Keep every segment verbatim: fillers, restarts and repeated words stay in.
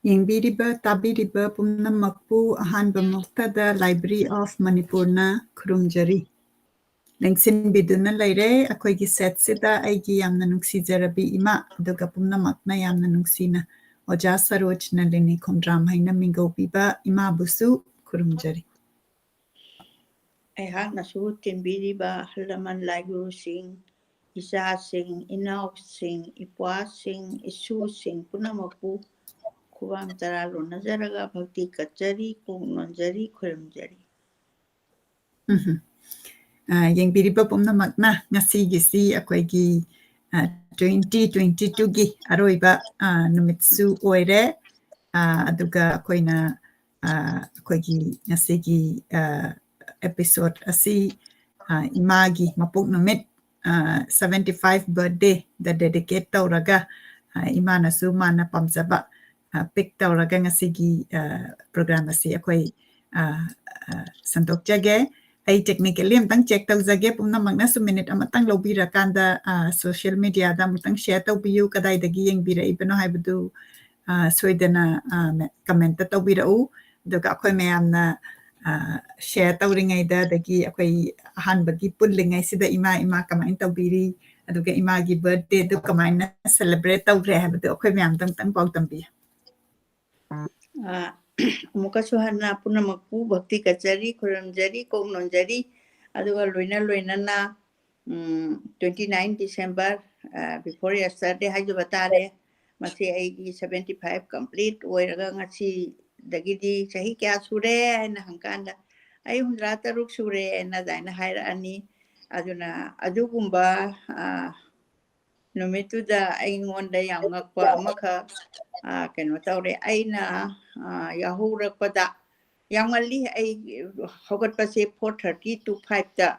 ꯌꯦꯡꯕꯤꯔꯤꯕ, ꯇꯥꯕꯤꯔꯤꯕ ꯄꯨꯝꯅꯃꯛꯄꯨ ꯑꯍꯥꯟꯕ ꯃꯛꯇꯗ Library of Manipurꯅ ꯈꯨꯔꯨꯝꯖꯔꯤ꯫ ꯂꯦꯡꯁꯤꯟꯕꯤꯗꯨꯅ ꯂꯩꯔꯦ꯫ ꯑꯩꯈꯣꯏꯒꯤ setꯁꯤꯗ ꯑꯩꯒꯤ ꯌꯥꯝꯅ ꯅꯨꯡꯁꯤꯖꯔꯕꯤ ꯏꯃꯥ, ꯑꯗꯨꯒ ꯄꯨꯝꯅꯃꯛꯅ ꯌꯥꯝꯅ ꯅꯨꯡꯁꯤꯅ ꯑꯣꯖꯥ ꯁꯔꯣꯖ ꯅꯂꯤꯅꯤ ꯈꯣꯡꯗ꯭ꯔꯥꯝ ꯍꯥꯏꯅ ꯃꯤꯡꯒꯧꯕꯤꯕ ꯏꯃꯥꯕꯨꯁꯨ ꯈꯨꯔꯨꯝꯖꯔꯤ꯫ ꯑꯩꯍꯥꯛꯅꯁꯨ ꯇꯤꯟꯕꯤꯔꯤꯕ ꯑꯍꯜ ꯂꯃꯟ ꯂꯥꯏꯒꯨꯔꯨꯁꯤꯡ, ꯏꯆꯥꯁꯤꯡ, ꯏꯅꯥꯎꯁꯤꯡ, ꯏꯄ꯭ꯋꯥꯁꯤꯡ, ꯏꯁꯨꯁꯤꯡ ꯄꯨꯝꯅꯃꯛꯄꯨ ꯈꯨꯕꯥꯝ ꯇꯔꯥ ꯂꯣꯟꯅꯖꯔꯒ ꯚꯛꯇꯤ ꯀꯠꯆꯔꯤ, ꯀꯣꯛ ꯅꯣꯟꯖꯔꯤ, ꯈꯨꯔꯨꯝꯖꯔꯤ꯫ ꯎꯝꯍꯨꯝ꯫ ꯑ, ꯌꯦꯡꯕꯤꯔꯤꯕ ꯄꯨꯝꯅꯃꯛꯅ ꯉꯁꯤꯒꯤꯁꯤ ꯑꯩꯈꯣꯏꯒꯤ, ꯑ, twenty twenty twoꯒꯤ ꯑꯔꯣꯏꯕ, ꯑ, ꯅꯨꯃꯤꯠꯁꯨ ꯑꯣꯏꯔꯦ꯫ ꯑ, ꯑꯗꯨꯒ ꯑꯩꯈꯣꯏꯅ, ꯑ, ꯑꯩꯈꯣꯏꯒꯤ ꯉꯁꯤꯒꯤ, ꯑ, episode ꯑꯁꯤ, ꯑ, ꯏꯃꯥꯒꯤ ꯃꯄꯣꯛ ꯅꯨꯃꯤꯠ, ꯑ, seventy five birthdayꯗ dedicate ꯇꯧꯔꯒ, ꯑ, ꯏꯃꯥꯅꯁꯨ ꯃꯥꯅ ꯄꯥꯝꯖꯕ, ꯑ, pick ꯇꯧꯔꯒ ꯉꯁꯤꯒꯤ, ꯑ, program ꯑꯁꯤ ꯑꯩꯈꯣꯏ, ꯑ, ꯑ, ꯁꯟꯗꯣꯛꯆꯒꯦ꯫ ꯑꯩ technically ꯑꯝꯇꯪ check ꯇꯧꯖꯒꯦ꯫ ꯄꯨꯝꯅꯃꯛꯅꯁꯨ minute ꯑꯃꯇꯪ ꯂꯧꯕꯤꯔꯀꯥꯟꯗ, ꯑ, social mediaꯗ ꯑꯃꯨꯛꯇꯪ share ꯇꯧꯕꯤꯌꯨ꯫ ꯀꯗꯥꯏꯗꯒꯤ ꯌꯦꯡꯕꯤꯔꯛꯏꯕꯅꯣ ꯍꯥꯏꯕꯗꯨ, ꯑ, ꯁꯣꯏꯗꯅ, ꯑ, ꯃꯦ-, commentꯇ ꯇꯧꯕꯤꯔꯛꯎ꯫ ꯑꯗꯨꯒ ꯑꯩꯈꯣꯏ ꯃꯌꯥꯝꯅ, ꯑ, share ꯇꯧꯔꯤꯉꯩꯗ, ꯑꯗꯒꯤ ꯑꯩꯈꯣꯏ ꯑꯍꯥꯟꯕꯒꯤ ꯄꯨꯜꯂꯤꯉꯩꯁꯤꯗ ꯏꯃꯥ, ꯏꯃꯥ ꯀꯃꯥꯏꯅ ꯇꯧꯕꯤꯔꯤ? ꯑꯗꯨꯒ ꯏꯃꯥꯒꯤ birthdayꯗꯨ ꯀꯃꯥꯏꯅ celebrate ꯇꯧꯈ꯭ꯔꯦ ꯍꯥꯏꯕꯗꯨ ꯑꯩꯈꯣꯏ ꯃꯌꯥꯝꯗ ꯑꯃꯨꯛꯇꯪ ꯄꯥꯎ ꯇꯝꯕꯤꯌꯨ꯫ ꯑ, ꯑꯃꯨꯛꯀꯁꯨ ꯍꯟꯅ ꯄꯨꯝꯅꯃꯛꯄꯨ ꯚꯛꯇꯤ ꯀꯠꯆꯔꯤ, ꯈꯨꯔꯨꯝꯖꯔꯤ, ꯀꯣꯛ ꯅꯣꯟꯖꯔꯤ꯫ ꯑꯗꯨꯒ ꯂꯣꯏꯅ ꯂꯣꯏꯅꯅ, ꯎꯝ, twenty nine December, ꯑ, before yesterday ꯍꯥꯏꯖꯕ ꯇꯥꯔꯦ꯫ ꯃꯁꯤ ꯑꯩꯒꯤ seventy five complete ꯑꯣꯏꯔꯒ ꯉꯁꯤꯗꯒꯤꯗꯤ ꯆꯍꯤ ꯀꯌꯥ ꯁꯨꯔꯦ ꯍꯥꯏꯅ ꯍꯪꯀꯥꯟꯗ, "ꯑꯩ ꯍꯨꯝꯗ꯭ꯔꯥ ꯇꯔꯨꯛ ꯁꯨꯔꯦ" ꯍꯥꯏꯅ ꯑꯗꯨꯃꯥꯏꯅ ꯍꯥꯏꯔꯛꯑꯅꯤ꯫ ꯑꯗꯨꯅ ꯑꯗꯨꯒꯨꯝꯕ, ꯑ, ꯅꯨꯃꯤꯠꯇꯨꯗ ꯑꯩꯉꯣꯟꯗ ꯌꯥꯝ ꯉꯛꯄ ꯑꯃꯈꯛ, ꯑ, ꯀꯩꯅꯣ ꯇꯧꯔꯦ꯫ ꯑꯩꯅ, ꯑ, ꯌꯥꯍꯧꯔꯛꯄꯗ ꯌꯥꯝ ꯉꯜꯂꯤ꯫ ꯑꯩ ꯍꯧꯒꯠꯄꯁꯦ four thirty to fiveꯇ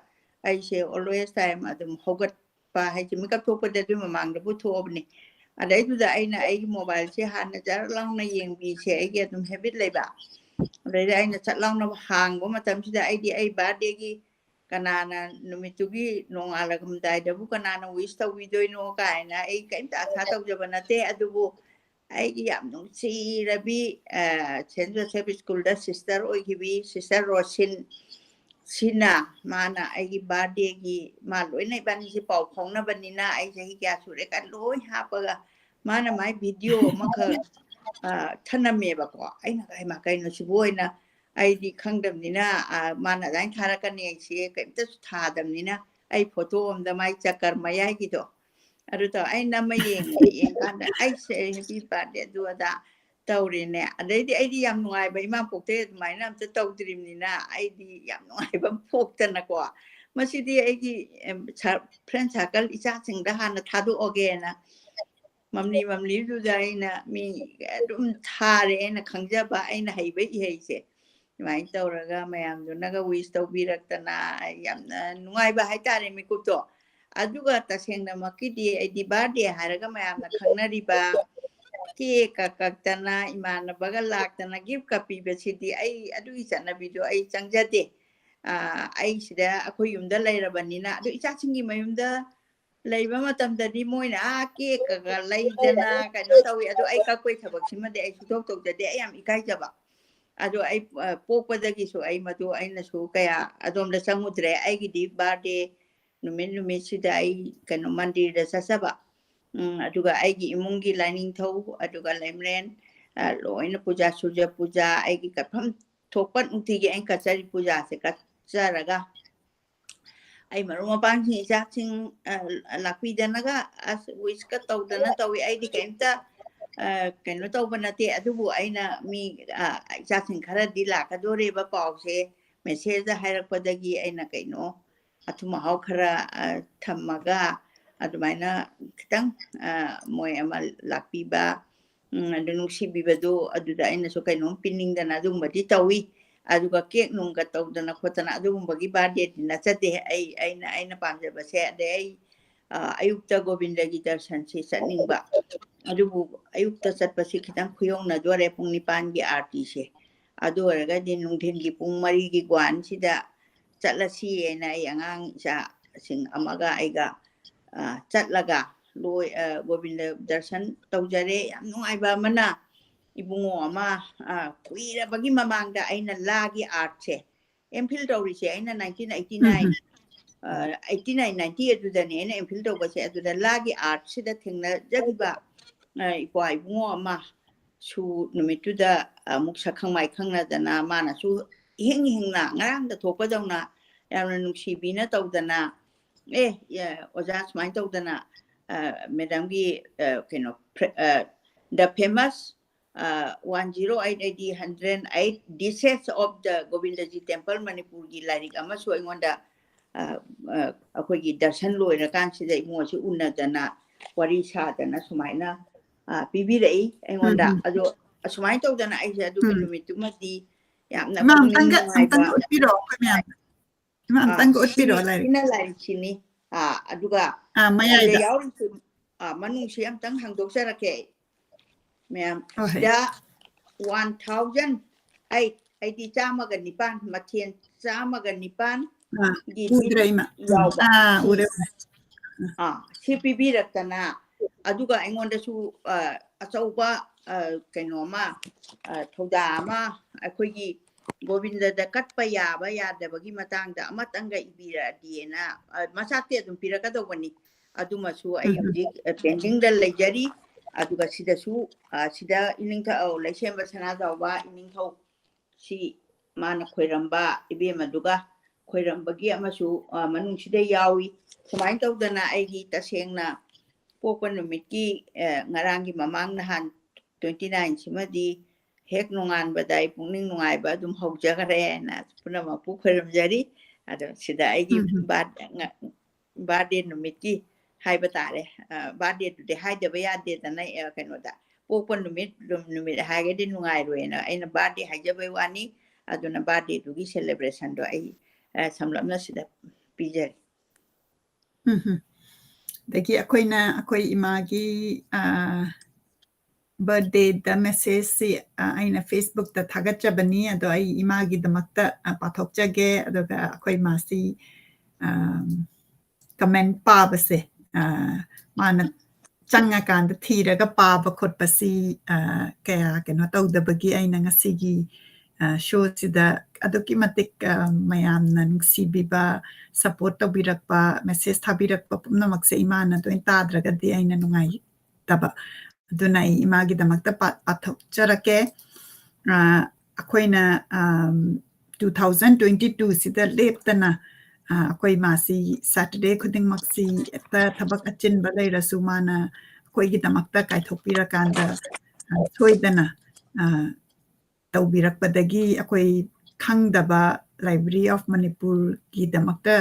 ꯑꯩꯁꯦ always time ꯑꯗꯨꯝ ꯍꯧꯒꯠꯄ ꯍꯥꯏꯁꯦ, ꯃꯤꯀꯞ ꯊꯣꯛꯄꯗ ꯑꯗꯨꯏ ꯃꯃꯥꯡꯗꯕꯨ ꯊꯣꯛꯑꯕꯅꯤ꯫ ꯑꯗꯩꯗꯨꯗ ꯑꯩꯅ ꯑꯩꯒꯤ mobileꯁꯦ ꯍꯥꯟꯅ ꯖꯔ ꯂꯥꯎꯅ ꯌꯦꯡꯕꯤꯁꯦ ꯑꯩꯒꯤ ꯑꯗꯨꯝ habit ꯂꯩꯕ꯫ ꯑꯗꯩꯗ ꯑꯩꯅ ꯆꯠ ꯂꯥꯎꯅ ꯍꯥꯡꯕ ꯃꯇꯝꯁꯤꯗ ꯑꯩꯗꯤ ꯑꯩ birthdayꯒꯤ ꯀꯅꯥꯅ ꯅꯨꯃꯤꯠꯇꯨꯒꯤ ꯅꯣꯡꯉꯥꯜꯂꯝꯗꯥꯏꯗꯕꯨ ꯀꯅꯥꯅ wish ꯇꯧꯕꯤꯗꯣꯏꯅꯣ ꯀꯥꯏꯅ ꯑꯩ ꯀꯔꯤꯝꯇ ꯑꯁꯥ ꯇꯧꯖꯕ ꯅꯠꯇꯦ꯫ ꯑꯗꯨꯕꯨ ꯑꯩꯒꯤ ꯌꯥꯝ ꯅꯨꯡꯁꯤꯔꯕꯤ ꯁꯦꯟ ꯖꯣꯁꯦꯐ ꯁ꯭ꯀꯨꯜꯗ ꯁꯤꯁꯇꯔ ꯑꯣꯏꯈꯤꯕꯤ ꯁꯤꯁꯇꯔ ꯔꯣꯁꯤꯟ ꯁꯤꯅ, ꯃꯥꯅ ꯑꯩꯒꯤ ꯕꯥꯔꯗꯦꯒꯤ, ꯃꯥ ꯂꯣꯏꯅ ꯏꯕꯥꯅꯤꯁꯦ ꯄꯥꯎ ꯐꯥꯎꯅꯕꯅꯤꯅ ꯑꯩ ꯆꯍꯤ ꯀꯌꯥ ꯁꯨꯔꯦ ꯀꯥꯏꯅ ꯂꯣꯏ ꯍꯥꯞꯄꯒ ꯃꯥꯅ ꯃꯥꯏ ꯚꯤꯗꯤꯑꯣ ꯑꯃꯈꯛ ꯊꯝꯃꯝꯃꯦꯕꯀꯣ꯫ ꯑꯩꯅ ꯀꯩꯅꯣ ꯁꯤꯕꯨ ꯑꯣꯏꯅ ꯑꯩꯗꯤ ꯈꯪꯗꯕꯅꯤꯅ ꯃꯥꯅ ꯑꯗꯨꯃꯥꯏꯅ ꯊꯥꯔꯛꯀꯅꯤ ꯑꯩꯁꯦ ꯀꯩꯝꯇꯁꯨ ꯊꯥꯗꯕꯅꯤꯅ ꯑꯩ ꯐꯣꯇꯣ ꯑꯝꯗ ꯃꯥꯏ ꯆꯀꯔ ꯃꯌꯥꯏꯒꯤꯗꯣ ꯑꯗꯨ ꯇꯧ ꯑꯩ ꯅꯝꯃ ꯌꯦꯡꯉꯦ꯫ ꯌꯦꯡꯀꯥꯟꯗ ꯑꯩꯁꯦ ꯍꯦꯄꯤ ꯕꯥꯔꯗꯦ ꯑꯗꯨ ꯑꯗꯥ ꯇꯧꯔꯦꯅꯦ꯫ ꯑꯗꯩꯗꯤ ꯑꯩꯗꯤ ꯌꯥꯝ ꯅꯨꯡꯉꯥꯏꯕ ꯏꯃꯥ ꯄꯣꯛꯇꯩ ꯑꯗꯨꯃꯥꯏꯅ ꯑꯝꯇ ꯇꯧꯗ꯭ꯔꯤꯕꯅꯤꯅ ꯑꯩꯗꯤ ꯌꯥꯝ ꯅꯨꯡꯉꯥꯏꯕ ꯑꯃ ꯄꯣꯛꯇꯅꯀꯣ꯫ ꯃꯁꯤꯗꯤ ꯑꯩꯒꯤ ꯐ꯭ꯔꯦꯟ ꯁꯥꯔꯀꯜ ꯏꯆꯥꯁꯤꯡꯗ ꯍꯥꯟꯅ ꯊꯥꯗꯣꯛꯑꯒꯦꯅ ꯃꯝꯂꯤ ꯃꯝꯂꯤꯗꯨꯗ ꯑꯩꯅ ꯃꯤ ꯑꯗꯨꯝ ꯊꯥꯔꯦ ꯑꯩꯅ ꯈꯪꯖꯕ ꯑꯩꯅ ꯍꯩꯕ ꯏꯍꯩꯁꯦ꯫ ꯑꯗꯨꯃꯥꯏꯅ ꯇꯧꯔꯒ ꯃꯌꯥꯝꯗꯨꯅꯒ ꯋꯤꯁ ꯇꯧꯕꯤꯔꯛꯇꯅ ꯌꯥꯝꯅ ꯅꯨꯡꯉꯥꯏꯕ ꯍꯥꯏꯇꯥꯔꯦ ꯃꯤꯀꯨꯞꯇꯣ꯫ ꯑꯗꯨꯒ ꯇꯁꯦꯡꯅꯃꯛꯀꯤꯗꯤ ꯑꯩꯗꯤ ꯕꯥꯔꯗꯦ ꯍꯥꯏꯔꯒ ꯃꯌꯥꯝꯅ ꯈꯪꯅꯔꯤꯕ ꯀꯦꯛꯀ ꯀꯛꯇꯅ ꯏꯃꯥꯟꯅꯕꯒ ꯂꯥꯛꯇꯅ ꯒꯤꯐꯀ ꯄꯤꯕꯁꯤꯗꯤ ꯑꯩ ꯑꯗꯨꯒꯤ ꯆꯠꯅꯕꯤꯗꯣ ꯑꯩ ꯆꯪꯖꯗꯦ꯫ ꯑꯩ ꯁꯤꯗ ꯑꯩꯈꯣꯏ ꯌꯨꯝꯗ ꯂꯩꯔꯕꯅꯤꯅ ꯑꯗꯨ ꯏꯆꯥꯁꯤꯡꯒꯤ ꯃꯌꯨꯝꯗ ꯂꯩꯕ ꯃꯇꯝꯗꯗꯤ ꯃꯣꯏꯅ ꯑꯥ ꯀꯦꯛꯀꯒ ꯂꯩꯗꯅ ꯀꯩꯅꯣ ꯇꯧꯋꯤ꯫ ꯑꯗꯣ ꯑꯩ ꯀꯛꯄꯩ ꯊꯕꯛꯁꯤꯃꯗꯤ ꯑꯩ ꯁꯨꯡꯇꯧ ꯇꯧꯖꯗꯦ꯫ ꯑꯩ ꯌꯥꯝ ꯏꯀꯥꯏꯖꯕ꯫ ꯑꯗꯣ ꯑꯩ ꯄꯣꯛꯄꯗꯒꯤꯁꯨ ꯑꯩ ꯃꯗꯨ ꯑꯩꯅꯁꯨ ꯀꯌꯥ ꯑꯗꯣꯝꯗ ꯆꯪꯉꯨꯗ꯭ꯔꯦ꯫ ꯑꯩꯒꯤꯗꯤ ꯕꯥꯔꯗꯦ ꯅꯨꯃꯤꯠ ꯅꯨꯃꯤꯠꯁꯤꯗ ꯑꯩ ꯀꯩꯅꯣ ꯃꯟꯗꯤꯔꯗ ꯆꯠꯆꯕ꯫ ꯎꯝ, ꯑꯗꯨꯒ ꯑꯩꯒꯤ ꯏꯃꯨꯡꯒꯤ ꯂꯥꯏꯅꯤꯡꯊꯧ ꯑꯗꯨꯒ ꯂꯩꯃꯔꯦꯟ ꯂꯣꯏꯅ ꯄꯨꯖꯥ ꯁꯨꯖ ꯄꯨꯖꯥ ꯑꯩꯒꯤ ꯀꯠꯐꯝ ꯊꯣꯛꯄ ꯅꯨꯡꯇꯤꯒꯤ ꯑꯩꯅ ꯀꯠꯆꯔꯤ ꯄꯨꯖꯥꯁꯦ ꯀꯠꯆꯔꯒ ꯑꯩ ꯃꯔꯨꯞ ꯃꯄꯥꯡꯁꯤꯡ ꯏꯆꯥꯁꯤꯡ ꯂꯥꯛꯄꯤꯗꯅꯒ ꯑꯁ ꯋꯤꯁꯀ ꯇꯧꯗꯅ ꯇꯧꯏ꯫ ꯑꯩꯗꯤ ꯀꯩꯝꯇ ꯀꯩꯅꯣ ꯇꯧꯕ ꯅꯠꯇꯦ꯫ ꯑꯗꯨꯕꯨ ꯑꯩꯅ ꯃꯤ ꯏꯆꯥꯁꯤꯡ ꯈꯔꯗꯤ ꯂꯥꯛꯀꯗꯣꯔꯦꯕ ꯄꯥꯎꯁꯦ ꯃꯦꯁꯦꯖꯇ ꯍꯥꯏꯔꯛꯄꯗꯒꯤ ꯑꯩꯅ ꯀꯩꯅꯣ ꯑꯊꯨꯝ ꯑꯍꯥꯎ ꯈꯔ ꯊꯝꯃꯒ ꯑꯗꯨꯃꯥꯏꯅ ꯈꯤꯇꯪ ꯃꯣꯏ ꯑꯃ ꯂꯥꯛꯄꯤꯕ ꯑꯗꯨ ꯅꯨꯡꯁꯤꯕꯤꯕꯗꯨ ꯑꯗꯨꯗ ꯑꯩꯅꯁꯨ ꯀꯩꯅꯣꯝ ꯄꯤꯅꯤꯡꯗꯅ ꯑꯗꯨꯒꯨꯝꯕꯗꯤ ꯇꯧꯏ꯫ ꯑꯗꯨꯒ ꯀꯦꯛ ꯅꯨꯡꯒ ꯇꯧꯗꯅ ꯈꯣꯠꯇꯅ ꯑꯗꯨꯒꯨꯝꯕꯒꯤ ꯕꯥꯔꯗꯦꯗꯤ ꯅꯠꯆꯗꯦ꯫ ꯑꯩ ꯑꯩꯅ ꯑꯩꯅ ꯄꯥꯝꯖꯕꯁꯦ ꯑꯗꯩ ꯑꯩ ꯑꯌꯨꯛꯇ ꯒꯣꯕꯤꯟꯗꯒꯤ ꯗꯔꯁꯟꯁꯦ ꯆꯠꯅꯤꯡꯕ꯫ ꯑꯗꯨꯕꯨ ꯑꯌꯨꯛꯇ ꯆꯠꯄꯁꯤ ꯈꯤꯇꯪ ꯈꯨꯌꯧꯅꯗꯣꯔꯦ ꯄꯨꯡ ꯅꯤꯄꯥꯟꯒꯤ ꯑꯥꯔꯇꯤꯁꯦ꯫ ꯑꯗꯨ ꯑꯣꯏꯔꯒꯗꯤ ꯅꯨꯡꯊꯤꯜꯒꯤ ꯄꯨꯡ ꯃꯔꯤꯒꯤ ꯒ꯭ꯋꯥꯟꯁꯤꯗ ꯆꯠꯂꯁꯤ ꯍꯥꯏꯅ ꯑꯩ ꯑꯉꯥꯡ ꯏꯆꯥꯁꯤꯡ ꯑꯃꯒ ꯑꯩꯒ ꯆꯠꯂꯒ ꯂꯣꯏ, ꯑ, ꯒꯣꯕꯤꯟꯗ ꯗꯔꯁꯟ ꯇꯧꯖꯔꯦ꯫ ꯌꯥꯝ ꯅꯨꯡꯉꯥꯏꯕ ꯑꯃꯅ, ꯏꯕꯨꯡꯉꯣ ꯑꯃ, ꯑ, ꯀꯨꯏꯔꯕꯒꯤ ꯃꯃꯥꯡꯗ ꯑꯩꯅ ꯂꯥꯒꯤ ꯑꯥꯔꯠꯁꯦ, ꯑꯦꯝ ꯐꯤꯜ ꯇꯧꯔꯤꯁꯦ ꯑꯩꯅ ꯅꯥꯏꯟꯇꯤꯟ ꯑꯩꯠꯇꯤ ꯅꯥꯏꯟ, ꯎꯝ꯫ ꯑ, ꯑꯩꯠꯇꯤ ꯅꯥꯏꯟ, ꯅꯥꯏꯟꯇꯤ ꯑꯗꯨꯗꯅꯦ ꯑꯩꯅ ꯑꯦꯝ ꯐꯤꯜ ꯇꯧꯕꯁꯦ꯫ ꯑꯗꯨꯗ ꯂꯥꯒꯤ ꯑꯥꯔꯠꯁꯤꯗ ꯊꯦꯡꯅꯖꯈꯤꯕ, ꯑ, ꯏꯄ꯭ꯋꯥ ꯏꯕꯨꯡꯉꯣ ꯑꯃꯁꯨ ꯅꯨꯃꯤꯠꯇꯨꯗ ꯑꯃꯨꯛ ꯁꯛꯈꯪ ꯃꯥꯏꯈꯪꯅꯗꯅ, ꯃꯥꯅꯁꯨ ꯏꯍꯤꯡ ꯍꯤꯡꯅ ꯉꯔꯥꯡꯗ ꯊꯣꯛꯄꯗꯧꯅ ꯌꯥꯝꯅ ꯅꯨꯡꯁꯤꯕꯤꯅ ꯇꯧꯗꯅ, "ꯑꯦ, ꯑꯦ, ꯑꯣꯖꯥ, ꯁꯨꯃꯥꯏꯅ ꯇꯧꯗꯅ, ꯑ, ꯃꯦꯗꯥꯝꯒꯤ, ꯑ, ꯀꯩꯅꯣ, ꯐ꯭ꯔꯦ-, ꯑ, the famous, ꯑ, one zero eight, ꯑꯩꯗꯤ hundred eight dishes of the Govindaji temple ꯃꯅꯤꯄꯨꯔꯒꯤ ꯂꯥꯏꯔꯤꯛ ꯑꯃꯁꯨ ꯑꯩꯉꯣꯟꯗ, ꯑ, ꯑ, ꯑꯩꯈꯣꯏꯒꯤ ꯗꯔꯁꯟ ꯂꯣꯏꯔꯀꯥꯟꯁꯤꯗ ꯏꯕꯨꯡꯉꯣꯁꯤ ꯎꯅꯗꯅ ꯋꯥꯔꯤ ꯁꯥꯗꯅ ꯁꯨꯃꯥꯏꯅ, ꯑ, ꯄꯤꯕꯤꯔꯛꯏ ꯑꯩꯉꯣꯟꯗ꯫ ꯎꯝ, ꯎꯝ꯫ ꯑꯗꯣ ꯑꯁꯨꯃꯥꯏꯅ ꯇꯧꯗꯅ ꯑꯩꯁꯦ ꯑꯗꯨꯒꯤ ꯎꯝ꯫ ꯅꯨꯃꯤꯠꯇꯨꯃꯗꯤ ꯌꯥꯝꯅ ꯏꯃꯥ, ꯄꯨꯛꯅꯤꯡ ꯑꯝꯇꯪꯒ, ꯅꯨꯡꯉꯥꯏꯕ꯫ ꯑꯝꯇꯪꯒ ꯎꯠꯄꯤꯔꯛꯑꯣ ꯑꯩꯈꯣꯏ ꯃꯌꯥꯝ꯫ ꯏꯃꯥ, ꯑꯥ, ꯑꯝꯇꯪꯒ ꯎꯠꯄꯤꯔꯛꯑꯣ ꯁꯤꯅꯤ, ꯂꯥꯏꯔꯤꯛ꯫ ꯁꯤꯅ ꯂꯥꯏꯔꯤꯛꯁꯤꯅꯤ꯫ ꯑꯥ, ꯑꯗꯨꯒ ꯑꯥ, ꯁꯤꯗ ꯃꯌꯥꯏꯗ꯫ ꯌꯥꯎꯔꯤꯁꯤ, ꯑꯥ, ꯃꯅꯨꯡꯁꯤ ꯑꯝꯇꯪ ꯍꯥꯡꯗꯣꯛꯆꯔꯛꯀꯦ ꯑꯩ꯫ ꯃꯌꯥꯝ, ꯍꯣꯏ, ꯍꯣꯏ꯫ ꯁꯤꯗ one thousand eight, ꯑꯩꯗꯤ ꯆꯥꯝꯃꯒ ꯅꯤꯄꯥꯟ, ꯃꯊꯦꯜ ꯆꯥꯝꯃꯒ ꯅꯤꯄꯥꯟ ꯑꯥ, ꯒꯤ ꯎꯗ꯭ꯔꯦ, ꯏꯃꯥ꯫ ꯎꯝ, ꯌꯥꯎꯕ꯫ ꯑꯥ, ꯁꯤ, ꯎꯔꯦ, ꯎꯔꯦ꯫ ꯑꯥ, ꯁꯤ ꯄꯤꯕꯤꯔꯛꯇꯅ, ꯑꯗꯨꯒ ꯑꯩꯉꯣꯟꯗꯁꯨ, ꯑ, ꯑꯆꯧꯕ, ꯑ, ꯀꯩꯅꯣꯃ, ꯑ, ꯊꯧꯗꯥ ꯑꯃ, ꯑꯩꯈꯣꯏꯒꯤ ꯒꯣꯕꯤꯟꯗꯗ ꯀꯠꯄ ꯌꯥꯕ ꯌꯥꯗꯕꯒꯤ ꯃꯇꯥꯡꯗ ꯑꯃꯇꯪꯒ ꯏꯕꯤꯔꯛꯑꯗꯤꯅ, ꯑ, ꯃꯆꯥꯛꯇꯤ ꯑꯗꯨꯝ ꯄꯤꯔꯛꯀꯗꯧꯕꯅꯤ꯫ ꯑꯗꯨꯃꯁꯨ ꯑꯩ ꯎꯝ, ꯎꯝ꯫ ꯍꯧꯖꯤꯛ, ꯑ, pending ꯗ ꯂꯩꯖꯔꯤ꯫ ꯑꯗꯨꯒ ꯁꯤꯗꯁꯨ, ꯑ, ꯁꯤꯗ ꯏꯅꯤꯡꯊꯧ ꯂꯩꯁꯦꯝꯕ ꯁꯅꯥꯖꯥꯎꯕ ꯏꯅꯤꯡꯊꯧ ꯁꯤ ꯃꯥꯅ ꯈꯣꯏꯔꯝꯕ ꯏꯕꯦꯝꯃꯗꯨꯒ ꯈꯣꯏꯔꯝꯕꯒꯤ ꯑꯃꯁꯨ, ꯑ, ꯃꯅꯨꯡꯁꯤꯗ ꯌꯥꯎꯏ꯫ ꯁꯨꯃꯥꯏꯅ ꯇꯧꯗꯅ ꯑꯩꯒꯤ ꯇꯁꯦꯡꯅ ꯄꯣꯛꯄ ꯅꯨꯃꯤꯠꯀꯤ, ꯑ, ꯉꯔꯥꯡꯒꯤ ꯃꯃꯥꯡ ꯅꯍꯥꯟ twenty nine ꯁꯤꯃꯗꯤ ꯍꯦꯛ ꯅꯣꯡꯉꯥꯟꯕꯗ ꯑꯩ ꯄꯨꯛꯅꯤꯡ ꯅꯨꯡꯉꯥꯏꯕ ꯑꯗꯨꯝ ꯍꯧꯖꯈ꯭ꯔꯦꯅ ꯄꯨꯝꯅꯃꯛꯄꯨ ꯈꯣꯏꯔꯝꯖꯔꯤ꯫ ꯑꯗꯣ ꯁꯤꯗ ꯑꯩꯒꯤ ꯎꯝ, ꯎꯝ꯫ ꯕꯥꯔ-, ꯉ-, birthday ꯅꯨꯃꯤꯠꯀꯤ ꯍꯥꯏꯕ ꯇꯥꯔꯦ꯫ ꯑ, birthday ꯗꯨꯗꯤ ꯍꯥꯏꯗꯕ ꯌꯥꯗꯦꯗꯅ, ꯑ, ꯀꯩꯅꯣꯗ꯫ ꯄꯣꯛꯄ ꯅꯨꯃꯤꯠ, ꯅꯨꯃꯤꯠ ꯍꯥꯏꯔꯒꯗꯤ ꯅꯨꯡꯉꯥꯏꯔꯣꯏꯅ ꯑꯩꯅ birthday ꯍꯥꯏꯖꯕꯩ ꯋꯥꯅꯤ꯫ ꯑꯗꯨꯅ birthday ꯗꯨꯒꯤ celebration ꯗꯣ ꯑꯩ, ꯑ, ꯁꯝꯂꯞꯅ ꯁꯤꯗ ꯄꯤꯖꯔꯤ꯫ ꯎꯝ, ꯎꯝ꯫ ꯑꯗꯒꯤ ꯑꯩꯈꯣꯏꯅ ꯑꯩꯈꯣꯏ ꯏꯃꯥꯒꯤ, ꯑ, birthday ꯗ message ꯁꯤ, ꯑ, ꯑꯩꯅ Facebook ꯇ ꯊꯥꯒꯠꯆꯕꯅꯤ꯫ ꯑꯗꯣ ꯑꯩ ꯏꯃꯥꯒꯤꯗꯃꯛꯇ, ꯑ, ꯄꯥꯊꯣꯛꯆꯒꯦ꯫ ꯑꯗꯨꯒ ꯑꯩꯈꯣꯏ ꯏꯃꯥꯁꯤ, ꯑꯝ, comment ꯄꯥꯕꯁꯦ ꯑ, ꯃꯥꯅ ꯆꯪꯉꯀꯥꯟꯗ ꯊꯤꯔꯒ ꯄꯥꯕ ꯈꯣꯠꯄꯁꯤ, ꯑ, ꯀꯌꯥ ꯀꯩꯅꯣ ꯇꯧꯗꯕꯒꯤ ꯑꯩꯅ ꯉꯁꯤꯒꯤ, ꯑ, ꯁꯣꯁꯤꯗ ꯑꯗꯨꯛꯀꯤ ꯃꯇꯤꯛ, ꯑ, ꯃꯌꯥꯝꯅ ꯅꯨꯡꯁꯤꯕꯤꯕ, ꯁꯄꯣꯔꯠ ꯇꯧꯕꯤꯔꯛꯄ, ꯃꯦꯁꯦꯖ ꯊꯥꯕꯤꯔꯛꯄ ꯄꯨꯝꯅꯃꯛꯁꯦ ꯏꯃꯥꯅ ꯂꯣꯏ ꯇꯥꯗ꯭ꯔꯒꯗꯤ ꯑꯩꯅ ꯅꯨꯡꯉꯥꯏꯇꯕ꯫ ꯑꯗꯨꯅ ꯑꯩ ꯏꯃꯥꯒꯤꯗꯃꯛꯇ ꯄꯥ-, ꯄꯥꯊꯣꯛꯆꯔꯛꯀꯦ꯫ ꯑ, ꯑꯩꯈꯣꯏꯅ, ꯑꯝ, two thousand twenty two ꯁꯤꯗ ꯂꯦꯞꯇꯅ, ꯑ, ꯑꯩꯈꯣꯏ ꯃꯥꯁꯤ ꯁꯦꯇꯔꯗꯦ ꯈꯨꯗꯤꯡꯃꯛꯁꯤ ꯍꯦꯛꯇ ꯊꯕꯛ ꯑꯆꯤꯟꯕ ꯂꯩꯔꯁꯨ ꯃꯥꯅ ꯑꯩꯈꯣꯏꯒꯤꯗꯃꯛꯇ ꯀꯥꯏꯊꯣꯛꯄꯤꯔꯀꯥꯟꯗ, ꯑ, ꯁꯣꯏꯗꯅ, ꯑ, ꯇꯧꯕꯤꯔꯛꯄꯗꯒꯤ ꯑꯩꯈꯣꯏ ꯈꯪꯗꯕ Library of ꯃꯅꯤꯄꯨꯔꯒꯤꯗꯃꯛꯇ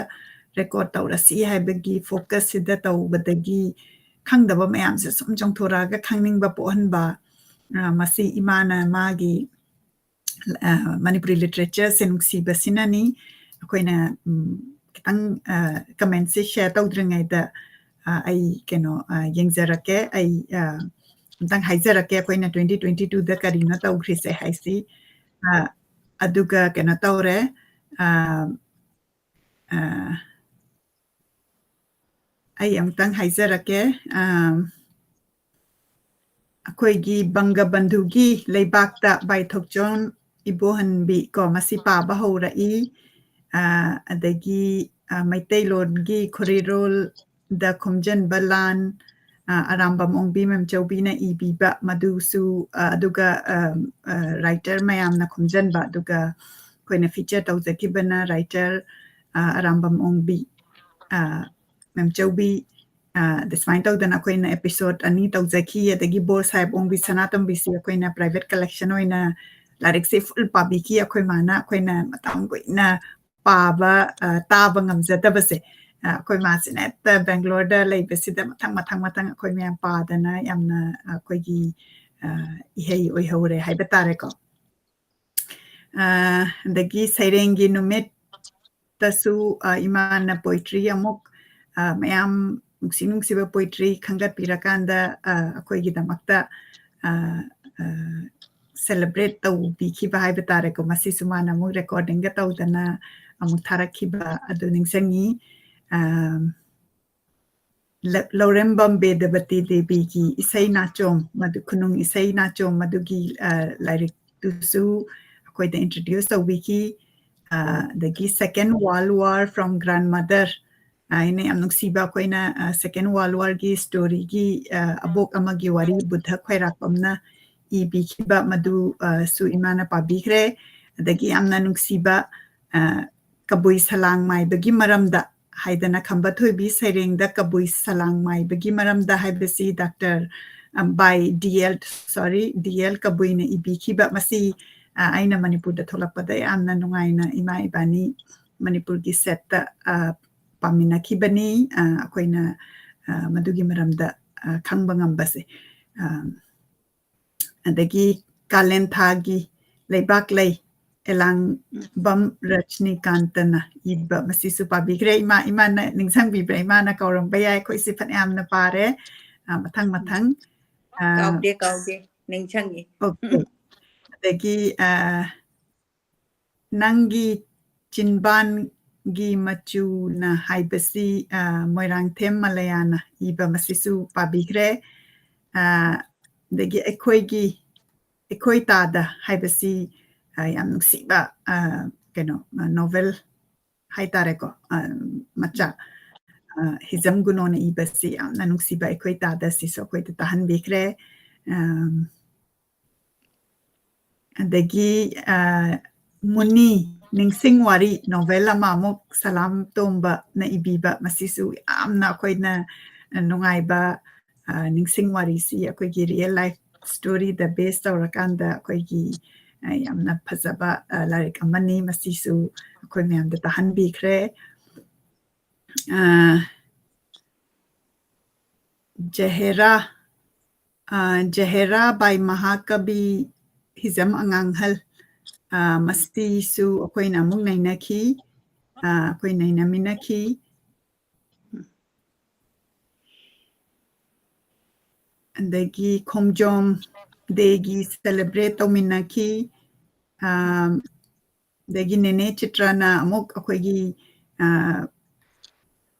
ꯔꯦꯀꯣꯔꯠ ꯇꯧꯔꯁꯤ ꯍꯥꯏꯕꯒꯤ ꯐꯣꯀꯁꯁꯤꯗ ꯇꯧꯕꯗꯒꯤ ꯈꯪꯗꯕ ꯃꯌꯥꯝꯁꯦ ꯁꯨꯝ ꯆꯣꯡꯊꯣꯔꯛꯑꯒ ꯈꯪꯅꯤꯡꯕ ꯄꯣꯛꯍꯟꯕ, ꯑ, ꯃꯁꯤ ꯏꯃꯥꯅ ꯃꯥꯒꯤ, ꯑ, ꯃꯅꯤꯄꯨꯔꯤ ꯂꯤꯇꯔꯦꯆꯔꯁꯦ ꯅꯨꯡꯁꯤꯕꯁꯤꯅꯅꯤ꯫ ꯑꯩꯈꯣꯏꯅ, ꯎꯝ, ꯈꯤꯇꯪ, ꯑ, ꯀꯃꯦꯟꯁꯦ ꯁꯤꯌꯔ ꯇꯧꯗ꯭ꯔꯤꯉꯩꯗ, ꯑ, ꯑꯩ ꯀꯩꯅꯣ, ꯑ, ꯌꯦꯡꯖꯔꯛꯀꯦ꯫ ꯑꯩ, ꯑ, ꯑꯝꯇꯪ ꯍꯥꯏꯖꯔꯛꯀꯦ꯫ ꯑꯩꯈꯣꯏꯅ twenty twenty two ꯗ ꯀꯔꯤꯅꯣ ꯇꯧꯈ꯭ꯔꯤꯁꯦ ꯍꯥꯏꯁꯤ꯫ ꯑ, ꯑꯗꯨꯒ ꯀꯩꯅꯣ ꯇꯧꯔꯦ꯫ ꯑ, ꯑ, ꯑꯩ ꯑꯃꯨꯛꯇꯪ ꯍꯥꯏꯖꯔꯛꯀꯦ꯫ ꯑ, ꯑꯩꯈꯣꯏꯒꯤ ꯕꯪꯒꯕꯟꯙꯨꯒꯤ ꯂꯩꯕꯥꯛꯇ by ꯊꯣꯛꯆꯣꯝ ꯏꯕꯣꯍꯟꯕꯤ ꯀꯣ, ꯃꯁꯤ ꯄꯥꯕ ꯍꯧꯔꯛꯏ꯫ ꯑ, ꯑꯗꯒꯤ, ꯑ, ꯃꯩꯇꯩꯂꯣꯟꯒꯤ ꯈꯣꯔꯤꯔꯣꯜꯗ ꯈꯣꯝꯖꯤꯟꯕ ꯂꯥꯟ, ꯑ, ꯑꯔꯥꯝꯕꯝ ꯑꯣꯡꯕꯤ ꯃꯦꯝꯆꯧꯕꯤꯅ ꯏꯕꯤꯕ ꯃꯗꯨꯁꯨ, ꯑ, ꯑꯗꯨꯒ, ꯑ, ꯑ, ꯔꯥꯏꯇꯔ ꯃꯌꯥꯝꯅ ꯈꯣꯝꯖꯤꯟꯕ, ꯑꯗꯨꯒ ꯑꯩꯈꯣꯏꯅ ꯐꯤꯆꯔ ꯇꯧꯖꯈꯤꯕꯅ ꯔꯥꯏꯇꯔ, ꯑ, ꯑꯔꯥꯝꯕꯝ ꯑꯣꯡꯕꯤ, ꯑ, ꯃꯦꯝꯆꯧꯕꯤ, ꯑ, ꯑꯗ ꯁꯨꯃꯥꯏꯅ ꯇꯧꯗꯅ ꯑꯩꯈꯣꯏꯅ ꯑꯦꯄꯤꯁꯣꯗ ꯑꯅꯤ ꯇꯧꯖꯈꯤ꯫ ꯑꯗꯒꯤ ꯕꯣꯔ ꯁꯥꯍꯦꯕ ꯑꯣꯡꯕꯤ ꯁꯅꯥꯇꯣꯝꯕꯤꯁꯤ ꯑꯩꯈꯣꯏꯅ ꯄ꯭ꯔꯥꯏꯚꯦꯠ ꯀꯂꯦꯛꯁꯟ ꯑꯣꯏꯅ ꯂꯥꯏꯔꯤꯛꯁꯦ ꯐꯨꯜ ꯄꯥꯕꯤꯈꯤ꯫ ꯑꯩꯈꯣꯏ ꯃꯥꯅ ꯑꯩꯈꯣꯏꯅ ꯃꯇꯝ ꯀꯨꯏꯅ ꯄꯥꯕ, ꯑ, ꯇꯥꯕ ꯉꯝꯖꯗꯕꯁꯦ, ꯑ, ꯑꯩꯈꯣꯏ ꯃꯥꯁꯤꯅ ꯍꯦꯛꯇ ꯕꯦꯡꯒ꯭ꯂꯣꯔꯗ ꯂꯩꯕꯁꯤꯗ ꯃꯊꯪ, ꯃꯊꯪ, ꯃꯊꯪ ꯑꯩꯈꯣꯏ ꯃꯌꯥꯝ ꯄꯥꯗꯅ ꯌꯥꯝꯅ, ꯑ, ꯑꯩꯈꯣꯏꯒꯤ, ꯑ, ꯏꯍꯩ ꯑꯣꯏꯍꯧꯔꯦ ꯍꯥꯏꯕ ꯇꯥꯔꯦꯀꯣ꯫ ꯑ, ꯑꯗꯒꯤ ꯁꯩꯔꯦꯡꯒꯤ ꯅꯨꯃꯤꯠꯇꯁꯨ, ꯑ, ꯏꯃꯥꯅ ꯄꯣꯏꯇ꯭ꯔꯤ ꯑꯃꯨꯛ, ꯑ, ꯃꯌꯥꯝ ꯅꯨꯡꯁꯤ ꯅꯨꯡꯁꯤꯕ ꯄꯣꯏꯇ꯭ꯔꯤ ꯈꯟꯒꯠꯄꯤꯔꯀꯥꯟꯗ, ꯑ, ꯑꯩꯈꯣꯏꯒꯤꯗꯃꯛꯇ, ꯑ, ꯑ, ꯁꯦꯂꯦꯕ꯭ꯔꯦꯠ ꯇꯧꯕꯤꯈꯤꯕ ꯍꯥꯏꯕ ꯇꯥꯔꯦꯀꯣ꯫ ꯃꯁꯤꯁꯨ ꯃꯥꯅ ꯑꯃꯨꯛ ꯔꯦꯀꯣꯔꯗꯤꯡꯒ ꯇꯧꯗꯅ ꯑꯃꯨꯛ ꯊꯥꯔꯛꯈꯤꯕ ꯑꯗꯨ ꯅꯤꯡꯁꯤꯡꯉꯤ꯫ ꯑ, ꯂ-, ꯂꯧꯔꯦꯝꯕꯝ ꯕꯦꯗꯕꯇꯤ ꯗꯦꯕꯤꯒꯤ ꯏꯁꯩ ꯅꯥꯆꯣꯝ, ꯃꯗꯨ ꯈꯨꯅꯨꯡ ꯏꯁꯩ ꯅꯥꯆꯣꯝ ꯃꯗꯨꯒꯤ, ꯑ, ꯂꯥꯏꯔꯤꯛꯇꯨꯁꯨ ꯑꯩꯈꯣꯏꯗ introduce ꯇꯧꯕꯤꯈꯤ꯫ ꯑ, ꯑꯗꯒꯤ Second World War from Grandmother, ꯑ, ꯑꯩꯅ ꯌꯥꯝ ꯅꯨꯡꯁꯤꯕ, ꯑꯩꯈꯣꯏꯅ, ꯑ, Second World War ꯒꯤ story ꯒꯤ, ꯑ, ꯑꯕꯣꯛ ꯑꯃꯒꯤ ꯋꯥꯔꯤ ꯕꯨꯙ ꯈ꯭ꯋꯥꯏꯔꯥꯛꯄꯝꯅ ꯏꯕꯤꯈꯤꯕ ꯃꯗꯨ, ꯑ, ꯁꯨ ꯏꯃꯥꯅ ꯄꯥꯕꯤꯈ꯭ꯔꯦ꯫ ꯑꯗꯒꯤ ꯌꯥꯝꯅ ꯅꯨꯡꯁꯤꯕ, ꯑ, ꯀꯕꯨꯏ ꯁꯂꯥꯡ ꯃꯥꯏꯕꯒꯤ ꯃꯔꯝꯗ ꯍꯥꯏꯗꯅ ꯈꯝꯕ ꯊꯣꯏꯕꯤ ꯁꯩꯔꯦꯡꯗ ꯀꯕꯨꯏ ꯁꯂꯥꯡ ꯃꯥꯏꯕꯒꯤ ꯃꯔꯝꯗ ꯍꯥꯏꯕꯁꯤ Doctor, ꯑ, by D L, sorry, D L ꯀꯕꯨꯏꯅ ꯏꯕꯤꯈꯤꯕ꯫ ꯃꯁꯤ, ꯑ, ꯑꯩꯅ ꯃꯅꯤꯄꯨꯔꯗ ꯊꯣꯛꯂꯛꯄꯗ ꯌꯥꯝꯅ ꯅꯨꯡꯉꯥꯏꯅ ꯏꯃꯥ ꯏꯕꯥꯅꯤ ꯃꯅꯤꯄꯨꯔꯒꯤ set ꯇ, ꯑ, ꯄꯥꯃꯤꯟꯅꯈꯤꯕꯅꯤ꯫ ꯑ, ꯑꯩꯈꯣꯏꯅ, ꯑ, ꯃꯗꯨꯒꯤ ꯃꯔꯝꯗ, ꯑ, ꯈꯪꯕ ꯉꯝꯕꯁꯦ꯫ ꯑ, ꯑꯗꯒꯤ ꯀꯥꯂꯦꯟ ꯊꯥꯒꯤ ꯂꯩꯕꯥꯛꯂꯩ, ꯑꯦꯂꯥꯡꯕꯝ ꯔꯖꯅꯤꯀꯥꯟꯇꯅ ꯏꯕ, ꯃꯁꯤꯁꯨ ꯄꯥꯕꯤꯈ꯭ꯔꯦ꯫ ꯏꯃꯥ, ꯏꯃꯥꯅ ꯅꯤꯡꯁꯤꯡꯕꯤꯕ꯭ꯔꯥ? ꯏꯃꯥꯅ ꯀꯧꯔꯝꯕ ꯌꯥꯏ꯫ ꯑꯩꯈꯣꯏꯁꯦ ꯐꯅꯌꯥꯝꯅ ꯄꯥꯔꯦ꯫ ꯑ, ꯃꯊꯪ ꯃꯊꯪ꯫ ꯑ, ꯀꯥꯎꯗꯦ, ꯀꯥꯎꯗꯦ, ꯅꯤꯡꯁꯤꯡꯉꯤ꯫ Okay꯫ ꯑꯗꯒꯤ, ꯑ, ꯅꯪꯒꯤ ꯆꯤꯟꯕꯥꯟꯒꯤ ꯃꯆꯨꯅ ꯍꯥꯏꯕꯁꯤ, ꯑ, ꯃꯣꯏꯔꯥꯡꯊꯦꯝ ꯃꯂꯌꯥꯅ ꯏꯕ, ꯃꯁꯤꯁꯨ ꯄꯥꯕꯤꯈ꯭ꯔꯦ꯫ ꯑ, ꯑꯗꯒꯤ ꯑꯩꯈꯣꯏꯒꯤ, ꯑꯩꯈꯣꯏ ꯇꯥꯗ ꯍꯥꯏꯕꯁꯤ, ꯑ, ꯌꯥꯝ ꯅꯨꯡꯁꯤꯕ, ꯑ, ꯀꯩꯅꯣ, ꯑ, novel ꯍꯥꯏꯇꯥꯔꯦꯀꯣ, ꯑ, ꯃꯆꯥ꯫ ꯑ, ꯍꯤꯖꯝ ꯒꯨꯅꯣꯅ ꯏꯕꯁꯤ ꯌꯥꯝꯅ ꯅꯨꯡꯁꯤꯕ ꯑꯩꯈꯣꯏ ꯇꯥꯗ, ꯁꯤꯁꯨ ꯑꯩꯈꯣꯏꯗ ꯇꯥꯍꯟꯕꯤꯈ꯭ꯔꯦ꯫ ꯑꯝ, ꯑꯗꯒꯤ, ꯑ, ꯃꯨꯅꯤ ꯅꯤꯡꯁꯤꯡ ꯋꯥꯔꯤ novel ꯑꯃ ꯑꯃꯨꯛ ꯁꯂꯥꯝ ꯇꯣꯝꯕꯅ ꯏꯕꯤꯕ, ꯃꯁꯤꯁꯨ ꯌꯥꯝꯅ ꯑꯩꯈꯣꯏꯅ ꯅꯨꯡꯉꯥꯏꯕ, ꯑ, ꯅꯤꯡꯁꯤꯡ ꯋꯥꯔꯤꯁꯤ ꯑꯩꯈꯣꯏꯒꯤ real life story ꯗ base ꯇꯧꯔꯀꯥꯟꯗ ꯑꯩꯈꯣꯏꯒꯤ, ꯑ, ꯌꯥꯝꯅ ꯐꯖꯕ, ꯑ, ꯂꯥꯏꯔꯤꯛ ꯑꯃꯅꯤ꯫ ꯃꯁꯤꯁꯨ ꯑꯩꯈꯣꯏ ꯃꯌꯥꯝꯗ ꯇꯥꯍꯟꯕꯤꯈ꯭ꯔꯦ꯫ ꯑ, ꯖꯍꯦꯔꯥ, ꯑ, ꯖꯍꯦꯔꯥ by ꯃꯍꯥꯀꯕꯤ ꯍꯤꯖꯝ ꯑꯉꯥꯡꯍꯜ, ꯑ, ꯃꯁꯤꯁꯨ ꯑꯩꯈꯣꯏꯅ ꯑꯃꯨꯛ ꯅꯩꯅꯈꯤ, ꯑ, ꯑꯩꯈꯣꯏ ꯅꯩꯅꯃꯤꯟꯅꯈꯤ꯫ ꯑꯗꯒꯤ ꯈꯣꯡꯖꯣꯝ day ꯒꯤ celebrate ꯇꯧꯃꯤꯟꯅꯈꯤ꯫ ꯑ, ꯑꯗꯒꯤ ꯅꯦꯅꯦ ꯆꯤꯇ꯭ꯔꯅ ꯑꯃꯨꯛ ꯑꯩꯈꯣꯏꯒꯤ, ꯑ,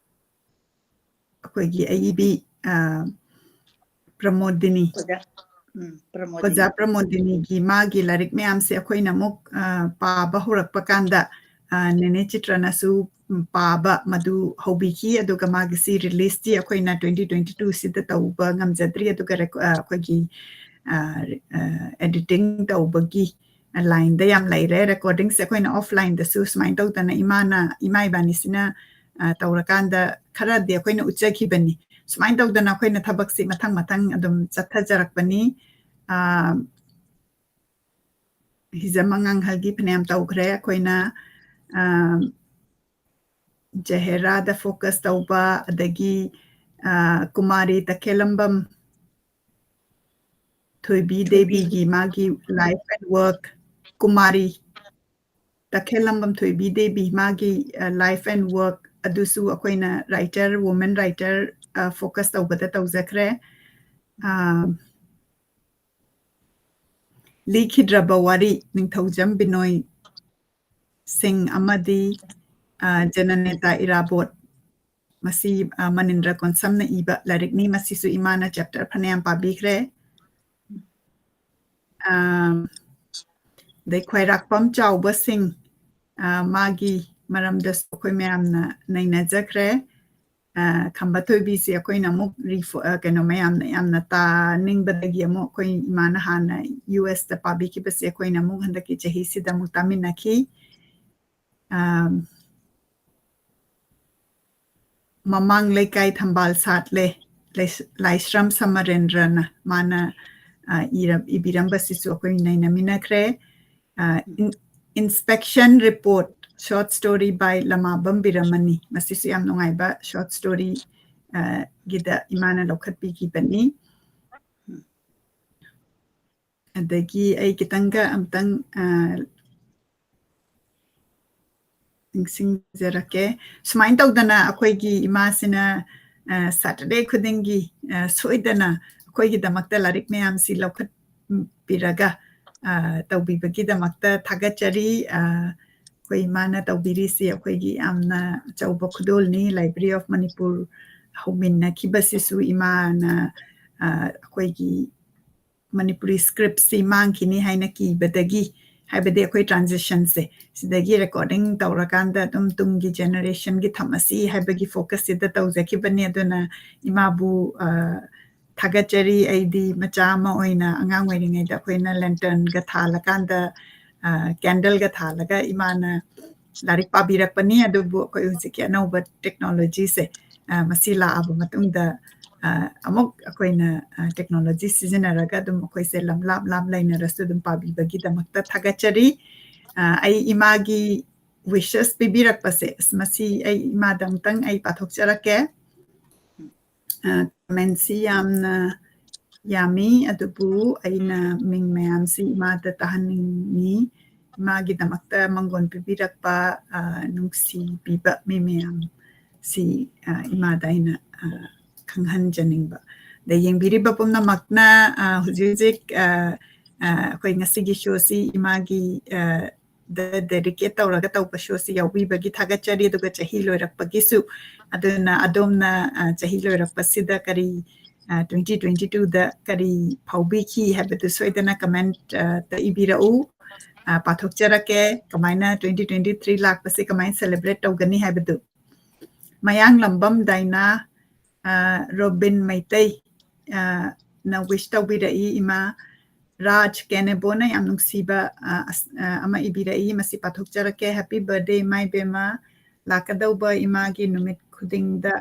ꯑꯩꯈꯣꯏꯒꯤ ꯑꯏꯕꯤ, ꯑ, ꯄ꯭ꯔꯃꯣꯗꯤꯅꯤ꯫ ꯑꯣꯖꯥ꯫ ꯎꯝ, ꯄ꯭ꯔꯃꯣꯗꯤꯅꯤ꯫ ꯑꯣꯖꯥ ꯄ꯭ꯔꯃꯣꯗꯤꯅꯤꯒꯤ ꯃꯥꯒꯤ ꯂꯥꯏꯔꯤꯛ ꯃꯌꯥꯝꯁꯦ ꯑꯩꯈꯣꯏꯅ ꯑꯃꯨꯛ, ꯑ, ꯄꯥꯕ ꯍꯧꯔꯛꯄ ꯀꯥꯟꯗ, ꯑ, ꯅꯦꯅꯦ ꯆꯤꯇ꯭ꯔꯅꯁꯨ, ꯎꯝ, ꯄꯥꯕ ꯃꯗꯨ ꯍꯧꯕꯤꯈꯤ꯫ ꯑꯗꯨꯒ ꯃꯥꯒꯤ ꯁꯤ release ꯇꯤ ꯑꯩꯈꯣꯏꯅ twenty twenty-two ꯁꯤꯗ ꯇꯧꯕ ꯉꯝꯖꯗ꯭ꯔꯤ꯫ ꯑꯗꯨꯒ ꯔꯦꯀꯣ-, ꯑ, ꯑꯩꯈꯣꯏꯒꯤ, ꯑ, ꯑ, editing ꯇꯧꯕꯒꯤ line ꯗ ꯌꯥꯝ ꯂꯩꯔꯦ꯫ Recording ꯁꯦ ꯑꯩꯈꯣꯏꯅ offline ꯗꯁꯨ ꯁꯨꯃꯥꯏꯅ ꯇꯧꯗꯅ ꯏꯃꯥꯅ, ꯏꯃꯥ ꯏꯕꯥꯅꯤꯁꯤꯅ, ꯑ, ꯇꯧꯔꯀꯥꯟꯗ ꯈꯔꯗꯤ ꯑꯩꯈꯣꯏꯅ ꯎꯠꯆꯈꯤꯕꯅꯤ꯫ ꯁꯨꯃꯥꯏꯅ ꯇꯧꯗꯅ ꯑꯩꯈꯣꯏꯅ ꯊꯕꯛꯁꯤ ꯃꯊꯪ ꯃꯊꯪ ꯑꯗꯨꯝ ꯆꯠꯊꯖꯔꯛꯄꯅꯤ꯫ ꯑ, ꯍꯤꯖꯝ ꯑꯉꯥꯡꯍꯜꯒꯤ ꯐꯅꯌꯥꯝ ꯇꯧꯈ꯭ꯔꯦ꯫ ꯑꯩꯈꯣꯏꯅ, ꯑ, ꯖꯍꯦꯔꯥꯗ focus ꯇꯧꯕ, ꯑꯗꯒꯤ, ꯑ, ꯀꯨꯃꯥꯔꯤ ꯇꯈꯦꯂꯝꯕꯝ ꯊꯣꯏꯕꯤ ꯊꯣꯏꯕꯤ꯫ ꯗꯦꯕꯤꯒꯤ ꯃꯥꯒꯤ life and work, ꯀꯨꯃꯥꯔꯤ ꯇꯈꯦꯂꯝꯕꯝ ꯊꯣꯏꯕꯤ ꯗꯦꯕꯤ ꯃꯥꯒꯤ, ꯑ, life and work ꯑꯗꯨꯁꯨ ꯑꯩꯈꯣꯏꯅ writer, woman writer, ꯑ, focus ꯇꯧꯕꯗ ꯇꯧꯖꯈ꯭ꯔꯦ꯫ ꯑ, ꯂꯤꯈꯤꯗ꯭ꯔꯕ ꯋꯥꯔꯤ, ꯅꯤꯡꯊꯧꯖꯝ ꯕꯤꯅꯣꯏ ꯁꯤꯡ ꯑꯃꯗꯤ, ꯑ, ꯖꯅꯅꯦꯇꯥ ꯏꯔꯥꯕꯣꯠ꯫ ꯃꯁꯤ, ꯑ, ꯃꯅꯤꯟꯗ꯭ꯔ ꯀꯣꯟꯁꯝꯅ ꯏꯕ ꯂꯥꯏꯔꯤꯛꯅꯤ꯫ ꯃꯁꯤꯁꯨ ꯏꯃꯥꯅ chapter ꯐꯅꯌꯥꯝ ꯄꯥꯕꯤꯈ꯭ꯔꯦ꯫ ꯑ, ꯑꯗꯩ ꯈ꯭ꯋꯥꯏꯔꯥꯛꯄꯝ ꯆꯥꯎꯕꯁꯤꯡ, ꯑ, ꯃꯥꯒꯤ ꯃꯔꯝꯗꯁꯨ ꯑꯩꯈꯣꯏ ꯃꯌꯥꯝꯅ ꯅꯩꯅꯖꯈ꯭ꯔꯦ꯫ ꯑ, ꯈꯝꯕ ꯊꯣꯏꯕꯤꯁꯦ ꯑꯩꯈꯣꯏꯅ ꯑꯃꯨꯛ ꯔꯤꯐꯣ-, ꯑ, ꯀꯩꯅꯣ ꯃꯌꯥꯝꯅ ꯌꯥꯝꯅ ꯇꯥꯅꯤꯡꯕꯗꯒꯤ ꯑꯃꯨꯛ ꯑꯩꯈꯣꯏ ꯏꯃꯥꯅ ꯍꯥꯟꯅ ꯌꯨ ꯑꯦꯁꯇ ꯄꯥꯕꯤꯈꯤꯕꯁꯦ ꯑꯩꯈꯣꯏꯅ ꯑꯃꯨꯛ ꯍꯟꯗꯛꯀꯤ ꯆꯍꯤꯁꯤꯗ ꯑꯃꯨꯛ ꯇꯥꯃꯤꯟꯅꯈꯤ꯫ ꯑ, ꯃꯃꯥꯡ ꯂꯩꯀꯥꯏ ꯊꯝꯕꯥꯜ ꯁꯥꯠꯂꯦ, ꯂꯩꯁ-, ꯂꯥꯏꯁ꯭ꯔꯝ ꯁꯃꯔꯦꯟꯗ꯭ꯔꯅ ꯃꯥꯅ, ꯑ, ꯏꯔ-, ꯏꯕꯤꯔꯝꯕꯁꯤꯁꯨ ꯑꯩꯈꯣꯏ ꯅꯩꯅꯃꯤꯟꯅꯈ꯭ꯔꯦ꯫ ꯑ, in-, inspection report, short story by ꯂꯃꯥꯕꯝ ꯕꯤꯔꯃꯅꯤ꯫ ꯃꯁꯤꯁꯨ ꯌꯥꯝ ꯅꯨꯡꯉꯥꯏꯕ short story, ꯑ, ꯒꯤꯗ ꯏꯃꯥꯅ ꯂꯧꯈꯠꯄꯤꯈꯤꯕꯅꯤ꯫ ꯑꯗꯒꯤ ꯑꯩ ꯈꯤꯇꯪꯒ ꯑꯝꯇꯪ, ꯑ, ꯅꯤꯡꯁꯤꯡꯖꯔꯛꯀꯦ꯫ ꯁꯨꯃꯥꯏꯅ ꯇꯧꯗꯅ ꯑꯩꯈꯣꯏꯒꯤ ꯏꯃꯥꯁꯤꯅ, ꯑ, Saturday ꯈꯨꯗꯤꯡꯒꯤ, ꯑ, ꯁꯣꯏꯗꯅ ꯑꯩꯈꯣꯏꯒꯤꯗꯃꯛꯇ ꯂꯥꯏꯔꯤꯛ ꯃꯌꯥꯝꯁꯤ ꯂꯧꯈꯠꯄꯤꯔꯒ, ꯑ, ꯇꯧꯕꯤꯕꯒꯤꯗꯃꯛꯇ ꯊꯥꯒꯠꯆꯔꯤ꯫ ꯑ, ꯑꯩꯈꯣꯏ ꯏꯃꯥꯅ ꯇꯧꯕꯤꯔꯤꯁꯤ ꯑꯩꯈꯣꯏꯒꯤ ꯌꯥꯝꯅ ꯑꯆꯧꯕ ꯈꯨꯗꯣꯜꯅꯤ꯫ Library of Manipur ꯍꯧꯃꯤꯟꯅꯈꯤꯕꯁꯤꯁꯨ ꯏꯃꯥꯅ ꯑꯩꯈꯣꯏꯒꯤ ꯃꯅꯤꯄꯨꯔꯤ scriptꯁꯤ ꯃꯥꯡꯈꯤꯅꯤ ꯍꯥꯏꯅ ꯀꯤꯕꯗꯒꯤ, ꯍꯥꯏꯕꯗꯤ ꯑꯩꯈꯣꯏ transitionꯁꯦ ꯁꯤꯗꯒꯤ recording ꯇꯧꯔꯀꯥꯟꯗ ꯑꯗꯨꯝ ꯇꯨꯡꯒꯤ generationꯒꯤ ꯊꯝꯃꯁꯤ ꯍꯥꯏꯕꯒꯤ focusꯁꯤꯗ ꯇꯧꯖꯈꯤꯕꯅꯤ꯫ ꯑꯗꯨꯅ ꯏꯃꯥꯕꯨ ꯊꯥꯒꯠꯆꯔꯤ꯫ ꯑꯩꯗꯤ ꯃꯆꯥ ꯑꯃ ꯑꯣꯏꯅ ꯑꯉꯥꯡ ꯑꯣꯏꯔꯤꯉꯩꯗ ꯑꯩꯈꯣꯏꯅ lanternꯒ ꯊꯥꯜꯂꯀꯥꯟꯗ, candleꯒ ꯊꯥꯜꯂꯒ ꯏꯃꯥꯅ ꯂꯥꯏꯔꯤꯛ ꯄꯥꯕꯤꯔꯛꯄꯅꯤ꯫ ꯑꯗꯨꯕꯨ ꯑꯩꯈꯣꯏ ꯍꯧꯖꯤꯛꯀꯤ ꯑꯅꯧꯕ technologyꯁꯦ ꯃꯁꯤ ꯂꯥꯛꯑꯕ ꯃꯇꯨꯡꯗ ꯑꯃꯨꯛ ꯑꯩꯈꯣꯏꯅ technology ꯁꯤꯖꯤꯟꯅꯔꯒ ꯑꯗꯨꯝ ꯑꯩꯈꯣꯏꯁꯦ ꯂꯝ ꯂꯥꯞ ꯂꯥꯞ ꯂꯩꯅꯔꯁꯨ ꯑꯗꯨꯝ ꯄꯥꯕꯤꯕꯒꯤꯗꯃꯛꯇ ꯊꯥꯒꯠꯆꯔꯤ꯫ ꯑꯩ ꯏꯃꯥꯒꯤ wishes ꯄꯤꯕꯤꯔꯛꯄꯁꯦ, ꯑꯁ, ꯃꯁꯤ ꯑꯩ ꯏꯃꯥꯗ ꯑꯃꯨꯛꯇꯪ ꯑꯩ ꯄꯥꯊꯣꯛꯆꯔꯛꯀꯦ꯫ Commentꯁꯤ ꯌꯥꯝꯅ ꯌꯥꯝꯃꯤ, ꯑꯗꯨꯕꯨ ꯑꯩꯅ ꯃꯤꯡ ꯃꯌꯥꯝꯁꯤ ꯏꯃꯥꯗ ꯇꯥꯍꯟꯅꯤꯡꯉꯤ꯫ ꯏꯃꯥꯒꯤꯗꯃꯛꯇ ꯃꯪꯒꯣꯟ ꯄꯤꯕꯤꯔꯛꯄ, ꯅꯨꯡꯁꯤꯕꯤꯕ ꯃꯤ ꯃꯌꯥꯝ ꯁꯤ ꯏꯃꯥꯗ ꯑꯩꯅ ꯈꯪꯍꯟꯖꯅꯤꯡꯕ꯫ ꯑꯗ ꯌꯦꯡꯕꯤꯔꯤꯕ ꯄꯨꯝꯅꯃꯛꯅ ꯍꯧꯖꯤꯛ ꯍꯧꯖꯤꯛ ꯑꯩꯈꯣꯏ ꯉꯁꯤꯒꯤ showꯁꯤ ꯏꯃꯥꯒꯤ ꯗ dedicate ꯇꯧꯔꯒ ꯇꯧꯕ showꯁꯤ ꯌꯥꯎꯕꯤꯕꯒꯤ ꯊꯥꯒꯠꯆꯔꯤ꯫ ꯑꯗꯨꯒ ꯆꯍꯤ ꯂꯣꯏꯔꯛꯄꯒꯤꯁꯨ, ꯑꯗꯨꯅ ꯑꯗꯣꯝꯅ ꯆꯍꯤ ꯂꯣꯏꯔꯛꯄꯁꯤꯗ ꯀꯔꯤ twenty twenty twoꯗ ꯀꯔꯤ ꯐꯥꯎꯕꯤꯈꯤ ꯍꯥꯏꯕꯗꯨ ꯁꯣꯏꯗꯅ commentꯇ ꯏꯕꯤꯔꯛꯎ꯫ ꯄꯥꯊꯣꯛꯆꯔꯛꯀꯦ, ꯀꯃꯥꯏꯅ twenty twenty three ꯂꯥꯛꯄꯁꯦ ꯀꯃꯥꯏꯅ celebrate ꯇꯧꯒꯅꯤ ꯍꯥꯏꯕꯗꯨ꯫ ꯃꯌꯥꯡꯂꯝꯕꯝ ꯗꯥꯏꯅꯥ, ꯔꯣꯕꯤꯟ ꯃꯩꯇꯩ ꯅ wish ꯇꯧꯕꯤꯔꯛꯏ꯫ ꯏꯃꯥ ꯔꯥꯖ ꯀꯦꯅꯦꯕꯣꯅ ꯌꯥꯝ ꯅꯨꯡꯁꯤꯕ ꯑꯃ ꯏꯕꯤꯔꯛꯏ, ꯃꯁꯤ ꯄꯥꯊꯣꯛꯆꯔꯛꯀꯦ꯫ Happy birthday ꯏꯃꯥ ꯏꯕꯦꯝꯃ, ꯂꯥꯛꯀꯗꯧꯕ ꯏꯃꯥꯒꯤ ꯅꯨꯃꯤꯠ ꯈꯨꯗꯤꯡꯗ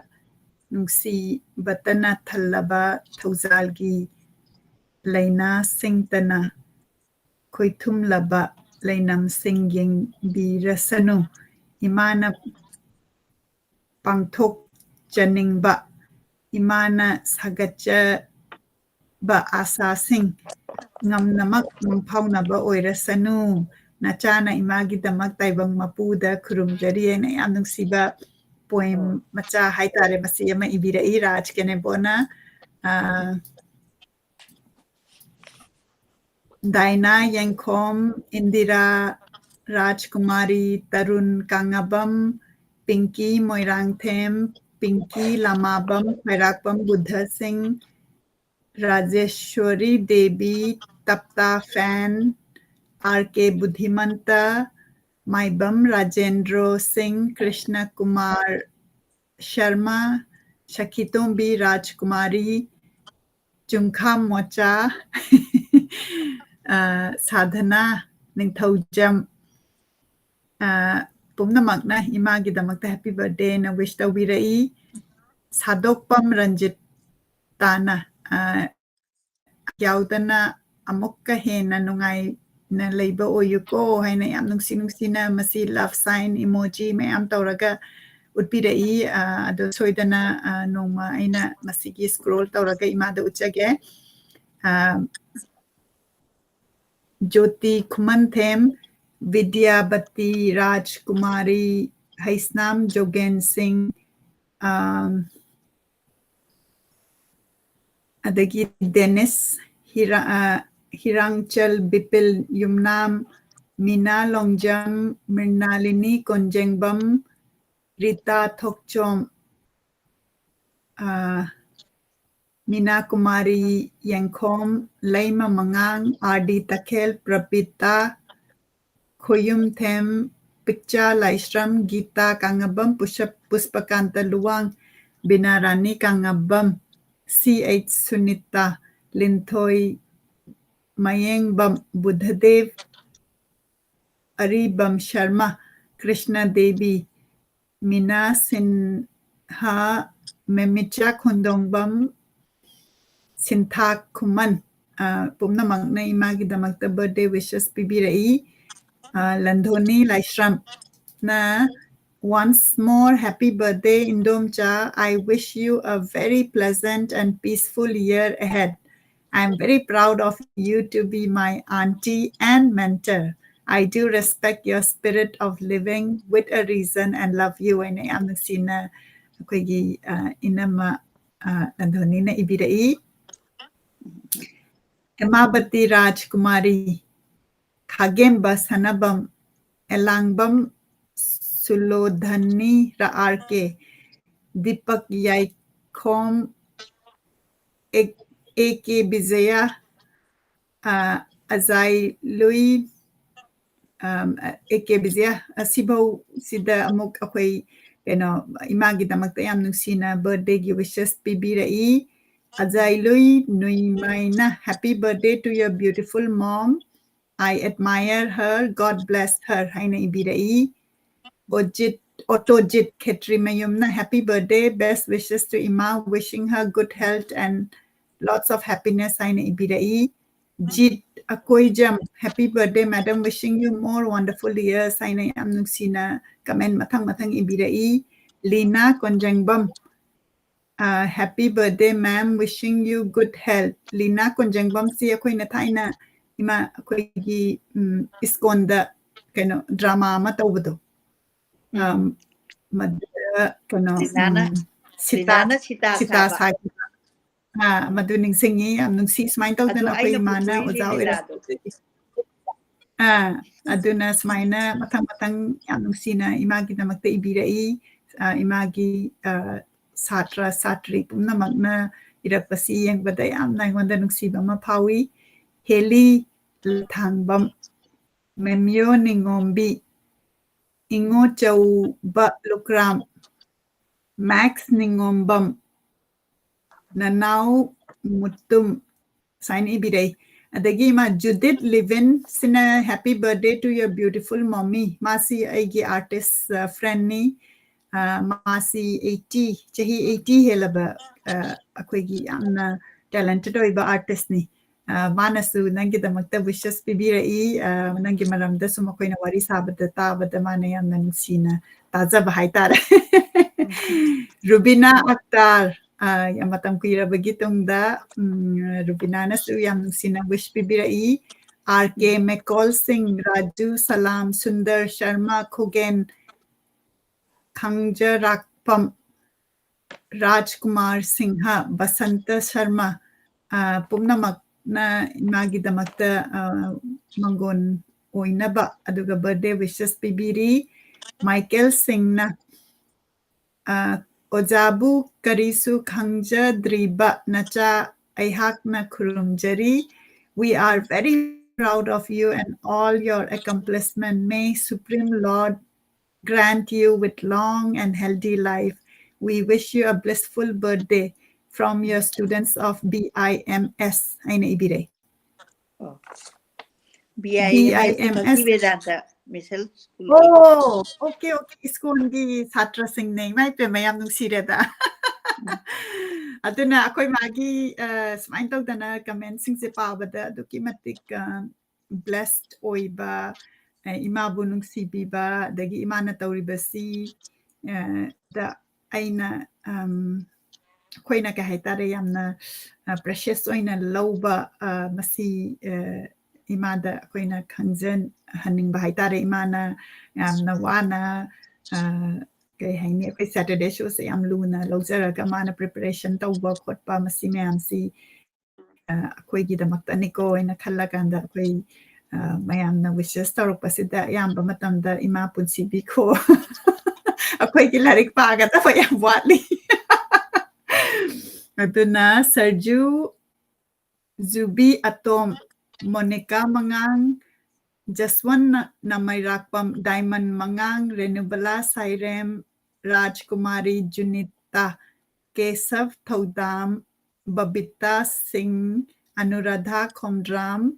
ꯅꯨꯡꯁꯤꯕꯇꯅ ꯊꯜꯂꯕ ꯊꯧꯖꯥꯜꯒꯤ ꯂꯩꯅꯥ ꯁꯤꯡꯇꯅ ꯈꯣꯏꯊꯨꯝꯂꯕ ꯂꯩꯅꯝꯁꯤꯡ ꯌꯦꯡꯕꯤꯔꯁꯅꯨ꯫ ꯏꯃꯥꯅ ꯄꯥꯡꯊꯣꯛꯆꯅꯤꯡꯕ, ꯏꯃꯥꯅ ꯁꯥꯒꯠꯆꯕ ꯑꯥꯁꯥꯁꯤꯡ ꯉꯝꯅꯃꯛ ꯃꯪꯐꯥꯎꯅꯕ ꯑꯣꯏꯔꯁꯅꯨ꯫ ꯅꯆꯥꯅ ꯏꯃꯥꯒꯤꯗꯃꯛ ꯇꯥꯏꯕꯪ ꯃꯄꯨꯗ ꯈꯨꯔꯨꯝꯖꯔꯤ ꯍꯥꯏꯅ ꯌꯥꯝ ꯅꯨꯡꯁꯤꯕ poem ꯃꯆꯥ ꯍꯥꯏꯇꯥꯔꯦ, ꯃꯁꯤ ꯑꯃ ꯏꯕꯤꯔꯛꯏ ꯔꯥꯖ ꯀꯦꯅꯦꯕꯣꯅ꯫ ꯗꯥꯏꯅꯥ ꯌꯦꯡꯈꯣꯝ, Indira ꯔꯥꯖꯀꯨꯃꯥꯔꯤ, Tarun ꯀꯥꯉꯕꯝ, ꯄꯤꯡꯀꯤ Moirangthem, Pinky Lamabam, Khairakpam Buddha Singh, Rajeshwari Devi, Tapta Fan, R K Budhimanta, Maibam Rajendra Singh, Krishna Kumar Sharma, Shakhitombi Rajkumari, Chungkham Mocha, ꯑ, ꯁꯥꯙꯅꯥ ꯅꯤꯡꯊꯧꯖꯝ, ꯑ, ꯄꯨꯝꯅꯃꯛꯅ ꯏꯃꯥꯒꯤꯗꯃꯛꯇ happy birthday ꯅ wish ꯇꯧꯕꯤꯔꯛꯏ꯫ ꯁꯥꯗꯣꯛꯄꯝ ꯔꯟꯖꯤꯇꯥꯅ, ꯑ, ꯌꯥꯎꯗꯅ ꯑꯃꯨꯛꯀ ꯍꯦꯟꯅ ꯅꯨꯡꯉꯥꯏꯅ ꯂꯩꯕ ꯑꯣꯏꯌꯨꯀꯣ ꯍꯥꯏꯅ ꯌꯥꯝ ꯅꯨꯡꯁꯤ ꯅꯨꯡꯁꯤꯅ ꯃꯁꯤ love sign emoji ꯃꯌꯥꯝ ꯇꯧꯔꯒ ꯎꯠꯄꯤꯔꯛꯏ꯫ ꯑ, ꯑꯗꯣ ꯁꯣꯏꯗꯅ, ꯑ, ꯅꯣꯡꯃ ꯑꯩꯅ ꯃꯁꯤꯒꯤ scroll ꯇꯧꯔꯒ ꯏꯃꯥꯗ ꯎꯠꯆꯒꯦ꯫ ꯑ, ꯖꯣꯇꯤ ꯈꯨꯃꯟꯊꯦꯝ, ꯕꯤꯗ꯭ꯌꯥꯕꯇꯤ ꯔꯥꯖꯀꯨꯃꯥꯔꯤ ꯍꯩꯁꯅꯥꯝ, ꯖꯣꯒꯦꯟ ꯁꯤꯡ, ꯑ, ꯑꯗꯒꯤ ꯗꯦꯅꯤꯁ, ꯍꯤꯔꯥ-, ꯑ, ꯍꯤꯔꯥꯡꯆꯜ, ꯕꯤꯄꯤꯜ ꯌꯨꯝꯅꯥꯝ, ꯃꯤꯅꯥ ꯂꯣꯡꯖꯝ, ꯃ꯭ꯔꯤꯅꯥꯂꯤꯅꯤ ꯀꯣꯟꯖꯦꯡꯕꯝ, ꯔꯤꯇꯥ ꯊꯣꯛꯆꯣꯝ, ꯑ, ꯃꯤꯅꯥ ꯀꯨꯃꯥꯔꯤ ꯌꯦꯡꯈꯣꯝ, ꯂꯩꯃ ꯃꯉꯥꯡ, ꯑꯥꯔ ꯗꯤ ꯇꯈꯦꯜ, ꯄ꯭ꯔꯕꯤꯇꯥ ꯈꯣꯌꯨꯝꯊꯦꯝ, ꯄꯤꯛꯆꯥ ꯂꯥꯏꯁ꯭ꯔꯝ, ꯒꯤꯇꯥ ꯀꯥꯡꯉꯕꯝ, ꯄꯨꯁꯞ-, ꯄꯨꯁꯄꯀꯥꯟꯇ ꯂꯨꯋꯥꯡ, ꯕꯤꯅꯥ ꯔꯥꯅꯤ ꯀꯥꯡꯉꯕꯝ, ꯁꯤ ꯑꯩꯆ ꯁꯨꯅꯤꯇꯥ, ꯂꯤꯟꯊꯣꯏ ꯃꯌꯦꯡꯕꯝ, ꯕꯨꯙꯗꯦꯕ, ꯑꯔꯤꯕꯝ ꯁꯔꯃ, ꯀ꯭ꯔꯤꯁꯅ ꯗꯦꯕꯤ, ꯃꯤꯅꯥ ꯁꯤꯟꯍꯥ, ꯃꯦꯃꯤꯆꯥ ꯈꯣꯟꯗꯣꯡꯕꯝ, ꯁꯤꯟꯊꯥ ꯈꯨꯃꯟ, ꯑ, ꯄꯨꯝꯅꯃꯛꯅ ꯏꯃꯥꯒꯤꯗꯃꯛꯇ birthday wishes ꯄꯤꯕꯤꯔꯛꯏ꯫ ꯑ, ꯂꯟꯙꯣꯅꯤ ꯂꯥꯏꯁ꯭ꯔꯝꯅ, "Once more, happy birthday, Indomcha. I wish you a very pleasant and peaceful year ahead. I am very proud of you to be my auntie and mentor. I do respect your spirit of living with a reason and love you." ꯍꯥꯏꯅ ꯌꯥꯝ ꯅꯨꯡꯁꯤꯅ ꯑꯩꯈꯣꯏꯒꯤ, ꯑ, ꯏꯅꯝꯃ, ꯑ, ꯂꯟꯙꯣꯅꯤꯅ ꯏꯕꯤꯔꯛꯏ꯫ ꯍꯦꯃꯥꯕꯇꯤ ꯔꯥꯖꯀꯨꯃꯥꯔꯤ, ꯈꯥꯒꯦꯝꯕ ꯁꯅꯥꯕꯝ, ꯑꯦꯂꯥꯡꯕꯝ ꯁꯨꯂꯣꯙꯅꯤ ꯔ-, R K, Dipak Yaikhom, A K Bijay, ꯑ, ꯑꯖꯥꯏ ꯂꯨꯏ, ꯑꯦ ꯀꯦ ꯕꯤꯖꯌ, ꯑꯁꯤꯐꯧ ꯁꯤꯗ ꯑꯃꯨꯛ ꯑꯩꯈꯣꯏ ꯀꯩꯅꯣ ꯏꯃꯥꯒꯤꯗꯃꯛꯇ ꯌꯥꯝ ꯅꯨꯡꯁꯤꯅ birthday ꯒꯤ wishes ꯄꯤꯕꯤꯔꯛꯏ꯫ ꯑꯖꯥꯏ ꯂꯨꯏ ꯅꯨꯏꯃꯥꯏꯅ, "Happy birthday to your beautiful mom. I admire her. God bless her" ꯍꯥꯏꯅ ꯏꯕꯤꯔꯛꯏ꯫ ꯑꯣꯖꯤꯠ, ꯑꯣꯇꯣꯖꯤꯠ ꯈꯦꯇ꯭ꯔꯤꯃꯌꯨꯝꯅ, "Happy birthday, best wishes to ꯏꯃꯥ, wishing her good health and lots of happiness" ꯍꯥꯏꯅ ꯏꯕꯤꯔꯛꯏ꯫ ꯖꯤꯠ Akoijam, "Happy birthday, madam. Wishing you more wonderful years" ꯍꯥꯏꯅ ꯌꯥꯝ ꯅꯨꯡꯁꯤꯅ comment ꯃꯊꯪ ꯃꯊꯪ ꯏꯕꯤꯔꯛꯏ꯫ ꯂꯤꯅꯥ ꯀꯣꯟꯖꯪꯕꯝ, ꯑ, "Happy birthday, ma'am. Wishing you good health." Leena ꯀꯣꯟꯖꯪꯕꯝꯁꯤ ꯑꯩꯈꯣꯏꯅ ꯊꯥꯏꯅ ꯏꯃꯥ, ꯑꯩꯈꯣꯏꯒꯤ, ꯎꯝ, ꯏꯁꯀꯣꯟꯗ ꯀꯩꯅꯣ drama ꯑꯃ ꯇꯧꯕꯗꯣ꯫ ꯎꯝ꯫ ꯑꯝ, ꯃꯗꯨꯗ ꯀꯩꯅꯣ, ꯂꯤꯅꯥꯅ, ꯎꯝ, ꯁꯤꯇꯥ, ꯂꯤꯅꯥꯅ ꯁꯤꯇꯥ ꯁꯤꯇꯥ ꯁꯥꯕ꯫ ꯁꯥꯈꯤꯕ꯫ ꯑ, ꯎꯝ꯫ ꯃꯗꯨ ꯅꯤꯡꯁꯤꯡꯉꯤ, ꯌꯥꯝ ꯅꯨꯡꯁꯤ꯫ ꯁꯨꯃꯥꯏꯅ ꯑꯗꯨ ꯇꯧꯗꯅ ꯑꯩꯈꯣꯏ ꯑꯩꯅ ꯏꯃꯥꯅ ꯄꯨꯊꯣꯛꯏꯅꯤ ꯑꯣꯖꯥ ꯑꯣꯏꯔꯛ-, ꯂꯤꯂꯥꯗꯣ꯫ ꯑ, ꯑꯗꯨꯅ ꯁꯨꯃꯥꯏꯅ ꯃꯊꯪ ꯃꯊꯪ ꯌꯥꯝ ꯅꯨꯡꯁꯤꯅ ꯏꯃꯥꯒꯤꯗꯃꯛꯇ ꯏꯕꯤꯔꯛꯏ꯫ ꯑ, ꯏꯃꯥꯒꯤ, ꯑ, ꯁꯥꯇ꯭ꯔ ꯁꯥꯇ꯭ꯔꯤ ꯄꯨꯝꯅꯃꯛꯅ ꯏꯔꯛꯄꯁꯤ ꯌꯦꯡꯕꯗ ꯌꯥꯝꯅ ꯑꯩꯉꯣꯟꯗ ꯅꯨꯡꯁꯤꯕ ꯑꯃ ꯐꯥꯎꯏ꯫ ꯍꯦꯂꯤ ꯂꯊꯥꯡꯕꯝ, ꯃꯦꯝꯌꯣ ꯅꯤꯉꯣꯝꯕꯤ, ꯏꯉꯣꯆꯧꯕ ꯂꯨꯀ꯭ꯔꯥꯝ, ꯃꯦꯛꯁ ꯅꯤꯉꯣꯝꯕꯝ, ꯅꯅꯥꯎ ꯃꯨꯇꯨꯝ, ꯁꯨꯃꯥꯏꯅ ꯏꯕꯤꯔꯛꯏ꯫ ꯑꯗꯒꯤ ꯏꯃꯥ ꯖꯨꯗꯤꯠ ꯂꯤꯚꯤꯟ ꯁꯤꯅ, "Happy birthday to your beautiful mommy." ꯃꯥꯁꯤ ꯑꯩꯒꯤ artist, ꯑ, friend ꯅꯤ꯫ ꯑ, ꯃꯥꯁꯤ eighty, ꯆꯍꯤ eighty ꯍꯦꯜꯂꯕ, ꯑ, ꯑꯩꯈꯣꯏꯒꯤ ꯌꯥꯝꯅ talented ꯑꯣꯏꯕ artist ꯅꯤ꯫ ꯑ, ꯃꯥꯅꯁꯨ ꯅꯪꯒꯤꯗꯃꯛꯇ wishes ꯄꯤꯕꯤꯔꯛꯏ꯫ ꯑ, ꯅꯪꯒꯤ ꯃꯔꯝꯗꯁꯨ ꯃꯈꯣꯏꯅ ꯋꯥꯔꯤ ꯁꯥꯕꯗ ꯇꯥꯕꯗ ꯃꯥꯅ ꯌꯥꯝꯅ ꯅꯨꯡꯁꯤꯅ ꯇꯥꯖꯕ ꯍꯥꯏꯇꯥꯔꯦ꯫ ꯔꯨꯕꯤꯅꯥ ꯑꯛꯇꯥꯔ, ꯑ, ꯌꯥꯝ ꯃꯇꯝ ꯀꯨꯏꯔꯕꯒꯤ ꯇꯨꯡꯗ, ꯎꯝ, ꯔꯨꯕꯤꯅꯥꯅꯁꯨ ꯌꯥꯝ ꯅꯨꯡꯁꯤꯅ wish ꯄꯤꯕꯤꯔꯛꯏ꯫ ꯑꯥꯔ ꯀꯦ ꯃꯦꯀꯣꯜ ꯁꯤꯡ, ꯔꯥꯖꯨ ꯁꯂꯥꯝ, ꯁꯨꯟꯗꯔ ꯁꯔꯃ, ꯈꯨꯒꯦꯟ ꯈꯪꯖꯔꯥꯛꯄꯝ, ꯔꯥꯖꯀꯨꯃꯥꯔ ꯁꯤꯡꯍ, ꯕꯁꯟꯇ ꯁꯔꯃ, ꯑ, ꯄꯨꯝꯅꯃꯛꯅ ꯏꯃꯥꯒꯤꯗꯃꯛꯇ, ꯑ, ꯃꯪꯒꯣꯟ ꯑꯣꯏꯅꯕ ꯑꯗꯨꯒ birthday wishes ꯄꯤꯕꯤꯔꯤ꯫ ꯃꯥꯏꯀꯦꯜ ꯁꯤꯡꯅ, ꯑ, ꯑꯣꯖꯥꯕꯨ ꯀꯔꯤꯁꯨ ꯈꯪꯖꯗ꯭ꯔꯤꯕ ꯅꯆꯥ ꯑꯩꯍꯥꯛꯅ ꯈꯨꯔꯨꯝꯖꯔꯤ꯫ We are very proud of you and all your accomplishment. May Supreme Lord grant you with long and healthy life. We wish you a blissful birthday from your students of B I M S. ꯍꯥꯏꯅ ꯏꯕꯤꯔꯦ꯫ ꯑꯣ꯫ B I M S, B I M S. Bhakti Vedanta mission ꯁ꯭ꯀꯨꯜꯒꯤ꯫ ꯑꯣ, okay, okay. ꯁ꯭ꯀꯨꯜꯒꯤ ꯁꯥꯇ꯭ꯔꯁꯤꯡꯅꯦ꯫ ꯏꯃꯥ ꯏꯄꯦꯝꯃ, ꯌꯥꯝ ꯅꯨꯡꯁꯤꯔꯦꯗ꯫ ꯑꯗꯨꯅ ꯑꯩꯈꯣꯏ ꯃꯥꯒꯤ, ꯑ, ꯁꯨꯃꯥꯏꯅ ꯇꯧꯗꯅ comment ꯁꯤꯡꯁꯦ ꯄꯥꯕꯗ ꯑꯗꯨꯛꯀꯤ ꯃꯇꯤꯛ, ꯑ, blessed ꯑꯣꯏꯕ, ꯑ, ꯏꯃꯥꯕꯨ ꯅꯨꯡꯁꯤꯕꯤꯕ, ꯑꯗꯒꯤ ꯏꯃꯥꯅ ꯇꯧꯔꯤꯕꯁꯤ, ꯑ, ꯗ ꯑꯩꯅ, ꯑꯝ, ꯑꯩꯈꯣꯏꯅ ꯀꯩ ꯍꯥꯏꯇꯥꯔꯦ, ꯌꯥꯝꯅ, ꯑ, precious ꯑꯣꯏꯅ ꯂꯧꯕ, ꯑ, ꯃꯁꯤ, ꯑ, ꯏꯃꯥꯗ ꯑꯩꯈꯣꯏꯅ ꯈꯪꯖꯍꯟꯅꯤꯡꯕ ꯍꯥꯏꯇꯥꯔꯦ꯫ ꯏꯃꯥꯅ ꯌꯥꯝꯅ ꯋꯥꯅ, ꯑ, ꯀꯩ ꯍꯥꯏꯅꯤ, ꯑꯩꯈꯣꯏ Saturday show ꯁꯦ ꯌꯥꯝ ꯂꯨꯅ ꯂꯧꯖꯔꯒ ꯃꯥꯅ preparation ꯇꯧꯕ ꯈꯣꯠꯄ, ꯃꯁꯤ ꯃꯌꯥꯝꯁꯤ, ꯑ, ꯑꯩꯈꯣꯏꯒꯤꯗꯃꯛꯇꯅꯤꯀꯣ ꯍꯥꯏꯅ ꯈꯜꯂꯀꯥꯟꯗ ꯑꯩꯈꯣꯏ, ꯑ, ꯃꯌꯥꯝꯅ wishes ꯇꯧꯔꯛꯄꯁꯤꯗ ꯑꯌꯥꯝꯕ ꯃꯇꯝꯗ "ꯏꯃꯥ ꯄꯨꯟꯁꯤꯕꯤꯈꯣ, ꯑꯩꯈꯣꯏꯒꯤ ꯂꯥꯏꯔꯤꯛ ꯄꯥꯒꯗꯕ ꯌꯥꯝ ꯋꯥꯠꯂꯤ"꯫ ꯑꯗꯨꯅ ꯁꯔꯖꯨ, ꯖꯨꯕꯤ ꯑꯇꯣꯝ, ꯃꯣꯅꯤꯀꯥ ꯃꯉꯥꯡ, ꯖꯁꯋꯟ ꯅꯃꯩꯔꯥꯛꯄꯝ, ꯗꯥꯏꯃꯟ ꯃꯉꯥꯡ, ꯔꯦꯅꯨꯕꯂꯥ ꯁꯥꯏꯔꯦꯝ, ꯔꯥꯖꯀꯨꯃꯥꯔꯤ ꯖꯨꯅꯤꯇꯥ, ꯀꯦꯁꯕ ꯊꯧꯗꯥꯝ, ꯕꯕꯤꯇꯥ ꯁꯤꯡ, ꯑꯅꯨꯔꯥꯙꯥ ꯈꯣꯝꯗ꯭ꯔꯥꯝ,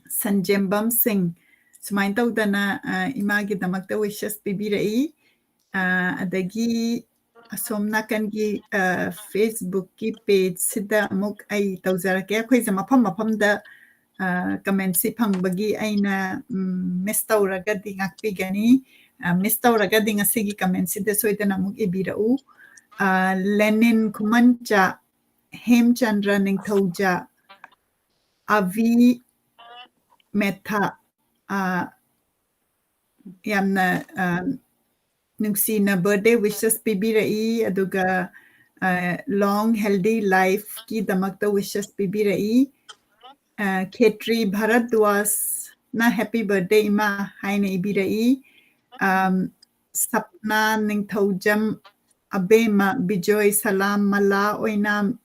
ꯁꯟꯖꯦꯝꯕꯝ ꯁꯤꯡ, ꯁꯨꯃꯥꯏꯅ ꯇꯧꯗꯅ, ꯑ, ꯏꯃꯥꯒꯤꯗꯃꯛꯇ wishes ꯄꯤꯕꯤꯔꯛꯏ꯫ ꯑ, ꯑꯗꯒꯤ ꯑꯁꯣꯝ ꯅꯥꯀꯟꯒꯤ, ꯑ, Facebook ꯀꯤ page ꯁꯤꯗ ꯑꯃꯨꯛ ꯑꯩ ꯇꯧꯖꯔꯛꯀꯦ꯫ ꯑꯩꯈꯣꯏꯁꯦ ꯃꯐꯝ ꯃꯐꯝꯗ, ꯑ, comment ꯁꯤ ꯐꯪꯕꯒꯤ ꯑꯩꯅ, ꯎꯝ, miss ꯇꯧꯔꯒꯗꯤ ꯉꯥꯛꯄꯤꯒꯅꯤ꯫ ꯑ, miss ꯇꯧꯔꯒꯗꯤ ꯉꯁꯤꯒꯤ comment ꯁꯤꯗ ꯁꯣꯏꯗꯅ ꯑꯃꯨꯛ ꯏꯕꯤꯔꯛꯎ꯫ ꯑ, ꯂꯦꯅꯤꯟ ꯈꯨꯃꯟꯆꯥ, ꯍꯦꯝꯆꯟꯗ꯭ꯔ ꯅꯤꯡꯊꯧꯖꯥ, ꯑꯚꯤ ꯃꯦꯊꯥ, ꯑ, ꯌꯥꯝꯅ, ꯑ, ꯅꯨꯡꯁꯤꯅ birthday wishes ꯄꯤꯕꯤꯔꯛꯏ, ꯑꯗꯨꯒ, ꯑ, long healthy life ꯀꯤꯗꯃꯛꯇ wishes ꯄꯤꯕꯤꯔꯛꯏ꯫ ꯑ, ꯈꯦꯇ꯭ꯔꯤ ꯚꯥꯔꯠꯗ꯭ꯋꯥꯖꯅ "Happy birthday ꯏꯃꯥ" ꯍꯥꯏꯅ ꯏꯕꯤꯔꯛꯏ꯫ ꯑꯝ, ꯁꯞꯅꯥ ꯅꯤꯡꯊꯧꯖꯝ, ꯑꯕꯦꯝꯃ, ꯕꯤꯖꯣꯏ, ꯁꯂꯥꯝ, ꯃꯂꯥ ꯑꯣꯏꯅꯥꯝ,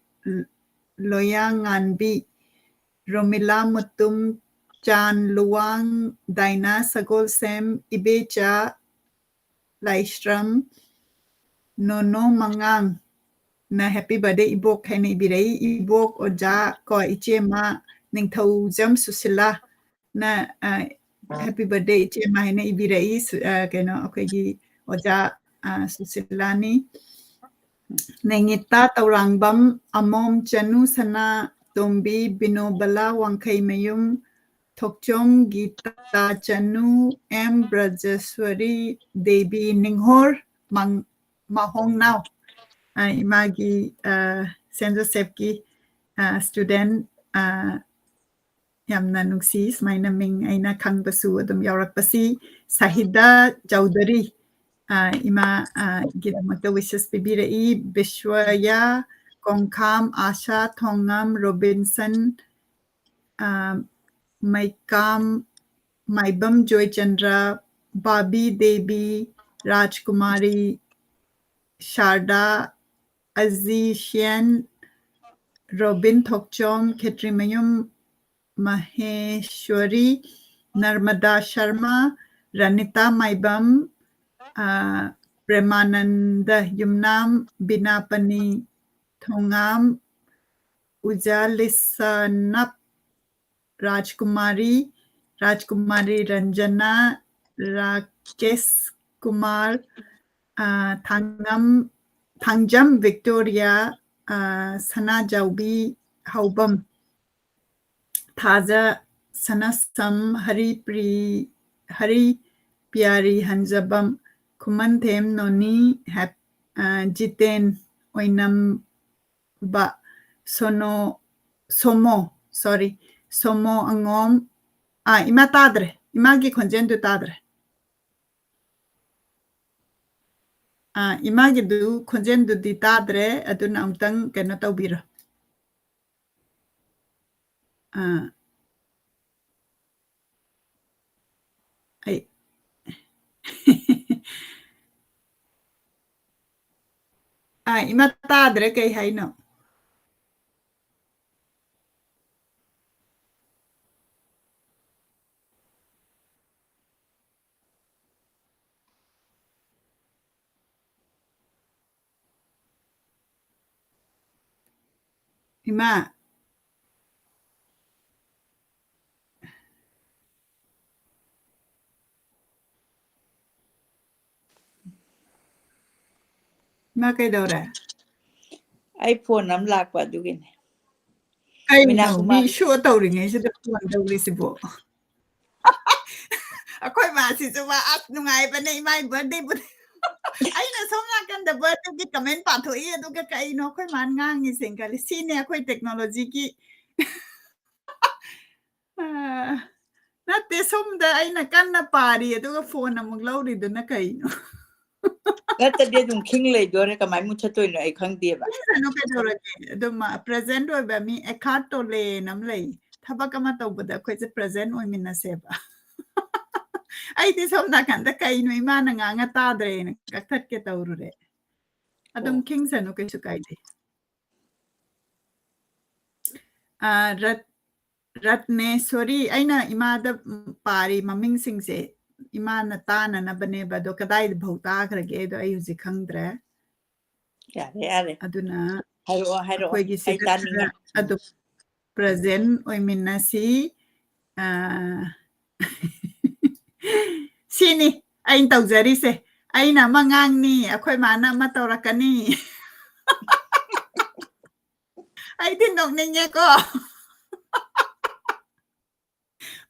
ꯂꯣꯌꯥ ꯉꯥꯟꯕꯤ, ꯔꯣꯃꯤꯂꯥ ꯃꯨꯇꯨꯝ, ꯆꯥꯟ ꯂꯨꯋꯥꯡ, ꯗꯥꯏꯅꯥ ꯁꯒꯣꯜꯁꯦꯝ, ꯏꯕꯦꯆꯥ ꯂꯥꯏꯁ꯭ꯔꯝ, ꯅꯣꯅꯣ ꯃꯉꯥꯡ ꯅ happy birthday ꯏꯕꯣꯛ ꯍꯥꯏꯅ ꯏꯕꯤꯔꯛꯏ꯫ ꯏꯕꯣꯛ ꯑꯣꯖꯥ ꯀꯣ, ꯏꯆꯦꯃ ꯅꯤꯡꯊꯧꯖꯝ ꯁꯨꯁꯤꯂꯥ ꯅ, ꯑ, happy birthday ꯏꯆꯦꯃ ꯍꯥꯏꯅ ꯏꯕꯤꯔꯛꯏ꯫ ꯁꯨ-, ꯑ, ꯀꯩꯅꯣ, ꯑꯩꯈꯣꯏꯒꯤ ꯑꯣꯖꯥ, ꯑ, ꯁꯨꯁꯤꯂꯥꯅꯤ꯫ ꯅꯦꯉꯤꯇꯥ ꯇꯧꯔꯥꯡꯕꯝ, ꯑꯃꯣꯝ ꯆꯅꯨ ꯁꯅꯥ ꯇꯣꯝꯕꯤ, ꯕꯤꯅꯣꯕꯂꯥ ꯋꯥꯡꯈꯩꯃꯌꯨꯝ, ꯊꯣꯛꯆꯣꯝ ꯒꯤꯇꯥ ꯆꯅꯨ, ꯑꯦꯝ ꯕ꯭ꯔꯖꯦꯁ꯭ꯋꯔꯤ ꯗꯦꯕꯤ, ꯅꯤꯡꯍꯣꯔ ꯃꯪ-, ꯃꯍꯣꯡꯅꯥꯎ, ꯑ, ꯏꯃꯥꯒꯤ, ꯑ, ꯁꯦꯟ ꯖꯣꯁꯦꯐꯀꯤ, ꯑ, student, ꯑ, ꯌꯥꯝꯅ ꯅꯨꯡꯁꯤ, ꯁꯨꯃꯥꯏꯅ ꯃꯤꯡ ꯑꯩꯅ ꯈꯪꯕꯁꯨ ꯑꯗꯨꯝ ꯌꯥꯎꯔꯛꯄꯁꯤ꯫ ꯁꯥꯍꯤꯗꯥ ꯆꯧꯙꯔꯤ, ꯑ, ꯏꯃꯥ, ꯑ, ꯒꯤꯗꯃꯛꯇ wishes ꯄꯤꯕꯤꯔꯛꯏ꯫ ꯕꯤꯁ꯭ꯋꯌꯥ ꯀꯣꯡꯈꯥꯝ, ꯑꯥꯁꯥ ꯊꯣꯡꯉꯝ, ꯔꯣꯕꯤꯟꯁꯟ, ꯑ, ꯃꯩꯀꯥꯝ, ꯃꯥꯏꯕꯝ ꯖꯣꯏꯆꯟꯗ꯭ꯔ, ꯕꯥꯕꯤ ꯗꯦꯕꯤ, ꯔꯥꯖꯀꯨꯃꯥꯔꯤ, ꯁꯥꯔꯗꯥ, ꯑꯖꯤꯁꯤꯌꯟ, ꯔꯣꯕꯤꯟ ꯊꯣꯛꯆꯣꯝ, ꯈꯦꯇ꯭ꯔꯤꯃꯌꯨꯝ ꯃꯍꯦꯁ꯭ꯋꯔꯤ, ꯅꯔꯃꯗꯥ ꯁꯔꯃ, ꯔꯅꯤꯇꯥ ꯃꯥꯏꯕꯝ, ꯑ, ꯄ꯭ꯔꯦꯃꯥꯅꯟꯗ ꯌꯨꯝꯅꯥꯝ, ꯕꯤꯅꯥꯄꯅꯤ ꯊꯣꯉꯥꯝ, ꯎꯖꯥ ꯂꯤꯁꯅꯞ, ꯔꯥꯖꯀꯨꯃꯥꯔꯤ, ꯔꯥꯖꯀꯨꯃꯥꯔꯤ ꯔꯟꯖꯅꯥ, ꯔꯥꯀꯦꯁ ꯀꯨꯃꯥꯔ, ꯑ, ꯊꯥꯡꯉꯝ-, ꯊꯥꯡꯖꯝ ꯕꯤꯛꯇꯣꯔꯤꯌꯥ, ꯑ, ꯁꯅꯥꯖꯥꯎꯕꯤ ꯍꯥꯎꯕꯝ, ꯊꯥꯖ ꯁꯅꯥꯁꯝ, ꯍꯔꯤꯄ꯭ꯔꯤ-, ꯍꯔꯤ ꯄꯤꯌꯥꯔꯤ ꯍꯟꯖꯕꯝ, ꯈꯨꯃꯟꯊꯦꯝ ꯅꯣꯅꯤ, ꯍꯦꯞ-, ꯑ, ꯖꯤꯇꯦꯟ ꯑꯣꯏꯅꯝ, ꯕ, ꯁꯣꯅꯣ, ꯁꯣꯃꯣ, sorry, ꯁꯣꯃꯣ ꯑꯉꯣꯝ꯫ ꯑꯥ, ꯏꯃꯥ ꯇꯥꯗ꯭ꯔꯦ꯫ ꯏꯃꯥꯒꯤ ꯈꯣꯟꯖꯦꯜꯗꯨ ꯇꯥꯗ꯭ꯔꯦ꯫ ꯑꯥ, ꯏꯃꯥꯒꯤꯗꯨ ꯈꯣꯟꯖꯦꯜꯗꯨꯗꯤ ꯇꯥꯗ꯭ꯔꯦ꯫ ꯑꯗꯨꯅ ꯑꯃꯨꯛꯇꯪ ꯀꯩꯅꯣ ꯇꯧꯕꯤꯔꯣ꯫ ꯑꯥ꯫ ꯑꯩ ꯑꯥ, ꯏꯃꯥ ꯇꯥꯗ꯭ꯔꯦ, ꯀꯩ ꯍꯥꯏꯅꯣ? ꯏꯃꯥ꯫ ꯏꯃꯥ ꯀꯩꯗꯧꯔꯦ? ꯑꯩ phone ꯑꯃ ꯂꯥꯛꯄ ꯑꯗꯨꯒꯤꯅꯦ꯫ ꯀꯩꯅꯣ, ꯃꯤꯅꯥ ꯃꯤ ꯀꯨꯃꯥꯔꯤ꯫ Show ꯇꯧꯔꯤꯉꯩꯁꯤꯗ phone ꯇꯧꯔꯤꯁꯤꯕꯣ? ꯑꯩꯈꯣꯏ ꯃꯥꯁꯤꯁꯨ ꯃꯥ, "ꯑꯁ, ꯅꯨꯡꯉꯥꯏꯕꯅꯦ ꯏꯃꯥꯏ birthdayꯕꯨꯗꯤ꯫" ꯑꯩꯅ ꯁꯣꯝ ꯅꯥꯀꯟꯗ birthdayꯒꯤ comment ꯄꯥꯊꯣꯛꯏ, ꯑꯗꯨꯒ ꯀꯩꯅꯣ ꯑꯩꯈꯣꯏ ꯃꯥꯅ ꯉꯥꯡꯉꯤꯁꯦ ꯈꯜꯂꯤ꯫ ꯁꯤꯅꯦ ꯑꯩꯈꯣꯏ technologyꯒꯤ꯫ ꯑ, ꯅꯠꯇꯦ, ꯁꯣꯝꯗ ꯑꯩꯅ ꯀꯟꯅ ꯄꯥꯔꯤ, ꯑꯗꯨꯒ phone ꯑꯃꯨꯛ ꯂꯧꯔꯤꯗꯨꯅ ꯀꯩꯅꯣ? ꯅꯠꯇ꯭ꯔꯗꯤ ꯑꯗꯨꯝ ꯈꯤꯡ ꯂꯩꯗꯣꯔꯦ, ꯀꯃꯥꯏ ꯃꯨꯠꯊꯠꯇꯣꯏꯅꯣ ꯑꯩ ꯈꯪꯗꯦꯕ꯫ ꯈꯤꯡꯁꯅꯨ ꯀꯩꯗꯧꯔꯒꯦ? ꯑꯗꯨꯝ, ꯑ, present ꯑꯣꯏꯕ ꯃꯤ Eckhart Tolle ꯑꯃ ꯂꯩ꯫ ꯊꯕꯛ ꯑꯃ ꯇꯧꯕꯗ ꯑꯩꯈꯣꯏꯁꯦ present ꯑꯣꯏꯃꯤꯟꯅꯁꯦꯕ꯫ ꯑꯩꯗꯤ ꯁꯣꯝ ꯅꯥꯀꯟꯗ ꯀꯩꯅꯣ ꯏꯃꯥꯅ ꯉꯥꯡꯉ ꯇꯥꯗ꯭ꯔꯦꯅ ꯀꯛꯊꯠꯀꯦ ꯇꯧꯔꯨꯔꯦ꯫ ꯑꯗꯨꯝ ꯑꯣ꯫ ꯈꯤꯡꯁꯅꯨ, ꯀꯩꯁꯨ ꯀꯥꯏꯗꯦ꯫ ꯑ, ꯔꯠ-, ꯔꯠꯅꯦꯁꯣꯔꯤ, ꯑꯩꯅ ꯏꯃꯥꯗ, ꯎꯝ, ꯄꯥꯔꯤ ꯃꯃꯤꯡꯁꯤꯡꯁꯦ ꯏꯃꯥꯅ ꯇꯥꯅꯅꯕꯅꯦꯕ, ꯑꯗꯣ ꯀꯗꯥꯏꯗ ꯐꯥꯎ ꯇꯥꯈ꯭ꯔꯒꯦꯗꯣ ꯑꯩ ꯍꯧꯖꯤꯛ ꯈꯪꯗ꯭ꯔꯦ꯫ ꯌꯥꯔꯦ, ꯌꯥꯔꯦ꯫ ꯑꯗꯨꯅ ꯍꯥꯏꯔꯛꯑꯣ, ꯍꯥꯏꯔꯛꯑꯣ꯫ ꯑꯩꯈꯣꯏꯒꯤ ꯑꯩ ꯁꯤꯗ ꯇꯥꯅꯤꯡꯉꯦ꯫ ꯈꯔ ꯑꯗꯨꯝ present ꯑꯣꯏꯃꯤꯟꯅꯁꯤ꯫ ꯑ, ꯁꯤꯅꯤ ꯑꯩꯅ ꯇꯧꯖꯔꯤꯁꯦ꯫ ꯑꯩꯅ ꯑꯃ ꯉꯥꯡꯅꯤ, ꯑꯩꯈꯣꯏ ꯃꯥꯅ ꯑꯃ ꯇꯧꯔꯛꯀꯅꯤ꯫ ꯑꯩꯗꯤ ꯅꯣꯛꯅꯤꯡꯉꯦꯀꯣ꯫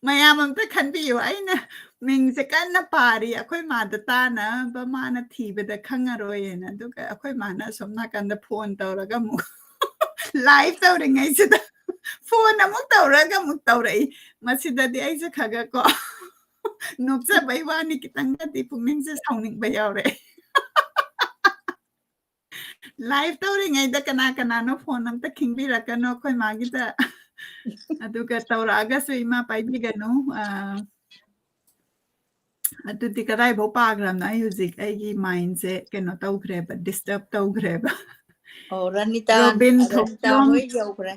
ꯃꯌꯥꯝ ꯑꯝꯇ ꯈꯟꯕꯤꯌꯨ, ꯑꯩꯅ ꯃꯤꯡꯁꯦ ꯀꯟꯅ ꯄꯥꯔꯤ, ꯑꯩꯈꯣꯏ ꯃꯥꯗ ꯇꯥꯅꯕ, ꯃꯥꯅ ꯊꯤꯕꯗ ꯈꯪꯉꯔꯣꯏꯅ꯫ ꯑꯗꯨꯒ ꯑꯩꯈꯣꯏ ꯃꯥꯅ ꯑꯁꯣꯝ ꯅꯥꯀꯟꯗ phone ꯇꯧꯔꯒ ꯑꯃꯨꯛ live ꯇꯧꯔꯤꯉꯩꯁꯤꯗ phone ꯑꯃꯨꯛ ꯇꯧꯔꯒ ꯑꯃꯨꯛ ꯇꯧꯔꯛꯏ꯫ ꯃꯁꯤꯗꯗꯤ ꯑꯩꯁꯦ ꯈꯔ ꯈꯔ ꯀꯣ ꯅꯣꯛꯆꯕꯩ ꯋꯥꯅꯤ, ꯈꯤꯇꯪꯒꯗꯤ ꯄꯨꯛꯅꯤꯡꯁꯦ ꯁꯥꯎꯅꯤꯡꯕ ꯌꯥꯎꯔꯛꯑꯦ꯫ Live ꯇꯧꯔꯤꯉꯩꯗ ꯀꯅꯥ ꯀꯅꯥꯅꯣ phone ꯑꯝꯇ ꯈꯤꯡꯕꯤꯔꯛꯀꯅꯣ ꯑꯩꯈꯣꯏ ꯃꯥꯒꯤꯗ꯫ ꯑꯗꯨꯒ ꯇꯧꯔꯛꯑꯒꯁꯨ ꯏꯃꯥ ꯄꯥꯏꯕꯤꯒꯅꯨ꯫ ꯑ, ꯑꯗꯨꯗꯤ ꯀꯗꯥꯏꯐꯥꯎ ꯄꯥꯈ꯭ꯔꯕꯅꯣ? ꯑꯩ ꯍꯧꯖꯤꯛ ꯑꯩꯒꯤ ꯃꯥꯏꯟꯁꯦ ꯀꯩꯅꯣ ꯇꯧꯈ꯭ꯔꯦꯕ, ꯗꯤꯁꯇꯔꯕ ꯇꯧꯈ꯭ꯔꯦꯕ꯫ ꯑꯣ, ꯔꯅꯤꯇꯥ, ꯔꯣꯕꯤꯟ ꯔꯅꯤꯇꯥ ꯊꯣꯛꯆꯣꯝ, ꯍꯣꯏ ꯌꯧꯈ꯭ꯔꯦ꯫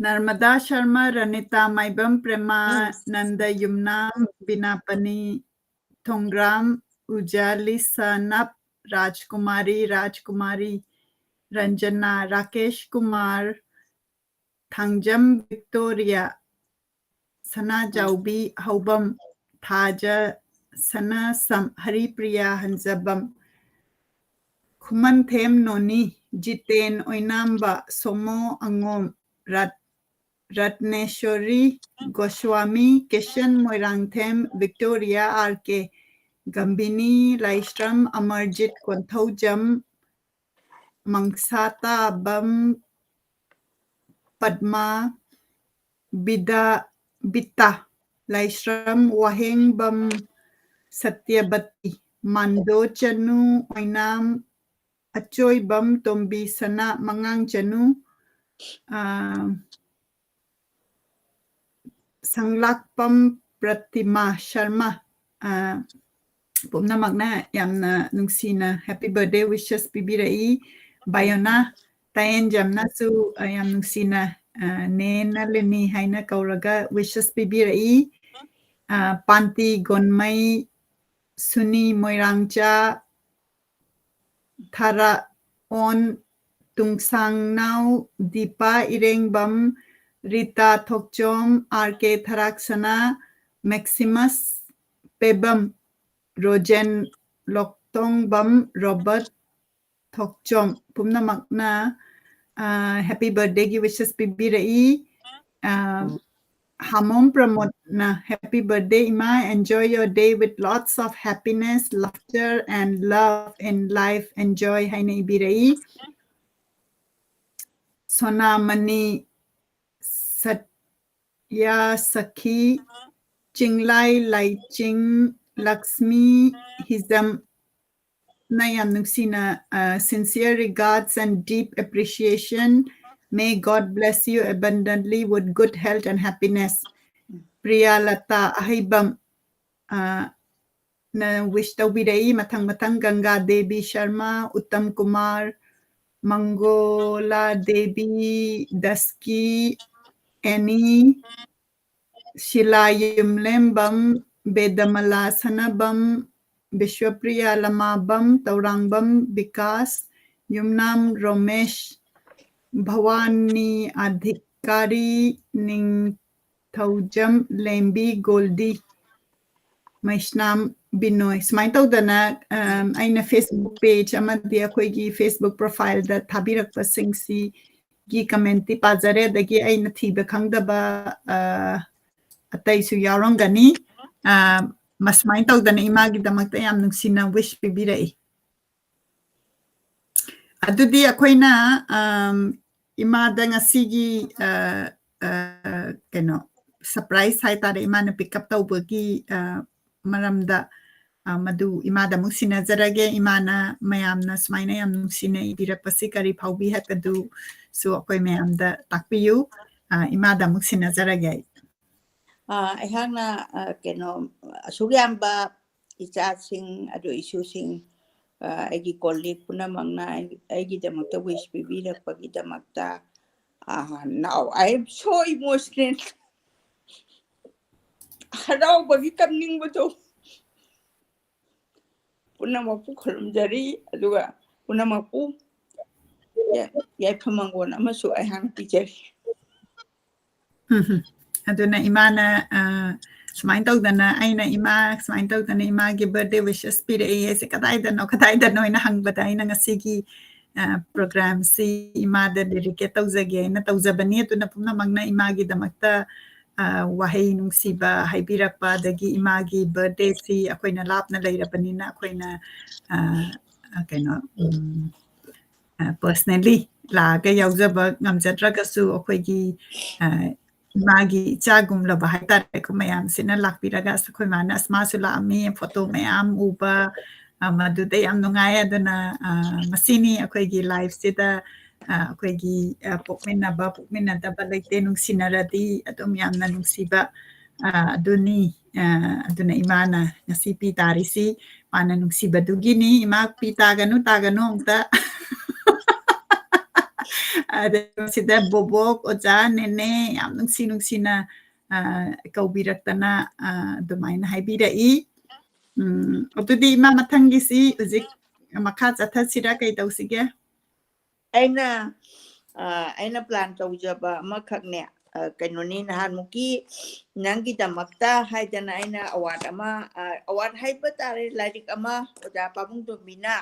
ꯅꯔꯃꯗꯥ ꯁꯔꯃ, ꯔꯅꯤꯇꯥ ꯃꯥꯏꯕꯝ, ꯄ꯭ꯔꯦꯃꯥ ꯎꯝ꯫ ꯅꯟꯗ ꯌꯨꯝꯅꯥꯝ, ꯕꯤꯅꯥꯄꯅꯤ ꯊꯣꯡꯒ꯭ꯔꯥꯝ, ꯎꯖꯥ ꯂꯤꯁꯥꯅꯞ, ꯔꯥꯖꯀꯨꯃꯥꯔꯤ, ꯔꯥꯖꯀꯨꯃꯥꯔꯤ, ꯔꯟꯖꯅꯥ, ꯔꯥꯀꯦꯁ ꯀꯨꯃꯥꯔ, ꯊꯥꯡꯖꯝ ꯚꯤꯛꯇꯣꯔꯤꯌꯥ, ꯁꯅꯥꯖꯥꯎꯕꯤ ꯍꯧꯕꯝ, ꯊꯥꯖ ꯁꯅꯥꯁꯝ, ꯍꯔꯤꯄ꯭ꯔꯤꯌꯥ ꯍꯟꯖꯕꯝ, ꯈꯨꯃꯟꯊꯦꯝ ꯅꯣꯅꯤ, ꯖꯤꯇꯦꯟ ꯑꯣꯏꯅꯥꯝꯕ, ꯁꯣꯃꯣ ꯑꯉꯣꯝ, ꯔꯠ-, ꯔꯠꯅꯦꯁꯣꯔꯤ ꯒꯣꯁ꯭ꯋꯥꯃꯤ, ꯀꯤꯁꯟ ꯃꯣꯏꯔꯥꯡꯊꯦꯝ, ꯚꯤꯛꯇꯣꯔꯤꯌꯥ ꯑꯥꯔ ꯀꯦ, ꯒꯝꯕꯤꯅꯤ ꯂꯥꯏꯁ꯭ꯔꯝ, ꯑꯃꯔꯖꯤꯠ ꯀꯣꯟꯊꯧꯖꯝ, ꯃꯪꯁꯥꯇꯥꯕꯝ, ꯄꯗꯃꯥ, ꯕꯤꯗꯥ, ꯕꯤꯇꯥ ꯂꯥꯏꯁ꯭ꯔꯝ, ꯋꯥꯍꯦꯡꯕꯝ ꯁꯇ꯭ꯌꯕꯇꯤ, ꯃꯥꯟꯗꯣ ꯆꯅꯨ, ꯑꯣꯏꯅꯥꯝ ꯑꯆꯣꯏꯕꯝ, ꯇꯣꯝꯕꯤ ꯁꯅꯥ, ꯃꯉꯥꯡ ꯆꯅꯨ, ꯑꯥ, ꯁꯪꯂꯥꯛꯄꯝ ꯄ꯭ꯔꯇꯤꯃꯥ ꯁꯔꯃ, ꯑꯥ, ꯄꯨꯝꯅꯃꯛꯅ ꯌꯥꯝꯅ ꯅꯨꯡꯁꯤꯅ happy birthday wishes ꯄꯤꯕꯤꯔꯛꯏ꯫ ꯕꯥꯌꯣꯅꯥ ꯇꯥꯌꯦꯟꯖꯝꯅꯁꯨ, ꯑꯥ, ꯌꯥꯝ ꯅꯨꯡꯁꯤꯅ, ꯑꯥ, ꯅꯦ ꯅꯂꯤꯅꯤ ꯍꯥꯏꯅ ꯀꯧꯔꯒ wishes ꯄꯤꯕꯤꯔꯛꯏ꯫ ꯑꯥ, ꯄꯥꯟꯇꯤ ꯒꯣꯟꯃꯩ, ꯁꯨꯅꯤ ꯃꯣꯏꯔꯥꯡꯆꯥ, ꯊꯔꯥꯛ ꯑꯣꯟ ꯇꯨꯡꯁꯥꯡꯅꯥꯎ, ꯗꯤꯄꯥ ꯏꯔꯦꯡꯕꯝ, ꯔꯤꯇꯥ ꯊꯣꯛꯆꯣꯝ, ꯑꯥꯔ ꯀꯦ ꯊꯔꯥꯛꯁꯅꯥ, ꯃꯦꯛꯁꯤꯃꯁ ꯄꯦꯕꯝ, ꯔꯣꯖꯦꯟ ꯂꯣꯛꯇꯣꯡꯕꯝ, ꯔꯣꯕꯔꯠ ꯊꯣꯛꯆꯣꯝ, ꯄꯨꯝꯅꯃꯛꯅ, ꯑꯥ, happy birthday ꯒꯤ wishes ꯄꯤꯕꯤꯔꯛꯏ꯫ ꯑꯥ, ꯍꯥꯃꯣꯝ ꯄ꯭ꯔꯃꯣꯗꯅ, "Happy birthday, ꯏꯃꯥ, enjoy your day with lots of happiness, laughter and love in life, enjoy" ꯍꯥꯏꯅ ꯏꯕꯤꯔꯛꯏ꯫ ꯁꯣꯅꯥꯃꯅꯤ ꯁꯠꯌꯥ ꯁꯈꯤ, ꯆꯤꯡꯂꯥꯏ ꯂꯥꯏꯆꯤꯡ ꯂꯛꯁꯃꯤ ꯍꯤꯖꯝ, ꯅ ꯌꯥꯝ ꯅꯨꯡꯁꯤꯅ, ꯑ, "Sincere regards and deep appreciation. May God bless you abundantly with good health and happiness." ꯄ꯭ꯔꯤꯌꯥꯂꯇꯥ ꯑꯍꯩꯕꯝ, ꯑ, ꯅ wish ꯇꯧꯕꯤꯔꯛꯏ꯫ ꯃꯊꯪ ꯃꯊꯪ ꯒꯪꯒꯥ ꯗꯦꯕꯤ ꯁꯔꯃ, ꯎꯠꯇꯝ ꯀꯨꯃꯥꯔ, ꯃꯪꯒꯣꯂꯥ ꯗꯦꯕꯤ, ꯗꯁꯀꯤ, ꯑꯦꯅꯤ, ꯁꯤꯂꯥ ꯌꯨꯝꯂꯦꯝꯕꯝ, ꯕꯦꯗꯃꯂꯥ ꯁꯅꯕꯝ, ꯕꯤꯁ꯭ꯋꯄ꯭ꯔꯤꯌꯥ ꯂꯃꯥꯕꯝ, ꯇꯧꯔꯥꯡꯕꯝ ꯕꯤꯀꯥꯁ, ꯌꯨꯝꯅꯥꯝ ꯔꯣꯃꯦꯁ, ꯚꯋꯥꯅꯤ ꯑꯙꯤꯀꯥꯔꯤ, ꯅꯤꯡꯊꯧꯖꯝ ꯂꯦꯝꯕꯤ ꯒꯣꯜꯗꯤ, ꯃꯩꯁꯅꯥꯝ ꯕꯤꯅꯣꯏ꯫ ꯁꯨꯃꯥꯏꯅ ꯇꯧꯗꯅ, ꯑꯝ, ꯑꯩꯅ Facebook page ꯑꯃꯗꯤ ꯑꯩꯈꯣꯏꯒꯤ Facebook profile ꯗ ꯊꯥꯕꯤꯔꯛꯄꯁꯤꯡꯁꯤꯒꯤ comment ꯇꯤ ꯄꯥꯖꯔꯦ, ꯑꯗꯒꯤ ꯑꯩꯅ ꯊꯤꯕ ꯈꯪꯗꯕ, ꯑ, ꯑꯇꯩꯁꯨ ꯌꯥꯎꯔꯝꯒꯅꯤ꯫ ꯑ, ꯃꯁꯨꯃꯥꯏꯅ ꯇꯧꯗꯅ ꯏꯃꯥꯒꯤꯗꯃꯛꯇ ꯌꯥꯝ ꯅꯨꯡꯁꯤꯅ wish ꯄꯤꯕꯤꯔꯛꯏ꯫ ꯑꯗꯨꯗꯤ ꯑꯩꯈꯣꯏꯅ, ꯑꯝ, ꯏꯃꯥꯗ ꯉꯁꯤꯒꯤ, ꯑ, ꯑ, ꯀꯩꯅꯣ, surprise ꯍꯥꯏꯇꯥꯔꯦ, ꯏꯃꯥꯅ pick up ꯇꯧꯕꯒꯤ, ꯑ, ꯃꯔꯝꯗ, ꯑ, ꯃꯗꯨ ꯏꯃꯥꯗ ꯑꯃꯨꯛ ꯁꯤꯟꯅꯖꯔꯒꯦ꯫ ꯏꯃꯥꯅ ꯃꯌꯥꯝꯅ ꯁꯨꯃꯥꯏꯅ ꯌꯥꯝ ꯅꯨꯡꯁꯤꯅ ꯏꯕꯤꯔꯛꯄꯁꯤ ꯀꯔꯤ ꯐꯥꯎꯕꯤ ꯍꯥꯏꯕꯗꯨꯁꯨ ꯑꯩꯈꯣꯏ ꯃꯌꯥꯝꯗ ꯇꯥꯛꯄꯤꯌꯨ꯫ ꯑ, ꯏꯃꯥꯗ ꯑꯃꯨꯛ ꯁꯤꯟꯅꯖꯔꯒꯦ ꯑꯩ꯫ ꯑ, ꯑꯩꯍꯥꯛꯅ, ꯑ, ꯀꯩꯅꯣ, ꯑꯁꯨꯛ ꯌꯥꯝꯕ ꯏꯆꯥꯁꯤꯡ, ꯑꯗꯨ ꯏꯁꯨꯁꯤꯡ, ꯑ, ꯑꯩꯒꯤ colleague ꯄꯨꯝꯅꯃꯛꯅ ꯑꯩ-, ꯑꯩꯒꯤꯗꯃꯛꯇ wish ꯄꯤꯕꯤꯔꯛꯄꯒꯤꯗꯃꯛꯇ, ꯑ, now I am so emotional. ꯍꯔꯥꯎꯕꯒꯤ ꯀꯞꯅꯤꯡꯕꯗꯣ꯫ ꯄꯨꯝꯅꯃꯛꯄꯨ ꯈꯨꯔꯨꯝꯖꯔꯤ, ꯑꯗꯨꯒ ꯄꯨꯝꯅꯃꯛꯄꯨ ꯌꯥ-, ꯌꯥꯏꯐ ꯃꯪꯒꯣꯜ ꯑꯃꯁꯨ ꯑꯩꯍꯥꯛꯅ ꯄꯤꯖꯔꯤ꯫ ꯎꯝ ꯍꯝ꯫ ꯑꯗꯨꯅ ꯏꯃꯥꯅ, ꯑ, ꯁꯨꯃꯥꯏꯅ ꯇꯧꯗꯅ, ꯑꯩꯅ ꯏꯃꯥ ꯁꯨꯃꯥꯏꯅ ꯇꯧꯗꯅ ꯏꯃꯥꯒꯤ birthday wishes ꯄꯤꯔꯛꯏ ꯍꯥꯏꯁꯦ ꯀꯗꯥꯏꯗꯅꯣ, ꯀꯗꯥꯏꯗꯅꯣ ꯍꯥꯏꯅ ꯍꯪꯕꯗ, ꯑꯩꯅ ꯉꯁꯤꯒꯤ, ꯑ, program ꯁꯤ ꯏꯃꯥꯗ dedicate ꯇꯧꯖꯒꯦ ꯍꯥꯏꯅ ꯇꯧꯖꯕꯅꯤ꯫ ꯑꯗꯨꯅ ꯄꯨꯝꯅꯃꯛꯅ ꯏꯃꯥꯒꯤꯗꯃꯛꯇ, ꯑ, ꯋꯥꯍꯩ ꯅꯨꯡꯁꯤꯕ ꯍꯥꯏꯕꯤꯔꯛꯄ, ꯑꯗꯒꯤ ꯏꯃꯥꯒꯤ birthday ꯁꯤ ꯑꯩꯈꯣꯏꯅ ꯂꯥꯞꯅ ꯂꯩꯔꯕꯅꯤꯅ ꯑꯩꯈꯣꯏꯅ, ꯑ, ꯑ, ꯀꯩꯅꯣ, ꯎꯝ, ꯑ, personally ꯂꯥꯛꯑꯒ ꯌꯥꯎꯖꯕ ꯉꯝꯖꯗ꯭ꯔꯒꯁꯨ, ꯑꯩꯈꯣꯏꯒꯤ, ꯑ, ꯏꯃꯥꯒꯤ ꯏꯆꯥꯒꯨꯝꯂꯕ ꯍꯥꯏꯇꯥꯔꯦꯀꯣ, ꯃꯌꯥꯝꯁꯤꯅ ꯂꯥꯛꯄꯤꯔꯒ, "ꯑꯁ, ꯑꯩꯈꯣꯏ ꯃꯥꯅ, ꯑꯁ, ꯃꯥꯁꯨ ꯂꯥꯛꯑꯝꯃꯤ, photo ꯃꯌꯥꯝ ꯎꯕ, ꯑ, ꯃꯗꯨꯗ ꯌꯥꯝ ꯅꯨꯡꯉꯥꯏ꯫ ꯑꯗꯨꯅ, ꯑ, ꯃꯁꯤꯅꯤ ꯑꯩꯈꯣꯏꯒꯤ life ꯁꯤꯗ, ꯑ, ꯑꯩꯈꯣꯏꯒꯤ, ꯑ, ꯄꯣꯛꯃꯤꯟꯅꯕ, ꯄꯣꯛꯃꯤꯟꯅꯗꯕ ꯂꯩꯇꯦ, ꯅꯨꯡꯁꯤꯅꯔꯗꯤ ꯑꯗꯨꯝ ꯌꯥꯝꯅ ꯅꯨꯡꯁꯤꯕ, ꯑꯥ, ꯑꯗꯨꯅꯤ꯫ ꯑꯥ, ꯑꯗꯨꯅ ꯏꯃꯥꯅ ꯉꯁꯤ ꯄꯤ ꯇꯥꯔꯤꯁꯤ, ꯃꯥꯅ ꯅꯨꯡꯁꯤꯕꯗꯨꯒꯤꯅꯤ꯫ ꯏꯃꯥ, ꯄꯤ ꯇꯥꯒꯅꯨ, ꯇꯥꯒꯅꯨ ꯑꯝꯇ꯫ ꯑꯗ ꯁꯤꯗ ꯕꯣꯕꯣꯛ, ꯑꯣꯖꯥ, ꯅꯦꯅꯦ, ꯌꯥꯝ ꯅꯨꯡꯁꯤ ꯅꯨꯡꯁꯤꯅ, ꯑꯥ, ꯀꯧꯕꯤꯔꯛꯇꯅ, ꯑꯥ, ꯑꯗꯨꯃꯥꯏꯅ ꯍꯥꯏꯕꯤꯔꯛꯏ꯫ ꯎꯝ, ꯑꯗꯨꯗꯤ ꯏꯃꯥ, ꯃꯊꯪꯒꯤꯁꯤ ꯍꯧꯖꯤꯛ ꯃꯈꯥ ꯆꯠꯊꯁꯤꯔꯥ, ꯀꯩ ꯇꯧꯁꯤꯒꯦ? ꯑꯩꯅ, ꯑ, ꯑꯩꯅ plan ꯇꯧꯖꯕ ꯑꯃꯈꯛꯅꯦ, ꯑ, ꯀꯩꯅꯣꯅꯤ, ꯅꯍꯥꯟꯃꯨꯛꯀꯤ ꯅꯪꯒꯤꯗꯃꯛꯇ ꯍꯥꯏꯗꯅ ꯑꯩꯅ award ꯑꯃ, ꯑ, award ꯍꯥꯏꯕ ꯇꯥꯔꯦ, ꯂꯥꯏꯔꯤꯛ ꯑꯃ ꯑꯣꯖꯥ ꯄꯥꯕꯨꯡ ꯇꯣꯝꯕꯤꯅ,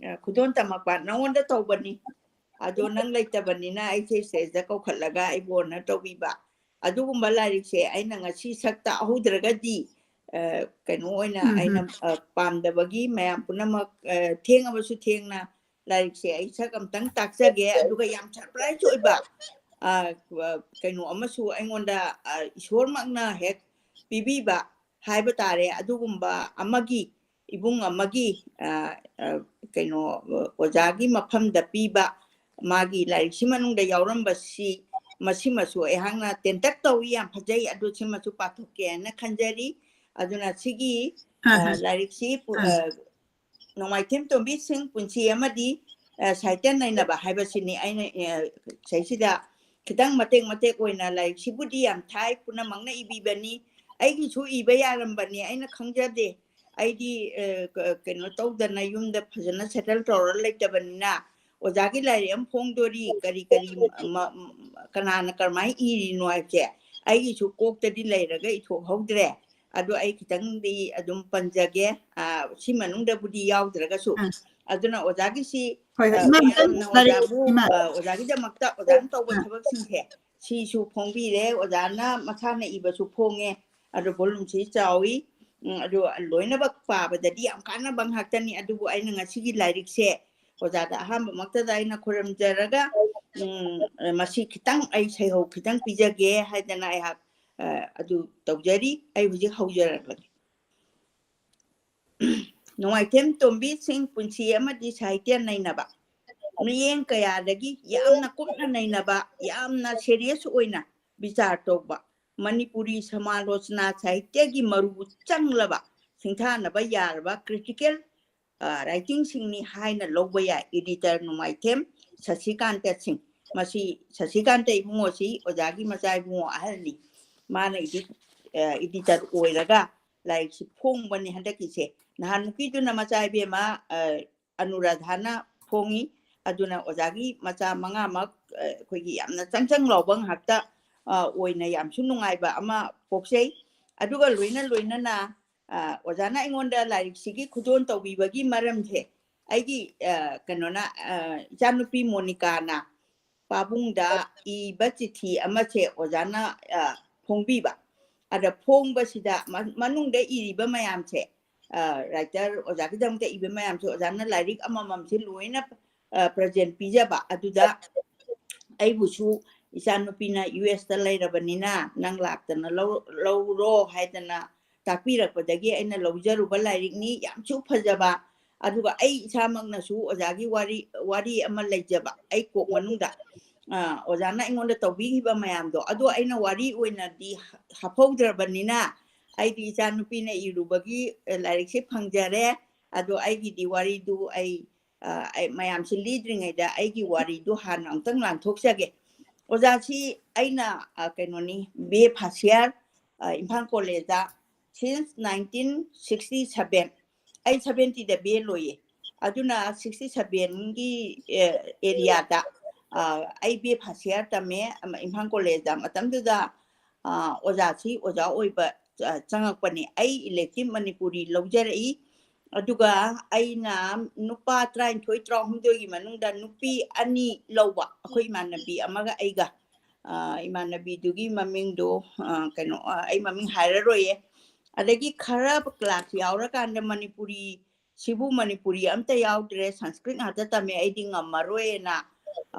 ꯑ, ꯈꯨꯗꯣꯜ ꯇꯝꯃꯛꯄ ꯅꯉꯣꯟꯗ ꯇꯧꯕꯅꯤ꯫ ꯑꯗꯣ ꯅꯪ ꯂꯩꯇꯕꯅꯤꯅ ꯑꯩꯁꯦ stage ꯀꯧꯈꯠꯂꯒ ꯑꯩꯕꯨ honour ꯇꯧꯕꯤꯕ꯫ ꯑꯗꯨꯒꯨꯝꯕ ꯂꯥꯏꯔꯤꯛꯁꯦ ꯑꯩꯅ ꯉꯁꯤ ꯁꯛ ꯇꯥꯛꯍꯧꯗ꯭ꯔꯒꯗꯤ, ꯑ, ꯀꯩꯅꯣ ꯑꯣꯏꯅ ꯎꯝ, ꯑꯩꯅ, ꯎꯝ꯫ ꯑ, ꯄꯥꯝꯗꯕꯒꯤ ꯃꯌꯥꯝ ꯄꯨꯝꯅꯃꯛ, ꯑ, ꯊꯦꯡꯉꯕꯁꯨ ꯊꯦꯡꯅ ꯂꯥꯏꯔꯤꯛꯁꯦ ꯑꯩ ꯁꯛ ꯑꯝꯇꯪ ꯇꯥꯛꯆꯒꯦ꯫ ꯑꯗꯨꯒ ꯌꯥꯝ surprise ꯑꯣꯏꯕ, ꯑ, ꯑ, ꯀꯩꯅꯣ ꯑꯃꯁꯨ ꯑꯩꯉꯣꯟꯗ, ꯑ, ꯏꯁꯣꯔꯃꯛꯅ ꯍꯦꯛ ꯄꯤꯕꯤꯕ ꯍꯥꯏꯕ ꯇꯥꯔꯦ, ꯑꯗꯨꯒꯨꯝꯕ ꯑꯃꯒꯤ, ꯏꯕꯨꯡ ꯑꯃꯒꯤ, ꯑ, ꯑ, ꯀꯩꯅꯣ, ꯑꯣꯖꯥꯒꯤ ꯃꯐꯝꯗ ꯄꯤꯕ ꯃꯥꯒꯤ ꯂꯥꯏꯔꯤꯛꯁꯤ ꯃꯅꯨꯡꯗ ꯌꯥꯎꯔꯝꯕꯁꯤ, ꯃꯁꯤꯃꯁꯨ ꯑꯩꯍꯥꯛꯅ ꯇꯦꯟꯇꯛ ꯇꯧꯏ, ꯌꯥꯝ ꯐꯖꯩ, ꯑꯗꯨ ꯁꯤꯃꯁꯨ ꯄꯥꯊꯣꯛꯀꯦꯅ ꯈꯟꯖꯔꯤ꯫ ꯑꯗꯨꯅ ꯁꯤꯒꯤ, ꯑ, ꯑꯍ꯫ ꯂꯥꯏꯔꯤꯛꯁꯤ ꯄꯨ-, ꯑ, ꯑ, ꯅꯣꯡꯃꯥꯏꯊꯦꯝ ꯇꯣꯝꯕꯤ ꯁꯤꯡ, ꯄꯨꯟꯁꯤ ꯑꯃꯗꯤ, ꯑ, ꯁꯥꯍꯤꯇ꯭ꯌ ꯅꯩꯅꯕ ꯍꯥꯏꯕꯁꯤꯅꯤ꯫ ꯑꯩꯅ, ꯑ, ꯁꯤꯗꯩꯁꯤꯗ ꯈꯤꯇꯪ ꯃꯇꯦꯛ ꯃꯇꯦꯛ ꯑꯣꯏꯅ, ꯂꯥꯏꯔꯤꯛꯁꯤꯕꯨꯗꯤ ꯌꯥꯝ ꯊꯥꯏ, ꯄꯨꯝꯅꯃꯛꯅ ꯏꯕꯤꯕꯅꯤ, ꯑꯩꯒꯤꯁꯨ ꯏꯕ ꯌꯥꯔꯝꯕꯅꯤ, ꯑꯩꯅ ꯈꯪꯖꯗꯦ꯫ ꯑꯩꯗꯤ, ꯑ, ꯀ-, ꯀꯩꯅꯣ ꯇꯧꯗꯅ ꯌꯨꯝꯗ ꯐꯖꯅ settle ꯇꯧꯔ ꯂꯩꯇꯕꯅꯤꯅ, ꯑꯣꯖꯥꯒꯤ ꯂꯥꯏꯔꯤꯛ ꯑꯃ ꯐꯣꯡꯗꯣꯔꯤ, ꯀꯔꯤ ꯀꯔꯤ ꯃ-, ꯃ-, ꯀꯅꯥꯅ ꯀꯔꯝꯍꯥꯏꯅ ꯏꯔꯤꯅꯣ ꯍꯥꯏꯕꯁꯦ ꯑꯩꯒꯤꯁꯨ ꯀꯣꯛꯇꯗꯤ ꯂꯩꯔꯒ ꯏꯊꯣꯛꯍꯧꯗ꯭ꯔꯦ꯫ ꯑꯗꯣ ꯑꯩ ꯈꯤꯇꯪꯗꯤ ꯑꯗꯨꯝ ꯄꯟꯖꯒꯦ꯫ ꯑ, ꯁꯤ ꯃꯅꯨꯡꯗꯕꯨꯗꯤ ꯌꯥꯎꯗ꯭ꯔꯒꯁꯨ꯫ ꯑ꯫ ꯑꯗꯨꯅ ꯑꯣꯖꯥꯒꯤꯁꯤ, ꯍꯣꯏ, ꯍꯣꯏ, ꯑ, ꯏꯃꯥ, ꯃꯌꯥꯝꯅ ꯂꯥꯏꯔꯤꯛ, ꯑꯣꯖꯥꯕꯨ, ꯏꯃꯥ꯫ ꯑ, ꯑꯣꯖꯥꯒꯤꯗꯃꯛꯇ ꯑꯣꯖꯥꯅ ꯇꯧꯕ ꯑ꯫ ꯊꯕꯛꯁꯤꯡꯁꯦ ꯁꯤꯁꯨ ꯐꯣꯡꯕꯤꯔꯦ꯫ ꯑꯣꯖꯥꯅ ꯃꯁꯥꯅ ꯏꯕꯁꯨ ꯐꯣꯡꯉꯦ꯫ ꯑꯗꯣ volume ꯁꯤ ꯆꯥꯎꯏ꯫ ꯎꯝ, ꯑꯗꯣ ꯂꯣꯏꯅꯃꯛ ꯄꯥꯕꯗꯗꯤ ꯌꯥꯝ ꯀꯥꯟꯅꯕ ꯉꯥꯛꯇꯅꯤ꯫ ꯑꯗꯨꯕꯨ ꯑꯩꯅ ꯉꯁꯤꯒꯤ ꯂꯥꯏꯔꯤꯛꯁꯦ ꯑꯣꯖꯥꯗ ꯑꯍꯥꯟꯕꯃꯛꯇꯗ ꯑꯩꯅ ꯈꯨꯔꯨꯝꯖꯔꯒ, ꯎꯝ, ꯃꯁꯤ ꯈꯤꯇꯪ ꯑꯩ ꯁꯩꯍꯧ ꯈꯤꯇꯪ ꯄꯤꯖꯒꯦ ꯍꯥꯏꯗꯅ ꯑꯩꯍꯥꯛ, ꯑ, ꯑꯗꯨ ꯇꯧꯖꯔꯤ꯫ ꯑꯩ ꯍꯧꯖꯤꯛ ꯍꯧꯖꯔꯛꯂꯒꯦ꯫ ꯅꯣꯡꯃꯥꯏꯊꯦꯝ ꯇꯣꯝꯕꯤ ꯁꯤꯡ, ꯄꯨꯟꯁꯤ ꯑꯃꯗꯤ ꯁꯥꯍꯤꯇ꯭ꯌ ꯅꯩꯅꯕ꯫ ꯃꯤꯠꯌꯦꯡ ꯀꯌꯥꯗꯒꯤ ꯌꯥꯝꯅ ꯀꯨꯞꯅ ꯅꯩꯅꯕ, ꯌꯥꯝꯅ serious ꯑꯣꯏꯅ ꯕꯤꯆꯥꯔ ꯇꯧꯕ, ꯃꯅꯤꯄꯨꯔꯤ ꯁꯃꯥꯂꯣꯆꯅꯥ ꯁꯥꯍꯤꯇ꯭ꯌꯒꯤ ꯃꯔꯨ ꯆꯪꯂꯕ, ꯁꯤꯡꯊꯥꯅꯕ ꯌꯥꯔꯕ critical writingꯁꯤꯡꯅꯤ ꯍꯥꯏꯅ ꯂꯧꯕ ꯌꯥꯏ꯫ Editor ꯅꯣꯡꯃꯥꯏꯊꯦꯝ ꯁꯁꯤꯀꯥꯟꯇ ꯁꯤꯡ꯫ ꯃꯁꯤ ꯁꯁꯤꯀꯥꯟꯇ ꯏꯕꯨꯡꯉꯣꯁꯤ ꯑꯣꯖꯥꯒꯤ ꯃꯆꯥ ꯏꯕꯨꯡꯉꯣ ꯑꯍꯜꯅꯤ꯫ ꯃꯥꯅ editor ꯑꯣꯏꯔꯒ ꯂꯥꯏꯔꯤꯛꯁꯤ ꯐꯣꯡꯕꯅꯤ ꯍꯟꯗꯛꯀꯤꯁꯦ꯫ ꯅꯍꯥꯟꯃꯨꯛꯀꯤꯗꯨꯅ ꯃꯆꯥ ꯏꯕꯦꯝꯃ ꯑꯅꯨꯔꯥꯙꯥꯅ ꯐꯣꯡꯉꯤ꯫ ꯑꯗꯨꯅ ꯑꯣꯖꯥꯒꯤ ꯃꯆꯥ ꯃꯉꯥꯃꯛ ꯑꯩꯈꯣꯏꯒꯤ ꯌꯥꯝꯅ ꯆꯪ ꯆꯪ ꯂꯥꯎꯕ ꯉꯥꯛꯇ ꯑꯣꯏꯅ ꯌꯥꯝꯁꯨ ꯅꯨꯡꯉꯥꯏꯕ ꯑꯃ ꯄꯣꯛꯆꯩ꯫ ꯑꯗꯨꯒ ꯂꯣꯏꯅ ꯂꯣꯏꯅꯅ ꯑꯣꯖꯥꯅ ꯑꯩꯉꯣꯟꯗ ꯂꯥꯏꯔꯤꯛꯁꯤꯒꯤ ꯈꯨꯗꯣꯜ ꯇꯧꯕꯤꯕꯒꯤ ꯃꯔꯝꯁꯦ, ꯑꯩꯒꯤ ꯀꯩꯅꯣꯅ, ꯏꯆꯥꯅꯨꯄꯤ ꯃꯣꯅꯤꯀꯥꯅ ꯄꯥꯕꯨꯡꯗ ꯏꯕ ꯆꯤꯊꯤ ꯑꯃꯁꯦ ꯑꯣꯖꯥꯅ ꯐꯣꯡꯕꯤꯕ꯫ ꯑꯗ ꯐꯣꯡꯕꯁꯤꯗ ꯃꯅꯨꯡꯗ ꯏꯔꯤꯕ ꯃꯌꯥꯝꯁꯦ, writer ꯑꯣꯖꯥꯒꯤꯗꯃꯛꯇ ꯏꯕ ꯃꯌꯥꯝꯁꯦ ꯑꯣꯖꯥꯅ ꯂꯥꯏꯔꯤꯛ ꯑꯃꯃꯝꯁꯦ ꯂꯣꯏꯅ present ꯄꯤꯖꯕ꯫ ꯑꯗꯨꯗ ꯑꯩꯕꯨꯁꯨ ꯏꯆꯥꯅꯨꯄꯤꯅ ꯌꯨ ꯑꯦꯁꯇ ꯂꯩꯔꯕꯅꯤꯅ ꯅꯪ ꯂꯥꯛꯇꯅ ꯂꯧꯔꯣ ꯍꯥꯏꯗꯅ ꯇꯥꯛꯄꯤꯔꯛꯄꯗꯒꯤ ꯑꯩꯅ ꯂꯧꯖꯔꯨꯕ ꯂꯥꯏꯔꯤꯛꯅꯤ꯫ ꯌꯥꯝꯁꯨ ꯐꯖꯕ꯫ ꯑꯗꯨꯒ ꯑꯩ ꯏꯁꯥꯃꯛꯅꯁꯨ ꯑꯣꯖꯥꯒꯤ ꯋꯥꯔꯤ, ꯋꯥꯔꯤ ꯑꯃ ꯂꯩꯖꯕ ꯑꯩ ꯀꯣꯛ ꯃꯅꯨꯡꯗ꯫ ꯑꯣꯖꯥꯅ ꯑꯩꯉꯣꯟꯗ ꯇꯧꯕꯤꯈꯤꯕ ꯃꯌꯥꯝꯗꯣ ꯑꯗꯣ ꯑꯩꯅ ꯋꯥꯔꯤ ꯑꯣꯏꯅꯗꯤ ꯍꯥꯞꯍꯧꯗ꯭ꯔꯕꯅꯤꯅ ꯑꯩꯗꯤ ꯏꯆꯥꯅꯨꯄꯤꯅ ꯏꯔꯨꯕꯒꯤ ꯂꯥꯏꯔꯤꯛꯁꯦ ꯐꯪꯖꯔꯦ꯫ ꯑꯗꯣ ꯑꯩꯒꯤꯗꯤ ꯋꯥꯔꯤꯗꯨ ꯑꯩ ꯃꯌꯥꯝꯁꯤ ꯂꯤꯗ꯭ꯔꯤꯉꯩꯗ ꯑꯩꯒꯤ ꯋꯥꯔꯤꯗꯨ ꯍꯥꯟꯅ ꯑꯃꯨꯛꯇꯪ ꯂꯥꯟꯊꯣꯛꯆꯒꯦ꯫ ꯑꯣꯖꯥꯁꯤ ꯑꯩꯅ ꯀꯩꯅꯣꯅꯤ, B A first year Imphal ꯀꯣꯂꯦꯖꯇ since nineteen sixty seven꯫ ꯑꯩ seventyꯗ ꯕꯤ ꯑꯦ ꯂꯣꯏꯌꯦ꯫ ꯑꯗꯨꯅ sixty sevenꯒꯤ areaꯗ ꯑꯩ ꯕꯤ ꯑꯦ first year ꯇꯝꯃꯦ ꯏꯝꯐꯥꯜ ꯀꯣꯂꯦꯖꯇ꯫ ꯃꯇꯝꯗꯨꯗ ꯑꯣꯖꯥꯁꯤ ꯑꯣꯖꯥ ꯑꯣꯏꯕ ꯆꯪꯉꯛꯄꯅꯦ꯫ ꯑꯩ elective ꯃꯅꯤꯄꯨꯔꯤ ꯂꯧꯖꯔꯛꯏ꯫ ꯑꯗꯨꯒ ꯑꯩꯅ ꯅꯨꯄꯥ ꯇꯔꯥꯅꯤꯊꯣꯏ ꯇꯔꯥꯍꯨꯝꯗꯣꯏꯒꯤ ꯃꯅꯨꯡꯗ ꯅꯨꯄꯤ ꯑꯅꯤ ꯂꯧꯕ, ꯑꯩꯈꯣꯏ ꯏꯃꯥꯟꯅꯕꯤ ꯑꯃꯒ ꯑꯩꯒ꯫ ꯏꯃꯥꯟꯅꯕꯤꯗꯨꯒꯤ ꯃꯃꯤꯡꯗꯣ ꯀꯩꯅꯣ, ꯑꯩ ꯃꯃꯤꯡ ꯍꯥꯏꯔꯔꯣꯏꯌꯦ꯫ ꯑꯗꯒꯤ ꯈꯔ class ꯌꯥꯎꯔꯀꯥꯟꯗ ꯃꯅꯤꯄꯨꯔꯤ ꯁꯤꯕꯨ ꯃꯅꯤꯄꯨꯔꯤ ꯑꯝꯇ ꯌꯥꯎꯗ꯭ꯔꯦ, ꯁꯪꯁꯀ꯭ꯔꯤꯠ ꯉꯥꯛꯇ ꯇꯝꯃꯦ, ꯑꯩꯗꯤ ꯉꯝꯃꯔꯣꯏꯅ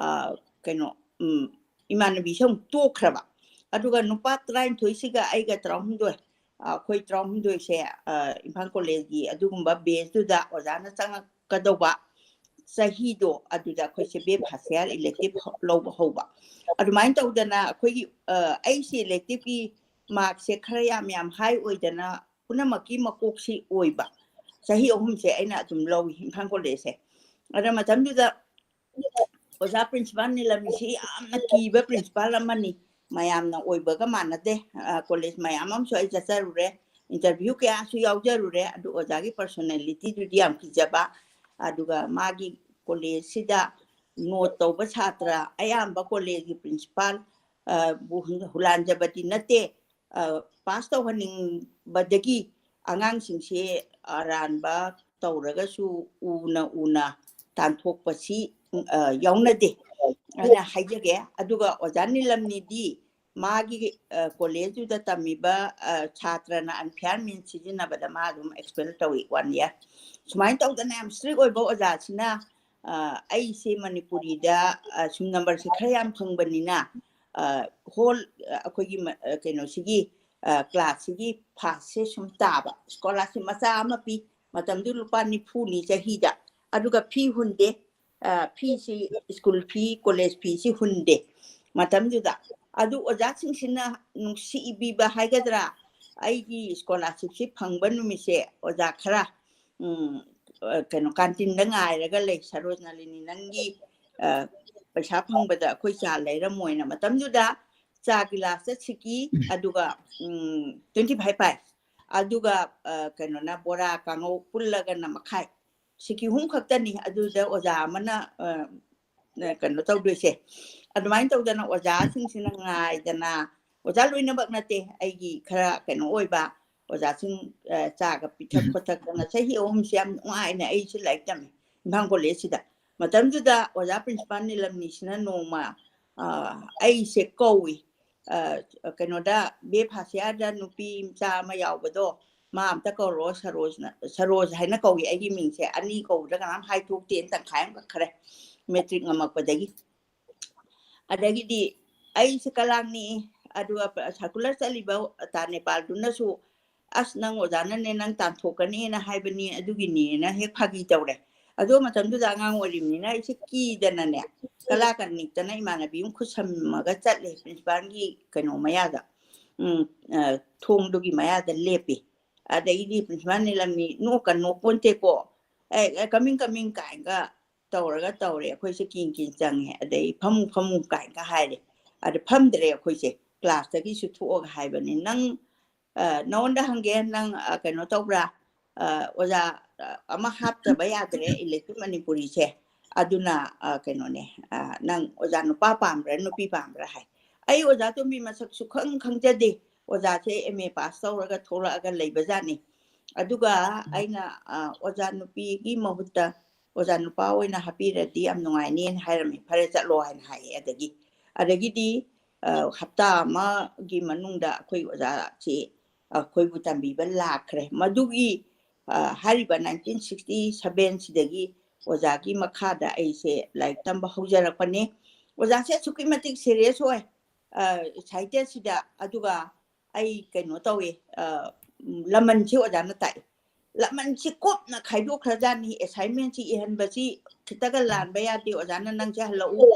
ꯀꯩꯅꯣ, ꯏꯃꯥꯟꯅꯕꯤꯁꯦ ꯑꯃꯨꯛ ꯇꯣꯛꯈ꯭ꯔꯕ꯫ ꯑꯗꯨꯒ ꯅꯨꯄꯥ ꯇꯔꯥꯅꯤꯊꯣꯏꯁꯤꯒ ꯑꯩꯒ ꯇꯔꯥꯍꯨꯝꯗꯣꯏ, ꯑꯩꯈꯣꯏ ꯇꯔꯥꯍꯨꯝꯗꯣꯏꯁꯦ ꯏꯝꯐꯥꯜ ꯀꯣꯂꯦꯖꯀꯤ ꯑꯗꯨꯒꯨꯝꯕ batchꯇꯨꯗ ꯑꯣꯖꯥꯅ ꯆꯪꯉꯛꯀꯗꯧꯕ꯫ ꯆꯍꯤꯗꯣ ꯑꯗꯨꯗ ꯑꯩꯈꯣꯏꯁꯦ ꯕꯦ ꯐꯥꯁ ꯏꯌꯥꯔ ꯏꯂꯦꯛꯇꯤꯞ ꯂꯧꯕ ꯍꯧꯕ꯫ ꯑꯗꯨꯃꯥꯏꯅ ꯇꯧꯗꯅ ꯑꯩꯈꯣꯏꯒꯤ ꯑꯩꯁꯦ ꯏꯂꯦꯛꯇꯤꯞꯀꯤ ꯃꯥꯔꯛꯁꯦ ꯈꯔ ꯌꯥꯝ ꯌꯥꯝ ꯍꯥꯏ ꯑꯣꯏꯗꯅ ꯄꯨꯝꯅꯃꯛꯀꯤ ꯃꯀꯣꯛꯁꯤ ꯑꯣꯏꯕ꯫ ꯆꯍꯤ ꯑꯍꯨꯝꯁꯦ ꯑꯩꯅ ꯑꯗꯨꯝ ꯂꯧꯏ ꯏꯝꯐꯥꯜ ꯀꯣꯂꯦꯖꯁꯦ꯫ ꯑꯗ ꯃꯇꯝꯗꯨꯗ ꯑꯣꯖꯥ ꯄ꯭ꯔꯤꯟꯁꯤꯄꯥꯜ ꯅꯤꯂꯝꯅꯤꯁꯤ ꯌꯥꯝꯅ ꯀꯤꯕ ꯄ꯭ꯔꯤꯟꯁꯤꯄꯥꯜ ꯑꯃꯅꯤ꯫ ꯃꯌꯥꯝꯅ ꯑꯣꯏꯕꯒ ꯃꯥꯟꯅꯗꯦ꯫ ꯀꯣꯂꯦꯖ ꯃꯌꯥꯝ ꯑꯃꯁꯨ ꯑꯩ ꯆꯠꯆꯔꯨꯔꯦ, ꯏꯟꯇꯔꯚ꯭ꯌꯨ ꯀꯌꯥꯁꯨ ꯌꯥꯎꯖꯔꯨꯔꯦ꯫ ꯑꯗꯨ ꯑꯣꯖꯥꯒꯤ ꯄꯔꯁꯣꯅꯦꯂꯤꯇꯤꯗꯨꯗꯤ ꯌꯥꯝ ꯀꯤꯖꯕ꯫ ꯑꯗꯨꯒ ꯃꯥꯒꯤ ꯀꯣꯂꯦꯖꯁꯤꯗ ꯅꯣꯠ ꯇꯧꯕ ꯁꯥꯇ꯭ꯔ ꯑꯌꯥꯝꯕ ꯀꯣꯂꯦꯖꯀꯤ ꯄ꯭ꯔꯤꯟꯁꯤꯄꯥꯜ ꯕꯨ ꯍꯨꯂꯥꯟꯖꯕꯗꯤ ꯅꯠꯇꯦ, ꯄꯥꯁ ꯇꯧꯍꯟꯅꯤꯡꯕꯗꯒꯤ ꯑꯉꯥꯡꯁꯤꯡꯁꯦ ꯑꯔꯥꯟꯕ ꯇꯧꯔꯒꯁꯨ ꯎꯅ ꯎꯅ ꯇꯥꯟꯊꯣꯛꯄꯁꯤ ꯌꯥꯎꯅꯗꯦ ꯍꯥꯏꯅ ꯍꯥꯏꯖꯒꯦ꯫ ꯑꯗꯨꯒ ꯑꯣꯖꯥ ꯅꯤꯂꯝꯅꯤꯗꯤ ꯃꯥꯒꯤ ꯀꯣꯂꯦꯖꯇꯨꯗ ꯇꯝꯃꯤꯕ ꯁꯥꯇ꯭ꯔꯅ ꯑꯟꯐꯤꯌꯥꯔ ꯃꯤꯟ ꯁꯤꯖꯤꯟꯅꯕꯗ ꯃꯥ ꯑꯗꯨꯝ ꯑꯦꯛꯁꯄꯦꯜ ꯇꯧꯏ ꯋꯥꯟ ꯏꯌꯥꯔ꯫ ꯁꯨꯃꯥꯏꯅ ꯇꯧꯗꯅ ꯌꯥꯝ ꯏꯁꯇ꯭ꯔꯤꯛ ꯑꯣꯏꯕ ꯑꯣꯖꯥꯁꯤꯅ ꯑꯩꯁꯦ ꯃꯅꯤꯄꯨꯔꯤꯗ ꯁꯨꯝ ꯅꯝꯕꯔꯁꯦ ꯈꯔ ꯌꯥꯝ ꯐꯪꯕꯅꯤꯅ ꯍꯣꯜ ꯑꯩꯈꯣꯏꯒꯤ ꯀꯩꯅꯣꯁꯤꯒꯤ ꯀ꯭ꯂꯥꯁꯁꯤꯒꯤ ꯐꯥꯁꯁꯦ ꯁꯨꯝ ꯇꯥꯕ꯫ ꯁ꯭ꯀꯣꯂꯥꯔꯁꯤꯞ ꯃꯆꯥ ꯑꯃ ꯄꯤ, ꯃꯇꯝꯗꯨ ꯂꯨꯄꯥ ꯅꯤꯐꯨꯅꯤ ꯆꯍꯤꯗ꯫ ꯑꯗꯨꯒ ꯐꯤ ꯍꯨꯟꯗꯦ, ꯐꯤꯁꯤ ꯁ꯭ꯀꯨꯜ ꯐꯤ, ꯀꯣꯂꯦꯖ ꯐꯤꯁꯤ ꯍꯨꯟꯗꯦ ꯃꯇꯝꯗꯨꯗ꯫ ꯑꯗꯨ ꯑꯣꯖꯥꯁꯤꯡꯁꯤꯅ ꯅꯨꯡꯁꯤꯕꯤꯕ ꯍꯥꯏꯒꯗ꯭ꯔꯥ, ꯑꯩꯒꯤ ꯁ꯭ꯀꯣꯂꯥꯔꯁꯤꯞꯁꯤ ꯐꯪꯕ ꯅꯨꯃꯤꯠꯁꯦ ꯑꯣꯖꯥ ꯈꯔ ꯀꯩꯅꯣ ꯀꯥꯟꯇꯤꯟꯗ ꯉꯥꯏꯔꯒ ꯂꯩ꯫ "ꯁꯔꯣꯖꯅꯥꯂꯤꯅꯤ, ꯅꯪꯒꯤ ꯄꯩꯁꯥ ꯐꯪꯕꯗ ꯑꯩꯈꯣꯏ ꯆꯥ ꯂꯩꯔꯝꯃꯣꯏꯅ" ꯃꯇꯝꯗꯨꯗ ꯆꯥ ꯒꯤꯂꯥꯁꯇ ꯁꯤꯀꯤ, ꯑꯗꯨꯒ ꯇ꯭ꯋꯦꯟꯇꯤ ꯐꯥꯏꯚ ꯄꯥꯏ, ꯑꯗꯨꯒ ꯀꯩꯅꯣꯅ ꯕꯣꯔꯥ ꯀꯥꯡꯉꯧ ꯄꯨꯜꯂꯒꯅ ꯃꯈꯥꯏ꯫ ꯁꯤꯀꯤ ꯑꯍꯨꯝ ꯈꯛꯇꯅꯤ ꯑꯗꯨꯗ ꯑꯣꯖꯥ ꯑꯃꯅ ꯀꯩꯅꯣ ꯇꯧꯗꯣꯏꯁꯦ꯫ ꯑꯗꯨꯃꯥꯏꯅ ꯇꯧꯗꯅ ꯑꯣꯖꯥꯁꯤꯡꯁꯤꯅ ꯉꯥꯏꯗꯅ, ꯑꯣꯖꯥ ꯂꯣꯏꯅꯃꯛ ꯅꯠꯇꯦ, ꯑꯩꯒꯤ ꯈꯔ ꯀꯩꯅꯣ ꯑꯣꯏꯕ ꯑꯣꯖꯥꯁꯤꯡ ꯆꯥꯒ ꯄꯤꯊꯛ ꯈꯣꯠꯊꯛꯇꯅ ꯆꯍꯤ ꯑꯍꯨꯝꯁꯦ ꯌꯥꯝ ꯅꯨꯡꯉꯥꯏꯅ ꯑꯩꯁꯨ ꯂꯥꯏꯔꯤꯛ ꯇꯝꯃꯤ ꯏꯝꯐꯥꯜ ꯀꯣꯂꯦꯖꯁꯤꯗ꯫ ꯃꯇꯝꯗꯨꯗ ꯑꯣꯖꯥ ꯄ꯭ꯔꯤꯟꯁꯤꯄꯥꯜ ꯅꯤꯂꯝꯅꯤꯁꯤꯅ ꯅꯣꯡꯃ ꯑꯩꯁꯦ ꯀꯧꯏ꯫ ꯀꯩꯅꯣꯗ, ꯕꯦ ꯐꯥꯁ ꯏꯌꯥꯔꯗ ꯅꯨꯄꯤ ꯃꯆꯥ ꯑꯃ ꯌꯥꯎꯕꯗꯣ, "ꯃꯥ ꯑꯝꯇ ꯀꯧꯔꯛꯑꯣ, ꯁꯔꯣꯖꯅ", ꯁꯔꯣꯖ ꯍꯥꯏꯅ ꯀꯧꯏ ꯑꯩꯒꯤ ꯃꯤꯡꯁꯦ꯫ ꯑꯅꯤ ꯀꯧꯕꯗ ꯀꯅꯥꯝ ꯍꯥꯏꯗꯣꯛꯇꯦꯅ ꯇꯪꯈꯥꯏ ꯑꯃ ꯀꯛꯈ꯭ꯔꯦ, ꯃꯦꯇ꯭ꯔꯤꯛ ꯉꯝꯃꯛꯄꯗꯒꯤ꯫ ꯑꯗꯒꯤꯗꯤ ꯑꯩꯁꯦ ꯀꯂꯥꯡ ꯅꯤꯛꯏ꯫ ꯑꯗꯨꯒ ꯁꯔꯀꯨꯂꯔ ꯆꯠꯂꯤꯕ ꯇꯥ ꯅꯦꯄꯥꯜꯗꯨꯅꯁꯨ, "ꯑꯁ, ꯅꯪ ꯑꯣꯖꯥꯅꯅꯦ, ꯅꯪ ꯇꯥꯟꯊꯣꯛꯀꯅꯤꯅ ꯍꯥꯏꯕꯅꯤ, ꯑꯗꯨꯒꯤꯅꯤꯅ" ꯍꯦꯛ ꯐꯥꯒꯤ ꯇꯧꯔꯦ꯫ ꯑꯗꯨ ꯃꯇꯝꯗꯨꯗ ꯑꯉꯥꯡ ꯑꯣꯏꯔꯤꯕꯅꯤꯅ ꯑꯩꯁꯦ ꯀꯤꯗꯅꯅꯦ, ꯀꯂꯥ ꯀꯟꯅꯤꯛꯇꯅ ꯏꯃꯥꯟꯅꯕꯤ ꯑꯃ ꯈꯨꯠ ꯁꯝꯃꯒ ꯆꯠꯂꯦ ꯄ꯭ꯔꯤꯟꯁꯤꯄꯥꯜꯒꯤ ꯀꯩꯅꯣ ꯃꯌꯥꯗ, ꯎꯝ, ꯑ, ꯊꯣꯡꯗꯨꯒꯤ ꯃꯌꯥꯗ ꯂꯦꯞꯄꯤ꯫ ꯑꯗꯩꯗꯤ ꯄ꯭ꯔꯤꯟꯁꯤꯄꯥꯜ ꯅꯤꯂꯝꯅꯤ ꯅꯣꯛꯀ ꯅꯣꯛꯄꯣꯟꯇꯦꯀꯣ, "ꯑꯦ, ꯑꯦ, ꯀꯃꯤꯡ, ꯀꯃꯤꯡ" ꯀꯥꯏꯅꯒ ꯇꯧꯔꯒ ꯇꯧꯔꯦ꯫ ꯑꯩꯈꯣꯏꯁꯦ ꯀꯤꯟ ꯀꯤꯟ ꯆꯪꯉꯦ꯫ ꯑꯗꯩ "ꯐꯝꯃꯨ, ꯐꯝꯃꯨ" ꯀꯥꯏꯅꯒ ꯍꯥꯏꯔꯦ꯫ ꯑꯗ ꯐꯝꯗ꯭ꯔꯦ ꯑꯩꯈꯣꯏꯁꯦ, ꯀ꯭ꯂꯥꯁꯇꯒꯤꯁꯨ ꯊꯣꯛꯑꯒ ꯍꯥꯏꯕꯅꯤ, "ꯅꯪ, ꯑ, ꯅꯉꯣꯟꯗ ꯍꯪꯒꯦ, ꯅꯪ, ꯑ, ꯀꯩꯅꯣ ꯇꯧꯕ꯭ꯔꯥ? ꯑ, ꯑꯣꯖꯥ, ꯑ, ꯑꯃ ꯍꯥꯞꯇꯕ ꯌꯥꯗ꯭ꯔꯦ ꯏꯂꯦꯛꯇꯤꯚ ꯃꯅꯤꯄꯨꯔꯤꯁꯦ꯫ ꯑꯗꯨꯅ, ꯑ, ꯀꯩꯅꯣꯅꯦ, ꯑ, ꯅꯪ ꯑꯣꯖꯥ ꯅꯨꯄꯥ ꯄꯥꯝꯕ꯭ꯔꯥ, ꯅꯨꯄꯤ ꯄꯥꯝꯕ꯭ꯔꯥ?" ꯍꯥꯏ꯫ ꯑꯩ ꯑꯣꯖꯥ ꯇꯣꯝꯕꯤ ꯃꯁꯛ ꯁꯨꯈꯪ ꯈꯪꯖꯗꯦ꯫ ꯑꯣꯖꯥꯁꯦ ꯑꯦꯝ ꯑꯦ ꯄꯥꯁ ꯇꯧꯔꯒ ꯊꯣꯛꯂꯛꯑꯒ ꯂꯩꯕꯖꯥꯠꯅꯤ꯫ ꯑꯗꯨꯒ ꯑꯩꯅ, ꯑ, "ꯑꯣꯖꯥ ꯅꯨꯄꯤꯒꯤ ꯃꯍꯨꯠꯇ ꯑꯣꯖꯥ ꯅꯨꯄꯥ ꯑꯣꯏꯅ ꯍꯥꯞꯄꯤꯔꯗꯤ ꯌꯥꯝ ꯅꯨꯡꯉꯥꯏꯅꯦꯅ" ꯍꯥꯏꯔꯝꯃꯤ꯫ "ꯐꯔꯦ, ꯆꯠꯂꯣ" ꯍꯥꯏꯅ ꯍꯥꯏꯌꯦ꯫ ꯑꯗꯒꯤ, ꯑꯗꯒꯤꯗꯤ, ꯑ, ꯍꯞꯇꯥ ꯑꯃꯒꯤ ꯃꯅꯨꯡꯗ ꯑꯩꯈꯣꯏ ꯑꯣꯖꯥꯁꯤ ꯑꯩꯈꯣꯏꯕꯨ ꯇꯝꯕꯤꯕ ꯂꯥꯛꯈ꯭ꯔꯦ꯫ ꯃꯗꯨꯒꯤ, ꯑ, ꯍꯥꯏꯔꯤꯕ ꯅꯥꯏꯟꯇꯤꯟ ꯁꯤꯛꯁꯇꯤ ꯁꯚꯦꯟ ꯁꯤꯗꯒꯤ ꯑꯣꯖꯥꯒꯤ ꯃꯈꯥꯗ ꯑꯩꯁꯦ ꯂꯥꯏꯔꯤꯛ ꯇꯝꯕ ꯍꯧꯖꯔꯛꯄꯅꯤ꯫ ꯑꯣꯖꯥꯁꯦ ꯑꯁꯨꯛꯀꯤ ꯃꯇꯤꯛ ꯁꯦꯔꯤꯌꯁ ꯑꯣꯏ, ꯑ, ꯁꯥꯍꯤꯇ꯭ꯌꯁꯤꯗ꯫ ꯑꯗꯨꯒ ꯑꯩ ꯀꯩꯅꯣ ꯇꯧꯋꯦ, ꯑ, ꯎꯝ, ꯂꯃꯟꯁꯤ ꯑꯣꯖꯥꯅ ꯇꯥꯛꯏ꯫ ꯂꯃꯟꯁꯤ ꯀꯨꯞꯅ ꯈꯥꯏꯗꯣꯛꯈ꯭ꯔꯖꯥꯠꯅꯤ꯫ ꯑꯦꯁꯥꯏꯟꯃꯦꯟꯁꯤ ꯏꯍꯟꯕꯁꯤ ꯈꯤꯇꯒ ꯂꯥꯟꯕ ꯌꯥꯗꯦ꯫ "ꯑꯣꯖꯥꯅ ꯅꯪꯁꯦ ꯍꯜꯂꯛꯎ,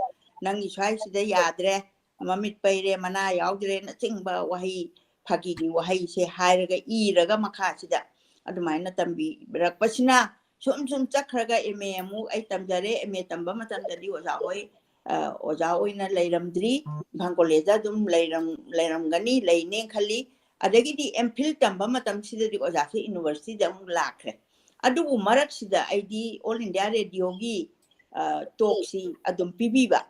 ꯅꯪꯒꯤ ꯁ꯭ꯋꯥꯏꯁꯤꯗ ꯌꯥꯗ꯭ꯔꯦ, ꯃꯃꯤꯠ ꯄꯩꯔꯦ, ꯃꯅꯥ ꯌꯥꯎꯗ꯭ꯔꯦꯅꯆꯤꯡꯕ ꯋꯥꯍꯩ, ꯐꯥꯒꯤꯒꯤ ꯋꯥꯍꯩꯁꯦ ꯍꯥꯏꯔꯒ ꯏꯔꯒ ꯃꯈꯥꯁꯤꯗ ꯑꯗꯨꯃꯥꯏꯅ ꯇꯝꯕꯤꯔꯛꯄꯁꯤꯅ ꯁꯨꯝ ꯁꯨꯝ ꯆꯠꯈ꯭ꯔꯒ ꯑꯦꯝ ꯑꯦ ꯑꯃꯨꯛ ꯑꯩ ꯇꯝꯖꯔꯦ꯫ ꯑꯦꯝ ꯑꯦ ꯇꯝꯕ ꯃꯇꯝꯗꯗꯤ ꯑꯣꯖꯥ ꯍꯣꯏ, ꯑ, ꯑꯣꯖꯥ ꯑꯣꯏꯅ ꯂꯩꯔꯝꯗ꯭ꯔꯤ, ꯏꯝꯐꯥꯜ ꯀꯣꯂꯦꯖꯇ ꯑꯗꯨꯝ ꯂꯩꯔꯝ-, ꯂꯩꯔꯝꯒꯅꯤ, ꯂꯩꯅꯦ ꯈꯜꯂꯤ꯫ ꯑꯗꯒꯤꯗꯤ ꯑꯦꯝ ꯐꯤꯜ ꯇꯝꯕ ꯃꯇꯝꯁꯤꯗꯗꯤ ꯑꯣꯖꯥꯁꯦ ꯌꯨꯅꯤꯚꯔꯁꯤꯇꯤꯗ ꯑꯃꯨꯛ ꯂꯥꯛꯈ꯭ꯔꯦ꯫ ꯑꯗꯨꯕꯨ ꯃꯔꯛꯁꯤꯗ ꯑꯩꯗꯤ ꯑꯣꯜ ꯏꯟꯗꯤꯌꯥ ꯔꯦꯗꯤꯑꯣꯒꯤ, ꯑ, ꯇꯣꯛꯁꯤ ꯑꯗꯨꯝ ꯄꯤꯕꯤꯕ,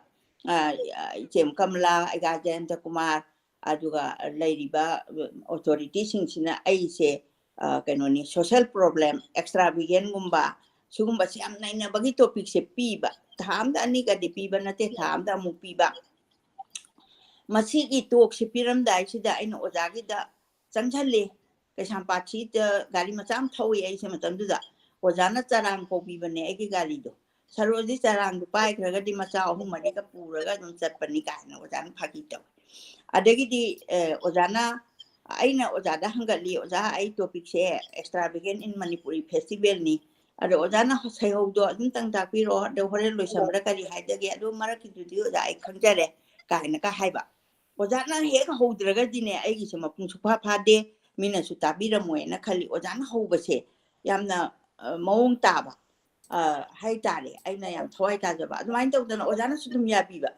ꯑ, ꯑ, ꯏꯆꯦꯝ ꯀꯃꯂꯥ, ꯑꯩꯒꯥ ꯖꯌꯟꯇ ꯀꯨꯃꯥꯔ, ꯑꯗꯨꯒ ꯂꯩꯔꯤꯕ ꯑꯣꯊꯣꯔꯤꯇꯤꯁꯤꯡꯁꯤꯅ ꯑꯩꯁꯦ, ꯑ, ꯀꯩꯅꯣꯅꯤ, ꯁꯣꯁꯦꯜ ꯄ꯭ꯔꯣꯕ꯭ꯂꯦꯝ, ꯑꯦꯛꯁꯇ꯭ꯔꯥ ꯚꯤꯒꯦꯟꯒꯨꯝꯕ, ꯁꯤꯒꯨꯝꯕꯁꯦ ꯌꯥꯝ ꯅꯩꯅꯕꯒꯤ ꯇꯣꯄꯤꯛꯁꯦ ꯄꯤꯕ꯫ ꯊꯥ ꯑꯃꯗ ꯑꯅꯤꯒꯗꯤ ꯄꯤꯕ ꯅꯠꯇꯦ, ꯊꯥ ꯑꯃꯗ ꯑꯃꯨꯛ ꯄꯤꯕ꯫ ꯃꯁꯤꯒꯤ ꯇꯣꯛꯁꯦ ꯄꯤꯔꯝꯗꯥꯏꯁꯤꯗ ꯑꯩꯅ ꯑꯣꯖꯥꯒꯤꯗ ꯆꯪꯁꯜꯂꯦ꯫ ꯀꯩꯁꯥꯝꯄꯥꯠꯁꯤꯗ ꯒꯥꯔꯤ ꯃꯆꯥ ꯑꯃ ꯊꯧꯏ ꯑꯩꯁꯦ ꯃꯇꯝꯗꯨꯗ꯫ ꯑꯣꯖꯥꯅ ꯆꯔꯥꯡ ꯀꯧꯕꯤꯕꯅꯦ ꯑꯩꯒꯤ ꯒꯥꯔꯤꯗꯣ꯫ "ꯁꯔꯣꯖꯤ ꯆꯔꯥꯡꯗꯨ ꯄꯥꯏꯈ꯭ꯔꯒꯗꯤ ꯃꯆꯥ ꯑꯍꯨꯝ ꯃꯔꯤꯒ ꯄꯨꯔꯒ ꯑꯗꯨꯝ ꯆꯠꯄꯅꯤ" ꯀꯥꯏꯅ ꯑꯣꯖꯥꯅ ꯐꯥꯒꯤ ꯇꯧꯋꯦ꯫ ꯑꯗꯒꯤꯗꯤ, ꯑ, ꯑꯣꯖꯥꯅ, ꯑꯩꯅ ꯑꯣꯖꯥꯗ ꯍꯪꯒꯠꯂꯤ, "ꯑꯣꯖꯥ, ꯑꯩ ꯇꯣꯄꯤꯛꯁꯦ ꯑꯦꯛꯁꯇ꯭ꯔꯥ ꯚꯤꯒꯦꯟ ꯏꯟ ꯃꯅꯤꯄꯨꯔꯤ ꯐꯦꯁꯇꯤꯚꯦꯜꯅꯤ, ꯑꯗꯣ ꯑꯣꯖꯥꯅ ꯁꯩꯍꯧꯗꯣ ꯑꯗꯨꯝꯇꯪ ꯇꯥꯛꯄꯤꯔꯛꯑꯣ, ꯑꯗꯣ ꯍꯣꯔꯦꯟ ꯂꯣꯏꯁꯟꯕꯗ ꯀꯔꯤ ꯍꯥꯏꯗꯒꯦ, ꯑꯗꯣ ꯃꯔꯛꯀꯤꯗꯨꯗꯤ ꯑꯣꯖꯥ ꯑꯩ ꯈꯪꯖꯔꯦ ꯀꯥꯏꯅꯒ ꯍꯥꯏꯕ꯫ ꯑꯣꯖꯥꯅ ꯍꯦꯛ ꯍꯧꯗ꯭ꯔꯒꯗꯤꯅꯦ ꯑꯩꯒꯤꯁꯦ ꯃꯄꯨꯡ ꯁꯨꯛꯐꯥ ꯐꯥꯗꯦ, ꯃꯤꯅꯁꯨ ꯇꯥꯕꯤꯔꯝꯃꯣꯏꯅ ꯈꯜꯂꯤ꯫ ꯑꯣꯖꯥꯅ ꯍꯧꯕꯁꯦ ꯌꯥꯝꯅ ꯃꯑꯣꯡ ꯇꯥꯕ ꯍꯥꯏꯇꯥꯔꯦ, ꯑꯩꯅ ꯌꯥꯝ ꯊꯋꯥꯏ ꯇꯥꯖꯕ꯫ ꯑꯗꯨꯃꯥꯏꯅ ꯇꯧꯗꯅ ꯑꯣꯖꯥꯅꯁꯨ ꯑꯗꯨꯝ ꯌꯥꯕꯤꯕ꯫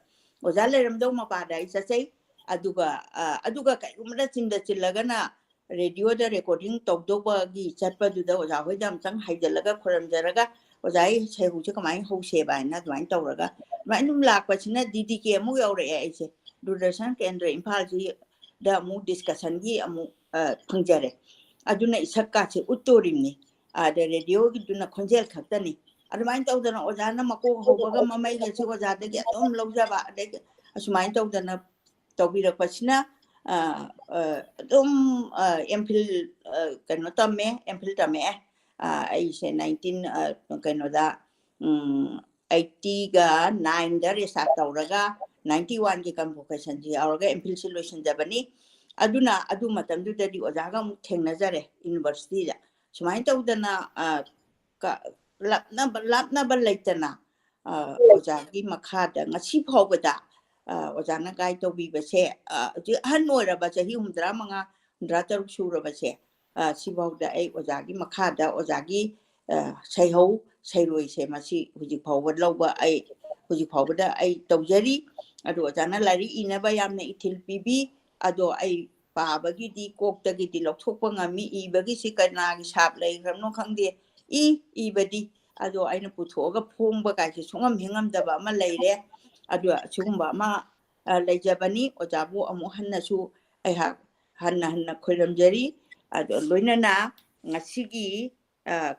ꯑꯣꯖꯥ ꯂꯩꯔꯝꯗꯧ ꯃꯄꯥꯗ ꯑꯩ ꯆꯠꯆꯩ꯫ ꯑꯗꯨꯒ ꯑꯗꯨꯒ ꯀꯩꯒꯨꯝꯕꯗ ꯆꯤꯟꯗ ꯆꯤꯜꯂꯒꯅ ꯔꯦꯗꯤꯑꯣꯗ ꯔꯦꯀꯣꯔꯗꯤꯡ ꯇꯧꯗꯧꯕꯒꯤ ꯆꯠꯄꯗꯨꯗ ꯑꯣꯖꯥ ꯍꯣꯏꯗ ꯑꯃꯨꯛꯇꯪ ꯍꯥꯏꯖꯤꯜꯂꯒ ꯈꯣꯏꯔꯝꯖꯔꯒ, "ꯑꯣꯖꯥ, ꯑꯩ ꯁꯩꯍꯧꯁꯦ ꯀꯃꯥꯏꯅ ꯍꯧꯁꯦꯕ?" ꯍꯥꯏꯅ ꯑꯗꯨꯃꯥꯏꯅ ꯇꯧꯔꯒ ꯑꯗꯨꯃꯥꯏꯅ ꯑꯗꯨꯝ ꯂꯥꯛꯄꯁꯤꯅ ꯗꯤ ꯗꯤ ꯀꯦ ꯑꯃꯨꯛ ꯌꯧꯔꯛꯑꯦ꯫ ꯑꯩꯁꯦ ꯗꯨꯔꯗꯔꯁꯟ ꯀꯦꯟꯗ꯭ꯔ ꯏꯝꯐꯥꯜꯁꯤꯗ ꯑꯃꯨꯛ ꯗꯤꯁꯀꯁꯟꯒꯤ ꯑꯃꯨꯛ ꯐꯪꯖꯔꯦ꯫ ꯑꯗꯨꯅ ꯏꯁꯛꯀꯥꯁꯦ ꯎꯠꯇꯣꯔꯤꯕꯅꯤ꯫ ꯑꯗ ꯔꯦꯗꯤꯑꯣꯒꯤꯗꯨꯅ ꯈꯣꯟꯖꯦꯜ ꯈꯛꯇꯅꯤ꯫ ꯑꯗꯨꯃꯥꯏꯅ ꯇꯧꯗꯅ ꯑꯣꯖꯥꯅ ꯃꯀꯣꯛ ꯍꯧꯕꯒ ꯃꯃꯩꯒꯁꯤ ꯑꯣꯖꯥꯗꯒꯤ ꯑꯗꯨꯝ ꯂꯧꯖꯕ, ꯑꯗꯒꯤ ꯑꯁꯨꯃꯥꯏꯅ ꯇꯧꯗꯅ ꯇꯧꯕꯤꯔꯛꯄꯁꯤꯅ ꯑꯗꯨꯝ ꯑꯦꯝ ꯐꯤꯜ ꯀꯩꯅꯣ ꯇꯝꯃꯦ, ꯑꯦꯝ ꯐꯤꯜ ꯇꯝꯃꯛꯑꯦ꯫ ꯑꯩꯁꯦ ꯅꯥꯏꯟꯇꯤꯟ ꯀꯩꯅꯣꯗ ꯑꯩꯠꯇꯤꯒ ꯅꯥꯏꯟꯗ ꯔꯤꯁꯇꯥꯔꯠ ꯇꯧꯔꯒ ꯅꯥꯏꯟꯇꯤ ꯋꯥꯟꯒꯤ ꯀꯟꯚꯣꯀꯦꯁꯟꯁꯤ ꯌꯥꯎꯔꯒ ꯑꯦꯝ ꯐꯤꯜꯁꯤ ꯂꯣꯏꯁꯤꯟꯖꯕꯅꯤ꯫ ꯑꯗꯨꯅ ꯑꯗꯨ ꯃꯇꯝꯗꯨꯗꯗꯤ ꯑꯣꯖꯥꯒ ꯑꯃꯨꯛ ꯊꯦꯡꯅꯖꯔꯦ ꯌꯨꯅꯤꯚꯔꯁꯤꯇꯤꯗ꯫ ꯁꯨꯃꯥꯏꯅ ꯇꯧꯗꯅ ꯂꯥꯞꯅꯕ ꯂꯥꯞꯅꯕ ꯂꯩꯇꯅ ꯑꯣꯖꯥꯒꯤ ꯃꯈꯥꯗ ꯉꯁꯤ ꯐꯥꯎꯕꯗ ꯑꯣꯖꯥꯅ ꯒꯥꯏꯗ ꯇꯧꯕꯤꯕꯁꯦ, ꯍꯧꯖꯤꯛ ꯑꯍꯟ ꯑꯣꯏꯔꯕ, ꯆꯍꯤ ꯍꯨꯝꯗ꯭ꯔꯥ ꯃꯉꯥ, ꯍꯨꯝꯗ꯭ꯔꯥ ꯇꯔꯨꯛ ꯁꯨꯔꯕꯁꯦ, ꯁꯤꯐꯥꯎꯗ ꯑꯩ ꯑꯣꯖꯥꯒꯤ ꯃꯈꯥꯗ ꯑꯣꯖꯥꯒꯤ ꯁꯩꯍꯧ ꯁꯩꯔꯣꯏꯁꯦ ꯃꯁꯤ ꯍꯧꯖꯤꯛ ꯐꯥꯎꯕ ꯂꯧꯕ ꯑꯩ ꯍꯧꯖꯤꯛ ꯐꯥꯎꯕꯗ ꯑꯩ ꯇꯧꯖꯔꯤ꯫ ꯑꯗꯣ ꯑꯣꯖꯥꯅ ꯂꯥꯏꯔꯤꯛ ꯏꯅꯕ ꯌꯥꯝꯅ ꯏꯊꯤꯜ ꯄꯤꯕꯤ꯫ ꯑꯗꯣ ꯑꯩ ꯄꯥꯕꯒꯤꯗꯤ ꯀꯣꯛꯇꯒꯤꯗꯤ ꯂꯧꯊꯣꯛꯄ ꯉꯝꯃꯤ, ꯏꯕꯒꯤꯁꯤ ꯀꯅꯥꯒꯤ ꯁꯥꯞ ꯂꯩꯈ꯭ꯔꯕꯅꯣ ꯈꯪꯗꯦ꯫ ꯏ ꯏꯕꯗꯤ ꯑꯗꯣ ꯑꯩꯅ ꯄꯨꯊꯣꯛꯑꯒ ꯐꯣꯡꯕ ꯀꯥꯏꯁꯦ ꯁꯨꯡꯉꯝ ꯍꯦꯛ ꯉꯝꯗꯕ ꯑꯃ ꯂꯩꯔꯦ꯫ ꯑꯗꯣ ꯑꯁꯤꯒꯨꯝꯕ ꯑꯃ ꯂꯩꯖꯕꯅꯤ꯫ ꯑꯣꯖꯥꯕꯨ ꯑꯃꯨꯛ ꯍꯟꯅꯁꯨ ꯑꯩꯍꯥꯛ ꯍꯟꯅ ꯍꯟꯅ ꯈꯣꯏꯔꯝꯖꯔꯤ꯫ ꯑꯗꯣ ꯂꯣꯏꯅꯅ ꯉꯁꯤꯒꯤ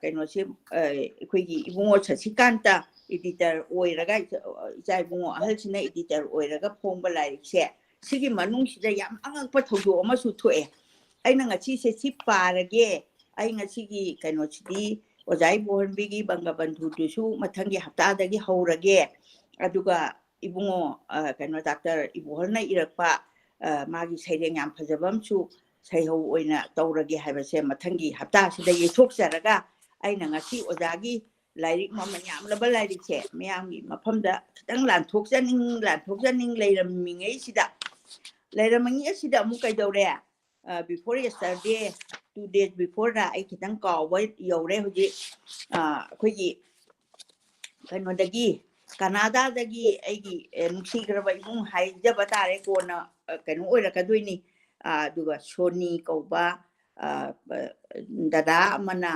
ꯀꯩꯅꯣꯁꯦ ꯑꯩꯈꯣꯏꯒꯤ ꯏꯕꯨꯡꯉꯣ ꯁꯁꯤꯀꯥꯟꯇ ꯏꯗꯤꯇꯔ ꯑꯣꯏꯔꯒ, ꯏꯆꯥ ꯏꯕꯨꯡꯉꯣ ꯑꯍꯜꯁꯤꯅ ꯏꯗꯤꯇꯔ ꯑꯣꯏꯔꯒ ꯐꯣꯡꯕ ꯂꯥꯏꯔꯤꯛꯁꯦ, ꯁꯤꯒꯤ ꯃꯅꯨꯡꯁꯤꯗ ꯌꯥꯝ ꯑꯉꯛꯄ ꯊꯧꯗꯣꯛ ꯑꯃꯁꯨ ꯊꯣꯛꯑꯦ꯫ ꯑꯩꯅ ꯉꯁꯤꯁꯦ ꯁꯤ ꯄꯥꯔꯒꯦ, ꯑꯩ ꯉꯁꯤꯒꯤ ꯀꯩꯅꯣꯁꯤꯗꯤ ꯑꯣꯖꯥ ꯏꯕꯣꯍꯟꯕꯤꯒꯤ ꯕꯪꯒꯕꯟꯙꯨꯗꯨꯁꯨ ꯃꯊꯪꯒꯤ ꯍꯞꯇꯥꯗꯒꯤ ꯍꯧꯔꯒꯦ꯫ ꯑꯗꯨꯒ ꯏꯕꯨꯡꯉꯣ ꯀꯩꯅꯣ ꯗꯥꯛꯇꯔ ꯏꯕꯣꯍꯜꯅ ꯏꯔꯛꯄ ꯃꯥꯒꯤ ꯁꯩꯔꯦꯡ ꯌꯥꯝ ꯐꯖꯕ ꯑꯃꯁꯨ ꯁꯩꯍꯧ ꯑꯣꯏꯅ ꯇꯧꯔꯒꯦ ꯍꯥꯏꯕꯁꯦ ꯃꯊꯪꯒꯤ ꯍꯞꯇꯥꯁꯤꯗ ꯌꯩꯊꯣꯛꯆꯔꯒ ꯑꯩꯅ ꯉꯁꯤ ꯑꯣꯖꯥꯒꯤ ꯂꯥꯏꯔꯤꯛ ꯃꯃꯜ ꯌꯥꯝꯂꯕ ꯂꯥꯏꯔꯤꯛꯁꯦ ꯃꯌꯥꯝꯒꯤ ꯃꯐꯝꯗ ꯈꯤꯇꯪ ꯂꯥꯟꯊꯣꯛꯆꯅꯤꯡ ꯂꯥꯟꯊꯣꯛꯆꯅꯤꯡ ꯂꯩꯔꯝꯃꯤꯉꯩꯁꯤꯗ, ꯂꯩꯔꯝꯃꯤꯉꯩꯁꯤꯗ ꯑꯃꯨꯛ ꯀꯩꯗꯧꯔꯦ? Before yesterday, two days before ꯗ ꯑꯩ ꯈꯤꯇꯪ ꯀꯥꯎꯕ ꯌꯧꯔꯦ ꯍꯧꯖꯤꯛ꯫ ꯑꯩꯈꯣꯏꯒꯤ ꯀꯩꯅꯣꯗꯒꯤ, ꯀꯅꯥꯗꯥꯗꯒꯤ ꯑꯩꯒꯤ ꯅꯨꯡꯁꯤꯈ꯭ꯔꯕ ꯏꯃꯨꯡ ꯍꯥꯏꯖꯕ ꯇꯥꯔꯦ, ꯀꯣꯟꯅ ꯀꯩꯅꯣ ꯑꯣꯏꯔꯛꯀꯗꯣꯏꯅꯤ꯫ ꯑꯗꯨꯒ ꯁꯣꯅꯤ ꯀꯧꯕ ꯗꯗꯥ ꯑꯃꯅ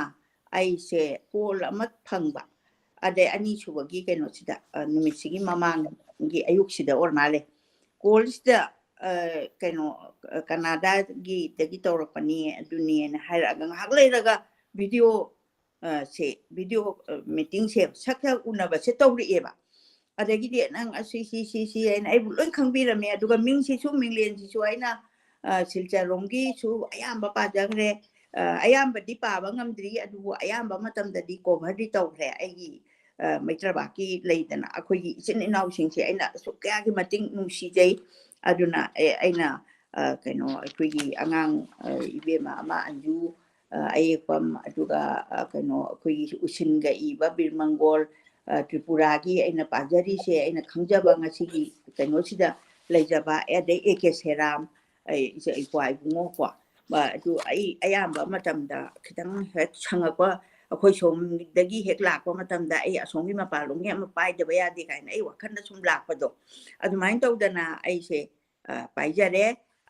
ꯑꯩꯁꯦ ꯀꯣꯜ ꯑꯃ ꯐꯪꯕ, ꯑꯗꯩ ꯑꯅꯤꯁꯨꯕꯒꯤ ꯀꯩꯅꯣꯁꯤꯗ, ꯅꯨꯃꯤꯠꯁꯤꯒꯤ ꯃꯃꯥꯡꯒꯤ ꯑꯌꯨꯛꯁꯤꯗ ꯑꯣꯏꯔ ꯃꯥꯜꯂꯦ, ꯀꯣꯜꯁꯤꯗ ꯀꯩꯅꯣ ꯀꯅꯥꯗꯥꯒꯤꯗꯒꯤ ꯇꯧꯔꯛꯄꯅꯤ ꯑꯗꯨꯅꯦꯅ ꯍꯥꯏꯔꯛꯑꯒ ꯉꯥꯏꯍꯥꯛ ꯂꯩꯔꯒ ꯚꯤꯗꯤꯑꯣ ꯁꯦ, ꯚꯤꯗꯤꯑꯣ ꯃꯤꯇꯤꯡꯁꯦ ꯁꯛ ꯁꯛ ꯎꯅꯕꯁꯦ ꯇꯧꯔꯛꯑꯦꯕ꯫ ꯑꯗꯒꯤꯗꯤ ꯅꯪ ꯑꯁꯤ ꯁꯤ ꯁꯤ ꯁꯤ ꯍꯥꯏꯅ ꯑꯩꯕꯨ ꯂꯣꯏ ꯈꯪꯕꯤꯔꯝꯃꯦ꯫ ꯑꯗꯨꯒ ꯃꯤꯡꯁꯤꯁꯨ, ꯃꯤꯡꯂꯦꯟꯁꯤꯁꯨ ꯑꯩꯅ ꯁꯤꯜꯆꯔꯔꯣꯝꯒꯤꯁꯨ ꯑꯌꯥꯝꯕ ꯄꯥꯖꯈ꯭ꯔꯦ꯫ ꯑꯌꯥꯝꯕꯗꯤ ꯄꯥꯕ ꯉꯝꯗ꯭ꯔꯤ, ꯑꯗꯨꯕꯨ ꯑꯌꯥꯝꯕ ꯃꯇꯝꯗꯗꯤ ꯀꯣꯚꯔꯗꯤ ꯇꯧꯈ꯭ꯔꯦ꯫ ꯑꯩꯒꯤ ꯃꯩꯇ꯭ꯔꯕꯥꯛꯀꯤ ꯂꯩꯗꯅ ꯑꯩꯈꯣꯏꯒꯤ ꯏꯆꯤꯟ ꯏꯅꯥꯎꯁꯤꯡꯁꯦ ꯑꯩꯅ ꯑꯁꯨꯛ ꯀꯌꯥꯒꯤ ꯃꯇꯤꯛ ꯅꯨꯡꯁꯤꯖꯩ꯫ ꯑꯗꯨꯅ ꯑꯩꯅ ꯀꯩꯅꯣ ꯑꯩꯈꯣꯏꯒꯤ ꯑꯉꯥꯡ ꯏꯕꯦꯝꯃ ꯑꯃ ꯑꯟꯖꯨ ꯑꯌꯦꯛꯄꯝ, ꯑꯗꯨꯒ ꯀꯩꯅꯣ ꯑꯩꯈꯣꯏꯒꯤ ꯎꯁꯤꯟꯒ ꯏꯕ ꯕꯤꯔꯃꯪꯒꯣꯜ, ꯇ꯭ꯔꯤꯄꯨꯔꯥꯒꯤ ꯑꯩꯅ ꯄꯥꯖꯔꯤꯁꯦ, ꯑꯩꯅ ꯈꯪꯖꯕ ꯉꯁꯤꯒꯤ ꯀꯩꯅꯣꯁꯤꯗ ꯂꯩꯖꯕ, ꯑꯗꯩ ꯑꯦ ꯀꯦ ꯁꯦꯔꯥꯝ, ꯑꯩ ꯏꯆꯦ ꯏꯄ꯭ꯋꯥ ꯏꯕꯨꯡꯉꯣꯀꯣ, ꯑꯗꯨ ꯑꯩ ꯑꯌꯥꯝꯕ ꯃꯇꯝꯗ ꯈꯤꯇꯪ ꯍꯦꯛ ꯁꯪꯉꯛꯄ ꯑꯩꯈꯣꯏ ꯁꯣꯝꯗꯒꯤ ꯍꯦꯛ ꯂꯥꯛꯄ ꯃꯇꯝꯗ ꯑꯩ ꯑꯁꯣꯝꯒꯤ ꯃꯄꯥꯟꯂꯣꯝꯒꯤ ꯑꯃ ꯄꯥꯏꯗꯕ ꯌꯥꯗꯦ ꯀꯥꯏꯅ ꯑꯩ ꯋꯥꯈꯜꯗ ꯁꯨꯝ ꯂꯥꯛꯄꯗꯣ, ꯑꯗꯨꯃꯥꯏꯅ ꯇꯧꯗꯅ ꯑꯩꯁꯦ ꯄꯥꯏꯖꯔꯦ꯫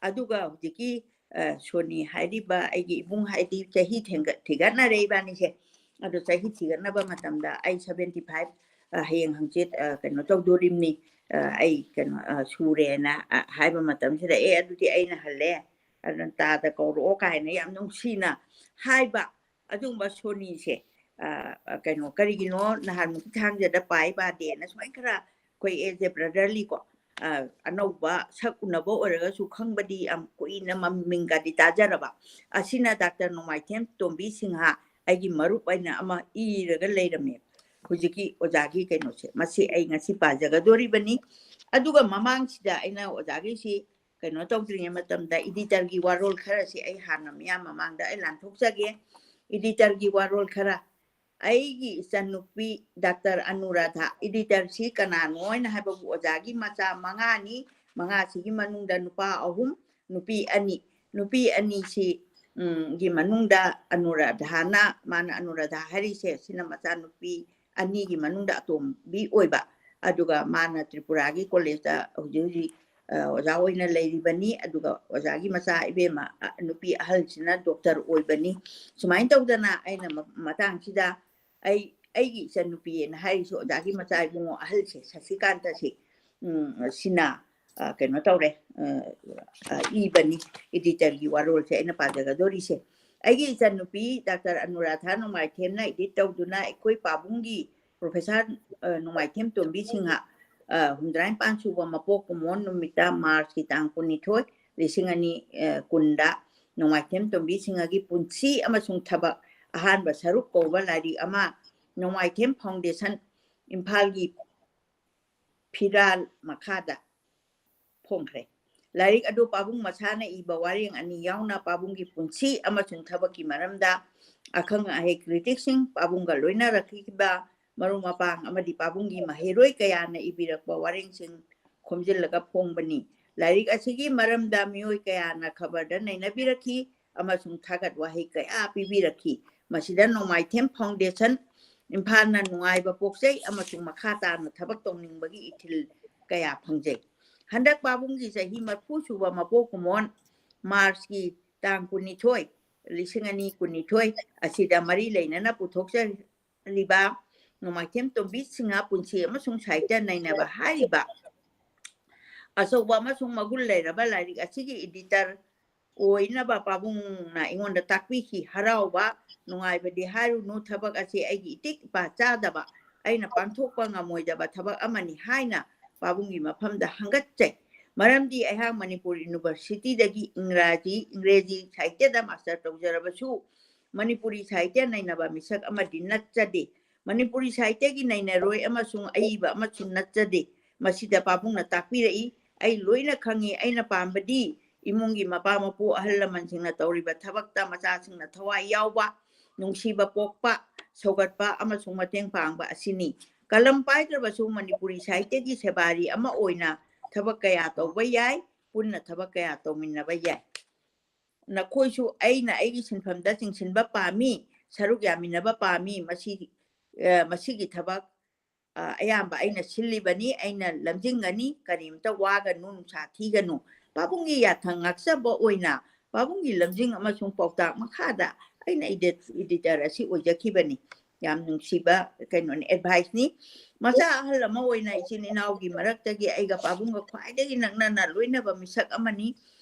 ꯑꯗꯨꯒ ꯍꯧꯖꯤꯛꯀꯤ ꯁꯣꯅꯤ ꯍꯥꯏꯔꯤꯕ ꯑꯩꯒꯤ ꯏꯕꯨꯡ ꯍꯥꯏꯗꯤ ꯆꯍꯤ ꯊꯤꯒꯠꯅꯔꯦ ꯏꯕꯥꯅꯤꯁꯦ꯫ ꯑꯗꯣ ꯆꯍꯤ ꯊꯤꯒꯠꯅꯕ ꯃꯇꯝꯗ ꯑꯩ ꯁꯚꯦꯟꯇꯤ ꯐꯥꯏꯚ ꯍꯌꯦꯡ ꯍꯪꯆꯤꯠ ꯀꯩꯅꯣ ꯇꯧꯗꯣꯔꯤꯕꯅꯤ, ꯑꯩ ꯀꯩꯅꯣ ꯁꯨꯔꯦꯅ ꯍꯥꯏꯕ ꯃꯇꯝꯁꯤꯗ, "ꯑꯦ, ꯑꯗꯨꯗꯤ ꯑꯩꯅ ꯍꯜꯂꯦ, ꯑꯗꯨꯅ ꯇꯥꯗ ꯀꯧꯔꯛꯑꯣ" ꯀꯥꯏꯅ ꯌꯥꯝ ꯅꯨꯡꯁꯤꯅ ꯍꯥꯏꯕ꯫ ꯑꯗꯨꯒꯨꯝꯕ ꯁꯣꯅꯤꯁꯦ ꯀꯩꯅꯣ, ꯀꯔꯤꯒꯤꯅꯣ ꯅꯍꯥꯟꯃꯨꯛꯀꯤ ꯊꯥꯡꯖꯗ ꯄꯥꯏ ꯄꯥꯗꯦꯅ ꯁꯨꯃꯥꯏꯅ ꯈꯔ ꯑꯩꯈꯣꯏ as a brotherly ꯀꯣ, ꯑꯅꯧꯕ ꯁꯛ ꯎꯅꯕ ꯑꯣꯏꯔꯒꯁꯨ ꯈꯪꯕꯗꯤ ꯌꯥꯝ ꯀꯨꯏꯅ ꯃꯃꯤꯡꯒꯗꯤ ꯇꯥꯖꯔꯕ꯫ ꯑꯁꯤꯅ ꯗꯥꯛꯇꯔ ꯅꯣꯡꯃꯥꯏꯊꯦꯝ ꯇꯣꯝꯕꯤ ꯁꯤꯡꯍ, ꯑꯩꯒꯤ ꯃꯔꯨꯞ ꯑꯩꯅ ꯑꯃ ꯏꯔꯒ ꯂꯩꯔꯝꯃꯦ꯫ ꯍꯧꯖꯤꯛꯀꯤ ꯑꯣꯖꯥꯒꯤ ꯀꯩꯅꯣꯁꯦ, ꯃꯁꯤ ꯑꯩ ꯉꯁꯤ ꯄꯥꯖꯒꯗꯣꯔꯤꯕꯅꯤ꯫ ꯑꯗꯨꯒ ꯃꯃꯥꯡꯁꯤꯗ ꯑꯩꯅ ꯑꯣꯖꯥꯒꯤꯁꯤ ꯀꯩꯅꯣ ꯇꯧꯗ꯭ꯔꯤꯉꯩ ꯃꯇꯝꯗ editorꯒꯤ ꯋꯥꯔꯣꯜ ꯈꯔꯁꯤ ꯑꯩ ꯍꯥꯟꯅ ꯃꯤꯌꯥꯝ ꯃꯃꯥꯡꯗ ꯑꯩ ꯂꯥꯟꯊꯣꯛꯆꯒꯦ꯫ Editorꯒꯤ ꯋꯥꯔꯣꯜ ꯈꯔ꯫ ꯑꯩꯒꯤ ꯏꯆꯟꯅꯨꯄꯤ ꯗꯥꯛꯇꯔ ꯑꯅꯨꯔꯥꯙꯥ, editorꯁꯤ ꯀꯅꯥꯅꯣ ꯍꯥꯏꯅ ꯍꯥꯏꯕꯕꯨ ꯑꯣꯖꯥꯒꯤ ꯃꯆꯥ ꯃꯉꯥꯅꯤ꯫ ꯃꯉꯥꯁꯤꯒꯤ ꯃꯅꯨꯡꯗ ꯅꯨꯄꯥ ꯑꯍꯨꯝ, ꯅꯨꯄꯤ ꯑꯅꯤ꯫ ꯅꯨꯄꯤ ꯑꯅꯤꯁꯤ, ꯎꯝ, ꯒꯤ ꯃꯅꯨꯡꯗ ꯑꯅꯨꯔꯥꯙꯥꯅ, ꯃꯥꯅ ꯑꯅꯨꯔꯥꯙꯥ ꯍꯥꯏꯔꯤꯁꯦ, ꯁꯤꯅ ꯃꯆꯥꯅꯨꯄꯤ ꯑꯅꯤꯒꯤ ꯃꯅꯨꯡꯗ ꯑꯇꯣꯝꯕꯤ ꯑꯣꯏꯕ꯫ ꯑꯗꯨꯒ ꯃꯥꯅ ꯇ꯭ꯔꯤꯄꯨꯔꯥꯒꯤ ꯀꯣꯂꯦꯖꯇ ꯍꯧꯖꯤꯛ ꯍꯧꯖꯤꯛ, ꯑ, ꯑꯣꯖꯥ ꯑꯣꯏꯅ ꯂꯩꯔꯤꯕꯅꯤ꯫ ꯑꯗꯨꯒ ꯑꯣꯖꯥꯒꯤ ꯃꯆꯥ ꯏꯕꯦꯝꯃ, ꯑ, ꯅꯨꯄꯤ ꯑꯍꯜꯁꯤꯅ ꯗꯣꯛꯇꯔ ꯑꯣꯏꯕꯅꯤ꯫ ꯁꯨꯃꯥꯏꯅ ꯇꯧꯗꯅ ꯑꯩꯅ ꯃ-, ꯃꯇꯥꯡꯁꯤꯗ ꯑꯩ, ꯑꯩꯒꯤ ꯏꯆꯟꯅꯨꯄꯤꯑꯅ ꯍꯥꯏꯔꯤꯁꯤ ꯑꯣꯖꯥꯒꯤ ꯃꯆꯥ ꯏꯕꯨꯡꯉꯣ ꯑꯍꯜꯁꯦ ꯁꯁꯤꯀꯥꯟꯇꯁꯤ, ꯎꯝ, ꯁꯤꯅ, ꯑ, ꯀꯩꯅꯣ ꯇꯧꯔꯦ, ꯑ, ꯑ, ꯏꯕꯅꯤ꯫ Editorꯒꯤ ꯋꯥꯔꯣꯜꯁꯦ ꯑꯩꯅ ꯄꯥꯖꯒꯗꯧꯔꯤꯁꯦ꯫ ꯑꯩꯒꯤ ꯏꯆꯟꯅꯨꯄꯤ ꯗꯥꯛꯇꯔ ꯑꯅꯨꯔꯥꯙꯥ ꯅꯣꯡꯃꯥꯏꯊꯦꯝꯅ edit ꯇꯧꯗꯨꯅ ꯑꯩꯈꯣꯏ ꯄꯥꯕꯨꯡꯒꯤ, ꯄ꯭ꯔꯣꯐꯦꯁꯔ, ꯑ, ꯅꯣꯡꯃꯥꯏꯊꯦꯝ ꯇꯣꯝꯕꯤ ꯁꯤꯡꯍ, ꯑ, ꯍꯨꯝꯗ꯭ꯔꯥ ꯅꯤꯄꯥꯟ ꯁꯨꯕ ꯃꯄꯣꯛ ꯀꯨꯝꯑꯣꯟ ꯅꯨꯃꯤꯠꯇ, ꯃꯥꯔꯆꯀꯤ ꯇꯥꯡ ꯀꯨꯟꯅꯤꯊꯣꯏ, ꯂꯤꯁꯤꯡ ꯑꯅꯤ, ꯑ, ꯀꯨꯟꯗ ꯅꯣꯡꯃꯥꯏꯊꯦꯝ ꯇꯣꯝꯕꯤ ꯁꯤꯡꯍꯒꯤ ꯄꯨꯟꯁꯤ ꯑꯃꯁꯨꯡ ꯊꯕꯛ ꯑꯍꯥꯟꯕ ꯁꯔꯨꯛ ꯀꯧꯕ ꯂꯥꯏꯔꯤꯛ ꯑꯃ ꯅꯣꯡꯃꯥꯏꯊꯦꯝ ꯐꯥꯎꯟꯗꯦꯁꯟ ꯏꯝꯐꯥꯜꯒꯤ ꯐꯤꯔꯥꯜ ꯃꯈꯥꯗ ꯐꯣꯡꯈ꯭ꯔꯦ꯫ ꯂꯥꯏꯔꯤꯛ ꯑꯗꯨ ꯄꯥꯕꯨꯡ ꯃꯁꯥꯅ ꯏꯕ ꯋꯥꯔꯦꯡ ꯑꯅꯤ ꯌꯥꯎꯅ ꯄꯥꯕꯨꯡꯒꯤ ꯄꯨꯟꯁꯤ ꯑꯃꯁꯨꯡ ꯊꯕꯛꯀꯤ ꯃꯔꯝꯗ ꯑꯈꯪ ꯑꯍꯩ criticꯁꯤꯡ, ꯄꯥꯕꯨꯡꯒ ꯂꯣꯏꯅꯔꯛꯈꯤꯕ ꯃꯔꯨꯞ ꯃꯄꯥꯡ ꯑꯃꯗꯤ ꯄꯥꯕꯨꯡꯒꯤ ꯃꯍꯩꯔꯣꯏ ꯀꯌꯥꯅ ꯏꯕꯤꯔꯛꯄ ꯋꯥꯔꯦꯡꯁꯤꯡ ꯈꯣꯝꯖꯤꯜꯂꯒ ꯐꯣꯡꯕꯅꯤ꯫ ꯂꯥꯏꯔꯤꯛ ꯑꯁꯤꯒꯤ ꯃꯔꯝꯗ ꯃꯤꯑꯣꯏ ꯀꯌꯥꯅ ꯈꯕꯔꯗ ꯅꯩꯅꯕꯤꯔꯛꯈꯤ ꯑꯃꯁꯨꯡ ꯊꯥꯒꯠ ꯋꯥꯍꯩ ꯀꯌꯥ ꯄꯤꯕꯤꯔꯛꯈꯤ꯫ ꯃꯁꯤꯗ ꯅꯣꯡꯃꯥꯏꯊꯦꯝ ꯐꯥꯎꯟꯗꯦꯁꯟ ꯏꯝꯐꯥꯜꯅ ꯅꯨꯡꯉꯥꯏꯕ ꯄꯣꯛꯆꯩ ꯑꯃꯁꯨꯡ ꯃꯈꯥ ꯇꯥꯅ ꯊꯕꯛ ꯇꯧꯅꯤꯡꯕꯒꯤ ꯏꯊꯤꯜ ꯀꯌꯥ ꯐꯪꯖꯩ꯫ ꯍꯟꯗꯛ ꯄꯥꯕꯨꯡꯒꯤ ꯆꯍꯤ ꯃꯔꯤꯐꯨ ꯁꯨꯕ ꯃꯄꯣꯛ ꯀꯨꯝꯑꯣꯟ ꯃꯥꯔꯆꯀꯤ ꯇꯥꯡ ꯀꯨꯟꯅꯤꯊꯣꯏ, ꯂꯤꯁꯤꯡ ꯑꯅꯤ ꯀꯨꯟꯅꯤꯊꯣꯏ ꯑꯁꯤꯗ ꯃꯔꯤ ꯂꯩꯅꯅ ꯄꯨꯊꯣꯛꯆꯔꯤꯕ ꯅꯣꯡꯃꯥꯏꯊꯦꯝ ꯇꯣꯝꯕꯤ ꯁꯤꯡꯍ ꯄꯨꯟꯁꯤ ꯑꯃꯁꯨꯡ ꯁꯥꯍꯤꯇ꯭ꯌ ꯅꯩꯅꯕ ꯍꯥꯏꯔꯤꯕ ꯑꯆꯧꯕ ꯑꯃꯁꯨꯡ ꯃꯒꯨꯟ ꯂꯩꯔꯕ ꯂꯥꯏꯔꯤꯛ ꯑꯁꯤꯒꯤ editor ꯑꯣꯏꯅꯕ ꯄꯥꯕꯨꯡꯅ ꯑꯩꯉꯣꯟꯗ ꯇꯥꯛꯄꯤꯈꯤ꯫ ꯍꯔꯥꯎꯕ, ꯅꯨꯡꯉꯥꯏꯕꯗꯤ ꯍꯥꯏꯔꯨꯅꯨ, ꯊꯕꯛ ꯑꯁꯤ ꯑꯩꯒꯤ ꯏꯇꯤꯛ ꯏꯄꯥ ꯆꯥꯗꯕ, ꯑꯩꯅ ꯄꯥꯡꯊꯣꯛꯄ ꯉꯝꯃꯣꯏꯗꯕ ꯊꯕꯛ ꯑꯃꯅꯤ ꯍꯥꯏꯅ ꯄꯥꯕꯨꯡꯒꯤ ꯃꯐꯝꯗ ꯍꯪꯒꯠꯆꯩ꯫ ꯃꯔꯝꯗꯤ ꯑꯩꯍꯥꯛ ꯃꯅꯤꯄꯨꯔ ꯌꯨꯅꯤꯚꯔꯁꯤꯇꯤꯗꯒꯤ ꯏꯪꯒ꯭ꯔꯥꯖꯤ, ꯏꯪꯒ꯭ꯔꯦꯖꯤ ꯁꯥꯍꯤꯇ꯭ꯌꯗ master ꯇꯧꯖꯔꯕꯁꯨ ꯃꯅꯤꯄꯨꯔꯤ ꯁꯥꯍꯤꯇ꯭ꯌ ꯅꯩꯅꯕ ꯃꯤꯁꯛ ꯑꯃꯗꯤ ꯅꯠꯆꯗꯦ꯫ ꯃꯅꯤꯄꯨꯔꯤ ꯁꯥꯍꯤꯇ꯭ꯌꯒꯤ ꯅꯩꯅꯔꯣꯏ ꯑꯃꯁꯨꯡ ꯑꯏꯕ ꯑꯃꯁꯨ ꯅꯠꯆꯗꯦ꯫ ꯃꯁꯤꯗ ꯄꯥꯕꯨꯡꯅ ꯇꯥꯛꯄꯤꯔꯛꯏ, "ꯑꯩ ꯂꯣꯏꯅ ꯈꯪꯉꯤ꯫ ꯑꯩꯅ ꯄꯥꯝꯕꯗꯤ ꯏꯃꯨꯡꯒꯤ ꯃꯄꯥ ꯃꯄꯨ ꯑꯍꯜ ꯂꯃꯟꯁꯤꯡꯅ ꯇꯧꯔꯤꯕ ꯊꯕꯛꯇ ꯃꯆꯥꯁꯤꯡꯅ ꯊꯋꯥꯏ ꯌꯥꯎꯕ, ꯅꯨꯡꯁꯤꯕ ꯄꯣꯛꯄ, ꯁꯧꯒꯠꯄ ꯑꯃꯁꯨꯡ ꯃꯇꯦꯡ ꯄꯥꯡꯕ ꯑꯁꯤꯅꯤ꯫ ꯀꯂꯝ ꯄꯥꯏꯗ꯭ꯔꯕꯁꯨ ꯃꯅꯤꯄꯨꯔꯤ ꯁꯥꯍꯤꯇ꯭ꯌꯒꯤ ꯁꯦꯕꯥꯔꯤ ꯑꯃ ꯑꯣꯏꯅ ꯊꯕꯛ ꯀꯌꯥ ꯇꯧꯕ ꯌꯥꯏ, ꯄꯨꯟꯅ ꯊꯕꯛ ꯀꯌꯥ ꯇꯧꯃꯤꯟꯅꯕ ꯌꯥꯏ꯫ ꯅꯈꯣꯏꯁꯨ ꯑꯩꯅ ꯑꯩꯒꯤ ꯁꯤꯟꯐꯝꯗ ꯆꯤꯡꯁꯤꯟꯕ ꯄꯥꯝꯃꯤ, ꯁꯔꯨꯛ ꯌꯥꯃꯤꯟꯅꯕ ꯄꯥꯝꯃꯤ꯫ ꯃꯁꯤ, ꯑ, ꯃꯁꯤꯒꯤ ꯊꯕꯛ, ꯑ, ꯑꯌꯥꯝꯕ ꯑꯩꯅ ꯁꯤꯜꯂꯤꯕꯅꯤ, ꯑꯩꯅ ꯂꯝꯖꯤꯡꯒꯅꯤ, ꯀꯔꯤꯝꯇ ꯋꯥꯒꯅꯨ, ꯅꯨꯡꯁꯥ ꯊꯤꯒꯅꯨ꯫ ꯄꯥꯕꯨꯡꯒꯤ ꯌꯥꯊꯪ ꯉꯥꯛꯆꯕ ꯑꯣꯏꯅ ꯄꯥꯕꯨꯡꯒꯤ ꯂꯝꯖꯤꯡ ꯑꯃꯁꯨꯡ ꯄꯥꯎꯇꯥꯛ ꯃꯈꯥꯗ ꯑꯩꯅ edit-, editor ꯑꯁꯤ ꯑꯣꯏꯖꯈꯤꯕꯅꯤ꯫ ꯌꯥꯝ ꯅꯨꯡꯁꯤꯕ ꯀꯩꯅꯣꯅꯤ, advice ꯅꯤ꯫ ꯃꯆꯥ ꯑꯍꯜ ꯑꯃ ꯑꯣꯏꯅ ꯏꯆꯤꯟ ꯏꯅꯥꯎꯒꯤ ꯃꯔꯛꯇꯒꯤ ꯑꯩꯒ ꯄꯥꯕꯨꯡꯒ ꯈ꯭ꯋꯥꯏꯗꯒꯤ ꯅꯛꯅꯅ ꯂꯣꯏꯅꯕ ꯃꯤꯁꯛ ꯑꯃꯅꯤ꯫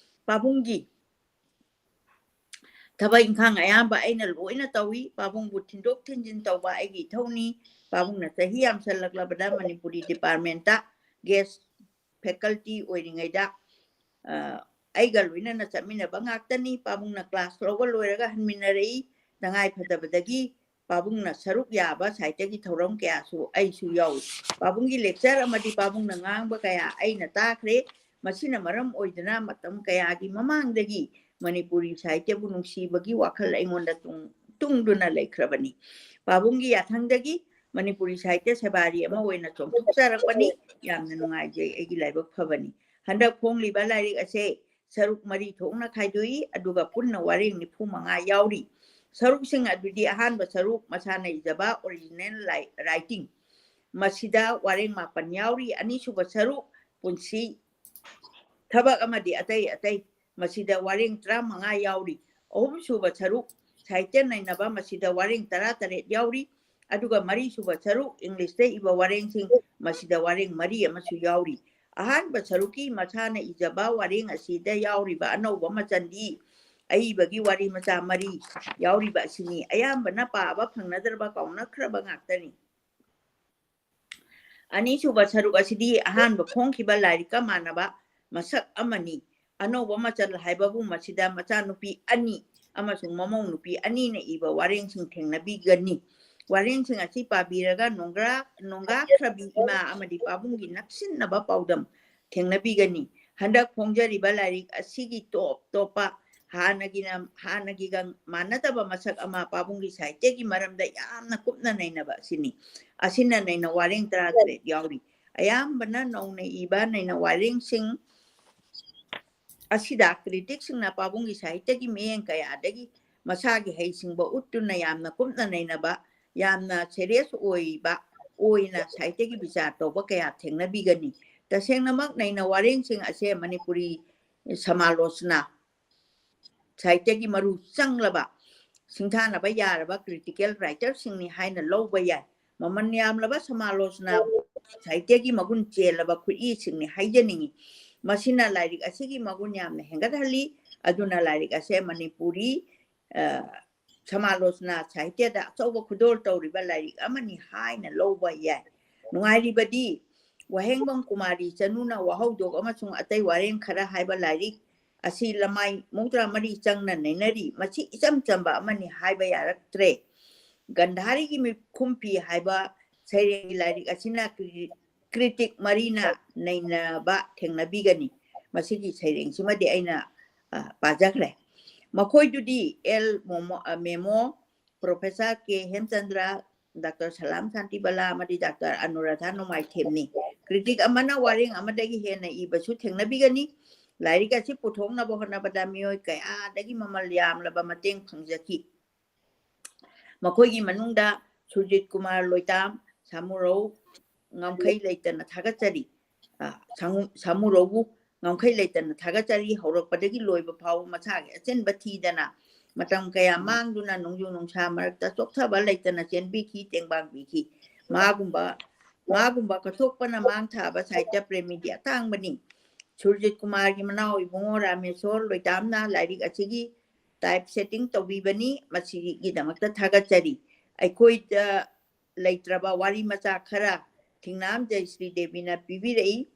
ꯄꯥꯕꯨꯡꯒꯤ ꯊꯕꯛ ꯏꯪꯈꯥꯡ ꯑꯌꯥꯝꯕ ꯑꯩꯅ ꯂꯣꯏꯅ ꯇꯧꯏ꯫ ꯄꯥꯕꯨꯡꯕꯨ ꯊꯤꯟꯗꯣꯛ ꯊꯤꯟꯖꯤꯟ ꯇꯧꯕ ꯑꯩꯒꯤ ꯏꯊꯧꯅꯤ꯫ ꯄꯥꯕꯨꯡꯅ ꯆꯍꯤ ꯌꯥꯝꯁꯜꯂꯛꯂꯕꯗ ꯃꯅꯤꯄꯨꯔꯤ department ꯇ guest faculty ꯑꯣꯏꯔꯤꯉꯩꯗ, ꯑ, ꯑꯩꯒ ꯂꯣꯏꯅꯅ ꯆꯠꯃꯤꯟꯅꯕ ꯉꯥꯛꯇꯅꯤ꯫ ꯄꯥꯕꯨꯡꯅ class ꯂꯧꯕ ꯂꯣꯏꯔꯒ ꯍꯟꯃꯤꯟꯅꯔꯛꯏ꯫ ꯇꯉꯥꯏ ꯐꯗꯕꯗꯒꯤ ꯄꯥꯕꯨꯡꯅ ꯁꯔꯨꯛ ꯌꯥꯕ ꯁꯥꯍꯤꯇ꯭ꯌꯒꯤ ꯊꯧꯔꯝ ꯀꯌꯥꯁꯨ ꯑꯩꯁꯨ ꯌꯥꯎꯏ꯫ ꯄꯥꯕꯨꯡꯒꯤ lecture ꯑꯃꯗꯤ ꯄꯥꯕꯨꯡꯅ ꯉꯥꯡꯕ ꯀꯌꯥ ꯑꯩꯅ ꯇꯥꯈ꯭ꯔꯦ꯫ ꯃꯁꯤꯅ ꯃꯔꯝ ꯑꯣꯏꯗꯨꯅ ꯃꯇꯝ ꯀꯌꯥꯒꯤ ꯃꯃꯥꯡꯗꯒꯤ ꯃꯅꯤꯄꯨꯔꯤ ꯁꯥꯍꯤꯇ꯭ꯌꯕꯨ ꯅꯨꯡꯁꯤꯕꯒꯤ ꯋꯥꯈꯜ ꯑꯩꯉꯣꯟꯗ ꯇꯨꯡ-, ꯇꯨꯡꯗꯨꯅ ꯂꯩꯈ꯭ꯔꯕꯅꯤ꯫ ꯄꯥꯕꯨꯡꯒꯤ ꯌꯥꯊꯪꯗꯒꯤ ꯃꯅꯤꯄꯨꯔꯤ ꯁꯥꯍꯤꯇ꯭ꯌ ꯁꯦꯕꯥꯔꯤ ꯑꯃ ꯑꯣꯏꯅ ꯆꯣꯡꯊꯣꯛꯆꯔꯛꯄꯅꯤ꯫ ꯌꯥꯝꯅ ꯅꯨꯡꯉꯥꯏꯖꯩ, ꯑꯩꯒꯤ ꯂꯥꯏꯕꯛ ꯐꯕꯅꯤ꯫ ꯍꯟꯗꯛ ꯐꯣꯡꯂꯤꯕ ꯂꯥꯏꯔꯤꯛ ꯑꯁꯦ ꯁꯔꯨꯛ ꯃꯔꯤ ꯊꯣꯛꯅ ꯈꯥꯏꯗꯣꯛꯏ, ꯑꯗꯨꯒ ꯄꯨꯟꯅ ꯋꯥꯔꯦꯡ ꯅꯤꯐꯨ ꯃꯉꯥ ꯌꯥꯎꯔꯤ꯫ ꯁꯔꯨꯛꯁꯤꯡ ꯑꯗꯨꯗꯤ ꯑꯍꯥꯟꯕ ꯁꯔꯨꯛ ꯃꯁꯥꯅ ꯏꯖꯕ, original ꯂꯥꯏ-, writing꯫ ꯃꯁꯤꯗ ꯋꯥꯔꯦꯡ ꯃꯥꯄꯟ ꯌꯥꯎꯔꯤ꯫ ꯑꯅꯤꯁꯨꯕ ꯁꯔꯨꯛ ꯄꯨꯟꯁꯤ, ꯊꯕꯛ ꯑꯃꯗꯤ ꯑꯇꯩ ꯑꯇꯩ꯫ ꯃꯁꯤꯗ ꯋꯥꯔꯦꯡ ꯇꯔꯥꯃꯉꯥ ꯌꯥꯎꯔꯤ꯫ ꯑꯍꯨꯝꯁꯨꯕ ꯁꯔꯨꯛ ꯁꯥꯍꯤꯇ꯭ꯌ ꯅꯩꯅꯕ, ꯃꯁꯤꯗ ꯋꯥꯔꯦꯡ ꯇꯔꯥꯇꯔꯦꯠ ꯌꯥꯎꯔꯤ꯫ ꯑꯗꯨꯒ ꯃꯔꯤꯁꯨꯕ ꯁꯔꯨꯛ ꯏꯪꯂꯤꯁꯇ ꯏꯕ ꯋꯥꯔꯦꯡꯁꯤꯡ, ꯃꯁꯤꯗ ꯋꯥꯔꯦꯡ ꯃꯔꯤ ꯑꯃꯁꯨ ꯌꯥꯎꯔꯤ꯫ ꯑꯍꯥꯟꯕ ꯁꯔꯨꯛꯀꯤ ꯃꯁꯥꯅ ꯏꯖꯕ ꯋꯥꯔꯦꯡ ꯑꯁꯤꯗ ꯌꯥꯎꯔꯤꯕ ꯑꯅꯧꯕ ꯃꯆꯜꯗꯤ ꯑꯏꯕꯒꯤ ꯋꯥꯔꯤ ꯃꯆꯥ ꯃꯔꯤ ꯌꯥꯎꯔꯤꯕ ꯑꯁꯤꯅꯤ꯫ ꯑꯌꯥꯝꯕꯅ ꯄꯥꯕ ꯐꯪꯅꯗ꯭ꯔꯕ, ꯀꯥꯎꯅꯈ꯭ꯔꯕ ꯉꯥꯛꯇꯅꯤ꯫ ꯑꯅꯤꯁꯨꯕ ꯁꯔꯨꯛ ꯑꯁꯤꯗꯤ ꯑꯍꯥꯟꯕ ꯐꯣꯡꯈꯤꯕ ꯂꯥꯏꯔꯤꯛꯀ ꯃꯥꯟꯅꯕ ꯃꯁꯛ ꯑꯃꯅꯤ꯫ ꯑꯅꯧꯕ ꯃꯆꯜ ꯍꯥꯏꯕꯕꯨ ꯃꯁꯤꯗ ꯃꯆꯥꯅꯨꯄꯤ ꯑꯅꯤ ꯑꯃꯁꯨꯡ ꯃꯃꯧ ꯅꯨꯄꯤ ꯑꯅꯤꯅ ꯏꯕ ꯋꯥꯔꯦꯡꯁꯤꯡ ꯊꯦꯡꯅꯕꯤꯒꯅꯤ꯫ ꯋꯥꯔꯦꯡꯁꯤꯡ ꯑꯁꯤ ꯄꯥꯕꯤꯔꯒ ꯅꯣꯡꯒ꯭ꯔꯥ-, ꯅꯣꯡꯒꯥꯈ꯭ꯔꯕꯤ ꯏꯃꯥ ꯑꯃꯗꯤ ꯄꯥꯕꯨꯡꯒꯤ ꯅꯛꯁꯤꯟꯅꯕ ꯄꯥꯎꯗꯝ ꯊꯦꯡꯅꯕꯤꯒꯅꯤ꯫ ꯍꯟꯗꯛ ꯐꯣꯡꯖꯔꯤꯕ ꯂꯥꯏꯔꯤꯛ ꯑꯁꯤꯒꯤ ꯇꯣꯞ ꯇꯣꯞꯄ ꯍꯥꯟꯅꯒꯤꯅ ꯍꯥꯟꯅꯒꯤꯒ ꯃꯥꯟꯅꯗꯕ ꯃꯁꯛ ꯑꯃ ꯄꯥꯕꯨꯡꯒꯤ ꯁꯥꯍꯤꯇ꯭ꯌꯒꯤ ꯃꯔꯝꯗ ꯌꯥꯝꯅ ꯀꯨꯞꯅ ꯅꯩꯅꯕ ꯑꯁꯤꯅꯤ꯫ ꯑꯁꯤꯅ ꯅꯩꯅ ꯋꯥꯔꯦꯡ ꯇꯔꯥꯇꯔꯦꯠ ꯌꯥꯎꯔꯤ꯫ ꯑꯌꯥꯝꯕꯅ ꯅꯧꯅ ꯏꯕ ꯅꯩꯅ ꯋꯥꯔꯦꯡꯁꯤꯡ ꯑꯁꯤꯗ ꯀ꯭ꯔꯤꯇꯤꯛꯁꯤꯡꯅ ꯄꯥꯕꯨꯡꯒꯤ ꯁꯥꯍꯤꯇ꯭ꯌꯒꯤ ꯃꯤꯠꯌꯦꯡ ꯀꯌꯥꯗꯒꯤ ꯃꯁꯥꯒꯤ ꯍꯩꯁꯤꯡꯕ ꯎꯠꯇꯨꯅ ꯌꯥꯝꯅ ꯀꯨꯞꯅ ꯅꯩꯅꯕ, ꯌꯥꯝꯅ ꯁꯦꯔꯤꯌꯁ ꯑꯣꯏꯕ ꯑꯣꯏꯅ ꯁꯥꯍꯤꯇ꯭ꯌꯒꯤ ꯕꯤꯆꯥꯔ ꯇꯧꯕ ꯀꯌꯥ ꯊꯦꯡꯅꯕꯤꯒꯅꯤ꯫ ꯇꯁꯦꯡꯅꯃꯛ ꯅꯩꯅ ꯋꯥꯔꯦꯡꯁꯤꯡ ꯑꯁꯦ ꯃꯅꯤꯄꯨꯔꯤ ꯁꯃꯥꯂꯣꯆꯅꯥ ꯁꯥꯍꯤꯇ꯭ꯌꯒꯤ ꯃꯔꯨ ꯆꯪꯂꯕ, ꯁꯤꯡꯊꯥꯅꯕ ꯌꯥꯔꯕ ꯀ꯭ꯔꯤꯇꯤꯀꯦꯜ ꯔꯥꯏꯇꯔꯁꯤꯡꯅꯤ ꯍꯥꯏꯅ ꯂꯧꯕ ꯌꯥꯏ꯫ ꯃꯃꯜ ꯌꯥꯝꯂꯕ ꯁꯃꯥꯂꯣꯆꯅꯥ ꯁꯥꯍꯤꯇ꯭ꯌꯒꯤ ꯃꯒꯨꯟ ꯆꯦꯜꯂꯕ ꯈꯨꯠꯏꯁꯤꯡꯅꯤ ꯍꯥꯏꯖꯅꯤꯡꯏ꯫ ꯃꯁꯤꯅ ꯂꯥꯏꯔꯤꯛ ꯑꯁꯤꯒꯤ ꯃꯒꯨꯟ ꯌꯥꯝꯅ ꯍꯦꯟꯒꯠꯍꯜꯂꯤ꯫ ꯑꯗꯨꯅ ꯂꯥꯏꯔꯤꯛ ꯑꯁꯦ ꯃꯅꯤꯄꯨꯔꯤ, ꯑ, ꯁꯃꯥꯂꯣꯆꯅꯥ ꯁꯥꯍꯤꯇ꯭ꯌꯗ ꯑꯆꯧꯕ ꯈꯨꯗꯣꯜ ꯇꯧꯔꯤꯕ ꯂꯥꯏꯔꯤꯛ ꯑꯃꯅꯤ ꯍꯥꯏꯅ ꯂꯧꯕ ꯌꯥꯏ꯫ ꯅꯨꯡꯉꯥꯏꯔꯤꯕꯗꯤ ꯋꯥꯍꯦꯡꯕꯝ ꯀꯨꯃꯥꯔꯤ ꯆꯅꯨꯅ ꯋꯥꯍꯧꯗꯣꯛ ꯑꯃꯁꯨꯡ ꯑꯇꯩ ꯋꯥꯔꯦꯡ ꯈꯔ ꯍꯥꯏꯕ ꯂꯥꯏꯔꯤꯛ ꯑꯁꯤ ꯂꯃꯥꯏ ꯃꯧꯗ꯭ꯔꯥ ꯃꯔꯤ ꯆꯪꯅ ꯅꯩꯅꯔꯤ꯫ ꯃꯁꯤ ꯏꯆꯝ ꯆꯝꯕ ꯑꯃꯅꯤ ꯍꯥꯏꯕ ꯌꯥꯔꯛꯇ꯭ꯔꯦ꯫ ꯒꯟꯙꯥꯔꯤꯒꯤ ꯃꯤꯈꯨꯝꯐꯤ ꯍꯥꯏꯕ ꯁꯩꯔꯦꯡꯒꯤ ꯂꯥꯏꯔꯤꯛ ꯑꯁꯤꯅ ꯀ꯭ꯔꯤ-, ꯀ꯭ꯔꯤꯇꯤꯛ ꯃꯔꯤꯅ ꯅꯩꯅꯕ ꯊꯦꯡꯅꯕꯤꯒꯅꯤ꯫ ꯃꯁꯤꯒꯤ ꯁꯩꯔꯦꯡꯁꯤꯃꯗꯤ ꯑꯩꯅ, ꯑ, ꯄꯥꯖꯈ꯭ꯔꯦ꯫ ꯃꯈꯣꯏꯗꯨꯗꯤ ꯑꯦꯜ ꯃꯣꯃꯣ-, ꯑ, ꯃꯦꯃꯣ, ꯄ꯭ꯔꯣꯐꯦꯁꯔ ꯀꯦ ꯍꯦꯝꯆꯟꯗ꯭ꯔ, ꯗꯥꯛꯇꯔ ꯁꯂꯥꯝ ꯁꯥꯟꯇꯤꯕꯂꯥ ꯑꯃꯗꯤ ꯗꯥꯛꯇꯔ ꯑꯅꯨꯔꯥꯙꯥ ꯅꯣꯡꯃꯥꯏꯊꯦꯝꯅꯤ꯫ ꯀ꯭ꯔꯤꯇꯤꯛ ꯑꯃꯅ ꯋꯥꯔꯦꯡ ꯑꯃꯗꯒꯤ ꯍꯦꯟꯅ ꯏꯕꯁꯨ ꯊꯦꯡꯅꯕꯤꯒꯅꯤ꯫ ꯂꯥꯏꯔꯤꯛ ꯑꯁꯤ ꯄꯨꯊꯣꯛꯅꯕ ꯍꯣꯠꯅꯕꯗ ꯃꯤꯑꯣꯏ ꯀꯌꯥꯗꯒꯤ ꯃꯃꯜ ꯌꯥꯝꯂꯕ ꯃꯇꯦꯡ ꯐꯪꯖꯈꯤ꯫ ꯃꯈꯣꯏꯒꯤ ꯃꯅꯨꯡꯗ ꯁꯨꯔꯖꯤꯠ ꯀꯨꯃꯥꯔ ꯂꯣꯏꯇꯥꯝ, ꯁꯥꯃꯨꯔꯧ ꯉꯝꯈꯩ ꯂꯩꯇꯅ ꯊꯥꯒꯠꯆꯔꯤ꯫ ꯑ, ꯁꯥꯃꯨ-, ꯁꯥꯃꯨꯔꯧꯕꯨ ꯉꯝꯈꯩ ꯂꯩꯇꯅ ꯊꯥꯒꯠꯆꯔꯤ꯫ ꯍꯧꯔꯛꯄꯗꯒꯤ ꯂꯣꯏꯕ ꯐꯥꯎꯕ ꯃꯁꯥꯒꯤ ꯑꯆꯤꯟꯕ ꯊꯤꯗꯅ ꯃꯇꯝ ꯀꯌꯥ ꯃꯥꯡꯗꯨꯅ ꯅꯣꯡꯖꯨ ꯅꯨꯡꯁꯥ ꯃꯔꯛꯇ ꯆꯣꯛꯊꯕ ꯂꯩꯇꯅ ꯆꯦꯟꯕꯤꯈꯤ, ꯇꯦꯡꯕꯥꯡ ꯄꯤꯈꯤ꯫ ꯃꯥꯒꯨꯝꯕ, ꯃꯥꯒꯨꯝꯕ ꯀꯠꯊꯣꯛꯄꯅ ꯃꯥꯡ ꯊꯥꯕ ꯁꯥꯍꯤꯇ꯭ꯌ ꯄ꯭ꯔꯦꯃꯤꯗꯤ ꯑꯇꯥꯡꯕꯅꯤ꯫ ꯁꯨꯔꯖꯤꯠ ꯀꯨꯃꯥꯔꯒꯤ ꯃꯅꯥꯎ ꯏꯕꯨꯡꯉꯣ ꯔꯥꯃꯦꯁꯣꯔ ꯂꯣꯏꯇꯥꯝꯅ ꯂꯥꯏꯔꯤꯛ ꯑꯁꯤꯒꯤ ꯇꯥꯏꯞ ꯁꯦꯇꯤꯡ ꯇꯧꯕꯤꯕꯅꯤ꯫ ꯃꯁꯤꯒꯤꯗꯃꯛꯇ ꯊꯥꯒꯠꯆꯔꯤ꯫ ꯑꯩꯈꯣꯏꯗ ꯂꯩꯇ꯭ꯔꯕ ꯋꯥꯔꯤ ꯃꯆꯥ ꯈꯔ ꯊꯤꯡꯅꯥꯝ ꯖꯌꯁ꯭ꯔꯤ ꯗꯦꯕꯤꯅ ꯄꯤꯕꯤꯔꯛꯏ꯫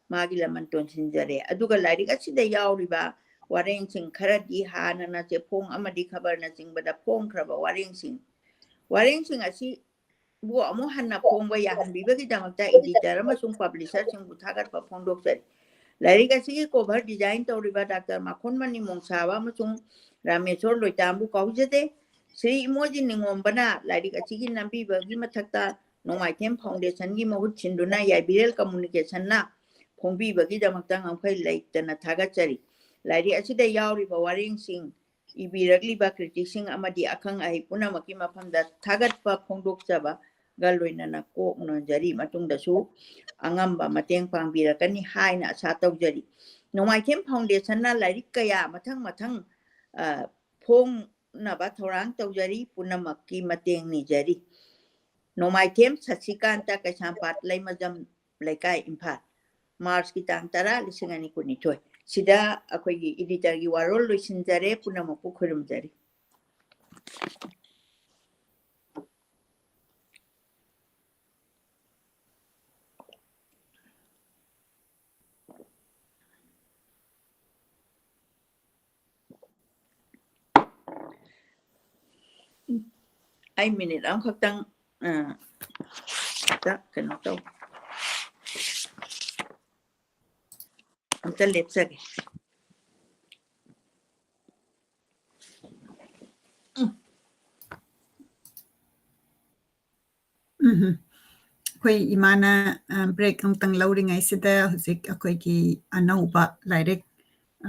ꯃꯥꯒꯤ ꯂꯃꯟ ꯇꯣꯟꯁꯤꯟꯖꯔꯦ꯫ ꯑꯗꯨꯒ ꯂꯥꯏꯔꯤꯛ ꯑꯁꯤꯗ ꯌꯥꯎꯔꯤꯕ ꯋꯥꯔꯦꯡꯁꯤꯡ ꯈꯔꯗꯤ ꯍꯥꯟꯅꯅ ꯆꯦꯐꯣꯡ ꯑꯃꯗꯤ ꯈꯕꯔꯅꯆꯤꯡꯕꯗ ꯐꯣꯡꯈ꯭ꯔꯕ ꯋꯥꯔꯦꯡꯁꯤꯡ꯫ ꯋꯥꯔꯦꯡꯁꯤꯡ ꯑꯁꯤꯕꯨ ꯑꯃꯨꯛ ꯍꯟꯅ ꯐꯣꯡꯕ ꯌꯥꯍꯟꯕꯤꯕꯒꯤꯗꯃꯛꯇ editor ꯑꯃꯁꯨꯡ publisherꯁꯤꯡꯕꯨ ꯊꯥꯒꯠꯄ ꯐꯣꯡꯗꯣꯛꯆꯔꯤ꯫ ꯂꯥꯏꯔꯤꯛ ꯑꯁꯤꯒꯤ cover design ꯇꯧꯔꯤꯕ ꯗꯥꯛꯇꯔ ꯃꯈꯣꯟꯃꯅꯤ ꯃꯣꯡꯁꯥꯕ ꯑꯃꯁꯨꯡ ꯔꯥꯃꯦꯁꯣꯔ ꯂꯣꯏꯇꯥꯝꯕꯨ ꯀꯥꯎꯖꯗꯦ꯫ ꯁ꯭ꯔꯤ ꯏꯃꯣꯖꯤ ꯅꯤꯉꯣꯝꯕꯅ ꯂꯥꯏꯔꯤꯛ ꯑꯁꯤꯒꯤ ꯅꯝꯕꯤꯕꯒꯤ ꯃꯊꯛꯇ ꯅꯣꯡꯃꯥꯏꯊꯦꯝ Foundationꯒꯤ ꯃꯍꯨꯠ ꯁꯤꯟꯗꯨꯅ ꯌꯥꯏꯕꯤꯔꯦꯜ Communicationꯅ ꯐꯣꯡꯕꯤꯕꯒꯤꯗꯃꯛꯇ ꯉꯝꯈꯩ ꯂꯩꯇꯅ ꯊꯥꯒꯠꯆꯔꯤ꯫ ꯂꯥꯏꯔꯤꯛ ꯑꯁꯤꯗ ꯌꯥꯎꯔꯤꯕ ꯋꯥꯔꯦꯡꯁꯤꯡ, ꯏꯕꯤꯔꯛꯂꯤꯕ criticsꯁꯤꯡ ꯑꯃꯗꯤ ꯑꯈꯪ ꯑꯍꯩ ꯄꯨꯝꯅꯃꯛꯀꯤ ꯃꯐꯝꯗ ꯊꯥꯒꯠꯄ ꯐꯣꯡꯗꯣꯛꯆꯕꯒ ꯂꯣꯏꯅꯅ ꯀꯣꯛ ꯅꯣꯟꯖꯔꯤ꯫ ꯃꯇꯨꯡꯗꯁꯨ ꯑꯉꯝꯕ ꯃꯇꯦꯡ ꯄꯥꯡꯕꯤꯔꯛꯀꯅꯤ ꯍꯥꯏꯅ ꯑꯁꯥ ꯇꯧꯖꯔꯤ꯫ ꯅꯣꯡꯃꯥꯏꯊꯦꯝ Foundationꯅ ꯂꯥꯏꯔꯤꯛ ꯀꯌꯥ ꯃꯊꯪ ꯃꯊꯪ, ꯑ, ꯐꯣꯡꯅꯕ ꯊꯧꯔꯥꯡ ꯇꯧꯖꯔꯤ꯫ ꯄꯨꯝꯅꯃꯛꯀꯤ ꯃꯇꯦꯡ ꯅꯤꯖꯔꯤ꯫ ꯅꯣꯡꯃꯥꯏꯊꯦꯝ ꯁꯁꯤꯀꯥꯟꯇ, ꯀꯩꯁꯥꯝꯄꯥꯠ ꯂꯩꯃꯖꯝ ꯂꯩꯀꯥꯏ, ꯏꯝꯐꯥꯜ꯫ Marchꯀꯤ ꯇꯥꯡ ꯇꯔꯥ, ꯂꯤꯁꯤꯡ ꯑꯅꯤ ꯀꯨꯟꯅꯤꯊꯣꯏ꯫ ꯁꯤꯗ ꯑꯩꯈꯣꯏꯒꯤ editorꯒꯤ ꯋꯥꯔꯣꯜ ꯂꯣꯏꯁꯤꯟꯖꯔꯦ꯫ ꯄꯨꯝꯅꯃꯛꯄꯨ ꯈꯨꯔꯨꯝꯖꯔꯤ꯫ ꯑꯩ minute ꯑꯃꯈꯛꯇꯪ, ꯑ, ꯑꯝꯇ ꯀꯩꯅꯣ ꯇꯧ-, ꯑꯝꯇ ꯂꯦꯞꯆꯒꯦ꯫ ꯎꯝ꯫ ꯎꯝ꯫ ꯑꯩꯈꯣꯏ ꯏꯃꯥꯅ, ꯑ, break ꯑꯃꯇꯪ ꯂꯧꯔꯤꯉꯩꯁꯤꯗ ꯍꯧꯖꯤꯛ ꯑꯩꯈꯣꯏꯒꯤ ꯑꯅꯧꯕ ꯂꯥꯏꯔꯤꯛ,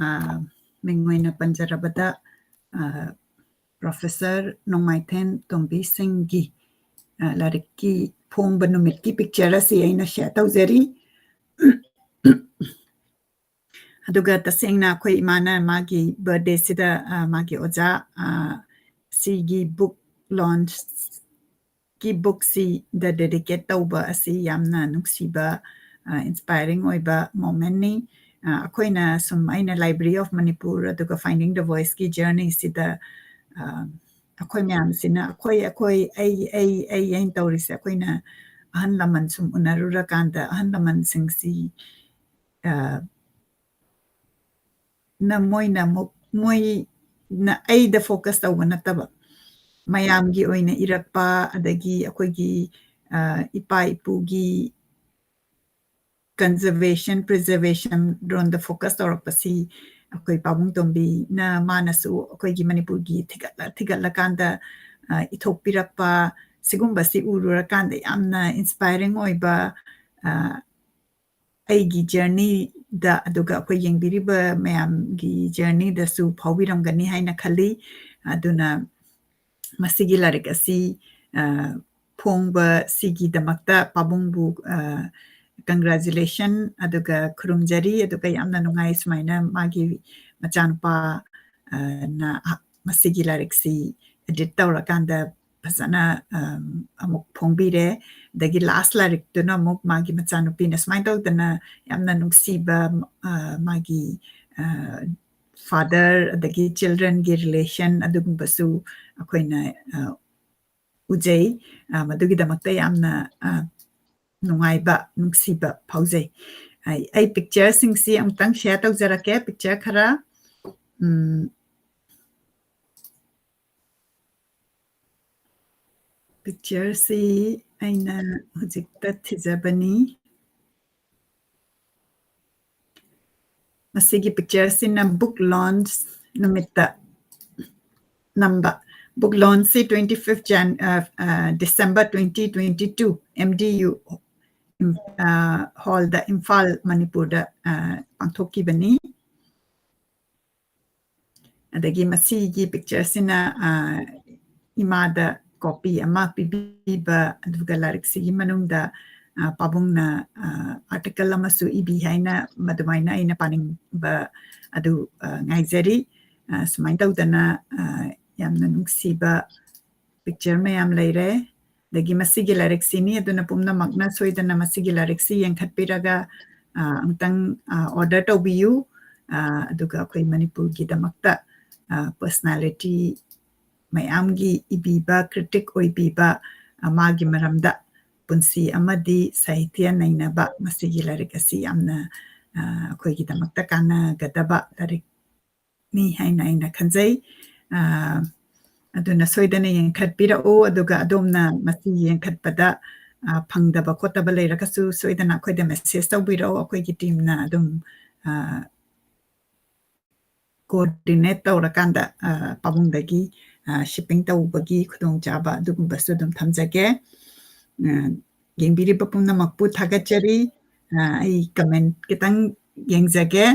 ꯑ, ꯃꯤꯡ ꯑꯣꯏꯅ ꯄꯟꯖꯔꯕꯗ, ꯑ, Professor ꯅꯣꯡꯃꯥꯏꯊꯦꯝ ꯇꯣꯝꯕꯤ ꯁꯤꯡꯒꯤ, ꯑ, ꯂꯥꯏꯔꯤꯛꯀꯤ ꯐꯣꯡꯕ ꯅꯨꯃꯤꯠꯀꯤ picture ꯑꯁꯤ ꯑꯩꯅ share ꯇꯧꯖꯔꯤ꯫ ꯑꯗꯨꯒ ꯇꯁꯦꯡꯅ ꯑꯩꯈꯣꯏ ꯏꯃꯥꯅ ꯃꯥꯒꯤ birthdayꯁꯤꯗ, ꯑ, ꯃꯥꯒꯤ ꯑꯣꯖꯥ, ꯑ, ꯁꯤꯒꯤ book launch ꯀꯤ bookꯁꯤꯗ dedicate ꯇꯧꯕ ꯑꯁꯤ ꯌꯥꯝꯅ ꯅꯨꯡꯁꯤꯕ, ꯑ, inspiring ꯑꯣꯏꯕ momentꯅꯤ꯫ ꯑ, ꯑꯩꯈꯣꯏꯅ ꯁꯨꯝ, ꯑꯩꯅ Library of Manipur ꯑꯗꯨꯒ Finding the Voiceꯀꯤ journeyꯁꯤꯗ, ꯑ, ꯑꯩꯈꯣꯏ ꯃꯌꯥꯝꯁꯤꯅ ꯑꯩꯈꯣꯏ, ꯑꯩꯈꯣꯏ, ꯑꯩ, ꯑꯩ, ꯑꯩ ꯍꯥꯏꯅ ꯇꯧꯔꯤꯁꯦ ꯑꯩꯈꯣꯏꯅ ꯑꯍꯜ ꯂꯃꯟ ꯁꯨꯝ ꯎꯅꯔꯨꯔꯀꯥꯟꯗ ꯑꯍꯜ ꯂꯃꯟꯁꯤꯡꯁꯤ, ꯑ, ꯅ ꯃꯣꯏꯅ ꯑꯃꯨꯛ, ꯃꯣꯏꯅ ꯑꯩꯗ focus ꯇꯧꯕ ꯅꯠꯇꯕ, ꯃꯌꯥꯝꯒꯤ ꯑꯣꯏꯅ ꯏꯔꯛꯄ, ꯑꯗꯒꯤ ꯑꯩꯈꯣꯏꯒꯤ, ꯑ, ꯏꯄꯥ ꯏꯄꯨꯒꯤ conservation, preservation ꯔꯣꯝꯗ focus ꯇꯧꯔꯛꯄꯁꯤ ꯑꯩꯈꯣꯏ ꯄꯥꯕꯨꯡ ꯇꯣꯝꯕꯤꯅ ꯃꯥꯅꯁꯨ ꯑꯩꯈꯣꯏꯒꯤ ꯃꯅꯤꯄꯨꯔꯒꯤ ꯊꯤꯒꯠꯂ-, ꯊꯤꯒꯠꯂꯀꯥꯟꯗ, ꯑ, ꯏꯊꯣꯛꯄꯤꯔꯛꯄ ꯁꯤꯒꯨꯝꯕꯁꯤ ꯎꯔꯨꯔꯀꯥꯟꯗ ꯌꯥꯝꯅ inspiring ꯑꯣꯏꯕ, ꯑ, ꯑꯩꯒꯤ journeyꯗ, ꯑꯗꯨꯒ ꯑꯩꯈꯣꯏ ꯌꯦꯡꯕꯤꯔꯤꯕ ꯃꯌꯥꯝꯒꯤ journeyꯗꯁꯨ ꯐꯥꯎꯕꯤꯔꯝꯒꯅꯤ ꯍꯥꯏꯅ ꯈꯜꯂꯤ꯫ ꯑꯗꯨꯅ ꯃꯁꯤꯒꯤ ꯂꯥꯏꯔꯤꯛ ꯑꯁꯤ, ꯑ, ꯐꯣꯡꯕ ꯁꯤꯒꯤꯗꯃꯛꯇ ꯄꯥꯕꯨꯡꯕꯨ, ꯑ, congratulation ꯑꯗꯨꯒ ꯈꯨꯔꯨꯝꯖꯔꯤ, ꯑꯗꯨꯒ ꯌꯥꯝꯅ ꯅꯨꯡꯉꯥꯏ ꯁꯨꯃꯥꯏꯅ ꯃꯥꯒꯤ ꯃꯆꯥꯅꯨꯄꯥ, ꯑ, ꯅ, ꯑ, ꯃꯁꯤꯒꯤ ꯂꯥꯏꯔꯤꯛꯁꯤ edit ꯇꯧꯔꯀꯥꯟꯗ ꯐꯖꯅ, ꯑꯝ, ꯑꯃꯨꯛ ꯐꯣꯡꯕꯤꯔꯦ꯫ ꯑꯗꯒꯤ last ꯂꯥꯏꯔꯤꯛꯇꯨꯅ ꯑꯃꯨꯛ ꯃꯥꯒꯤ ꯃꯆꯥꯅꯨꯄꯤꯅ ꯁꯨꯃꯥꯏꯅ ꯇꯧꯗꯅ ꯌꯥꯝꯅ ꯅꯨꯡꯁꯤꯕ, ꯑ, ꯃꯥꯒꯤ, ꯑ, father ꯑꯗꯒꯤ childrenꯒꯤ relation ꯑꯗꯨꯒꯨꯝꯕꯁꯨ ꯑꯩꯈꯣꯏꯅ, ꯑ, ꯎꯖꯩ꯫ ꯑ, ꯃꯗꯨꯒꯤꯗꯃꯛꯇ ꯌꯥꯝꯅ, ꯑ, ꯅꯨꯡꯉꯥꯏꯕ, ꯅꯨꯡꯁꯤꯕ ꯐꯥꯎꯖꯩ꯫ ꯑꯩ, ꯑꯩ pictureꯁꯤꯡꯁꯤ ꯑꯃꯨꯛꯇꯪ share ꯇꯧꯖꯔꯛꯀꯦ, picture ꯈꯔ꯫ ꯎꯝ, pictureꯁꯤ ꯑꯩꯅ ꯍꯧꯖꯤꯛꯇ ꯊꯤꯖꯕꯅꯤ꯫ ꯃꯁꯤꯒꯤ pictureꯁꯤꯅ book launch ꯅꯨꯃꯤꯠꯇ ꯅꯝꯕ꯫ Book launchꯁꯤ twenty fifth Jan-, ꯑ, ꯑ, December twenty twenty two, M D U, ꯏꯝ-, ꯑ, hallꯗ, ꯏꯝꯐꯥꯜ, ꯃꯅꯤꯄꯨꯔꯗ, ꯑ, ꯄꯥꯡꯊꯣꯛꯈꯤꯕꯅꯤ꯫ ꯑꯗꯒꯤ ꯃꯁꯤꯒꯤ pictureꯁꯤꯅ, ꯑ, ꯏꯃꯥꯗ copy ꯑꯃ ꯄꯤꯕꯤꯕ, ꯑꯗꯨꯒ ꯂꯥꯏꯔꯤꯛꯁꯤꯒꯤ ꯃꯅꯨꯡꯗ, ꯑ, ꯄꯥꯕꯨꯡꯅ, ꯑ, article ꯑꯃꯁꯨ ꯏꯕꯤ ꯍꯥꯏꯅ, ꯃꯗꯨꯃꯥꯏꯅ ꯑꯩꯅ ꯄꯥꯅꯤꯡꯕ ꯑꯗꯨ, ꯑ, ꯉꯥꯏꯖꯔꯤ꯫ ꯑ, ꯁꯨꯃꯥꯏꯅ ꯇꯧꯗꯅ, ꯑ, ꯌꯥꯝꯅ ꯅꯨꯡꯁꯤꯕ picture ꯃꯌꯥꯝ ꯂꯩꯔꯦ꯫ ꯑꯗꯒꯤ ꯃꯁꯤꯒꯤ ꯂꯥꯏꯔꯤꯛꯁꯤꯅꯤ, ꯑꯗꯨꯅ ꯄꯨꯝꯅꯃꯛꯅ ꯁꯣꯏꯗꯅ ꯃꯁꯤꯒꯤ ꯂꯥꯏꯔꯤꯛꯁꯤ ꯌꯦꯡꯈꯠꯄꯤꯔꯒ, ꯑ, ꯑꯃꯨꯛꯇꯪ, ꯑ, order ꯇꯧꯕꯤꯌꯨ꯫ ꯑ, ꯑꯗꯨꯒ ꯑꯩꯈꯣꯏ ꯃꯅꯤꯄꯨꯔꯒꯤꯗꯃꯛꯇ, ꯑ, personality ꯃꯌꯥꯝꯒꯤ ꯏꯕꯤꯕ, critic ꯑꯣꯏꯕꯤꯕ, ꯑ, ꯃꯥꯒꯤ ꯃꯔꯝꯗ ꯄꯨꯟꯁꯤ ꯑꯃꯗꯤ ꯁꯥꯍꯤꯇ꯭ꯌ ꯅꯩꯅꯕ, ꯃꯁꯤꯒꯤ ꯂꯥꯏꯔꯤꯛ ꯑꯁꯤ ꯌꯥꯝꯅ, ꯑ, ꯑꯩꯈꯣꯏꯒꯤꯗꯃꯛꯇ ꯀꯥꯟꯅꯒꯗꯕ ꯂꯥꯏꯔꯤꯛ ꯅꯤ ꯍꯥꯏꯅ ꯑꯩꯅ ꯈꯟꯖꯩ꯫ ꯑ, ꯑꯗꯨꯅ ꯁꯣꯏꯗꯅ ꯌꯦꯡꯈꯠꯄꯤꯔꯛꯎ, ꯑꯗꯨꯒ ꯑꯗꯣꯝꯅ ꯃꯁꯤ ꯌꯦꯡꯈꯠꯄꯗ, ꯑ, ꯐꯪꯗꯕ ꯈꯣꯠꯇꯕ ꯂꯩꯔꯒꯁꯨ ꯁꯣꯏꯗꯅ ꯑꯩꯈꯣꯏꯗ message ꯇꯧꯕꯤꯔꯛꯑꯣ꯫ ꯑꯩꯈꯣꯏꯒꯤ teamꯅ ꯑꯗꯨꯝ, ꯑ, coordinate ꯇꯧꯔꯀꯥꯟꯗ, ꯑ, ꯄꯥꯕꯨꯡꯗꯒꯤ, ꯑ, shipping ꯇꯧꯕꯒꯤ ꯈꯨꯗꯣꯡꯆꯥꯕ ꯑꯗꯨꯒꯨꯝꯕꯁꯨ ꯑꯗꯨꯝ ꯊꯝꯖꯒꯦ꯫ ꯑ, ꯌꯦꯡꯕꯤꯔꯤꯕ ꯄꯨꯝꯅꯃꯛꯄꯨ ꯊꯥꯒꯠꯆꯔꯤ꯫ ꯑ, ꯑꯩ comment ꯈꯤꯇꯪ ꯌꯦꯡꯖꯒꯦ꯫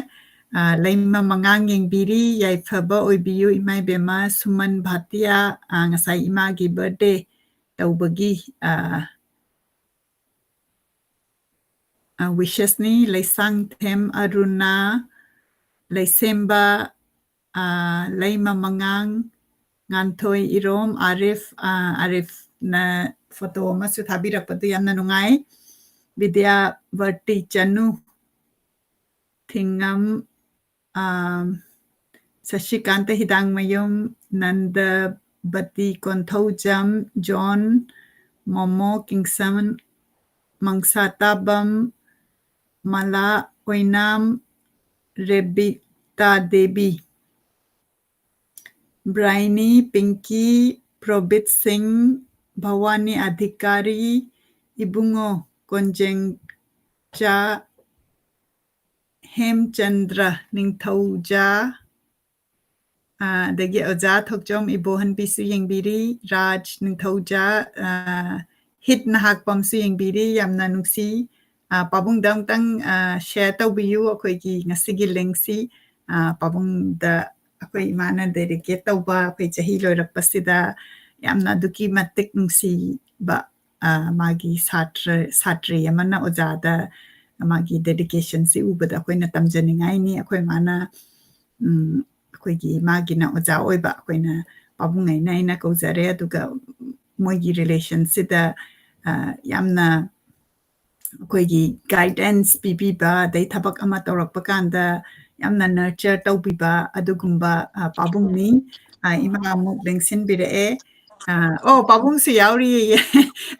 ꯑ, ꯂꯩꯃ ꯃꯉꯥꯡ ꯌꯦꯡꯕꯤꯔꯤ, "ꯌꯥꯏꯐꯕ ꯑꯣꯏꯕꯤꯌꯨ ꯏꯃꯥ ꯏꯕꯦꯝꯃ ꯁꯨꯃꯟ ꯚꯥꯇꯤꯌꯥ, ꯑ, ꯉꯁꯥꯏ ꯏꯃꯥꯒꯤ birthday ꯇꯧꯕꯒꯤ, ꯑ, ꯑ, wishesꯅꯤ"꯫ ꯂꯩꯁꯥꯡꯊꯦꯝ ꯑꯔꯨꯅꯥ, ꯂꯩꯁꯦꯝꯕ, ꯑ, ꯂꯩꯃ ꯃꯉꯥꯡ, ꯉꯥꯟꯊꯣꯏ ꯏꯔꯣꯝ, ꯑꯥꯔꯤꯐ, ꯑ, ꯑꯥꯔꯤꯐꯅ photo ꯑꯃꯁꯨ ꯊꯥꯕꯤꯔꯛꯄꯗꯨ ꯌꯥꯝꯅ ꯅꯨꯡꯉꯥꯏ꯫ ꯕꯤꯗ꯭ꯌꯥꯕꯔꯇꯤ ꯆꯅꯨ, ꯊꯤꯡꯉꯝ, ꯑ, ꯁꯁꯤꯀꯥꯟꯇ ꯍꯤꯗꯥꯡꯃꯌꯨꯝ, ꯅꯟꯗꯕꯇꯤ ꯀꯣꯟꯊꯧꯖꯝ, ꯖꯣꯟ, ꯃꯣꯃꯣ ꯀꯤꯡꯁꯟ, ꯃꯪꯁꯥꯇꯥꯕꯝ, ꯃꯂꯥ ꯑꯣꯏꯅꯥꯝ, ꯔꯦꯕꯤꯇꯥ ꯗꯦꯕꯤ, ꯕ꯭ꯔꯥꯏꯅꯤ, ꯄꯤꯡꯀꯤ, ꯄ꯭ꯔꯣꯕꯤꯠ ꯁꯤꯡ, ꯚꯋꯥꯅꯤ ꯑꯙꯤꯀꯥꯔꯤ, ꯏꯕꯨꯡꯉꯣ ꯀꯣꯟꯖꯦꯡꯆꯥ, ꯍꯦꯝꯆꯟꯗ꯭ꯔ ꯅꯤꯡꯊꯧꯖꯥ, ꯑ, ꯑꯗꯒꯤ ꯑꯣꯖꯥ ꯊꯣꯛꯆꯣꯝ ꯏꯕꯣꯍꯟꯕꯤꯁꯨ ꯌꯦꯡꯕꯤꯔꯤ, ꯔꯥꯖ ꯅꯤꯡꯊꯧꯖꯥ, ꯑ, ꯍꯤꯠ ꯅꯍꯥꯛꯄꯝꯁꯨ ꯌꯦꯡꯕꯤꯔꯤ, ꯌꯥꯝꯅ ꯅꯨꯡꯁꯤ꯫ ꯑ, ꯄꯥꯕꯨꯡꯗ ꯑꯃꯨꯛꯇꯪ, ꯑ, share ꯇꯧꯕꯤꯌꯨ ꯑꯩꯈꯣꯏꯒꯤ ꯉꯁꯤꯒꯤ linkꯁꯤ꯫ ꯑ, ꯄꯥꯕꯨꯡꯗ ꯑꯩꯈꯣꯏ ꯏꯃꯥꯅ dedicate ꯇꯧꯕ ꯑꯩꯈꯣꯏ ꯆꯍꯤ ꯂꯣꯏꯔꯛꯄꯁꯤꯗ ꯌꯥꯝꯅ ꯑꯗꯨꯛꯀꯤ ꯃꯇꯤꯛ ꯅꯨꯡꯁꯤꯕ, ꯑ, ꯃꯥꯒꯤ ꯁꯥꯇ꯭ꯔ, ꯁꯥꯇ꯭ꯔꯤ ꯑꯃꯅ ꯑꯣꯖꯥꯗ ꯃꯥꯒꯤ dedicationꯁꯤ ꯎꯕꯗ ꯑꯩꯈꯣꯏꯅ ꯇꯝꯖꯅꯤꯡꯉꯥꯏꯅꯤ꯫ ꯑꯩꯈꯣꯏ ꯃꯥꯅ, ꯎꯝ, ꯑꯩꯈꯣꯏꯒꯤ ꯃꯥꯒꯤꯅ ꯑꯣꯖꯥ ꯑꯣꯏꯕ, ꯑꯩꯈꯣꯏꯅ ꯄꯥꯕꯨꯡ ꯑꯩꯅ, ꯑꯩꯅ ꯀꯧꯖꯔꯦ꯫ ꯑꯗꯨꯒ ꯃꯣꯏꯒꯤ relationꯁꯤꯗ, ꯑ, ꯌꯥꯝꯅ ꯑꯩꯈꯣꯏꯒꯤ guidance ꯄꯤꯕꯤꯕ, ꯑꯗꯩ ꯊꯕꯛ ꯑꯃ ꯇꯧꯔꯛꯄ ꯀꯥꯟꯗ ꯌꯥꯝꯅ nurture ꯇꯧꯕꯤꯕ ꯑꯗꯨꯒꯨꯝꯕ, ꯑ, ꯄꯥꯕꯨꯡꯅꯤ꯫ ꯑ, ꯏꯃꯥ ꯑꯃꯨꯛ ꯂꯦꯡꯁꯤꯟꯕꯤꯔꯛꯑꯦ꯫ ꯑ, ꯑꯣ, ꯄꯥꯕꯨꯡꯁꯨ ꯌꯥꯎꯔꯤꯌꯦ꯫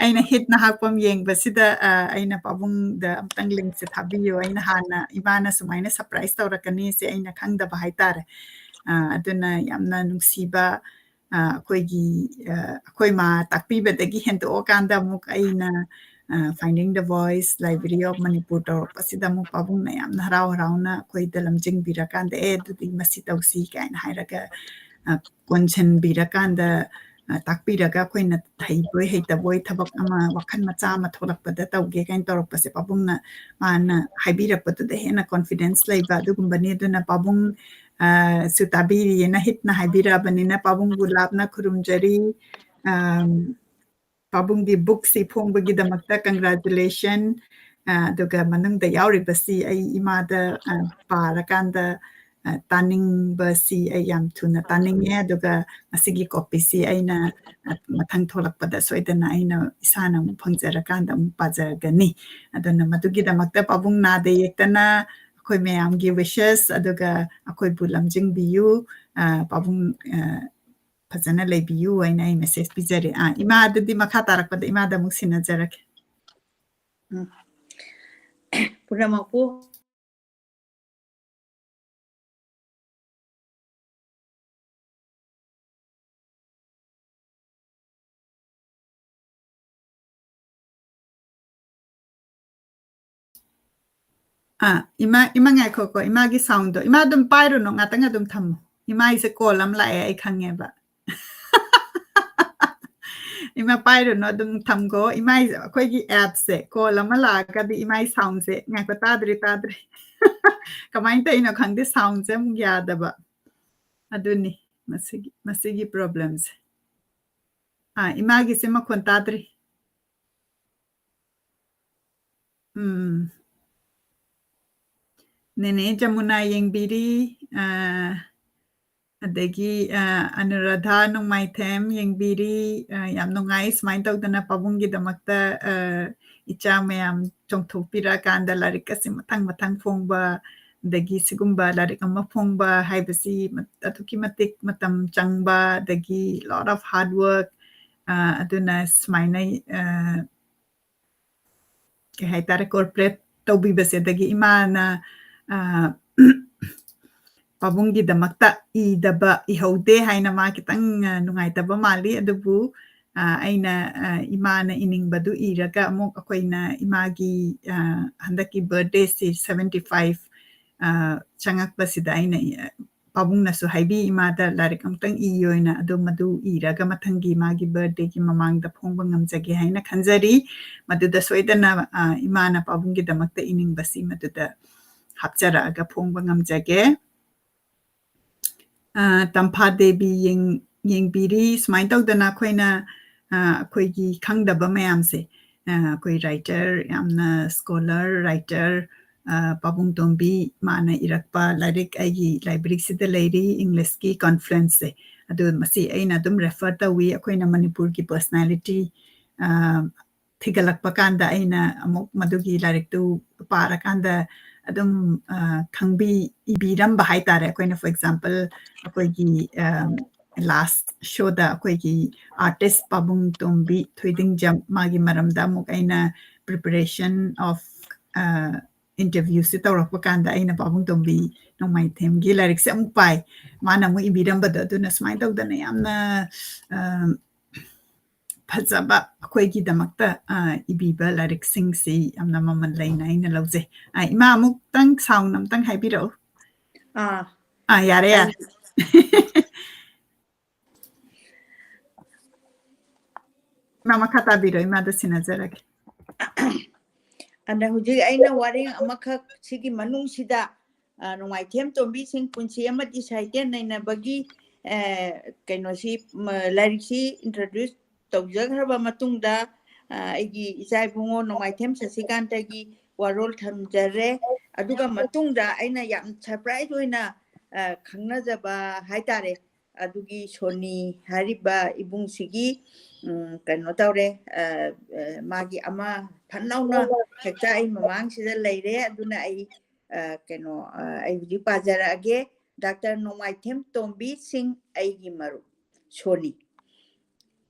ꯑꯩꯅ ꯍꯤꯠ ꯅꯍꯥꯛꯄꯝ ꯌꯦꯡꯕꯁꯤꯗ, ꯑ, ꯑꯩꯅ ꯄꯥꯕꯨꯡꯗ ꯑꯝꯇꯪ linkꯁꯦ ꯊꯥꯕꯤꯌꯨ꯫ ꯑꯩꯅ ꯍꯥꯟꯅ ꯏꯃꯥꯅ ꯁꯨꯃꯥꯏꯅ surprise ꯇꯧꯔꯛꯀꯅꯤꯁꯦ ꯑꯩꯅ ꯈꯪꯗꯕ ꯍꯥꯏꯇꯥꯔꯦ꯫ ꯑ, ꯑꯗꯨꯅ ꯌꯥꯝꯅ ꯅꯨꯡꯁꯤꯕ, ꯑ, ꯑꯩꯈꯣꯏꯒꯤ, ꯑ, ꯑꯩꯈꯣꯏ ꯃꯥ ꯇꯥꯛꯄꯤꯕꯗꯒꯤ ꯍꯦꯟꯗꯣꯛꯑꯀꯥꯟꯗ ꯑꯃꯨꯛ ꯑꯩꯅ, ꯑ, Finding the Voice, Library of Manipur ꯇꯧꯔꯛꯄꯁꯤꯗ ꯑꯃꯨꯛ ꯄꯥꯕꯨꯡꯅ ꯌꯥꯝꯅ ꯍꯔꯥꯎ ꯍꯔꯥꯎꯅ ꯑꯩꯈꯣꯏꯗ ꯂꯝꯖꯤꯡꯕꯤꯔꯀꯥꯟꯗ, "ꯑꯦ, ꯑꯗꯨꯗꯤ ꯃꯁꯤ ꯇꯧꯁꯤ" ꯀꯥꯏꯅ ꯍꯥꯏꯔꯒ, ꯑ, ꯀꯣꯟꯁꯤꯟꯕꯤꯔꯀꯥꯟꯗ, ꯑ, ꯇꯥꯛꯄꯤꯔꯒ ꯑꯩꯈꯣꯏꯅ ꯍꯩꯕꯣꯏ ꯍꯩꯇꯕꯣꯏ ꯊꯕꯛ ꯑꯃ, ꯋꯥꯈꯜ ꯃꯆꯥ ꯑꯃ ꯊꯣꯛꯂꯛꯄꯗ ꯇꯧꯒꯦ ꯀꯥꯏꯅ ꯇꯧꯔꯛꯄꯁꯦ ꯄꯥꯕꯨꯡꯅ, ꯃꯥꯅ ꯍꯥꯏꯕꯤꯔꯛꯄꯗꯨꯗ ꯍꯦꯟꯅ confidence ꯂꯩꯕ ꯑꯗꯨꯒꯨꯝꯕꯅꯤ꯫ ꯑꯗꯨꯅ ꯄꯥꯕꯨꯡ, ꯑ, ꯁꯨ ꯇꯥꯕꯤꯔꯤꯌꯦꯅ ꯍꯤꯠꯅ ꯍꯥꯏꯕꯤꯔꯛꯑꯕꯅꯤꯅ ꯄꯥꯕꯨꯡꯕꯨ ꯂꯥꯞꯅ ꯈꯨꯔꯨꯝꯖꯔꯤ꯫ ꯑꯝ, ꯄꯥꯕꯨꯡꯒꯤ bookꯁꯤ ꯐꯣꯡꯕꯒꯤꯗꯃꯛꯇ congratulation꯫ ꯑ, ꯑꯗꯨꯒ ꯃꯅꯨꯡꯗ ꯌꯥꯎꯔꯤꯕꯁꯤ ꯑꯩ ꯏꯃꯥꯗ, ꯑ, ꯄꯥꯔꯀꯥꯟꯗ, ꯑ, ꯇꯥꯅꯤꯡꯕꯁꯤ ꯑꯩ ꯌꯥꯝ ꯊꯨꯅ ꯇꯥꯅꯤꯡꯉꯦ꯫ ꯑꯗꯨꯒ ꯃꯁꯤꯒꯤ copyꯁꯤ ꯑꯩꯅ, ꯑ, ꯃꯊꯪ ꯊꯣꯛꯂꯛꯄꯗ ꯁꯣꯏꯗꯅ ꯑꯩꯅ ꯏꯁꯥꯅ ꯑꯃꯨꯛ ꯐꯪꯖꯔꯀꯥꯟꯗ ꯑꯃꯨꯛ ꯄꯥꯖꯒꯅꯤ꯫ ꯑꯗꯨꯅ ꯃꯗꯨꯒꯤꯗꯃꯛꯇ ꯄꯥꯕꯨꯡ ꯅꯥꯗ ꯌꯦꯛꯇꯅ ꯑꯩꯈꯣꯏ ꯃꯌꯥꯝꯒꯤ wishes, ꯑꯗꯨꯒ ꯑꯩꯈꯣꯏꯕꯨ ꯂꯝꯖꯤꯡꯕꯤꯌꯨ꯫ ꯑ, ꯄꯥꯕꯨꯡ, ꯑ, ꯐꯖꯅ ꯂꯩꯕꯤꯌꯨ ꯍꯥꯏꯅ ꯑꯩ message ꯄꯤꯖꯔꯤ꯫ ꯑꯥ, ꯏꯃꯥ, ꯑꯗꯨꯗꯤ ꯃꯈꯥ ꯇꯥꯔꯛꯄꯗ ꯏꯃꯥꯗ ꯑꯃꯨꯛ ꯁꯤꯟꯅꯖꯔꯒꯦ꯫ ꯎꯝ꯫ ꯄꯨꯝꯅꯃꯛꯄꯨ ꯑꯥ, ꯏꯃꯥ, ꯏꯃꯥ ꯉꯥꯏꯈꯣꯀꯣ, ꯏꯃꯥꯒꯤ soundꯗꯣ꯫ ꯏꯃꯥ ꯑꯗꯨꯝ ꯄꯥꯏꯔꯨꯅꯨ, ꯉꯥꯛꯇꯪ ꯑꯗꯨꯝ ꯊꯝꯃꯣ꯫ ꯏꯃꯥꯒꯤꯁꯦ call ꯑꯃ ꯂꯥꯛꯑꯦ, ꯑꯩ ꯈꯪꯉꯦꯕ꯫ ꯏꯃꯥ ꯄꯥꯏꯔꯨꯅꯨ, ꯑꯗꯨꯝ ꯊꯝꯈꯣ꯫ ꯏꯃꯥꯒꯤ, ꯑꯩꯈꯣꯏꯒꯤ appꯁꯦ call ꯑꯃ ꯂꯥꯛꯑꯒꯗꯤ ꯏꯃꯥꯒꯤ soundꯁꯦ, ꯉꯥꯏꯈꯣ, ꯇꯥꯗ꯭ꯔꯤ, ꯇꯥꯗ꯭ꯔꯤ꯫ ꯀꯃꯥꯏꯅ ꯇꯧꯔꯤꯅꯣ ꯈꯪꯗꯦ, soundꯁꯦ ꯑꯃꯨꯛ ꯌꯥꯗꯕ꯫ ꯑꯗꯨꯅꯤ ꯃꯁꯤꯒꯤ, ꯃꯁꯤꯒꯤ problemꯁꯦ꯫ ꯑꯥ, ꯏꯃꯥꯒꯤꯁꯦ ꯃꯈꯣꯟ ꯇꯥꯗ꯭ꯔꯤ꯫ ꯎꯝ꯫ ꯅꯦꯅꯦ ꯖꯃꯨꯅꯥ ꯌꯦꯡꯕꯤꯔꯤ, ꯑ, ꯑꯗꯒꯤ, ꯑ, ꯑꯅꯨꯔꯥꯙꯥ ꯅꯣꯡꯃꯥꯏꯊꯦꯝ ꯌꯦꯡꯕꯤꯔꯤ, ꯑ, ꯌꯥꯝ ꯅꯨꯡꯉꯥꯏ ꯁꯨꯃꯥꯏꯅ ꯇꯧꯗꯅ ꯄꯥꯕꯨꯡꯒꯤꯗꯃꯛꯇ, ꯑ, ꯏꯆꯥ ꯃꯌꯥꯝ ꯆꯣꯡꯊꯣꯛꯄꯤꯔꯛꯑꯀꯥꯟꯗ ꯂꯥꯏꯔꯤꯛ ꯑꯁꯤ ꯃꯊꯪ ꯃꯊꯪ ꯐꯣꯡꯕ, ꯑꯗꯒꯤ ꯁꯤꯒꯨꯝꯕ ꯂꯥꯏꯔꯤꯛ ꯑꯃ ꯐꯣꯡꯕ ꯍꯥꯏꯕꯁꯤ ꯃ-, ꯑꯗꯨꯛꯀꯤ ꯃꯇꯤꯛ ꯃꯇꯝ ꯆꯪꯕ, ꯑꯗꯒꯤ lot of hard work, ꯑ, ꯑꯗꯨꯅ ꯁꯨꯃꯥꯏꯅ, ꯑ, ꯀꯩ ꯍꯥꯏꯇꯥꯔꯦ, cooperate ꯇꯧꯕꯤꯕꯁꯦ, ꯑꯗꯒꯤ ꯏꯃꯥꯅ, ꯑ, ꯄꯥꯕꯨꯡꯒꯤꯗꯃꯛꯇ ꯏꯗꯕ, ꯏꯍꯧꯗꯦ ꯍꯥꯏꯅ ꯃꯥ ꯈꯤꯇꯪ, ꯑ, ꯅꯨꯡꯉꯥꯏꯇꯕ ꯃꯥꯜꯂꯤ꯫ ꯑꯗꯨꯕꯨ, ꯑ, ꯑꯩꯅ, ꯑ, ꯏꯃꯥꯅ ꯏꯅꯤꯡꯕꯗꯨ ꯏꯔꯒ ꯑꯃꯨꯛ ꯑꯩꯈꯣꯏꯅ ꯏꯃꯥꯒꯤ, ꯑ, ꯍꯟꯗꯛꯀꯤ birthday ꯁꯤ seventy five, ꯑ, ꯆꯪꯉꯛꯄꯁꯤꯗ ꯑꯩꯅ, ꯑ, ꯄꯥꯕꯨꯡꯅꯁꯨ ꯍꯥꯏꯕꯤ, "ꯏꯃꯥꯗ ꯂꯥꯏꯔꯤꯛ ꯑꯃꯨꯛꯇꯪ ꯏꯌꯣꯅ", ꯑꯗꯨ ꯃꯗꯨ ꯏꯔꯒ ꯃꯊꯪꯒꯤ ꯃꯥꯒꯤ birthday ꯒꯤ ꯃꯃꯥꯡꯗ ꯐꯣꯡꯕ ꯉꯝꯖꯒꯦ ꯍꯥꯏꯅ ꯈꯟꯖꯔꯤ꯫ ꯃꯗꯨꯗ ꯁꯣꯏꯗꯅ, ꯑ, ꯏꯃꯥꯅ ꯄꯥꯕꯨꯡꯒꯤꯗꯃꯛꯇ ꯏꯅꯤꯡꯕꯁꯤ ꯃꯗꯨꯗ ꯍꯥꯞꯆꯔꯛꯑꯒ ꯐꯣꯡꯕ ꯉꯝꯖꯒꯦ꯫ ꯑ, ꯇꯝꯐꯥ ꯗꯦꯕꯤ ꯌꯦꯡ-, ꯌꯦꯡꯕꯤꯔꯤ꯫ ꯁꯨꯃꯥꯏꯅ ꯇꯧꯗꯅ ꯑꯩꯈꯣꯏꯅ, ꯑ, ꯑꯩꯈꯣꯏꯒꯤ ꯈꯪꯗꯕ ꯃꯌꯥꯝꯁꯦ, ꯑ, ꯑꯩꯈꯣꯏ writer, ꯌꯥꯝꯅ scholar writer, ꯑ, ꯄꯥꯕꯨꯡ ꯇꯣꯝꯕꯤ, ꯃꯥꯅ ꯏꯔꯛꯄ ꯂꯥꯏꯔꯤꯛ ꯑꯩꯒꯤ library ꯁꯤꯗ ꯂꯩꯔꯤ, English ꯀꯤ Confluence ꯁꯦ꯫ ꯑꯗꯨ ꯃꯁꯤ ꯑꯩꯅ ꯑꯗꯨꯝ refer ꯇꯧꯏ꯫ ꯑꯩꯈꯣꯏꯅ ꯃꯅꯤꯄꯨꯔꯒꯤ personality, ꯑ, ꯊꯤꯒꯠꯂꯛꯄ ꯀꯥꯟꯗ ꯑꯩꯅ ꯑꯃꯨꯛ ꯃꯗꯨꯒꯤ ꯂꯥꯏꯔꯤꯛꯇꯨ ꯄꯥꯔꯀꯥꯟꯗ ꯑꯗꯨꯝ, ꯑ, ꯈꯪꯕꯤ-, ꯏꯕꯤꯔꯝꯕ ꯍꯥꯏꯇꯥꯔꯦ꯫ ꯑꯩꯈꯣꯏꯅ, for example, ꯑꯩꯈꯣꯏꯒꯤ, ꯑ, last show ꯗ ꯑꯩꯈꯣꯏꯒꯤ artist ꯄꯥꯕꯨꯡ ꯇꯣꯝꯕꯤ ꯊꯣꯏꯗꯤꯡꯖꯝ, ꯃꯥꯒꯤ ꯃꯔꯝꯗ ꯑꯃꯨꯛ ꯑꯩꯅ preparation of, ꯑ, interview ꯁꯦ ꯇꯧꯔꯛꯄ ꯀꯥꯟꯗ ꯑꯩꯅ ꯄꯥꯕꯨꯡ ꯇꯣꯝꯕꯤ ꯅꯣꯡꯃꯥꯏꯊꯦꯝꯒꯤ ꯂꯥꯏꯔꯤꯛꯁꯦ ꯑꯃꯨꯛ ꯄꯥꯏ꯫ ꯃꯥꯅ ꯑꯃꯨꯛ ꯏꯕꯤꯔꯝꯕꯗꯣ, ꯑꯗꯨꯅ ꯁꯨꯃꯥꯏꯅ ꯇꯧꯗꯅ ꯌꯥꯝꯅ, ꯑ, ꯐꯖꯕ ꯑꯩꯈꯣꯏꯒꯤꯗꯃꯛꯇ, ꯑ, ꯏꯕꯤꯕ ꯂꯥꯏꯔꯤꯛꯁꯤꯡꯁꯤ ꯌꯥꯝꯅ ꯃꯃꯜ ꯂꯩꯅ ꯑꯩꯅ ꯂꯧꯖꯩ꯫ ꯑ, ꯏꯃꯥ, ꯑꯃꯨꯛꯇꯪ sound ꯑꯃꯨꯛꯇꯪ ꯍꯥꯏꯕꯤꯔꯛꯎ꯫ ꯑꯥ꯫ ꯑꯥ, ꯌꯥꯔꯦ, ꯌꯥꯔꯦ꯫ ꯑꯩ ꯏꯃꯥ, ꯃꯈꯥ ꯇꯥꯕꯤꯔꯣ, ꯏꯃꯥꯗ ꯁꯤꯟꯅꯖꯔꯒꯦ꯫ ꯑꯗ ꯍꯧꯖꯤꯛ ꯑꯩꯅ ꯋꯥꯔꯦꯡ ꯑꯃꯈꯛ ꯁꯤꯒꯤ ꯃꯅꯨꯡꯁꯤꯗ, ꯑ, ꯅꯣꯡꯃꯥꯏꯊꯦꯝ ꯇꯣꯝꯕꯤꯁꯤꯡ ꯄꯨꯟꯁꯤ ꯑꯃꯗꯤ ꯁꯥꯍꯤꯇ꯭ꯌ ꯅꯩꯅꯕꯒꯤ, ꯑ, ꯀꯩꯅꯣꯁꯤ, ꯃ-, ꯂꯥꯏꯔꯤꯛꯁꯤ introduce ꯇꯧꯖꯈ꯭ꯔꯕ ꯃꯇꯨꯡꯗ, ꯑ, ꯑꯩꯒꯤ ꯏꯆꯥ ꯏꯕꯨꯡꯉꯣ ꯅꯣꯡꯃꯥꯏꯊꯦꯝ ꯁꯁꯤꯀꯥꯟꯇꯒꯤ ꯋꯥꯔꯣꯜ ꯊꯝꯖꯔꯦ꯫ ꯑꯗꯨꯒ ꯃꯇꯨꯡꯗ ꯑꯩꯅ ꯌꯥꯝ surprise ꯑꯣꯏꯅ, ꯑ, ꯈꯪꯅꯖꯕ ꯍꯥꯏꯇꯥꯔꯦ, ꯑꯗꯨꯒꯤ ꯁꯣꯅꯤ ꯍꯥꯏꯔꯤꯕ ꯏꯕꯨꯡꯁꯤꯒꯤ, ꯎꯝ, ꯀꯩꯅꯣ ꯇꯧꯔꯦ, ꯑ, ꯑ, ꯃꯥꯒꯤ ꯑꯃ ꯐꯠ ꯂꯥꯎꯅ ꯍꯦꯛꯇ ꯑꯩ ꯃꯃꯥꯡꯁꯤꯗ ꯂꯩꯔꯦ꯫ ꯑꯗꯨꯅ ꯑꯩ, ꯑ, ꯀꯩꯅꯣ, ꯑ, ꯑꯩ ꯍꯧꯖꯤꯛ ꯄꯥꯖꯔꯛꯑꯒꯦ꯫ ꯗꯥꯛꯇꯔ ꯅꯣꯡꯃꯥꯏꯊꯦꯝ ꯇꯣꯝꯕꯤ ꯁꯤꯡ, ꯑꯩꯒꯤ ꯃꯔꯨꯞ, ꯁꯣꯅꯤ꯫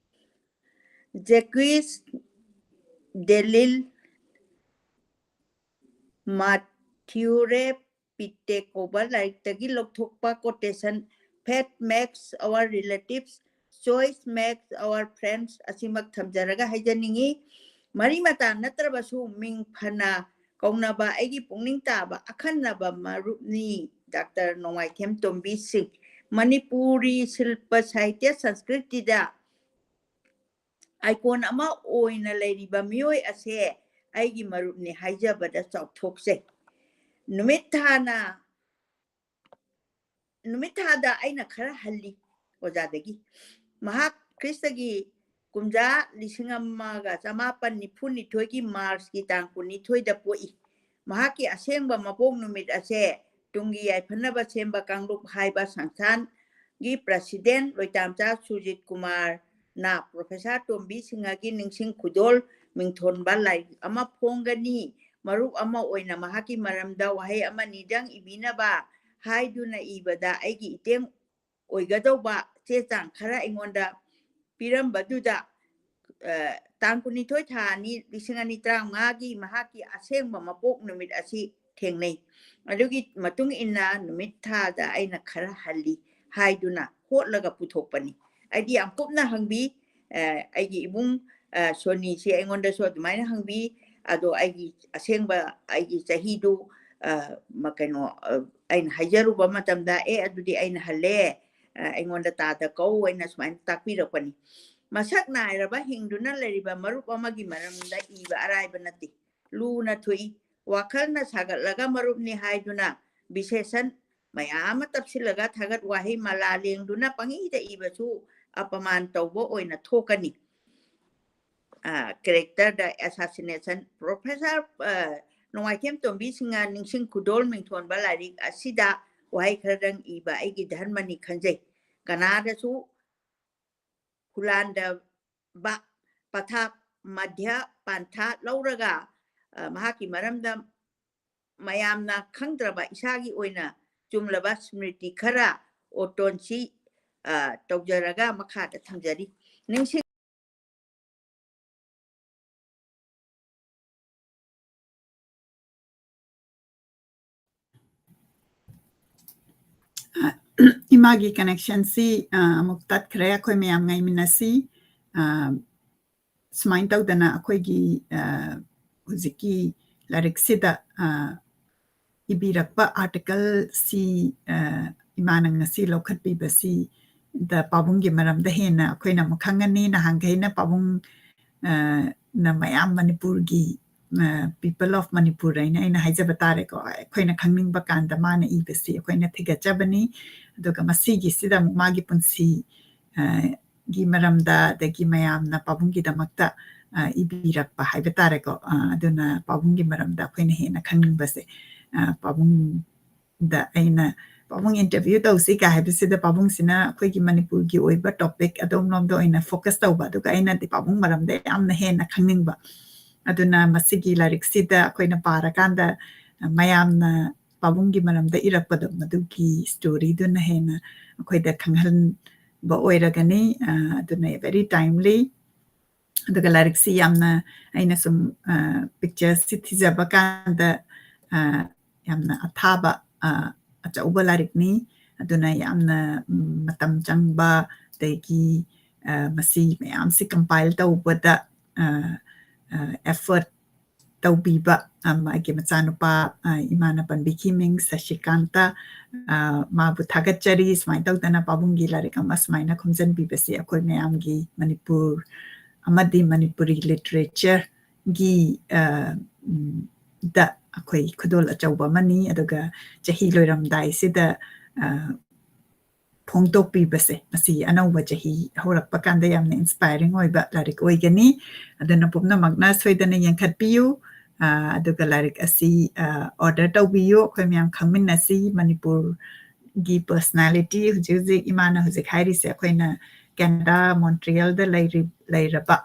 Jacques Delisle Mathurin Takeover ꯂꯥꯏꯔꯤꯛꯇꯒꯤ ꯂꯧꯊꯣꯛꯄ quotation, "Faith makes our relatives, choice makes our friends" ꯑꯁꯤꯃꯛ ꯊꯝꯖꯔꯒ ꯍꯥꯏꯖꯅꯤꯡꯏ꯫ ꯃꯔꯤ ꯃꯇꯥ ꯅꯠꯇ꯭ꯔꯕꯁꯨ ꯃꯤꯡ ꯐꯅ ꯀꯧꯅꯕ ꯑꯩꯒꯤ ꯄꯨꯛꯅꯤꯡ ꯇꯥꯕ ꯑꯈꯟꯅꯕ ꯃꯔꯨꯞꯅꯤ ꯗꯥꯛꯇꯔ ꯅꯣꯡꯃꯥꯏꯊꯦꯝ ꯇꯣꯝꯕꯤ ꯁꯤꯡ꯫ ꯃꯅꯤꯄꯨꯔꯤ ꯁꯤꯜꯄ ꯁꯥꯍꯤꯇ꯭ꯌ ꯁꯪꯁꯀ꯭ꯔꯤꯇꯤꯗ icon ꯑꯃ ꯑꯣꯏꯅ ꯂꯩꯔꯤꯕ ꯃꯤꯑꯣꯏ ꯑꯁꯦ ꯑꯩꯒꯤ ꯃꯔꯨꯞꯅꯤ ꯍꯥꯏꯖꯕꯗ ꯆꯥꯎꯊꯣꯛꯆꯩ꯫ ꯅꯨꯃꯤꯠ ꯊꯥꯅ, ꯅꯨꯃꯤꯠ ꯊꯥꯗ ꯑꯩꯅ ꯈꯔ ꯍꯜꯂꯤ ꯑꯣꯖꯥꯗꯒꯤ꯫ ꯃꯍꯥꯛ ꯈ꯭ꯔꯤꯁꯇꯒꯤ ꯀꯨꯝꯖꯥ ꯂꯤꯁꯤꯡ ꯑꯃꯒ ꯆꯃꯥꯄꯟ ꯅꯤꯐꯨ ꯅꯤꯊꯣꯏꯒꯤ ꯃꯥꯔꯆꯀꯤ ꯇꯥꯡ ꯀꯨꯟꯅꯤꯊꯣꯏꯗ ꯄꯣꯛꯏ꯫ ꯃꯍꯥꯛꯀꯤ ꯑꯁꯦꯡꯕ ꯃꯄꯣꯛ ꯅꯨꯃꯤꯠ ꯑꯁꯦ ꯇꯨꯡꯒꯤ ꯌꯥꯏꯐꯅꯕ ꯁꯦꯝꯕ ꯀꯥꯡꯂꯨꯞ ꯍꯥꯏꯕ ꯁꯪꯁꯊꯥꯟꯒꯤ president ꯂꯣꯏꯇꯥꯝꯆꯥ ꯁꯨꯖꯤꯠ ꯀꯨꯃꯥꯔꯅ ꯄ꯭ꯔꯣꯐꯦꯁꯔ ꯇꯣꯝꯕꯤ ꯁꯤꯡꯍꯒꯤ ꯅꯤꯡꯁꯤꯡ ꯈꯨꯗꯣꯜ ꯃꯤꯡꯊꯣꯟꯕ ꯂꯥꯏꯔꯤꯛ ꯑꯃ ꯐꯣꯡꯒꯅꯤ꯫ ꯃꯔꯨꯞ ꯑꯃ ꯑꯣꯏꯅ ꯃꯍꯥꯛꯀꯤ ꯃꯔꯝꯗ ꯋꯥꯍꯩ ꯑꯃꯅꯤꯗꯪ ꯏꯕꯤꯅꯕ ꯍꯥꯏꯗꯨꯅ ꯏꯕꯗ ꯑꯩꯒꯤ ꯏꯇꯦꯡ ꯑꯣꯏꯒꯗꯧꯕ ꯆꯦ ꯆꯥꯡ ꯈꯔ ꯑꯩꯉꯣꯟꯗ ꯄꯤꯔꯝꯕꯗꯨꯗ, ꯑ, ꯇꯥꯡ ꯀꯨꯟꯅꯤꯊꯣꯏ ꯊꯥ ꯑꯅꯤ ꯂꯤꯁꯤꯡ ꯑꯅꯤ ꯇꯔꯥꯃꯉꯥꯒꯤ ꯃꯍꯥꯛꯀꯤ ꯑꯁꯦꯡꯕ ꯃꯄꯣꯛ ꯅꯨꯃꯤꯠ ꯑꯁꯤ ꯊꯦꯡꯅꯩ꯫ ꯑꯗꯨꯒꯤ ꯃꯇꯨꯡ ꯏꯟꯅ ꯅꯨꯃꯤꯠ ꯊꯥꯗ ꯑꯩꯅ ꯈꯔ ꯍꯜꯂꯤ ꯍꯥꯏꯗꯨꯅ ꯍꯣꯠꯂꯒ ꯄꯨꯊꯣꯛꯄꯅꯤ꯫ ꯑꯩꯗꯤ ꯌꯥꯝ ꯀꯨꯞꯅ ꯍꯪꯕꯤ, ꯑ, ꯑꯩꯒꯤ ꯏꯕꯨꯡ, ꯑ, ꯁꯣꯅꯤꯁꯤ ꯑꯩꯉꯣꯟꯗꯁꯨ ꯑꯗꯨꯃꯥꯏꯅ ꯍꯪꯕꯤ꯫ ꯑꯗꯣ ꯑꯩꯒꯤ ꯑꯁꯦꯡꯕ ꯑꯩꯒꯤ ꯆꯍꯤꯗꯨ, ꯑ, ꯃ-, ꯀꯩꯅꯣ, ꯑ, ꯑꯩꯅ ꯍꯥꯏꯖꯔꯨꯕ ꯃꯇꯝꯗ, "ꯑꯦ, ꯑꯗꯨꯗꯤ ꯑꯩꯅ ꯍꯜꯂꯦ, ꯑ, ꯑꯩꯉꯣꯟꯗ ꯇꯥꯗ ꯀꯧ" ꯍꯥꯏꯅ ꯁꯨꯃꯥꯏꯅ ꯇꯥꯛꯄꯤꯔꯛꯄꯅꯤ꯫ ꯃꯁꯛ ꯅꯥꯏꯔꯕ ꯍꯤꯡꯗꯨꯅ ꯂꯩꯔꯤꯕ ꯃꯔꯨꯞ ꯑꯃꯒꯤ ꯃꯔꯝꯗ ꯏꯕ ꯑꯔꯥꯏꯕ ꯅꯠꯇꯦ꯫ ꯂꯨꯅ ꯊꯣꯛꯏ꯫ ꯋꯥꯈꯜꯅ ꯁꯥꯒꯠꯂꯒ ꯃꯔꯨꯞꯅꯤ ꯍꯥꯏꯗꯨꯅ ꯕꯤꯁꯦꯁꯟ ꯃꯌꯥꯝ ꯑꯃ ꯇꯞꯁꯤꯜꯂꯒ ꯊꯥꯒꯠ ꯋꯥꯍꯩ ꯃꯥꯂꯥ ꯂꯦꯡꯗꯨꯅ ꯄꯪꯏꯗ ꯏꯕꯁꯨ ꯑꯄꯃꯥꯟ ꯇꯧꯕ ꯑꯣꯏꯅ ꯊꯣꯛꯀꯅꯤ꯫ ꯑ, characterꯗ assassination꯫ ꯄ꯭ꯔꯣꯐꯦꯁꯔ, ꯑ, ꯅꯣꯡꯃꯥꯏꯊꯦꯝ ꯇꯣꯝꯕꯤ ꯁꯤꯡꯍ ꯅꯤꯡꯁꯤꯡ ꯈꯨꯗꯣꯜ ꯃꯤꯡꯊꯣꯟꯕ ꯂꯥꯏꯔꯤꯛ ꯑꯁꯤꯗ ꯋꯥꯍꯩ ꯈꯔꯗꯪ ꯏꯕ ꯑꯩꯒꯤ ꯙꯔꯃꯅꯤ ꯈꯟꯖꯩ꯫ ꯀꯅꯥꯗꯁꯨ ꯍꯨꯂꯥꯟꯗꯕ ꯄꯊꯥꯞ ꯃꯙ꯭ꯌ ꯄꯟꯊꯥ ꯂꯧꯔꯒ, ꯑ, ꯃꯍꯥꯛꯀꯤ ꯃꯔꯝꯗ ꯃꯌꯥꯝꯅ ꯈꯪꯗ꯭ꯔꯕ ꯏꯁꯥꯒꯤ ꯑꯣꯏꯅ ꯆꯨꯝꯂꯕ ꯁ꯭ꯃ꯭ꯔꯤꯇꯤ ꯈꯔ autopsy, ꯑ, ꯇꯧꯖꯔꯒ ꯃꯈꯥꯗ ꯊꯝꯖꯔꯤ꯫ ꯅꯤꯡꯁꯤꯡ- ꯏꯃꯥꯒꯤ ꯀꯅꯦꯛꯁꯟꯁꯤ ꯑꯃꯨꯛ ꯇꯠꯈ꯭ꯔꯦ꯫ ꯑꯩꯈꯣꯏ ꯃꯌꯥꯝ ꯉꯥꯏꯃꯤꯟꯅꯁꯤ꯫ ꯁꯨꯃꯥꯏꯅ ꯇꯧꯗꯅ ꯑꯩꯈꯣꯏꯒꯤ ꯍꯧꯖꯤꯛꯀꯤ ꯂꯥꯏꯔꯤꯛꯁꯤꯗ ꯏꯕꯤꯔꯛꯄ ꯑꯥꯔꯇꯤꯀꯜꯁꯤ ꯏꯃꯥꯅ ꯉꯁꯤ ꯂꯧꯈꯠꯄꯤꯕꯁꯤꯗ ꯄꯥꯕꯨꯡꯒꯤ ꯃꯔꯝꯗ ꯍꯦꯟꯅ ꯑꯩꯈꯣꯏꯅ ꯑꯃꯨꯛ ꯈꯪꯉꯅꯤ꯫ ꯅꯍꯥꯟꯈꯩꯅ ꯄꯥꯕꯨꯡ ꯅ ꯃꯌꯥꯝ ꯃꯅꯤꯄꯨꯔꯒꯤ People of Manipur ꯍꯥꯏꯅ ꯑꯩꯅ ꯍꯥꯏꯖꯕ ꯇꯥꯔꯦꯀꯣ꯫ ꯑꯩꯈꯣꯏꯅ ꯈꯪꯅꯤꯡꯕ ꯀꯥꯟꯗ ꯃꯥꯅ ꯏꯕꯁꯤ ꯑꯩꯈꯣꯏꯅ ꯊꯤꯒꯠꯆꯕꯅꯤ꯫ ꯑꯗꯨꯒ ꯃꯁꯤꯒꯤꯁꯤꯗ ꯑꯃꯨꯛ ꯃꯥꯒꯤ ꯄꯨꯟꯁꯤ ꯒꯤ ꯃꯔꯝꯗ, ꯑꯗꯒꯤ ꯃꯌꯥꯝꯅ ꯄꯥꯕꯨꯡꯒꯤꯗꯃꯛꯇ ꯏꯕꯤꯔꯛꯄ ꯍꯥꯏꯕ ꯇꯥꯔꯦꯀꯣ꯫ ꯑꯗꯨꯅ ꯄꯥꯕꯨꯡꯒꯤ ꯃꯔꯝꯗ ꯑꯩꯈꯣꯏꯅ ꯍꯦꯟꯅ ꯈꯪꯅꯤꯡꯕꯁꯦ ꯄꯥꯕꯨꯡꯗ ꯑꯩꯅ ꯄꯥꯕꯨꯡ interview ꯇꯧꯁꯤ ꯀꯥꯏ ꯍꯥꯏꯕꯁꯤꯗ ꯄꯥꯕꯨꯡꯁꯤꯅ ꯑꯩꯈꯣꯏꯒꯤ ꯃꯅꯤꯄꯨꯔꯒꯤ ꯑꯣꯏꯕ topic ꯑꯗꯣꯝꯂꯣꯝꯗ ꯑꯣꯏꯅ focus ꯇꯧꯕ, ꯑꯗꯨꯒ ꯑꯩꯅꯗꯤ ꯄꯥꯕꯨꯡ ꯃꯔꯝꯗ ꯌꯥꯝꯅ ꯍꯦꯟꯅ ꯈꯪꯅꯤꯡꯕ꯫ ꯑꯗꯨꯅ ꯃꯁꯤꯒꯤ ꯂꯥꯏꯔꯤꯛꯁꯤꯗ ꯑꯩꯈꯣꯏꯅ ꯄꯥꯔꯀꯥꯟꯗ ꯃꯌꯥꯝꯅ ꯄꯥꯕꯨꯡꯒꯤ ꯃꯔꯝꯗ ꯏꯔꯛꯄꯗꯣ, ꯃꯗꯨꯒꯤ storyꯗꯨꯅ ꯍꯦꯟꯅ ꯑꯩꯈꯣꯏꯗ ꯈꯪꯍꯟꯕ ꯑꯣꯏꯔꯒꯅꯤ꯫ ꯑꯗꯨꯅ very timely꯫ ꯑꯗꯨꯒ ꯂꯥꯏꯔꯤꯛꯁꯤ ꯌꯥꯝꯅ, ꯑꯩꯅ ꯁꯨꯝ picturesꯁꯤ ꯊꯤꯖꯕ ꯀꯥꯟꯗ ꯌꯥꯝꯅ ꯑꯊꯥꯕ ꯑꯆꯧꯕ ꯂꯥꯏꯔꯤꯛꯅꯤ꯫ ꯑꯗꯨꯅ ꯌꯥꯝꯅ ꯃꯇꯝ ꯆꯪꯕ, ꯑꯗꯒꯤ ꯃꯁꯤ ꯃꯌꯥꯝꯁꯤ compile ꯇꯧꯕꯗ effort ꯇꯧꯕꯤꯕ ꯃꯥꯒꯤ ꯃꯆꯥꯅꯨꯄꯥ, ꯏꯃꯥꯅ ꯄꯟꯕꯤꯈꯤ ꯃꯤꯡ ꯁꯁꯤꯀꯥꯟꯇ, ꯃꯥꯕꯨ ꯊꯥꯒꯠꯆꯔꯤ꯫ ꯁꯨꯃꯥꯏꯅ ꯇꯧꯗꯅ ꯄꯥꯕꯨꯡꯒꯤ ꯂꯥꯏꯔꯤꯛ ꯑꯃ ꯁꯨꯃꯥꯏꯅ ꯈꯣꯝꯖꯤꯟꯕꯤꯕꯁꯤ ꯑꯩꯈꯣꯏ ꯃꯌꯥꯝꯒꯤ ꯃꯅꯤꯄꯨꯔ ꯑꯃꯗꯤ ꯃꯅꯤꯄꯨꯔꯤ literature ꯒꯤ ꯗ ꯑꯩꯈꯣꯏ ꯈꯨꯗꯣꯜ ꯑꯆꯧꯕ ꯑꯃꯅꯤ꯫ ꯑꯗꯨꯒ ꯆꯍꯤ ꯂꯣꯏꯔꯝꯗꯥꯏꯁꯤꯗ ꯐꯣꯡꯗꯣꯛꯄꯤꯕꯁꯦ, ꯃꯁꯤ ꯑꯅꯧꯕ ꯆꯍꯤ ꯍꯧꯔꯛꯄ ꯀꯥꯟꯗ ꯌꯥꯝꯅ inspiring ꯑꯣꯏꯕ ꯂꯥꯏꯔꯤꯛ ꯑꯣꯏꯒꯅꯤ꯫ ꯑꯗꯨꯅ ꯄꯨꯝꯅꯃꯛꯅ ꯁꯣꯏꯗꯅ ꯌꯦꯡꯈꯠꯄꯤꯌꯨ꯫ ꯑꯗꯨꯒ ꯂꯥꯏꯔꯤꯛ ꯑꯁꯤ order ꯇꯧꯕꯤꯌꯨ꯫ ꯑꯩꯈꯣꯏ ꯃꯌꯥꯝ ꯈꯪꯃꯤꯟꯅꯁꯤ꯫ ꯃꯅꯤꯄꯨꯔꯒꯤ personality, ꯍꯧꯖꯤꯛ ꯍꯧꯖꯤꯛ ꯏꯃꯥꯅ ꯍꯧꯖꯤꯛ ꯍꯥꯏꯔꯤꯁꯦ, ꯑꯩꯈꯣꯏꯅ ꯀꯦꯅꯗꯥ ꯃꯣꯟꯇ꯭ꯔꯤꯌꯦꯜꯗ ꯂꯩꯔꯤ, ꯂꯩꯔꯕ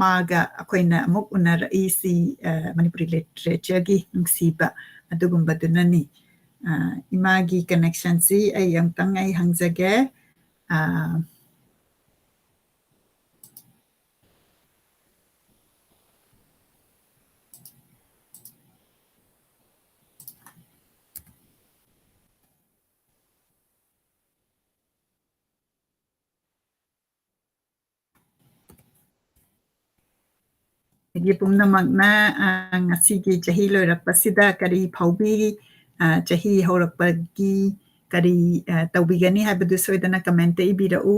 ꯃꯥꯒ ꯑꯩꯈꯣꯏꯅ ꯑꯃꯨꯛ ꯎꯅꯔꯛꯏꯁꯤ ꯃꯅꯤꯄꯨꯔꯤ literatureꯒꯤ ꯅꯨꯡꯁꯤꯕ ꯑꯗꯨꯒꯨꯝꯕꯗꯨꯅꯅꯤ꯫ ꯏꯃꯥꯒꯤ connectionꯁꯤ ꯑꯩ ꯑꯃꯨꯛꯇꯪ ꯑꯩ ꯍꯪꯖꯒꯦ꯫ ꯒꯤ ꯄꯨꯝꯅꯃꯛꯅ, ꯑ, ꯉꯁꯤꯒꯤ ꯆꯍꯤ ꯂꯣꯏꯔꯛꯄꯁꯤꯗ ꯀꯔꯤ ꯐꯥꯎꯕꯤ, ꯑ, ꯆꯍꯤ ꯍꯧꯔꯛꯄꯒꯤ ꯀꯔꯤ, ꯑ, ꯇꯧꯕꯤꯒꯅꯤ ꯍꯥꯏꯕꯗꯨ ꯁꯣꯏꯗꯅ comment ꯏꯕꯤꯔꯛꯎ꯫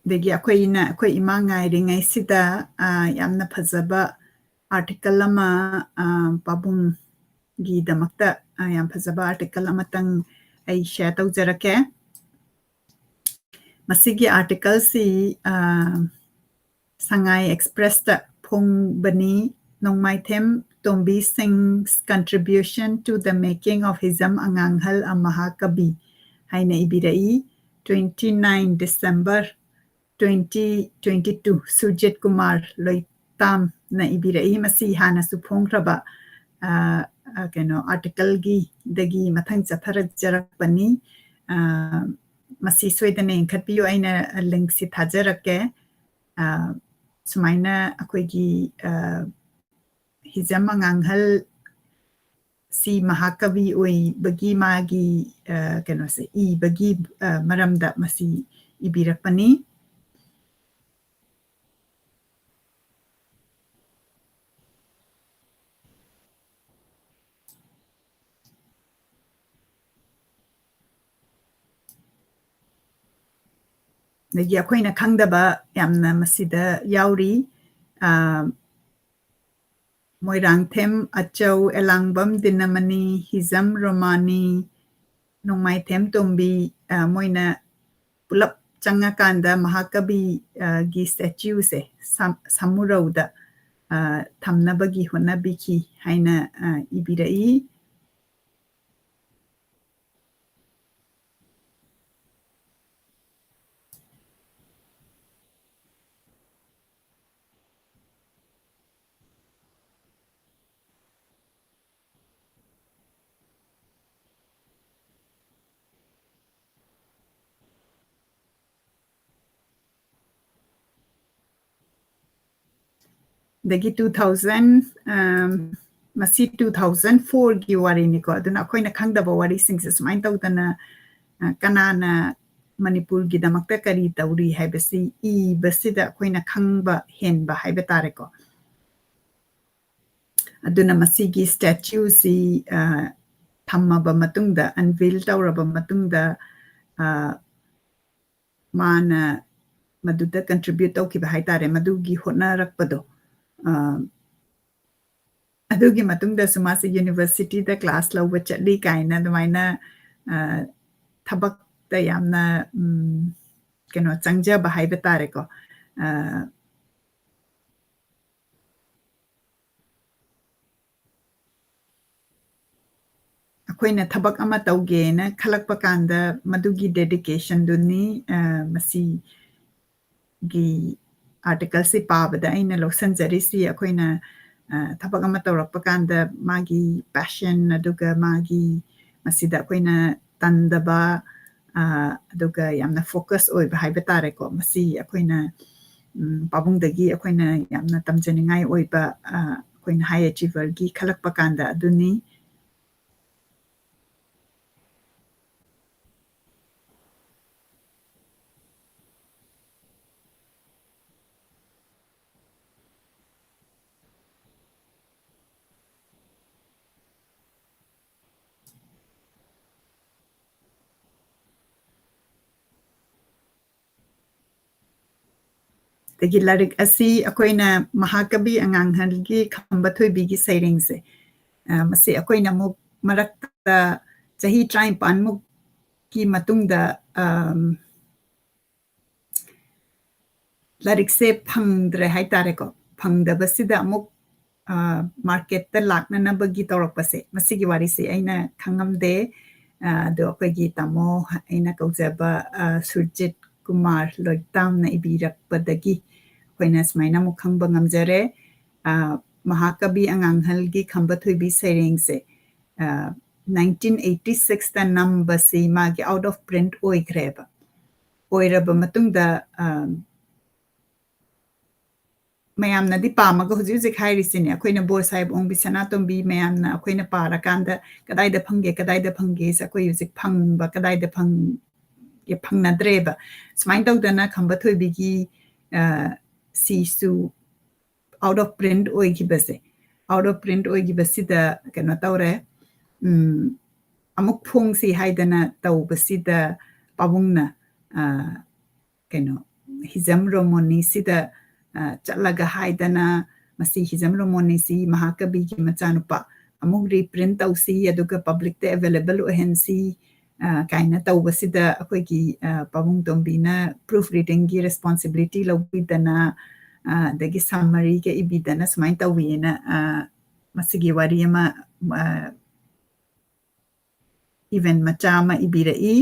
ꯑꯗꯒꯤ ꯑꯩꯈꯣꯏꯅ, ꯑꯩꯈꯣꯏ ꯏꯃꯥ ꯉꯥꯏꯔꯤꯉꯩꯁꯤꯗ, ꯑ, ꯌꯥꯝꯅ ꯐꯖꯕ article ꯑꯃ, ꯑ, ꯄꯥꯕꯨꯡꯒꯤꯗꯃꯛꯇ, ꯑ, ꯌꯥꯝ ꯐꯖꯕ article ꯑꯃꯇꯪ ꯑꯩ share ꯇꯧꯖꯔꯛꯀꯦ꯫ ꯃꯁꯤꯒꯤ articleꯁꯤ, ꯑ, ꯁꯉꯥꯏ Expressꯇ ꯐꯣꯡꯕꯅꯤ꯫ ꯅꯣꯡꯃꯥꯏꯊꯦꯝ ꯇꯣꯝꯕꯤ Singh's contribution to the making of Hijam Anganghal a Mahakavi ꯍꯥꯏꯅ ꯏꯕꯤꯔꯛꯏ꯫ Twenty nine December twenty twenty two, Surjit Kumar ꯂꯣꯏꯇꯥꯝꯅ ꯏꯕꯤꯔꯛꯏ꯫ ꯃꯁꯤ ꯍꯥꯟꯅꯁꯨ ꯐꯣꯡꯈ꯭ꯔꯕ, ꯑ, ꯑ, ꯀꯩꯅꯣ, articleꯒꯤꯗꯒꯤ ꯃꯊꯪ ꯆꯠꯊꯔꯛꯆꯔꯛꯄꯅꯤ꯫ ꯑ, ꯃꯁꯤ ꯁꯣꯏꯗꯅ ꯌꯦꯡꯈꯠꯄꯤꯌꯨ꯫ ꯑꯩꯅ linkꯁꯤ ꯊꯥꯖꯔꯛꯀꯦ꯫ ꯑ, ꯁꯨꯃꯥꯏꯅ ꯑꯩꯈꯣꯏꯒꯤ, ꯑ, ꯍꯤꯖꯝ ꯑꯉꯥꯡꯍꯜ ꯁꯤ ꯃꯍꯥꯀꯕꯤ ꯑꯣꯏꯕꯒꯤ ꯃꯥꯒꯤ, ꯑ, ꯀꯩꯅꯣꯁꯦ, ꯏꯕꯒꯤ, ꯑ, ꯃꯔꯝꯗ ꯃꯁꯤ ꯏꯕꯤꯔꯛꯄꯅꯤ꯫ ꯑꯗꯒꯤ ꯑꯩꯈꯣꯏꯅ ꯈꯪꯗꯕ ꯌꯥꯝꯅ ꯃꯁꯤꯗ ꯌꯥꯎꯔꯤ꯫ ꯑ, ꯃꯣꯏꯔꯥꯡꯊꯦꯝ ꯑꯆꯧ, ꯑꯦꯂꯥꯡꯕꯝ ꯗꯤꯅꯃꯅꯤ, ꯍꯤꯖꯝ ꯔꯣꯃꯥꯅꯤ, ꯅꯣꯡꯃꯥꯏꯊꯦꯝ ꯇꯣꯝꯕꯤ, ꯑ, ꯃꯣꯏꯅ ꯄꯨꯂꯞ ꯆꯪꯉꯀꯥꯟꯗ ꯃꯍꯥꯀꯕꯤ, ꯑ, ꯒꯤ statueꯁꯦ ꯁꯥꯝ-, ꯁꯥꯃꯨꯔꯧꯗ, ꯑ, ꯊꯝꯅꯕꯒꯤ ꯍꯣꯠꯅꯕꯤꯈꯤ ꯍꯥꯏꯅ, ꯑ, ꯏꯕꯤꯔꯛꯏ꯫ ꯑꯗꯒꯤ two thousand, ꯃꯁꯤ two thousand fourꯒꯤ ꯋꯥꯔꯤꯅꯤꯀꯣ꯫ ꯑꯗꯨꯅ ꯑꯩꯈꯣꯏꯅ ꯈꯪꯗꯕ ꯋꯥꯔꯤꯁꯤꯡꯁꯦ ꯁꯨꯃꯥꯏꯅ ꯇꯧꯗꯅ, ꯑ, ꯀꯅꯥꯅ ꯃꯅꯤꯄꯨꯔꯒꯤꯗꯃꯛꯇ ꯀꯔꯤ ꯇꯧꯔꯤ ꯍꯥꯏꯕꯁꯤ ꯏꯕꯁꯤꯗ ꯑꯩꯈꯣꯏꯅ ꯈꯪꯕ ꯍꯦꯟꯕ ꯍꯥꯏꯕ ꯇꯥꯔꯦꯀꯣ꯫ ꯑꯗꯨꯅ ꯃꯁꯤꯒꯤ statueꯁꯤ, ꯑ, ꯊꯝꯃꯕ ꯃꯇꯨꯡꯗ, unveil ꯇꯧꯔꯕ ꯃꯇꯨꯡꯗ, ꯑ, ꯃꯥꯅ ꯃꯗꯨꯗ contribute ꯇꯧꯈꯤꯕ ꯍꯥꯏꯇꯥꯔꯦ, ꯃꯗꯨꯒꯤ ꯍꯣꯠꯅꯔꯛꯄꯗꯣ꯫ ꯑ, ꯑꯗꯨꯒꯤ ꯃꯇꯨꯡꯗꯁꯨ ꯃꯥꯁꯦ universityꯗ class ꯂꯧꯕ ꯆꯠꯂꯤ ꯀꯥꯏꯅ ꯑꯗꯨꯃꯥꯏꯅ, ꯑ, ꯊꯕꯛꯇ ꯌꯥꯝꯅ, ꯎꯝ, ꯀꯩꯅꯣ, ꯆꯪꯖꯕ ꯍꯥꯏꯕ ꯇꯥꯔꯦꯀꯣ꯫ ꯑ, ꯑꯩꯈꯣꯏꯅ ꯊꯕꯛ ꯑꯃ ꯇꯧꯒꯦꯅ ꯈꯜꯂꯛꯄ ꯀꯥꯟꯗ ꯃꯗꯨꯒꯤ dedicationꯗꯨꯅꯤ, ꯑ, ꯃꯁꯤꯒꯤ articleꯁꯤ ꯄꯥꯕꯗ ꯑꯩꯅ ꯂꯧꯁꯟꯖꯔꯤꯁꯤ꯫ ꯑꯩꯈꯣꯏꯅ, ꯑ, ꯊꯕꯛ ꯑꯃ ꯇꯧꯔꯛꯄ ꯀꯥꯟꯗ ꯃꯥꯒꯤ passion, ꯑꯗꯨꯒ ꯃꯥꯒꯤ ꯃꯁꯤꯗ ꯑꯩꯈꯣꯏꯅ ꯇꯟꯗꯕ, ꯑ, ꯑꯗꯨꯒ ꯌꯥꯝꯅ focus ꯑꯣꯏꯕ ꯍꯥꯏꯕ ꯇꯥꯔꯦꯀꯣ꯫ ꯃꯁꯤ ꯑꯩꯈꯣꯏꯅ, ꯎꯝ, ꯄꯥꯕꯨꯡꯗꯒꯤ ꯑꯩꯈꯣꯏꯅ ꯌꯥꯝꯅ ꯇꯝꯖꯅꯤꯡꯉꯥꯏ ꯑꯣꯏꯕ, ꯑ, ꯑꯩꯈꯣꯏꯅ high achieverꯒꯤ ꯈꯜꯂꯛꯄ ꯀꯥꯟꯗ ꯑꯗꯨꯅꯤ꯫ ꯑꯗꯒꯤ ꯂꯥꯏꯔꯤꯛ ꯑꯁꯤ ꯑꯩꯈꯣꯏꯅ ꯃꯍꯥꯀꯕꯤ ꯑꯉꯥꯡꯍꯜꯒꯤ ꯈꯝꯕ ꯊꯣꯏꯕꯤꯒꯤ ꯁꯩꯔꯦꯡꯁꯦ, ꯑ, ꯃꯁꯤ ꯑꯩꯈꯣꯏꯅ ꯑꯃꯨꯛ ꯃꯔꯛꯇ ꯆꯍꯤ ꯇꯔꯥꯅꯤꯄꯥꯟꯃꯨꯛꯀꯤ ꯃꯇꯨꯡꯗ, ꯑꯝ, ꯂꯥꯏꯔꯤꯛꯁꯦ ꯐꯪꯗ꯭ꯔꯦ ꯍꯥꯏꯇꯥꯔꯦꯀꯣ꯫ ꯐꯪꯗꯕꯁꯤꯗ ꯑꯃꯨꯛ, ꯑ, marketꯇ ꯂꯥꯛꯅꯅꯕꯒꯤ ꯇꯧꯔꯛꯄꯁꯦ, ꯃꯁꯤꯒꯤ ꯋꯥꯔꯤꯁꯦ ꯑꯩꯅ ꯈꯪꯉꯝꯗꯦ꯫ ꯑ, ꯑꯗꯣ ꯑꯩꯈꯣꯏꯒꯤ ꯇꯥꯃꯣ, ꯑꯩꯅ ꯀꯧꯖꯕ, ꯑ, ꯁꯨꯔꯖꯤꯠ ꯀꯨꯃꯥꯔ ꯂꯣꯏꯇꯥꯝꯅ ꯏꯕꯤꯔꯛꯄꯗꯒꯤ ꯑꯩꯈꯣꯏꯅ ꯁꯨꯃꯥꯏꯅ ꯑꯃꯨꯛ ꯈꯪꯕ ꯉꯝꯖꯔꯦ꯫ ꯑ, ꯃꯍꯥꯀꯕꯤ ꯑꯉꯥꯡꯍꯜꯒꯤ ꯈꯝꯕ ꯊꯣꯏꯕꯤ ꯁꯩꯔꯦꯡꯁꯦ, ꯑ, nineteen eighty sixꯇ ꯅꯝꯕꯁꯤ ꯃꯥꯒꯤ out of print ꯑꯣꯏꯈ꯭ꯔꯦꯕ꯫ ꯑꯣꯏꯔꯕ ꯃꯇꯨꯡꯗ, ꯑ, ꯃꯌꯥꯝꯅꯗꯤ ꯄꯥꯝꯃꯒ ꯍꯧꯖꯤꯛ ꯍꯧꯖꯤꯛ ꯍꯥꯏꯔꯤꯁꯤꯅꯦ, ꯑꯩꯈꯣꯏꯅ ꯕꯣꯔ ꯁꯥꯍꯦꯕ ꯑꯣꯡꯕꯤ ꯁꯅꯥꯇꯣꯝꯕꯤ ꯃꯌꯥꯝꯅ ꯑꯩꯈꯣꯏꯅ ꯄꯥꯔꯀꯥꯟꯗ ꯀꯗꯥꯏꯗ ꯐꯪꯒꯦ, ꯀꯗꯥꯏꯗ ꯐꯪꯒꯦꯁꯦ ꯑꯩꯈꯣꯏ ꯍꯧꯖꯤꯛ ꯐꯪꯕ, ꯀꯗꯥꯏꯗ ꯐꯪ-, ꯐꯪꯅꯗ꯭ꯔꯦꯕ꯫ ꯁꯨꯃꯥꯏꯅ ꯇꯧꯗꯅ ꯈꯝꯕ ꯊꯣꯏꯕꯤꯒꯤ, ꯑ, ꯁꯤꯁꯨ out of print ꯑꯣꯏꯈꯤꯕꯁꯦ, out of print ꯑꯣꯏꯈꯤꯕꯁꯤꯗ ꯀꯩꯅꯣ ꯇꯧꯔꯦ, ꯎꯝ, ꯑꯃꯨꯛ ꯐꯣꯡꯁꯤ ꯍꯥꯏꯗꯅ ꯇꯧꯕꯁꯤꯗ ꯄꯥꯕꯨꯡꯅ, ꯑ, ꯀꯩꯅꯣ, ꯍꯤꯖꯝ ꯔꯣꯃꯣꯅꯤꯁꯤꯗ, ꯑ, ꯆꯠꯂꯒ ꯍꯥꯏꯗꯅ, ꯃꯁꯤ ꯍꯤꯖꯝ ꯔꯣꯃꯣꯅꯤꯁꯤ ꯃꯍꯥꯀꯕꯤꯒꯤ ꯃꯆꯥꯅꯨꯄꯥ, ꯑꯃꯨꯛ reprint ꯇꯧꯁꯤ, ꯑꯗꯨꯒ publicꯇ available ꯑꯣꯏꯍꯟꯁꯤ, ꯑ, ꯀꯥꯏꯅ ꯇꯧꯕꯁꯤꯗ ꯑꯩꯈꯣꯏꯒꯤ, ꯑ, ꯄꯥꯕꯨꯡ ꯇꯣꯝꯕꯤꯅ proof readingꯒꯤ responsibility ꯂꯧꯕꯤꯗꯅ, ꯑ, ꯑꯗꯒꯤ summaryꯒ ꯏꯕꯤꯗꯅ ꯁꯨꯃꯥꯏꯅ ꯇꯧꯋꯤꯅ, ꯑ, ꯃꯁꯤꯒꯤ ꯋꯥꯔꯤ ꯑꯃ, ꯑ, event ꯃꯆꯥ ꯑꯃ ꯏꯕꯤꯔꯛꯏ꯫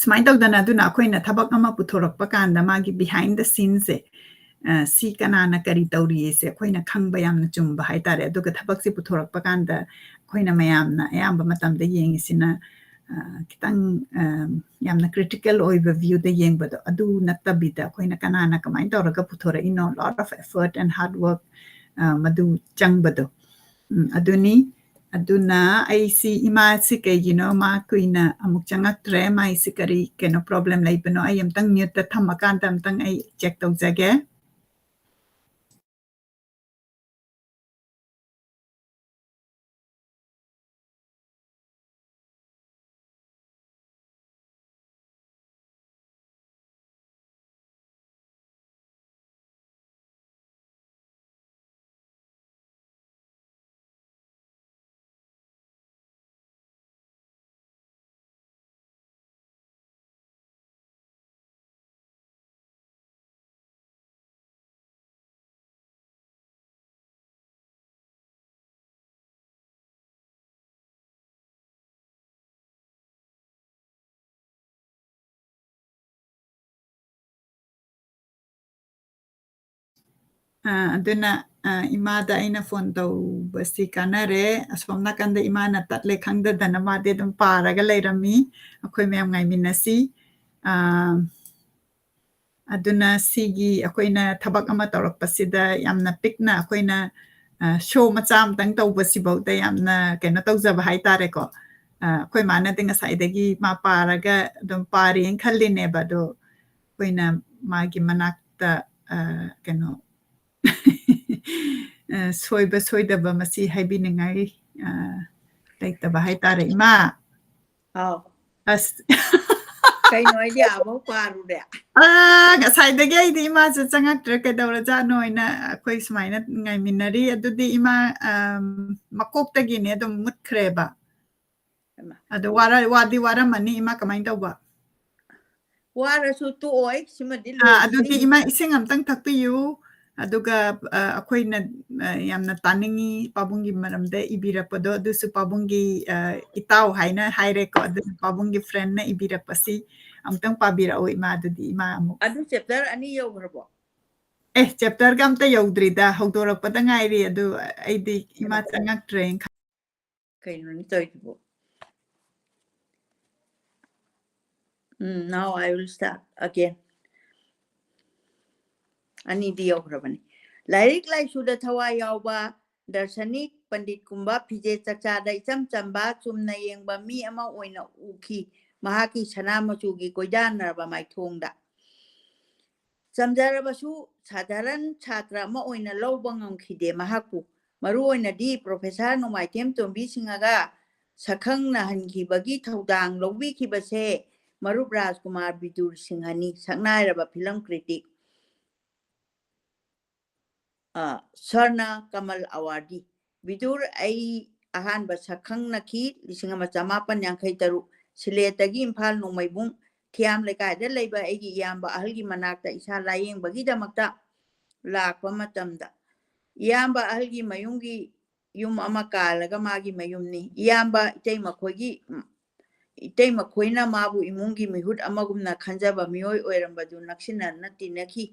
ꯁꯨꯃꯥꯏꯅ ꯇꯧꯗꯅ, ꯑꯗꯨꯅ ꯑꯩꯈꯣꯏꯅ ꯊꯕꯛ ꯑꯃ ꯄꯨꯊꯣꯔꯛꯄ ꯀꯥꯟꯗ ꯃꯥꯒꯤ behind the sceneꯁꯦ, ꯑ, ꯁꯤ ꯀꯅꯥꯅ ꯀꯔꯤ ꯇꯧꯔꯤꯁꯦ ꯑꯩꯈꯣꯏꯅ ꯈꯪꯕ ꯌꯥꯝꯅ ꯆꯨꯝꯕ ꯍꯥꯏꯇꯥꯔꯦ꯫ ꯑꯗꯨꯒ ꯊꯕꯛꯁꯦ ꯄꯨꯊꯣꯔꯛꯄ ꯀꯥꯟꯗ ꯑꯩꯈꯣꯏꯅ ꯃꯌꯥꯝꯅ ꯑꯌꯥꯝꯕ ꯃꯇꯝꯗ ꯌꯦꯡꯉꯤꯁꯤꯅ, ꯑ, ꯈꯤꯇꯪ, ꯑ, ꯌꯥꯝꯅ critical ꯑꯣꯏꯕ viewꯗ ꯌꯦꯡꯕꯗꯣ, ꯑꯗꯨ ꯅꯠꯇꯕꯤꯗ ꯑꯩꯈꯣꯏꯅ ꯀꯅꯥꯅ ꯀꯃꯥꯏꯅ ꯇꯧꯔꯒ ꯄꯨꯊꯣꯔꯛꯏꯅꯣ, lot of effort and hard work, ꯑ, ꯃꯗꯨ ꯆꯪꯕꯗꯣ꯫ ꯎꯝ, ꯑꯗꯨꯅꯤ꯫ ꯑꯗꯨꯅ ꯑꯩꯁꯤ, ꯏꯃꯥꯁꯤ ꯀꯩꯒꯤꯅꯣ ꯃꯥ ꯀꯨꯏꯅ ꯑꯃꯨꯛ ꯆꯪꯉꯛꯇ꯭ꯔꯦ, ꯃꯥꯏꯁꯤ ꯀꯔꯤ ꯀꯩꯅꯣ problem ꯂꯩꯕꯅꯣ, ꯑꯩ ꯑꯝꯇꯪ muteꯇ ꯊꯝꯃꯀꯥꯟꯗ ꯑꯝꯇꯪ ꯑꯩ check ꯇꯧꯖꯒꯦ꯫ ꯑ, ꯑꯗꯨꯅ, ꯑ, ꯏꯃꯥꯗ ꯑꯩꯅ phone ꯇꯧꯕꯁꯤ ꯀꯥꯟꯅꯔꯦ꯫ ꯑꯁꯣꯝ ꯅꯥꯀꯟꯗ ꯏꯃꯥꯅ ꯇꯠꯂꯦ ꯈꯪꯗꯗꯅ ꯃꯥꯗꯤ ꯑꯗꯨꯝ ꯄꯥꯔꯒ ꯂꯩꯔꯝꯃꯤ꯫ ꯑꯩꯈꯣꯏ ꯃꯌꯥꯝ ꯉꯥꯏꯃꯤꯟꯅꯁꯤ꯫ ꯑ, ꯑꯗꯨꯅ ꯁꯤꯒꯤ ꯑꯩꯈꯣꯏꯅ ꯊꯕꯛ ꯑꯃ ꯇꯧꯔꯛꯄꯁꯤꯗ ꯌꯥꯝꯅ ꯄꯤꯛꯅ ꯑꯩꯈꯣꯏꯅ, ꯑ, ꯁꯣ ꯃꯆꯥ ꯑꯃꯇꯪ ꯇꯧꯕꯁꯤꯐꯧꯗ ꯌꯥꯝꯅ ꯀꯩꯅꯣ ꯇꯧꯖꯕ ꯍꯥꯏꯇꯥꯔꯦꯀꯣ꯫ ꯑ, ꯑꯩꯈꯣꯏ ꯃꯥꯅꯗꯤ ꯉꯁꯥꯏꯗꯒꯤ ꯃꯥ ꯄꯥꯔꯒ ꯑꯗꯨꯝ ꯄꯥꯔꯦꯅ ꯈꯜꯂꯤꯅꯦꯕ, ꯑꯗꯣ ꯑꯩꯈꯣꯏꯅ ꯃꯥꯒꯤ ꯃꯅꯥꯛꯇ, ꯑ, ꯀꯩꯅꯣ, ꯑ, ꯁꯣꯏꯕ ꯁꯣꯏꯗꯕ ꯃꯁꯤ ꯍꯥꯏꯕꯤꯅꯤꯡꯉꯥꯏ, ꯑ, ꯂꯩꯇꯕ ꯍꯥꯏꯇꯥꯔꯦ, ꯏꯃꯥ꯫ ꯍꯥꯎ꯫ ꯑꯁ꯫ ꯀꯩꯅꯣ, ꯑꯩꯗꯤ ꯑꯥꯕꯧ ꯄꯥꯔꯨꯔꯦ꯫ ꯑ, ꯉꯁꯥꯏꯗꯒꯤ ꯑꯩꯗꯤ ꯏꯃꯥꯁꯦ ꯆꯪꯉꯛꯇ꯭ꯔꯦ, ꯀꯩꯗꯧꯔꯖꯥꯠꯅꯣ ꯍꯥꯏꯅ ꯑꯩꯈꯣꯏ ꯁꯨꯃꯥꯏꯅ ꯉꯥꯏꯃꯤꯟꯅꯔꯤ꯫ ꯑꯗꯨꯗꯤ ꯏꯃꯥ, ꯑꯝ, ꯃꯀꯣꯛꯇꯒꯤꯅꯦ ꯑꯗꯨꯝ ꯃꯨꯠꯈ꯭ꯔꯦꯕ꯫ ꯍꯩꯃꯥ꯫ ꯑꯗꯣ ꯋꯥꯔ-, ꯋꯥꯗꯤ ꯋꯥꯔꯝꯃꯅꯤ ꯏꯃꯥ, ꯀꯃꯥꯏꯅ ꯇꯧꯕ? ꯋꯥꯔꯁꯨ ꯇꯣꯛꯑꯣꯏ, ꯁꯤꯃꯗꯤ ꯑ, ꯑꯗꯨꯗꯤ ꯂꯣꯏꯁꯤꯟꯅꯤ꯫ ꯏꯃꯥ ꯏꯁꯤꯡ ꯑꯝꯇꯪ ꯊꯛꯄꯤꯌꯨ꯫ ꯑꯗꯨꯒ, ꯑ, ꯑꯩꯈꯣꯏꯅ, ꯑ, ꯌꯥꯝꯅ ꯇꯥꯅꯤꯡꯉꯤ ꯄꯥꯕꯨꯡꯒꯤ ꯃꯔꯝꯗ ꯏꯕꯤꯔꯛꯄꯗꯣ, ꯑꯗꯨꯁꯨ ꯄꯥꯕꯨꯡꯒꯤ, ꯑ, ꯏꯇꯥꯎ ꯍꯥꯏꯅ ꯍꯥꯏꯔꯦꯀꯣ, ꯑꯗꯨꯅ ꯄꯥꯕꯨꯡꯒꯤ friendꯅ ꯏꯕꯤꯔꯛꯄꯁꯤ ꯑꯃꯨꯛꯇꯪ ꯄꯥꯕꯤꯔꯛꯑꯣ ꯏꯃꯥ, ꯑꯗꯨꯗꯤ ꯏꯃꯥ ꯑꯃꯨꯛ꯫ ꯑꯗꯨ chapter ꯑꯅꯤ ꯌꯧꯈ꯭ꯔꯕꯣ? ꯑꯦ, chapterꯒ ꯑꯝꯇ ꯌꯧꯗ꯭ꯔꯤꯗ, ꯍꯧꯗꯣꯔꯛꯄꯗ ꯉꯥꯏꯔꯤ, ꯑꯗꯨ ꯑꯩꯗꯤ ꯏꯃꯥ ꯍꯩꯃꯥ꯫ ꯆꯪꯉꯛꯇ꯭ꯔꯦꯅ ꯈ- ꯀꯩꯅꯣꯅꯦ ꯇꯧꯔꯤꯗꯨꯕꯨ? ꯎꯝ, now I will start again. ꯑꯅꯤꯗꯤ ꯌꯧꯈ꯭ꯔꯕꯅꯤ꯫ ꯂꯥꯏꯔꯤꯛ ꯂꯥꯏꯁꯨꯗ ꯊꯋꯥꯏ ꯌꯥꯎꯕ, ꯗꯔꯁꯅꯤꯛ ꯄꯟꯗꯤꯠꯀꯨꯝꯕ ꯐꯤꯖꯦꯠ ꯆꯛꯆꯥꯗ ꯏꯆꯝ ꯆꯝꯕ, ꯆꯨꯝꯅ ꯌꯦꯡꯕ ꯃꯤ ꯑꯃ ꯑꯣꯏꯅ ꯎꯈꯤ ꯃꯍꯥꯛꯀꯤ ꯁꯅꯥ ꯃꯆꯨꯒꯤ ꯀꯣꯏꯗꯥꯅꯔꯕ ꯃꯥꯏꯊꯣꯡꯗ꯫ ꯆꯝꯖꯔꯕꯁꯨ ꯁꯥꯙꯥꯔꯟ ꯁꯥꯇ꯭ꯔ ꯑꯃ ꯑꯣꯏꯅ ꯂꯧꯕ ꯉꯝꯈꯤꯗꯦ ꯃꯍꯥꯛꯄꯨ꯫ ꯃꯔꯨꯑꯣꯏꯅꯗꯤ Professor ꯅꯣꯡꯃꯥꯏꯊꯦꯝ ꯇꯣꯝꯕꯤ ꯁꯤꯡꯍꯒ ꯁꯛꯈꯪꯅꯍꯟꯈꯤꯕꯒꯤ ꯊꯧꯗꯥꯡ ꯂꯧꯕꯤꯈꯤꯕꯁꯦ ꯃꯔꯨꯞ ꯔꯥꯖꯀꯨꯃꯥꯔ ꯕꯤꯗꯨꯔ ꯁꯤꯡꯍꯅꯤ, ꯁꯛꯅꯥꯏꯔꯕ film critic꯫ ꯑ, ꯁ꯭ꯋꯔꯅ ꯀꯃꯜ ꯑꯋꯥꯔꯗꯤ꯫ ꯕꯤꯗꯨꯔ ꯑꯩ ꯑꯍꯥꯟꯕ ꯁꯛꯈꯪꯅꯈꯤ ꯂꯤꯁꯤꯡ ꯑꯃ ꯆꯃꯥꯄꯟ ꯌꯥꯡꯈꯩ ꯇꯔꯨꯛ, ꯁꯤꯂꯦꯠꯇꯒꯤ ꯏꯝꯐꯥꯜ ꯅꯣꯡꯃꯩꯕꯨꯡ ꯊꯤꯌꯥꯝ ꯂꯩꯀꯥꯏꯗ ꯂꯩꯕ ꯑꯩꯒꯤ ꯏꯌꯥꯝꯕ ꯑꯍꯜꯒꯤ ꯃꯅꯥꯛꯇ ꯏꯁꯥ ꯂꯥꯌꯦꯡꯕꯒꯤꯗꯃꯛꯇ ꯂꯥꯛꯄ ꯃꯇꯝꯗ, ꯏꯌꯥꯝꯕ ꯑꯍꯜꯒꯤ ꯃꯌꯨꯝꯒꯤ ꯌꯨꯝ ꯑꯃ ꯀꯥꯜꯂꯒ ꯃꯥꯒꯤ ꯃꯌꯨꯝꯅꯤ꯫ ꯏꯌꯥꯝꯕ ꯏꯇꯩꯃ ꯈꯣꯏꯒꯤ, ꯏꯇꯩꯃ ꯈꯣꯏꯅ ꯃꯥꯕꯨ ꯏꯃꯨꯡꯒꯤ ꯃꯤꯍꯨꯠ ꯑꯃꯒꯨꯝꯅ ꯈꯟꯖꯕ ꯃꯤꯑꯣꯏ ꯑꯣꯏꯔꯝꯕꯗꯨ ꯅꯛꯁꯤꯟꯅꯅ ꯇꯤꯟꯅꯈꯤ꯫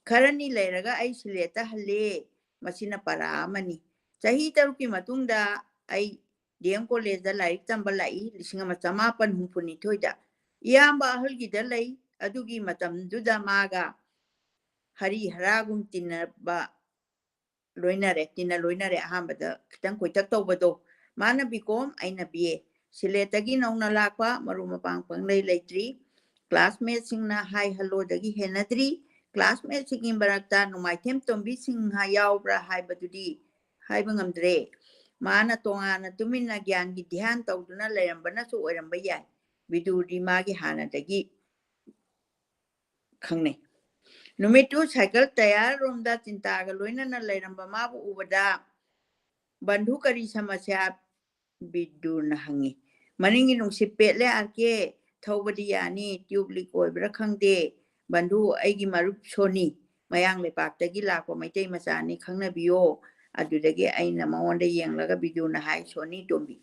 ꯈꯔꯅꯤ ꯂꯩꯔꯒ ꯑꯩ ꯁꯤꯂꯦꯠꯇ ꯍꯜꯂꯦ꯫ ꯃꯁꯤꯅ ꯄꯔꯥ ꯑꯃꯅꯤ꯫ ꯆꯍꯤ ꯇꯔꯨꯛꯀꯤ ꯃꯇꯨꯡꯗ ꯑꯩ D M Collegeꯗ ꯂꯥꯏꯔꯤꯛ ꯇꯝꯕ ꯂꯥꯛꯏ, ꯂꯤꯁꯤꯡ ꯑꯃ ꯆꯃꯥꯄꯟ ꯍꯨꯝꯐꯨ ꯅꯤꯊꯣꯏꯗ꯫ ꯏꯌꯥꯝꯕ ꯑꯍꯜꯒꯤꯗ ꯂꯩ꯫ ꯑꯗꯨꯒꯤ ꯃꯇꯝꯗꯨꯗ ꯃꯥꯒ ꯍꯔꯤ ꯍꯔꯥꯒꯨꯝ ꯇꯤꯟꯅꯕ ꯂꯣꯏꯅꯔꯦ, ꯇꯤꯟꯅ ꯂꯣꯏꯅꯔꯦ꯫ ꯑꯍꯥꯟꯕꯗ ꯈꯤꯇꯪ ꯀꯣꯏꯇꯛ ꯇꯧꯕꯗꯣ, ꯃꯥꯅ ꯕꯤꯀꯣꯝ, ꯑꯩꯅ ꯕꯤ ꯑꯦ꯫ ꯁꯤꯂꯦꯠꯇꯒꯤ ꯅꯧꯅ ꯂꯥꯛꯄ, ꯃꯔꯨꯞ ꯃꯄꯥꯡ ꯄꯪꯂꯩ ꯂꯩꯇ꯭ꯔꯤ꯫ ꯀ꯭ꯂꯥꯁꯃꯦꯠꯁꯤꯡꯅ ꯍꯥꯏ ꯍꯜꯂꯣꯗꯒꯤ ꯍꯦꯟꯅꯗ꯭ꯔꯤ꯫ ꯀ꯭ꯂꯥꯁꯃꯦꯠꯁꯤꯡꯒꯤ ꯃꯔꯛꯇ ꯅꯣꯡꯃꯥꯏꯊꯦꯝ ꯇꯣꯝꯕꯤ ꯁꯤꯡꯍ ꯌꯥꯎꯕ꯭ꯔꯥ ꯍꯥꯏꯕꯗꯨꯗꯤ ꯍꯥꯏꯕ ꯉꯝꯗ꯭ꯔꯦ꯫ ꯃꯥꯅ ꯇꯣꯉꯥꯟꯅ ꯇꯨꯃꯤꯟꯅ ꯒ꯭ꯌꯥꯟꯒꯤ ꯙ꯭ꯌꯥꯟ ꯇꯧꯗꯨꯅ ꯂꯩꯔꯝꯕꯅꯁꯨ ꯑꯣꯏꯔꯝꯕ ꯌꯥꯏ꯫ ꯕꯤꯗꯨꯗꯤ ꯃꯥꯒꯤ ꯍꯥꯟꯅꯗꯒꯤ ꯈꯪꯅꯩ꯫ ꯅꯨꯃꯤꯠꯇꯨ ꯁꯥꯏꯀꯜ ꯇꯌꯥꯔꯔꯣꯝꯗ ꯆꯤꯟꯇꯥꯒ ꯂꯣꯏꯅꯅ ꯂꯩꯔꯝꯕ ꯃꯥꯕꯨ ꯎꯕꯗ, "ꯕꯟꯙꯨ, ꯀꯔꯤ ꯁꯃꯁ꯭ꯌꯥ?" ꯕꯤꯗꯨꯅ ꯍꯪꯉꯤ꯫ "ꯃꯅꯤꯡꯒꯤ ꯅꯨꯡꯁꯤꯠ ꯄꯦꯠꯂꯦ, ꯑꯥꯔ ꯀꯦ꯫ ꯊꯧꯕꯗꯤ ꯌꯥꯅꯤ, ꯇ꯭ꯌꯨꯕ ꯂꯤꯛ ꯑꯣꯏꯕ꯭ꯔꯥ ꯈꯪꯗꯦ꯫ ꯕꯟꯙꯨ, ꯑꯩꯒꯤ ꯃꯔꯨꯞ ꯁꯣꯅꯤ, ꯃꯌꯥꯡ ꯂꯩꯄꯥꯛꯇꯒꯤ ꯂꯥꯛꯄ ꯃꯩꯇꯩ ꯃꯆꯥꯅꯤ, ꯈꯪꯅꯕꯤꯌꯣ꯫" ꯑꯗꯨꯗꯒꯤ ꯑꯩꯅ ꯃꯉꯣꯟꯗ ꯌꯦꯡꯂꯒ ꯕꯤꯗꯨꯅ ꯍꯥꯏ, "ꯁꯣꯅꯤ ꯇꯣꯝꯕꯤ꯫"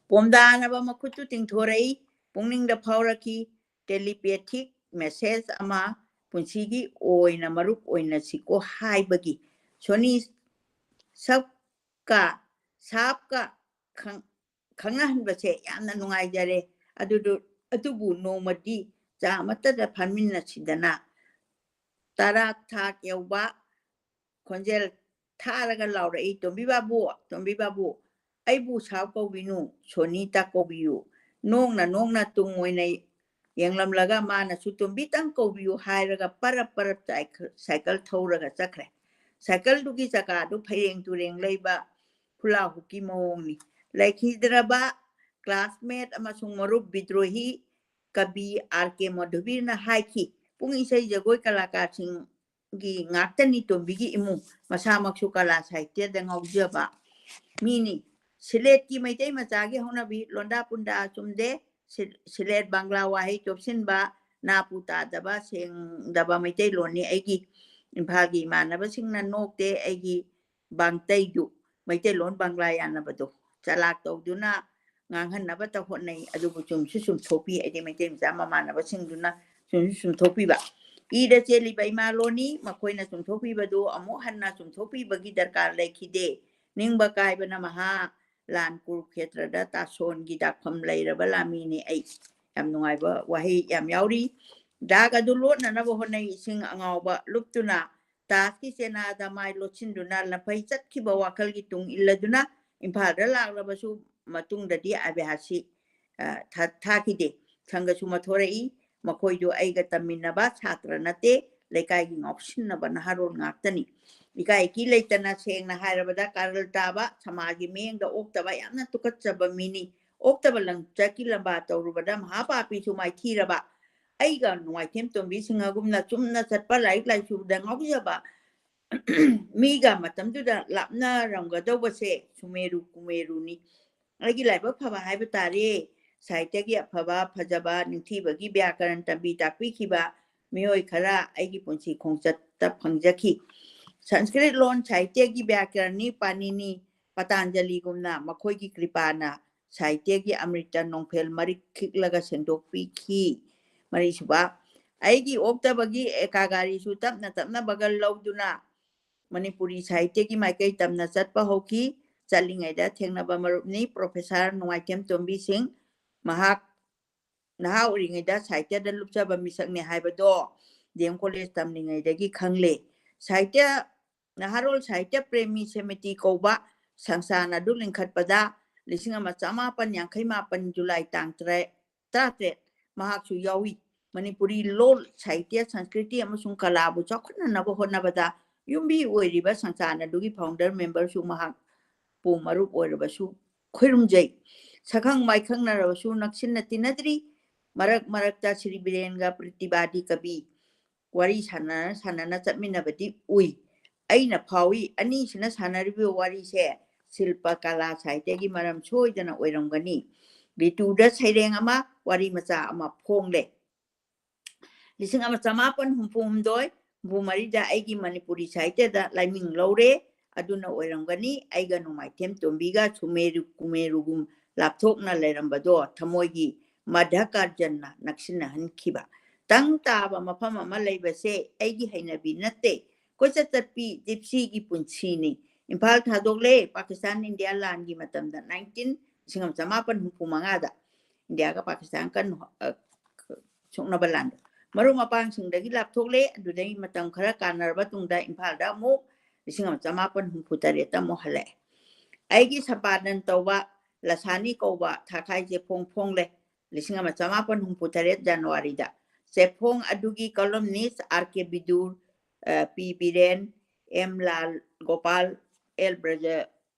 ꯄꯣꯝꯗꯥꯅꯕ ꯃꯈꯨꯠꯇꯨ ꯇꯤꯡꯊꯣꯔꯛꯏ꯫ ꯄꯨꯛꯅꯤꯡꯗ ꯐꯥꯎꯔꯛꯈꯤ, ꯇꯦꯂꯤꯄꯦꯊꯤꯛ ꯃꯦꯁꯦꯖ ꯑꯃ ꯄꯨꯟꯁꯤꯒꯤ ꯑꯣꯏꯅ ꯃꯔꯨꯞ ꯑꯣꯏꯅꯁꯤꯀꯣ ꯍꯥꯏꯕꯒꯤ꯫ ꯁꯣꯅꯤ ꯁꯞꯀ, ꯁꯥꯞꯀ ꯈꯪ-, ꯈꯪꯅꯍꯟꯕꯁꯦ ꯌꯥꯝꯅ ꯅꯨꯡꯉꯥꯏꯖꯔꯦ꯫ ꯑꯗꯨꯗꯨ, ꯑꯗꯨꯕꯨ ꯅꯣꯡꯃꯗꯤ ꯆꯥ ꯑꯃꯠꯇꯗ ꯐꯝꯃꯤꯟꯅꯁꯤꯗꯅ꯫ ꯇꯔꯥ ꯊꯥꯛ ꯌꯧꯕ ꯈꯣꯟꯖꯦꯜ ꯊꯥꯔꯒ ꯂꯥꯎꯔꯛꯏ, "ꯇꯣꯝꯕꯤ ꯕꯥꯕꯨ, ꯇꯣꯝꯕꯤ ꯕꯥꯕꯨ, ꯑꯩꯕꯨ ꯁꯥꯞ ꯀꯧꯕꯤꯅꯨ, ꯁꯣꯅꯤꯇ ꯀꯧꯕꯤꯌꯨ꯫" ꯅꯣꯡꯅ ꯅꯣꯡꯅ ꯇꯨꯡ ꯑꯣꯏꯅ ꯌꯦꯡꯂꯝꯂꯒ ꯃꯥꯅꯁꯨ "ꯇꯣꯝꯕꯤꯇꯪ ꯀꯧꯕꯤꯌꯨ" ꯍꯥꯏꯔꯒ ꯄꯔꯞ ꯄꯔꯞ ꯁꯥꯏꯀ-, ꯁꯥꯏꯀꯜ ꯊꯧꯔꯒ ꯆꯠꯈ꯭ꯔꯦ꯫ ꯁꯥꯏꯀꯜꯗꯨꯒꯤ ꯆꯀꯥꯗꯨ ꯐꯩꯔꯦꯡ ꯇꯨꯔꯦꯡ ꯂꯩꯕ ꯍꯨꯂꯥ ꯍꯨꯞꯀꯤ ꯃꯑꯣꯡꯅꯤ꯫ ꯂꯩꯈꯤꯗ꯭ꯔꯕ ꯀ꯭ꯂꯥꯁꯃꯦꯠ ꯑꯃꯁꯨꯡ ꯃꯔꯨꯞ ꯕꯤꯗ꯭ꯔꯣꯍꯤ ꯀꯕꯤ ꯑꯥꯔ ꯀꯦ ꯃꯙꯨꯕꯤꯔꯅ ꯍꯥꯏꯈꯤ, "ꯄꯨꯡ ꯏꯁꯩ ꯖꯒꯣꯏ ꯀꯂꯥꯀꯥꯔꯁꯤꯡꯒꯤ ꯉꯥꯛꯇꯅꯤ ꯇꯣꯝꯕꯤꯒꯤ ꯏꯃꯨꯡ꯫ ꯃꯁꯥꯃꯛꯁꯨ ꯀꯂꯥ ꯁꯥꯍꯤꯇ꯭ꯌꯗ ꯉꯥꯎꯖꯕ ꯃꯤꯅꯤ꯫" ꯁꯤꯂꯦꯠꯀꯤ ꯃꯩꯇꯩ ꯃꯆꯥꯒꯤ ꯍꯧꯅꯕꯤ ꯂꯣꯟꯗꯥ ꯄꯨꯟꯗꯥ ꯆꯨꯝꯗꯦ꯫ ꯁꯤ-, ꯁꯤꯂꯦꯠ ꯕꯪꯒ꯭ꯂꯥ ꯋꯥꯍꯩ ꯆꯣꯞꯁꯤꯟꯕ, ꯅꯥꯄꯨ ꯇꯥꯗꯕ, ꯁꯦꯡꯗꯕ ꯃꯩꯇꯩꯂꯣꯟꯅꯤ꯫ ꯑꯩꯒꯤ ꯏꯝꯐꯥꯜꯒꯤ ꯏꯃꯥꯟꯅꯕꯁꯤꯡꯅ ꯅꯣꯛꯇꯦ꯫ ꯑꯩꯒꯤ ꯕꯥꯡꯇꯩꯗꯨ ꯃꯩꯇꯩꯂꯣꯟ ꯕꯪꯒ꯭ꯂꯥ ꯌꯥꯅꯕꯗꯣ ꯆꯂꯥꯛ ꯇꯧꯗꯨꯅ ꯉꯥꯡꯍꯟꯅꯕꯇ ꯍꯣꯠꯅꯩ, ꯑꯗꯨꯕꯨ ꯆꯨꯝꯁꯨ ꯆꯨꯝꯊꯣꯛꯄꯤ꯫ ꯑꯩꯗꯤ ꯃꯩꯇꯩ ꯃꯆꯥ ꯃꯃꯥꯟꯅꯕꯁꯤꯡꯗꯨꯅ ꯆꯨꯝꯁꯨ ꯆꯨꯝꯊꯣꯛꯄꯤꯕ꯫ ꯏꯗ ꯆꯦꯜꯂꯤꯕ ꯏꯃꯥ ꯂꯣꯟꯅꯤ, ꯃꯈꯣꯏꯅ ꯆꯨꯝꯊꯣꯛꯄꯤꯕꯗꯨ ꯑꯃꯨꯛ ꯍꯟꯅ ꯆꯨꯝꯊꯣꯛꯄꯤꯕꯒꯤ ꯗꯔꯀꯥꯔ ꯂꯩꯈꯤꯗꯦ꯫ ꯅꯤꯡꯕ ꯀꯥꯏꯕꯅ ꯃꯍꯥ ꯂꯥꯟ ꯀꯨꯔꯨꯈꯦꯇ꯭ꯔꯗ ꯇꯥꯁꯣꯟꯒꯤ ꯗꯥꯛꯐꯝ ꯂꯩꯔꯕ ꯂꯥꯟꯃꯤꯅꯤ ꯑꯩ꯫ ꯌꯥꯝ ꯅꯨꯡꯉꯥꯏꯕ ꯋꯥꯍꯩ ꯌꯥꯝ ꯌꯥꯎꯔꯤ꯫ ꯗꯥꯛ ꯑꯗꯨ ꯂꯣꯠꯅꯅꯕ ꯍꯣꯠꯅꯩ, ꯏꯁꯤꯡ ꯑꯉꯥꯎꯕ ꯂꯨꯞꯇꯨꯅ꯫ ꯇꯥꯖꯀꯤ ꯆꯦꯅꯥꯗ ꯃꯥꯏ ꯂꯣꯠꯁꯤꯟꯗꯨꯅ ꯂꯝꯐꯩ ꯆꯠꯈꯤꯕ ꯋꯥꯈꯜꯒꯤ ꯇꯨꯡ ꯏꯜꯂꯗꯨꯅ ꯏꯝꯐꯥꯜꯗ ꯂꯥꯛꯂꯕꯁꯨ ꯃꯇꯨꯡꯗꯗꯤ ꯑꯥꯏꯕꯤꯍꯥꯁꯤ, ꯑ, ꯊꯥ-, ꯊꯥꯈꯤꯗꯦ꯫ ꯁꯪꯒꯁꯨ ꯃꯊꯣꯔꯛꯏ꯫ ꯃꯈꯣꯏꯗꯨ ꯑꯩꯒ ꯇꯝꯃꯤꯟꯅꯕ ꯁꯥꯇ꯭ꯔ ꯅꯠꯇꯦ, ꯂꯩꯀꯥꯏꯒꯤ ꯉꯥꯎꯁꯤꯟꯅꯕ ꯅꯍꯥꯔꯣꯜ ꯉꯥꯛꯇꯅꯤ꯫ ꯏꯀꯥꯏ ꯏꯀꯤ ꯂꯩꯇꯅ, ꯁꯦꯡꯅ ꯍꯥꯏꯔꯕꯗ, ꯀꯥꯔꯜ ꯇꯥꯕ ꯁꯃꯥꯖꯒꯤ ꯃꯤꯠꯌꯦꯡꯗ ꯑꯣꯛꯇꯕ, ꯌꯥꯝꯅ ꯇꯨꯀꯠꯆꯕ ꯃꯤꯅꯤ꯫ ꯑꯣꯛꯇꯕ ꯂꯝꯆꯠꯀꯤ ꯂꯝꯕꯥ ꯇꯧꯔꯨꯕꯗ ꯃꯍꯥꯄꯥꯄꯤꯁꯨ ꯃꯥꯏꯊꯤꯔꯕ, ꯑꯩꯒ ꯅꯣꯡꯃꯥꯏꯊꯦꯝ ꯇꯣꯝꯕꯤ ꯁꯤꯡꯍꯒꯨꯝꯅ ꯆꯨꯝꯅ ꯆꯠꯄ, ꯂꯥꯏꯔꯤꯛ ꯂꯥꯏꯁꯨꯗ ꯉꯥꯎꯖꯕ ꯃꯤꯒ ꯃꯇꯝꯗꯨꯗ ꯂꯥꯞꯅꯔꯝꯒꯗꯧꯕꯁꯦ ꯁꯨꯃꯦꯔꯨ ꯀꯨꯃꯦꯔꯨꯅꯤ꯫ ꯑꯩꯒꯤ ꯂꯥꯏꯕꯛ ꯐꯕ ꯍꯥꯏꯕ ꯇꯥꯔꯦ꯫ ꯁꯥꯍꯤꯇ꯭ꯌꯒꯤ ꯑꯐꯕ, ꯐꯖꯕ, ꯅꯤꯡꯊꯤꯕꯒꯤ ꯕ꯭ꯌꯥꯀꯔꯟ ꯇꯝꯕꯤ ꯇꯥꯛꯄꯤꯈꯤꯕ ꯃꯤꯑꯣꯏ ꯈꯔ ꯑꯩꯒꯤ ꯄꯨꯟꯁꯤ ꯈꯣꯡꯆꯠꯇ ꯐꯪꯖꯈꯤ꯫ ꯁꯪꯁꯀ꯭ꯔꯤꯠ ꯂꯣꯟ ꯁꯥꯍꯤꯇ꯭ꯌꯒꯤ ꯕ꯭ꯌꯥꯀꯔꯟꯅꯤ ꯄꯥꯅꯤꯅꯤ, ꯄꯇꯥꯟꯖꯂꯤꯒꯨꯝꯅ ꯃꯈꯣꯏꯒꯤ ꯀ꯭ꯔꯤꯄꯥꯅ ꯁꯥꯍꯤꯇ꯭ꯌꯒꯤ ꯑꯃ꯭ꯔꯤꯇ ꯅꯣꯡꯐꯦꯜ ꯃꯔꯤꯛ ꯈꯤꯛꯂꯒ ꯁꯦꯡꯗꯣꯛꯄꯤꯈꯤ꯫ ꯃꯔꯤꯁꯨꯕ, ꯑꯩꯒꯤ ꯑꯣꯛꯇꯕꯒꯤ ꯑꯦꯀꯥꯒꯥꯔꯤꯁꯨ ꯇꯞꯅ ꯇꯞꯅ ꯕꯒꯜ ꯂꯧꯗꯨꯅ ꯃꯅꯤꯄꯨꯔꯤ ꯁꯥꯍꯤꯇ꯭ꯌꯒꯤ ꯃꯥꯏꯀꯩ ꯇꯝꯅ ꯆꯠꯄ ꯍꯧꯈꯤ꯫ ꯆꯠꯂꯤꯉꯩꯗ ꯊꯦꯡꯅꯕ ꯃꯔꯨꯞꯅꯤ ꯄ꯭ꯔꯣꯐꯦꯁꯔ ꯅꯣꯡꯃꯥꯏꯊꯦꯝ ꯇꯣꯝꯕꯤ ꯁꯤꯡ꯫ ꯃꯍꯥꯛ ꯅꯍꯥ ꯑꯣꯏꯔꯤꯉꯩꯗ ꯁꯥꯍꯤꯇ꯭ꯌꯗ ꯂꯨꯞꯆꯕ ꯃꯤꯁꯛꯅꯤ ꯍꯥꯏꯕꯗꯣ ꯗꯤ ꯑꯦꯝ ꯀꯣꯂꯦꯖ ꯇꯝꯂꯤꯉꯩꯗꯒꯤ ꯈꯪꯂꯦ꯫ ꯁꯥꯍꯤꯇ꯭ꯌ, ꯅꯍꯥꯔꯣꯜ ꯁꯥꯍꯤꯇ꯭ꯌ ꯄ꯭ꯔꯦꯃꯤ ꯁꯦꯃꯤꯇꯤ ꯀꯧꯕ ꯁꯪꯁꯊꯥꯟ ꯑꯗꯨ ꯂꯤꯡꯈꯠꯄꯗ ꯂꯤꯁꯤꯡ ꯑꯃ ꯆꯃꯥꯄꯟ ꯌꯥꯡꯈꯩ ꯃꯥꯄꯟ ꯖꯨꯂꯥꯏ ꯇꯥꯡ ꯇꯔꯦꯠ, ꯇꯔꯥꯇꯔꯦꯠ ꯃꯍꯥꯛꯁꯨ ꯌꯥꯎꯏ꯫ ꯃꯅꯤꯄꯨꯔꯤ ꯂꯣꯜ, ꯁꯥꯍꯤꯇ꯭ꯌ, ꯁꯪꯁꯀ꯭ꯔꯤꯇꯤ ꯑꯃꯁꯨꯡ ꯀꯂꯥꯕꯨ ꯆꯥꯎꯈꯠꯅꯅꯕ ꯍꯣꯠꯅꯕꯗ ꯌꯨꯝꯕꯤ ꯑꯣꯏꯔꯤꯕ ꯁꯪꯁꯊꯥꯟ ꯑꯗꯨꯒꯤ ꯐꯥꯎꯟꯗꯔ ꯃꯦꯝꯕꯔꯁꯨ ꯃꯍꯥꯛꯄꯨ ꯃꯔꯨꯞ ꯑꯣꯏꯔꯕꯁꯨ ꯈꯨꯔꯨꯝꯖꯩ꯫ ꯁꯛꯈꯪ ꯃꯥꯏꯈꯪꯅꯔꯕꯁꯨ ꯅꯛꯁꯤꯟꯅ ꯇꯤꯟꯅꯗ꯭ꯔꯤ꯫ ꯃꯔꯛ ꯃꯔꯛꯇ ꯁ꯭ꯔꯤ ꯕꯤꯔꯦꯟꯒ ꯄ꯭ꯔꯤꯇꯤꯕꯥꯗꯤ ꯀꯕꯤ ꯋꯥꯔꯤ ꯁꯥꯟꯅ ꯁꯥꯟꯅꯅ ꯆꯠꯃꯤꯟꯅꯕꯗꯤ ꯎꯏ꯫ ꯑꯩꯅ ꯐꯥꯎꯏ, ꯑꯅꯤꯁꯤꯅ ꯁꯥꯟꯅꯔꯤꯕ ꯋꯥꯔꯤꯁꯦ ꯁꯤꯜꯄ ꯀꯂꯥ ꯁꯥꯍꯤꯇ꯭ꯌꯒꯤ ꯃꯔꯝ ꯁꯣꯏꯗꯅ ꯑꯣꯏꯔꯝꯒꯅꯤ꯫ ꯔꯤꯇꯨꯗ ꯁꯩꯔꯦꯡ ꯑꯃ, ꯋꯥꯔꯤ ꯃꯆꯥ ꯑꯃ ꯐꯣꯡꯂꯦ꯫ ꯂꯤꯁꯤꯡ ꯑꯃ ꯆꯃꯥꯄꯟ ꯍꯨꯝꯐꯨ ꯍꯨꯝꯗꯣꯏ, ꯍꯨꯝꯐꯨ ꯃꯔꯤꯗ ꯑꯩꯒꯤ ꯃꯅꯤꯄꯨꯔꯤ ꯁꯥꯍꯤꯇ꯭ꯌꯗ ꯂꯥꯏꯃꯤꯡ ꯂꯧꯔꯦ꯫ ꯑꯗꯨꯅ ꯑꯣꯏꯔꯝꯒꯅꯤ ꯑꯩꯒ ꯅꯣꯡꯃꯥꯏꯊꯦꯝ ꯇꯣꯝꯕꯤꯒ ꯁꯨꯃꯦꯔꯨ ꯀꯨꯃꯦꯔꯨꯒꯨꯝ ꯂꯥꯞꯊꯣꯛꯅ ꯂꯩꯔꯝꯕꯗꯣ ꯊꯃꯣꯏꯒꯤ ꯃꯙꯀꯥꯔꯖꯟꯅ ꯅꯛꯁꯤꯟꯅꯍꯟꯈꯤꯕ꯫ ꯇꯪ ꯇꯥꯕ ꯃꯐꯝ ꯑꯃ ꯂꯩꯕꯁꯦ ꯑꯩꯒꯤ ꯍꯩꯅꯕꯤ ꯅꯠꯇꯦ꯫ ꯀꯣꯏꯆꯠ ꯆꯠꯄꯤ ꯖꯤꯞꯁꯤꯒꯤ ꯄꯨꯟꯁꯤꯅꯤ꯫ ꯏꯝꯐꯥꯜ ꯊꯥꯗꯣꯛꯂꯦ꯫ ꯄꯥꯀꯤꯁꯇꯥꯟ ꯏꯟꯗꯤꯌꯥ ꯂꯥꯟꯒꯤ ꯃꯇꯝꯗ nineteen, ꯂꯤꯁꯤꯡ ꯑꯃ ꯆꯃꯥꯄꯟ ꯍꯨꯝꯐꯨ ꯃꯉꯥꯗ ꯏꯟꯗꯤꯌꯥꯒ ꯄꯥꯀꯤꯁꯇꯥꯟ ꯀꯟꯅ, ꯑ, ꯁꯣꯛꯅꯕ ꯂꯥꯟꯗ꯫ ꯃꯔꯨꯞ ꯃꯄꯥꯡꯁꯤꯡꯗꯒꯤ ꯂꯥꯞꯊꯣꯛꯂꯦ꯫ ꯑꯗꯨꯗꯒꯤ ꯃꯇꯝ ꯈꯔ ꯀꯥꯟꯅꯔꯕ ꯇꯨꯡꯗ ꯏꯝꯐꯥꯜꯗ ꯑꯃꯨꯛ ꯂꯤꯁꯤꯡ ꯑꯃ ꯆꯃꯥꯄꯟ ꯍꯨꯝꯐꯨ ꯇꯔꯦꯠꯇ ꯑꯃꯨꯛ ꯍꯜꯂꯛꯑꯦ꯫ ꯑꯩꯒꯤ ꯁꯝꯄꯥꯗꯟ ꯇꯧꯕ ꯂꯁꯥꯅꯤ ꯀꯧꯕ ꯊꯥꯈꯥꯏ ꯆꯦꯐꯣꯡ ꯐꯣꯡꯂꯦ, ꯂꯤꯁꯤꯡ ꯑꯃ ꯆꯃꯥꯄꯟ ꯍꯨꯝꯐꯨ ꯇꯔꯦꯠ ꯖꯅꯋꯥꯔꯤꯗ꯫ ꯆꯦꯐꯣꯡ ꯑꯗꯨꯒꯤ columnist ꯑꯥꯔ ꯀꯦ ꯕꯤꯗꯨꯔ, ꯑ, ꯄꯤ ꯕꯤꯔꯦꯟ, ꯑꯦꯝ ꯂꯥꯜ ꯒꯣꯄꯥꯜ, ꯑꯦꯜ ꯕ꯭ꯔꯖ-,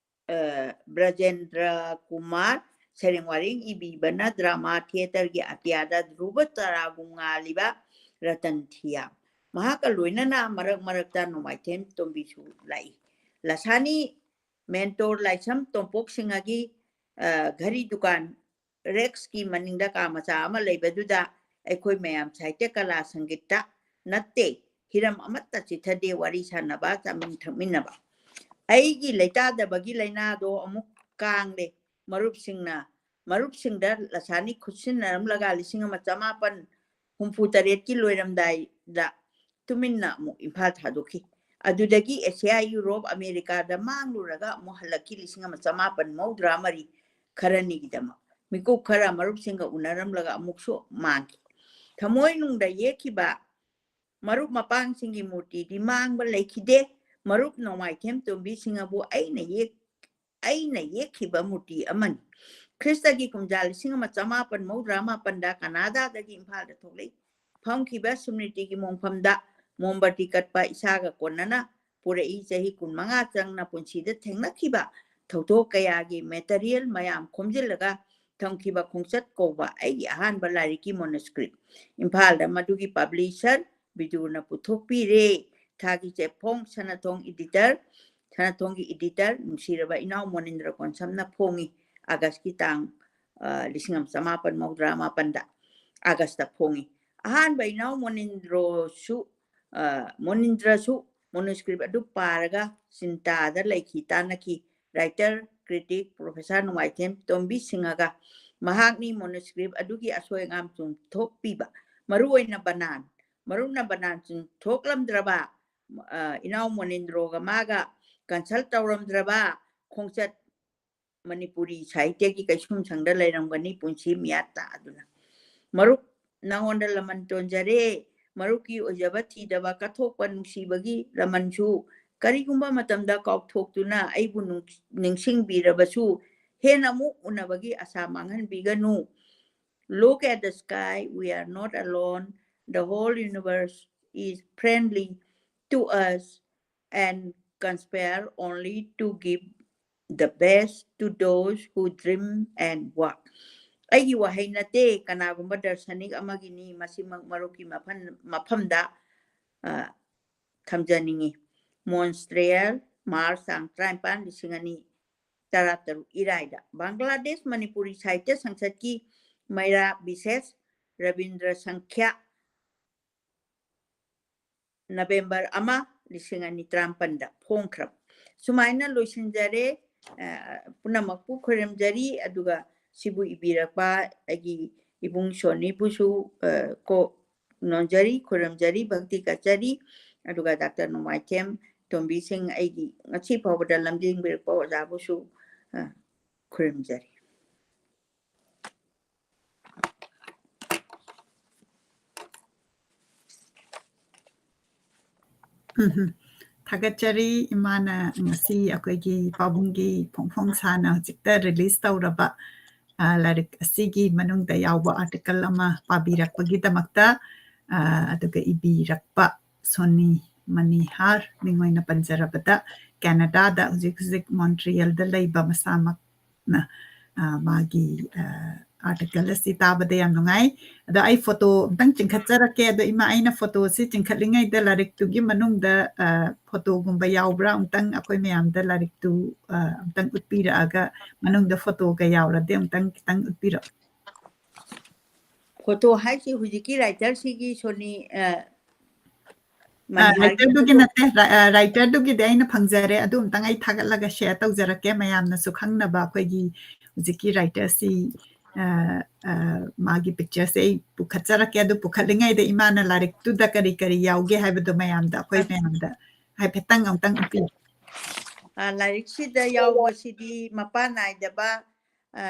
ꯑ, ꯕ꯭ꯔꯖꯦꯟꯗ꯭ꯔ ꯀꯨꯃꯥꯔ, ꯁꯩꯔꯦꯡ ꯋꯥꯔꯦꯡ ꯏꯕꯤꯕꯅ ꯗ꯭ꯔꯃꯥ ꯊꯤꯌꯦꯇꯔꯒꯤ ꯑꯇꯤꯌꯥꯗ ꯙ꯭ꯔꯨꯕ ꯇꯔꯥꯒꯨꯝ ꯉꯥꯜꯂꯤꯕ ꯔꯇꯟ ꯊꯤꯌꯥꯝ꯫ ꯃꯍꯥꯛꯀ ꯂꯣꯏꯅꯅ ꯃꯔꯛ ꯃꯔꯛꯇ ꯅꯣꯡꯃꯥꯏꯊꯦꯝ ꯇꯣꯝꯕꯤꯁꯨ ꯂꯥꯛꯏ꯫ ꯂꯁꯥꯅꯤ ꯃꯦꯟꯇꯣꯔ ꯂꯥꯏꯁ꯭ꯔꯝ ꯇꯣꯝꯄꯣꯛ ꯁꯤꯡꯍꯒꯤ, ꯑ, ꯘꯔꯤ ꯗꯨꯀꯥꯟ ꯔꯦꯛꯁꯀꯤ ꯃꯅꯤꯡꯗ ꯀꯥ ꯃꯆꯥ ꯑꯃ ꯂꯩꯕꯗꯨꯗ ꯑꯩꯈꯣꯏ ꯃꯌꯥꯝ ꯁꯥꯍꯤꯇ꯭ꯌ ꯀꯂꯥ ꯁꯪꯒꯤꯠꯇ ꯅꯠꯇꯦ, ꯍꯤꯔꯝ ꯑꯃꯠꯇ ꯆꯤꯊꯗꯦ ꯋꯥꯔꯤ ꯁꯥꯟꯅꯕ, ꯆꯥꯃꯤꯟ ꯊꯛꯃꯤꯟꯅꯕ꯫ ꯑꯩꯒꯤ ꯂꯩꯇꯥꯗꯕꯒꯤ ꯂꯥꯏꯅꯥꯗꯣ ꯑꯃꯨꯛ ꯀꯥꯡꯂꯦ꯫ ꯃꯔꯨꯞꯁꯤꯡꯅ, ꯃꯔꯨꯞꯁꯤꯡꯗ ꯂꯁꯥꯅꯤ ꯈꯨꯠꯁꯤꯟꯅꯔꯝꯂꯒ ꯂꯤꯁꯤꯡ ꯑꯃ ꯆꯃꯥꯄꯟ ꯍꯨꯝꯐꯨ ꯇꯔꯦꯠꯀꯤ ꯂꯣꯏꯔꯝꯗꯥꯏꯗ ꯇꯨꯃꯤꯟꯅ ꯑꯃꯨꯛ ꯏꯝꯐꯥꯜ ꯊꯥꯗꯣꯛꯈꯤ꯫ ꯑꯗꯨꯗꯒꯤ ꯑꯦꯁꯤꯌꯥ, ꯌꯨꯔꯣꯞ, ꯑꯃꯦꯔꯤꯀꯥꯗ ꯃꯥꯡꯂꯨꯔꯒ ꯑꯃꯨꯛ ꯍꯜꯂꯛꯈꯤ ꯂꯤꯁꯤꯡ ꯑꯃ ꯆꯃꯥꯄꯟ ꯃꯧꯗ꯭ꯔꯥ ꯃꯔꯤ ꯈꯔꯅꯤꯒꯤꯗꯃꯛ꯫ ꯃꯤꯀꯨꯞ ꯈꯔ ꯃꯔꯨꯞꯁꯤꯡꯒ ꯎꯅꯔꯝꯂꯒ ꯑꯃꯨꯛꯁꯨ ꯃꯥꯡꯈꯤ꯫ ꯊꯃꯣꯏꯅꯨꯡꯗ ꯌꯦꯛꯈꯤꯕ ꯃꯔꯨꯞ ꯃꯄꯥꯡꯁꯤꯡꯒꯤ ꯃꯨꯔꯇꯤꯗꯤ ꯃꯥꯡꯕ ꯂꯩꯈꯤꯗꯦ꯫ ꯃꯔꯨꯞ ꯅꯣꯡꯃꯥꯏꯊꯦꯝ ꯇꯣꯝꯕꯤ ꯁꯤꯡꯍꯕꯨ ꯑꯩꯅ ꯌꯦꯛ-, ꯑꯩꯅ ꯌꯦꯛꯈꯤꯕ ꯃꯨꯔꯇꯤ ꯑꯃꯅꯤ꯫ ꯈ꯭ꯔꯤꯁꯇꯒꯤ ꯀꯨꯝꯖꯥ ꯂꯤꯁꯤꯡ ꯑꯃ ꯆꯃꯥꯄꯟ ꯃꯧꯗ꯭ꯔꯥ ꯃꯥꯄꯟꯗ ꯀꯅꯥꯗꯥꯗꯒꯤ ꯏꯝꯐꯥꯜꯗ ꯊꯣꯛꯂꯛꯏ꯫ ꯐꯝꯈꯤꯕ ꯁ꯭ꯃ꯭ꯔꯤꯇꯤꯒꯤ ꯃꯣꯡꯐꯝꯗ ꯃꯣꯝꯕꯇꯤ ꯀꯠꯄ ꯏꯁꯥꯒ ꯀꯣꯟꯅꯅ ꯄꯨꯔꯛꯏ꯫ ꯆꯍꯤ ꯀꯨꯟꯃꯉꯥ ꯆꯪꯅ ꯄꯨꯟꯁꯤꯗ ꯊꯦꯡꯅꯈꯤꯕ ꯊꯧꯗꯣꯛ ꯀꯌꯥꯒꯤ material ꯃꯌꯥꯝ ꯈꯣꯝꯖꯤꯜꯂꯒ ꯊꯝꯈꯤꯕ ꯈꯣꯡꯆꯠ ꯀꯧꯕ ꯑꯩꯒꯤ ꯑꯍꯥꯟꯕ ꯂꯥꯏꯔꯤꯛꯀꯤ manuscript꯫ ꯏꯝꯐꯥꯜꯗ ꯃꯗꯨꯒꯤ publisher ꯕꯤꯗꯨꯅ ꯄꯨꯊꯣꯛꯄꯤꯔꯦ꯫ ꯊꯥꯒꯤ ꯆꯦꯐꯣꯡ ꯁꯅꯥꯊꯣꯡ editor, ꯁꯅꯥꯊꯣꯡꯒꯤ editor ꯅꯨꯡꯁꯤꯔꯕ ꯏꯅꯥꯎ ꯃꯣꯅꯤꯟꯗ꯭ꯔ ꯀꯣꯟꯁꯝꯅ ꯐꯣꯡꯉꯤ꯫ ꯑꯥꯒꯁꯀꯤ ꯇꯥꯡ, ꯑ, ꯂꯤꯁꯤꯡ ꯑꯃ ꯆꯃꯥꯄꯟ ꯃꯧꯗ꯭ꯔꯥ ꯃꯥꯄꯟꯗ ꯑꯥꯒꯁꯇ ꯐꯣꯡꯉꯤ꯫ ꯑꯍꯥꯟꯕ ꯏꯅꯥꯎ ꯃꯣꯅꯤꯟꯗ꯭ꯔꯣꯁꯨ, ꯑ, ꯃꯣꯅꯤꯟꯗ꯭ꯔꯁꯨ manuscript ꯑꯗꯨ ꯄꯥꯔꯒ ꯆꯤꯟꯇꯥꯗ ꯂꯩꯈꯤ, ꯇꯥꯟꯅꯈꯤ꯫ Writer, critic Professor ꯅꯣꯡꯃꯥꯏꯊꯦꯝ ꯇꯣꯝꯕꯤ ꯁꯤꯡꯍꯒ ꯃꯍꯥꯛꯅꯤ manuscript ꯑꯗꯨꯒꯤ ꯑꯁꯣꯏ ꯑꯉꯥꯝ ꯆꯨꯝꯊꯣꯛꯄꯤꯕ꯫ ꯃꯔꯨꯑꯣꯏꯅ ꯕꯅꯥꯟ, ꯃꯔꯨꯞꯅ ꯕꯅꯥꯟ ꯆꯨꯝꯊꯣꯛꯂꯝꯗ꯭ꯔꯕ, ꯑ, ꯏꯅꯥꯎ ꯃꯣꯅꯤꯟꯗ꯭ꯔꯣꯒ ꯃꯥꯒ consult ꯇꯧꯔꯝꯗ꯭ꯔꯕ ꯈꯣꯡꯆꯠ ꯃꯅꯤꯄꯨꯔꯤ ꯁꯥꯍꯤꯇ꯭ꯌꯒꯤ ꯀꯩꯁꯨꯝꯁꯪꯗ ꯂꯩꯔꯝꯒꯅꯤ ꯄꯨꯟꯁꯤ ꯃꯤꯌꯥꯠ ꯇꯥꯗꯨꯅ꯫ ꯃꯔꯨꯞ, ꯅꯉꯣꯟꯗ ꯂꯃꯟ ꯇꯣꯟꯖꯔꯦ꯫ ꯃꯔꯨꯞꯀꯤ ꯑꯣꯏꯖꯕ ꯊꯤꯗꯕ ꯀꯠꯊꯣꯛꯄ ꯅꯨꯡꯁꯤꯕꯒꯤ ꯂꯃꯟꯁꯨ ꯀꯔꯤꯒꯨꯝꯕ ꯃꯇꯝꯗ ꯀꯥꯎꯊꯣꯛꯇꯨꯅ ꯑꯩꯕꯨ ꯅꯨꯡ-, ꯅꯤꯡꯁꯤꯡꯕꯤꯔꯕꯁꯨ ꯍꯦꯟꯅ ꯑꯃꯨꯛ ꯎꯅꯕꯒꯤ ꯑꯁꯥ ꯃꯥꯡꯍꯟꯕꯤꯒꯅꯨ꯫ Look at the sky, we are not alone. The whole universe is friendly to us and conspire only to give the best to those who dream and work. ꯑꯩꯒꯤ ꯋꯥꯍꯩ ꯅꯠꯇꯦ, ꯀꯅꯥꯒꯨꯝꯕ ꯗꯔꯁꯅꯤꯛ ꯑꯃꯒꯤꯅꯤ꯫ ꯃꯁꯤꯃꯛ ꯃꯔꯨꯞꯀꯤ ꯃꯐꯝ-, ꯃꯐꯝꯗ, ꯑ, ꯊꯝꯖꯅꯤꯡꯏ꯫ ꯃꯣꯟꯇ꯭ꯔꯤꯌꯦꯜ, ꯃꯥꯔꯆ ꯇꯥꯡ ꯇꯔꯥꯅꯤꯄꯥꯟ, ꯂꯤꯁꯤꯡ ꯑꯅꯤ ꯇꯔꯥꯇꯔꯨꯛ, ꯏꯔꯥꯏꯗ꯫ ꯕꯪꯒ꯭ꯂꯥꯗꯦꯁ ꯃꯅꯤꯄꯨꯔꯤ ꯁꯥꯍꯤꯇ꯭ꯌ ꯁꯪꯁꯠꯀꯤ ꯃꯩꯔꯥ ꯕꯤꯁꯦꯁ ꯔꯕꯤꯟꯗ꯭ꯔ ꯁꯪꯈ꯭ꯌꯥ, ꯅꯕꯦꯝꯕꯔ ꯑꯃ, ꯂꯤꯁꯤꯡ ꯑꯅꯤ ꯇꯔꯥꯃꯥꯄꯟꯗ ꯐꯣꯡꯈ꯭ꯔꯕ꯫ ꯁꯨꯃꯥꯏꯅ ꯂꯣꯏꯁꯤꯟꯖꯔꯦ꯫ ꯑ, ꯄꯨꯝꯅꯃꯛꯄꯨ ꯈꯣꯏꯔꯝꯖꯔꯤ, ꯑꯗꯨꯒ ꯁꯤꯕꯨ ꯏꯕꯤꯔꯛꯄ ꯑꯩꯒꯤ ꯏꯕꯨꯡ ꯁꯣꯅꯤꯕꯨꯁꯨ, ꯑ, ꯀꯣ ꯅꯣꯟꯖꯔꯤ, ꯈꯨꯔꯨꯝꯖꯔꯤ, ꯚꯛꯇꯤ ꯀꯠꯆꯔꯤ꯫ ꯑꯗꯨꯒ ꯗꯥꯛꯇꯔ ꯅꯣꯡꯃꯥꯏꯊꯦꯝ ꯇꯣꯝꯕꯤ ꯁꯤꯡ, ꯑꯩꯒꯤ ꯉꯁꯤ ꯐꯥꯎꯕꯗ ꯂꯝꯖꯤꯡꯕꯤꯔꯛꯄ ꯑꯣꯖꯥꯕꯨꯁꯨ, ꯑ, ꯈꯨꯔꯨꯝꯖꯔꯤ꯫ ꯎꯝ ꯍꯝ꯫ ꯊꯥꯒꯠꯆꯔꯤ꯫ ꯏꯃꯥꯅ ꯉꯁꯤ ꯑꯩꯈꯣꯏꯒꯤ ꯄꯥꯕꯨꯡꯒꯤ ꯐꯣꯡ ꯐꯣꯡ ꯁꯥꯅ ꯍꯧꯖꯤꯛꯇ release ꯇꯧꯔꯕ, ꯑ, ꯂꯥꯏꯔꯤꯛ ꯑꯁꯤꯒꯤ ꯃꯅꯨꯡꯗ ꯌꯥꯎꯕ article ꯑꯃ ꯄꯥꯕꯤꯔꯛꯄꯒꯤꯗꯃꯛꯇ, ꯑ, ꯑꯗꯨꯒ ꯏꯕꯤꯔꯛꯄ ꯁꯣꯅꯤ ꯃꯅꯤꯍꯥꯔ, ꯃꯤꯡ ꯑꯣꯏꯅ ꯄꯟꯖꯔꯕꯗ, ꯀꯦꯅꯥꯗꯥꯗ ꯍꯧꯖꯤꯛ ꯍꯧꯖꯤꯛ ꯃꯣꯟꯇ꯭ꯔꯤꯌꯦꯜꯗ ꯂꯩꯕ ꯃꯁꯥꯃꯛꯅ, ꯑ, ꯃꯥꯒꯤ, ꯑ, article ꯑꯁꯤ ꯇꯥꯕꯗ ꯌꯥꯝ ꯅꯨꯡꯉꯥꯏ꯫ ꯑꯗꯣ ꯑꯩ photo ꯑꯝꯇꯪ ꯆꯤꯡꯈꯠꯆꯔꯛꯀꯦ꯫ ꯑꯗꯣ ꯏꯃꯥ, ꯑꯩꯅ photo ꯑꯁꯤ ꯆꯤꯡꯈꯠꯂꯤꯉꯩꯗ ꯂꯥꯏꯔꯤꯛꯇꯨꯒꯤ ꯃꯅꯨꯡꯗ, ꯑ, photoꯒꯨꯝꯕ ꯌꯥꯎꯕ꯭ꯔꯥ ꯑꯃꯨꯛꯇꯪ ꯑꯩꯈꯣꯏ ꯃꯌꯥꯝꯗ ꯂꯥꯏꯔꯤꯛꯇꯨ, ꯑ, ꯑꯃꯨꯛꯇꯪ ꯎꯠꯄꯤꯔꯛꯑꯒ, ꯃꯅꯨꯡꯗ photoꯒ ꯌꯥꯎꯔꯗꯤ ꯑꯃꯨꯛꯇꯪ ꯈꯤꯇꯪ ꯎꯠꯄꯤꯔꯛꯑꯣ꯫ Photo ꯍꯥꯏꯁꯤ ꯍꯧꯖꯤꯛꯀꯤ writerꯁꯤꯒꯤ ꯁꯣꯅꯤ, ꯑ, ꯑ, ꯃꯅꯤꯍꯥꯔꯒꯤ writerꯗꯨꯒꯤ photo? ꯅꯠꯇꯦ, ꯔ-, ꯑ, writerꯗꯨꯒꯤꯗꯤ ꯑꯩꯅ ꯐꯪꯖꯔꯦ꯫ ꯑꯗꯨ ꯑꯝꯇꯪ ꯑꯩ ꯊꯥꯒꯠꯂꯒ share ꯇꯧꯖꯔꯛꯀꯦ, ꯃꯌꯥꯝꯅꯁꯨ ꯈꯪꯅꯕ꯫ ꯑꯩꯈꯣꯏꯒꯤ ꯍꯧꯖꯤꯛꯀꯤ writerꯁꯤ, ꯑ, ꯑ, ꯃꯥꯒꯤ pictureꯁꯦ ꯑꯩ ꯄꯨꯈꯠꯆꯔꯛꯀꯦ꯫ ꯑꯗꯨ ꯄꯨꯈꯠꯂꯤꯉꯩꯗ ꯏꯃꯥꯅ ꯂꯥꯏꯔꯤꯛꯇꯨꯗ ꯀꯔꯤ ꯀꯔꯤ ꯌꯥꯎꯒꯦ ꯍꯥꯏꯕꯗꯣ ꯃꯌꯥꯝꯗ, ꯑꯩꯈꯣꯏ ꯑ, ꯃꯌꯥꯝꯗ ꯍꯥꯏꯐꯦꯠꯇꯪ ꯑꯃꯨꯛꯇꯪ ꯎꯠꯄꯤꯌꯨ꯫ ꯑ, ꯂꯥꯏꯔꯤꯛꯁꯤꯗ ꯌꯥꯎꯕꯁꯤꯗꯤ ꯃꯄꯥꯟ ꯅꯥꯏꯗꯕ, ꯑ,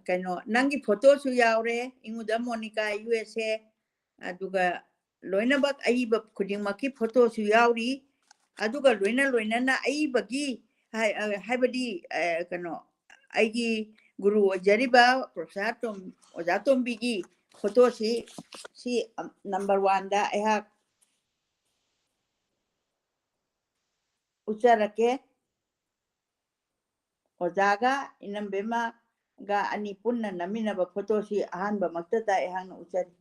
ꯀꯩꯅꯣ, ꯅꯪꯒꯤ ꯐꯣꯇꯣꯁꯨ ꯌꯥꯎꯔꯦ, ꯏꯉꯨꯗ ꯃꯣꯅꯤꯀꯥ, ꯌꯨ ꯑꯦꯁ ꯑꯦ, ꯑꯗꯨꯒ ꯂꯣꯏꯅꯃꯛ ꯑꯏꯕ ꯈꯨꯗꯤꯡꯃꯛꯀꯤ ꯐꯣꯇꯣꯁꯨ ꯌꯥꯎꯔꯤ꯫ ꯑꯗꯨꯒ ꯂꯣꯏꯅ ꯂꯣꯏꯅꯅ ꯑꯏꯕꯒꯤ ꯍꯥꯏ-, ꯑ, ꯍꯥꯏꯕꯗꯤ, ꯑ, ꯀꯩꯅꯣ, ꯑꯩꯒꯤ ꯒꯨꯔꯨ ꯑꯣꯏꯖꯔꯤꯕ ꯄ꯭ꯔꯣꯐꯦꯁꯔ ꯇꯣꯝ-, ꯑꯣꯖꯥ ꯇꯣꯝꯕꯤꯒꯤ ꯐꯣꯇꯣꯁꯤ, ꯁꯤ, ꯑ, ꯅꯝꯕꯔ ꯋꯥꯟꯗ ꯑꯩꯍꯥꯛ ꯎꯠꯆꯔꯛꯀꯦ꯫ ꯑꯣꯖꯥꯒ ꯏꯅꯝꯕꯦꯝꯃꯒ ꯑꯅꯤ ꯄꯨꯟꯅ ꯅꯝꯃꯤꯟꯅꯕ ꯐꯣꯇꯣꯁꯤ ꯑꯍꯥꯟꯕꯃꯛꯇꯗ ꯑꯩꯍꯥꯛꯅ ꯎꯠꯆꯔꯤ꯫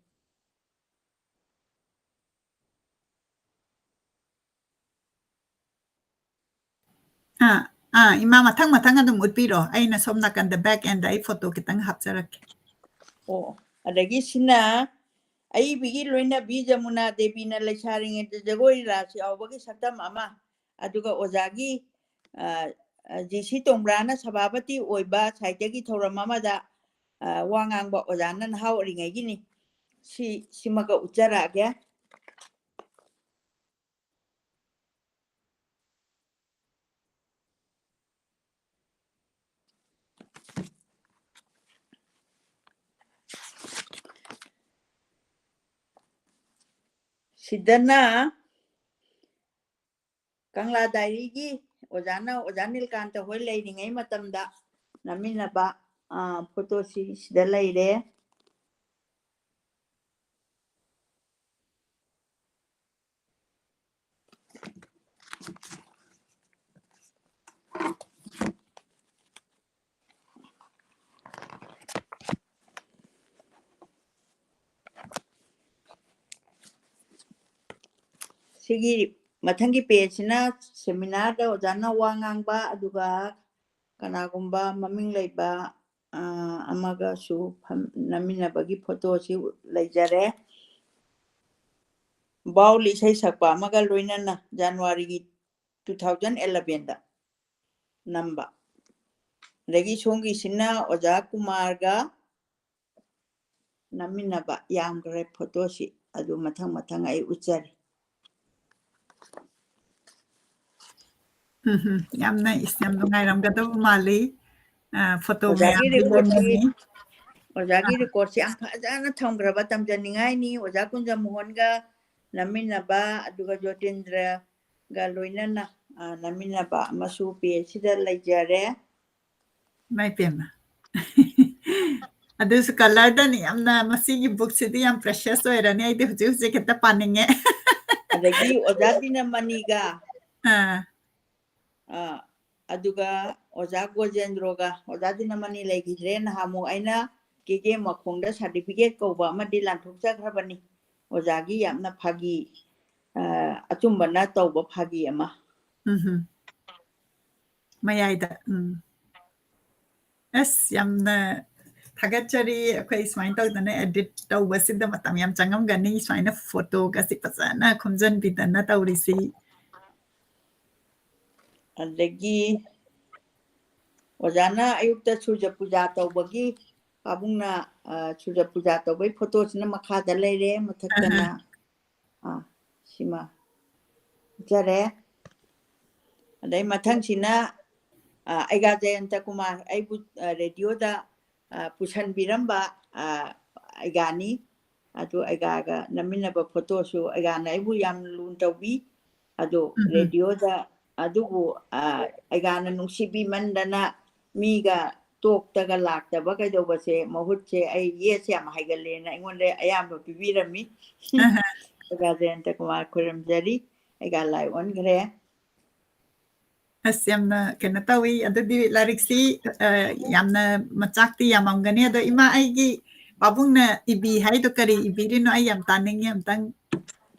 ꯑꯥ, ꯑꯥ, ꯏꯃꯥ, ꯃꯊꯪ ꯃꯊꯪ ꯑꯗꯨꯝ ꯎꯠꯄꯤꯔꯣ꯫ ꯑꯩꯅ ꯁꯣꯝ ꯅꯥꯀꯟꯗ back end ꯑꯩ ꯐꯣꯇꯣ ꯈꯤꯇꯪ ꯍꯥꯞꯆꯔꯛꯀꯦ꯫ ꯑꯣ, ꯑꯗꯒꯤ ꯁꯤꯅ ꯑꯏꯕꯤꯒꯤ ꯂꯣꯏꯅꯕꯤ ꯖꯃꯨꯅꯥ ꯗꯦꯕꯤꯅ ꯂꯩꯁꯥꯔꯤꯉꯩꯗ ꯖꯒꯣꯏ ꯔꯥꯁ ꯌꯥꯎꯕꯒꯤ ꯁꯛꯇꯝ ꯑꯃ, ꯑꯗꯨꯒ ꯑꯣꯖꯥꯒꯤ, ꯑ, ꯑ, ꯖꯤ ꯁꯤ ꯇꯣꯡꯕ꯭ꯔꯥꯅ ꯁꯚꯥꯄꯇꯤ ꯑꯣꯏꯕ ꯁꯥꯍꯤꯇ꯭ꯌꯒꯤ ꯊꯧꯔꯝ ꯑꯃꯗ, ꯑ, ꯋꯥ ꯉꯥꯡꯕ ꯑꯣꯖꯥꯅ ꯅꯍꯥ ꯑꯣꯏꯔꯤꯉꯩꯒꯤꯅꯤ꯫ ꯁꯤ, ꯁꯤꯃꯒ ꯎꯠꯆꯔꯛꯑꯒꯦ꯫ ꯁꯤꯗꯅ ꯀꯪꯂꯥ ꯗꯥꯏꯔꯤꯒꯤ ꯑꯣꯖꯥꯅ, ꯑꯣꯖꯥ ꯅꯤꯜꯀꯥꯟꯇ ꯍꯣꯏ ꯂꯩꯔꯤꯉꯩ ꯃꯇꯝꯗ ꯅꯝꯃꯤꯟꯅꯕ, ꯑ, ꯐꯣꯇꯣꯁꯤ ꯁꯤꯗ ꯂꯩꯔꯦ꯫ ꯁꯤꯒꯤ ꯃꯊꯪꯒꯤ pageꯁꯤꯅ seminarꯗ ꯑꯣꯖꯥꯅ ꯋꯥ ꯉꯥꯡꯕ, ꯑꯗꯨꯒ ꯀꯅꯥꯒꯨꯝꯕ ꯃꯃꯤꯡ ꯂꯩꯕ, ꯑ, ꯑꯃꯒꯁꯨ ꯐꯝ-, ꯅꯝꯃꯤꯟꯅꯕꯒꯤ ꯐꯣꯇꯣꯁꯤ ꯂꯩꯖꯔꯦ꯫ ꯕꯥꯎꯜ ꯏꯁꯩ ꯁꯛꯄ ꯑꯃꯒ ꯂꯣꯏꯅꯅ ꯖꯅꯋꯥꯔꯤꯒꯤ two thousand elevenꯗ ꯅꯝꯕ꯫ ꯑꯗꯒꯤ ꯁꯣꯝꯒꯤꯁꯤꯅ ꯑꯣꯖꯥ ꯀꯨꯃꯥꯔꯒ ꯅꯝꯃꯤꯟꯅꯕ ꯌꯥꯝꯈ꯭ꯔꯦ ꯐꯣꯇꯣꯁꯤ꯫ ꯑꯗꯨ ꯃꯊꯪ ꯃꯊꯪ ꯑꯩ ꯎꯠꯆꯔꯤ꯫ ꯎꯝ, ꯎꯝ꯫ ꯌꯥꯝꯅ, ꯏꯁ, ꯌꯥꯝ ꯅꯨꯡꯉꯥꯏꯔꯝꯒꯗꯕ ꯃꯥꯜꯂꯤ꯫ ꯑ, photo ꯑꯣꯖꯥꯒꯤ ꯃꯌꯥꯝꯗꯨ record ꯁꯤ, ꯌꯦꯡꯉꯤꯅꯤ꯫ ꯑꯣꯖꯥꯒꯤ ꯑꯥ꯫ Record ꯁꯤ ꯌꯥꯝ ꯐꯖꯅ ꯊꯝꯈ꯭ꯔꯕ, ꯇꯝꯖꯅꯤꯡꯉꯥꯏꯅꯤ꯫ ꯑꯣꯖꯥ ꯀꯨꯟꯖꯃꯣꯍꯟꯒ ꯅꯝꯃꯤꯟꯅꯕ, ꯑꯗꯨꯒ ꯖꯣꯇꯤꯟꯗ꯭ꯔꯒ ꯂꯣꯏꯅꯅ, ꯑ, ꯅꯝꯃꯤꯟꯅꯕ ꯑꯃꯁꯨ page ꯁꯤꯗ ꯂꯩꯖꯔꯦ꯫ ꯏꯃꯥꯏ ꯄꯦꯝꯃ꯫ ꯑꯗꯨꯁꯨ colour ꯗꯅꯤ꯫ ꯌꯥꯝꯅ, ꯃꯁꯤꯒꯤ book ꯁꯤꯗꯤ ꯌꯥꯝ precious ꯑꯣꯏꯔꯅꯤ꯫ ꯑꯩꯗꯤ ꯍꯧꯖꯤꯛ ꯍꯧꯖꯤꯛ ꯍꯦꯛꯇ ꯄꯥꯅꯤꯡꯉꯦ꯫ ꯑꯗꯒꯤ ꯑꯣꯖꯥ ꯗꯤꯅꯃꯅꯤꯒ, ꯑꯥ꯫ ꯑ, ꯑꯗꯨꯒ ꯑꯣꯖꯥ ꯒꯣꯖꯦꯟꯗ꯭ꯔꯣꯒ, ꯑꯣꯖꯥ ꯗꯤꯅꯃꯅꯤ ꯂꯩꯈꯤꯗ꯭ꯔꯦ꯫ ꯅꯍꯥꯟꯃꯨꯛ ꯑꯩꯅ ꯀꯦꯒꯦ ꯃꯈꯣꯡꯗ certificate ꯀꯧꯕ ꯑꯃꯗꯤ ꯂꯥꯟꯊꯣꯛꯆꯈ꯭ꯔꯕꯅꯤ꯫ ꯑꯣꯖꯥꯒꯤ ꯌꯥꯝꯅ ꯐꯥꯒꯤ, ꯑ, ꯑꯆꯨꯝꯕꯅ ꯇꯧꯕ ꯐꯥꯒꯤ ꯑꯃ꯫ ꯎꯝ ꯍꯨꯝ꯫ ꯃꯌꯥꯏꯗ, ꯎꯝ꯫ ꯑꯁ, ꯌꯥꯝꯅ ꯊꯥꯒꯠꯆꯔꯤ꯫ ꯑꯩꯈꯣꯏ ꯁꯨꯃꯥꯏꯅ ꯇꯧꯗꯅ edit ꯇꯧꯕꯁꯤꯗ ꯃꯇꯝ ꯌꯥꯝ ꯆꯪꯉꯝꯒꯅꯤ꯫ ꯁꯨꯃꯥꯏꯅ photo ꯒꯁꯤ ꯐꯖꯅ ꯈꯣꯝꯖꯤꯟꯕꯤꯗꯅ ꯇꯧꯔꯤꯁꯤ꯫ ꯑꯗꯒꯤ ꯑꯣꯖꯥꯅ ꯑꯌꯨꯛꯇ ꯁꯨꯔꯖ ꯄꯨꯖꯥ ꯇꯧꯕꯒꯤ, ꯄꯥꯕꯨꯡꯅ, ꯑ, ꯁꯨꯔꯖ ꯄꯨꯖꯥ ꯇꯧꯕꯒꯤ photo ꯁꯤꯅ ꯃꯈꯥꯗ ꯂꯩꯔꯦ, ꯃꯊꯛꯇꯅ꯫ ꯑꯍꯥ꯫ ꯑꯥ, ꯁꯤꯃ ꯎꯠꯆꯔꯦ꯫ ꯑꯗꯩ ꯃꯊꯪꯁꯤꯅ, ꯑ, ꯑꯩꯒꯥ ꯖꯌꯟꯇ ꯀꯨꯃꯥꯔ, ꯑꯩꯕꯨ, ꯑ, radio ꯗ, ꯑ, ꯄꯨꯁꯟꯕꯤꯔꯝꯕ, ꯑ, ꯑꯩꯒꯥꯅꯤ꯫ ꯑꯗꯨ ꯑꯩꯒꯥꯒ ꯅꯝꯃꯤꯟꯅꯕ photo ꯁꯨ ꯑꯩꯒꯥꯅ ꯑꯩꯕꯨ ꯌꯥꯝ ꯂꯨꯅ ꯇꯧꯕꯤ꯫ ꯑꯗꯨ ꯎꯝ, ꯎꯝ꯫ Radio ꯗ ꯑꯗꯨꯕꯨ, ꯑ, ꯑꯩꯒꯥꯅ ꯅꯨꯡꯁꯤꯕꯤꯃꯟꯗꯅ ꯃꯤꯒ talk ꯇꯒ ꯂꯥꯛꯇꯕ ꯀꯩꯗꯧꯕꯁꯦ, ꯃꯍꯨꯠꯁꯦ ꯑꯩ yes ꯌꯥꯝ ꯍꯥꯏꯒꯜꯂꯦꯅ ꯑꯩꯉꯣꯟꯗ ꯑꯌꯥꯝꯕ ꯄꯤꯕꯤꯔꯝꯃꯤ꯫ ꯑꯍꯥ꯫ ꯑꯩꯒꯥ ꯖꯌꯟꯇ ꯀꯨꯃꯥꯔ ꯈꯨꯔꯨꯝꯖꯔꯤ꯫ ꯑꯩꯒꯥ ꯂꯥꯏ ꯑꯣꯟꯈ꯭ꯔꯦ꯫ ꯑꯁ, ꯌꯥꯝꯅ ꯀꯩꯅꯣ ꯇꯧꯏ꯫ ꯑꯗꯨꯗꯤ ꯂꯥꯏꯔꯤꯛꯁꯤ, ꯑ, ꯌꯥꯝꯅ ꯃꯆꯥꯛꯇꯤ ꯌꯥꯝꯃꯝꯒꯅꯤ꯫ ꯑꯗꯣ ꯏꯃꯥ, ꯑꯩꯒꯤ ꯄꯥꯕꯨꯡꯅ ꯏꯕꯤ ꯍꯥꯏꯗꯣ ꯀꯔꯤ ꯏꯕꯤꯔꯤꯅꯣ? ꯑꯩ ꯌꯥꯝ ꯇꯥꯅꯤꯡꯉꯤ ꯑꯝꯇꯪ꯫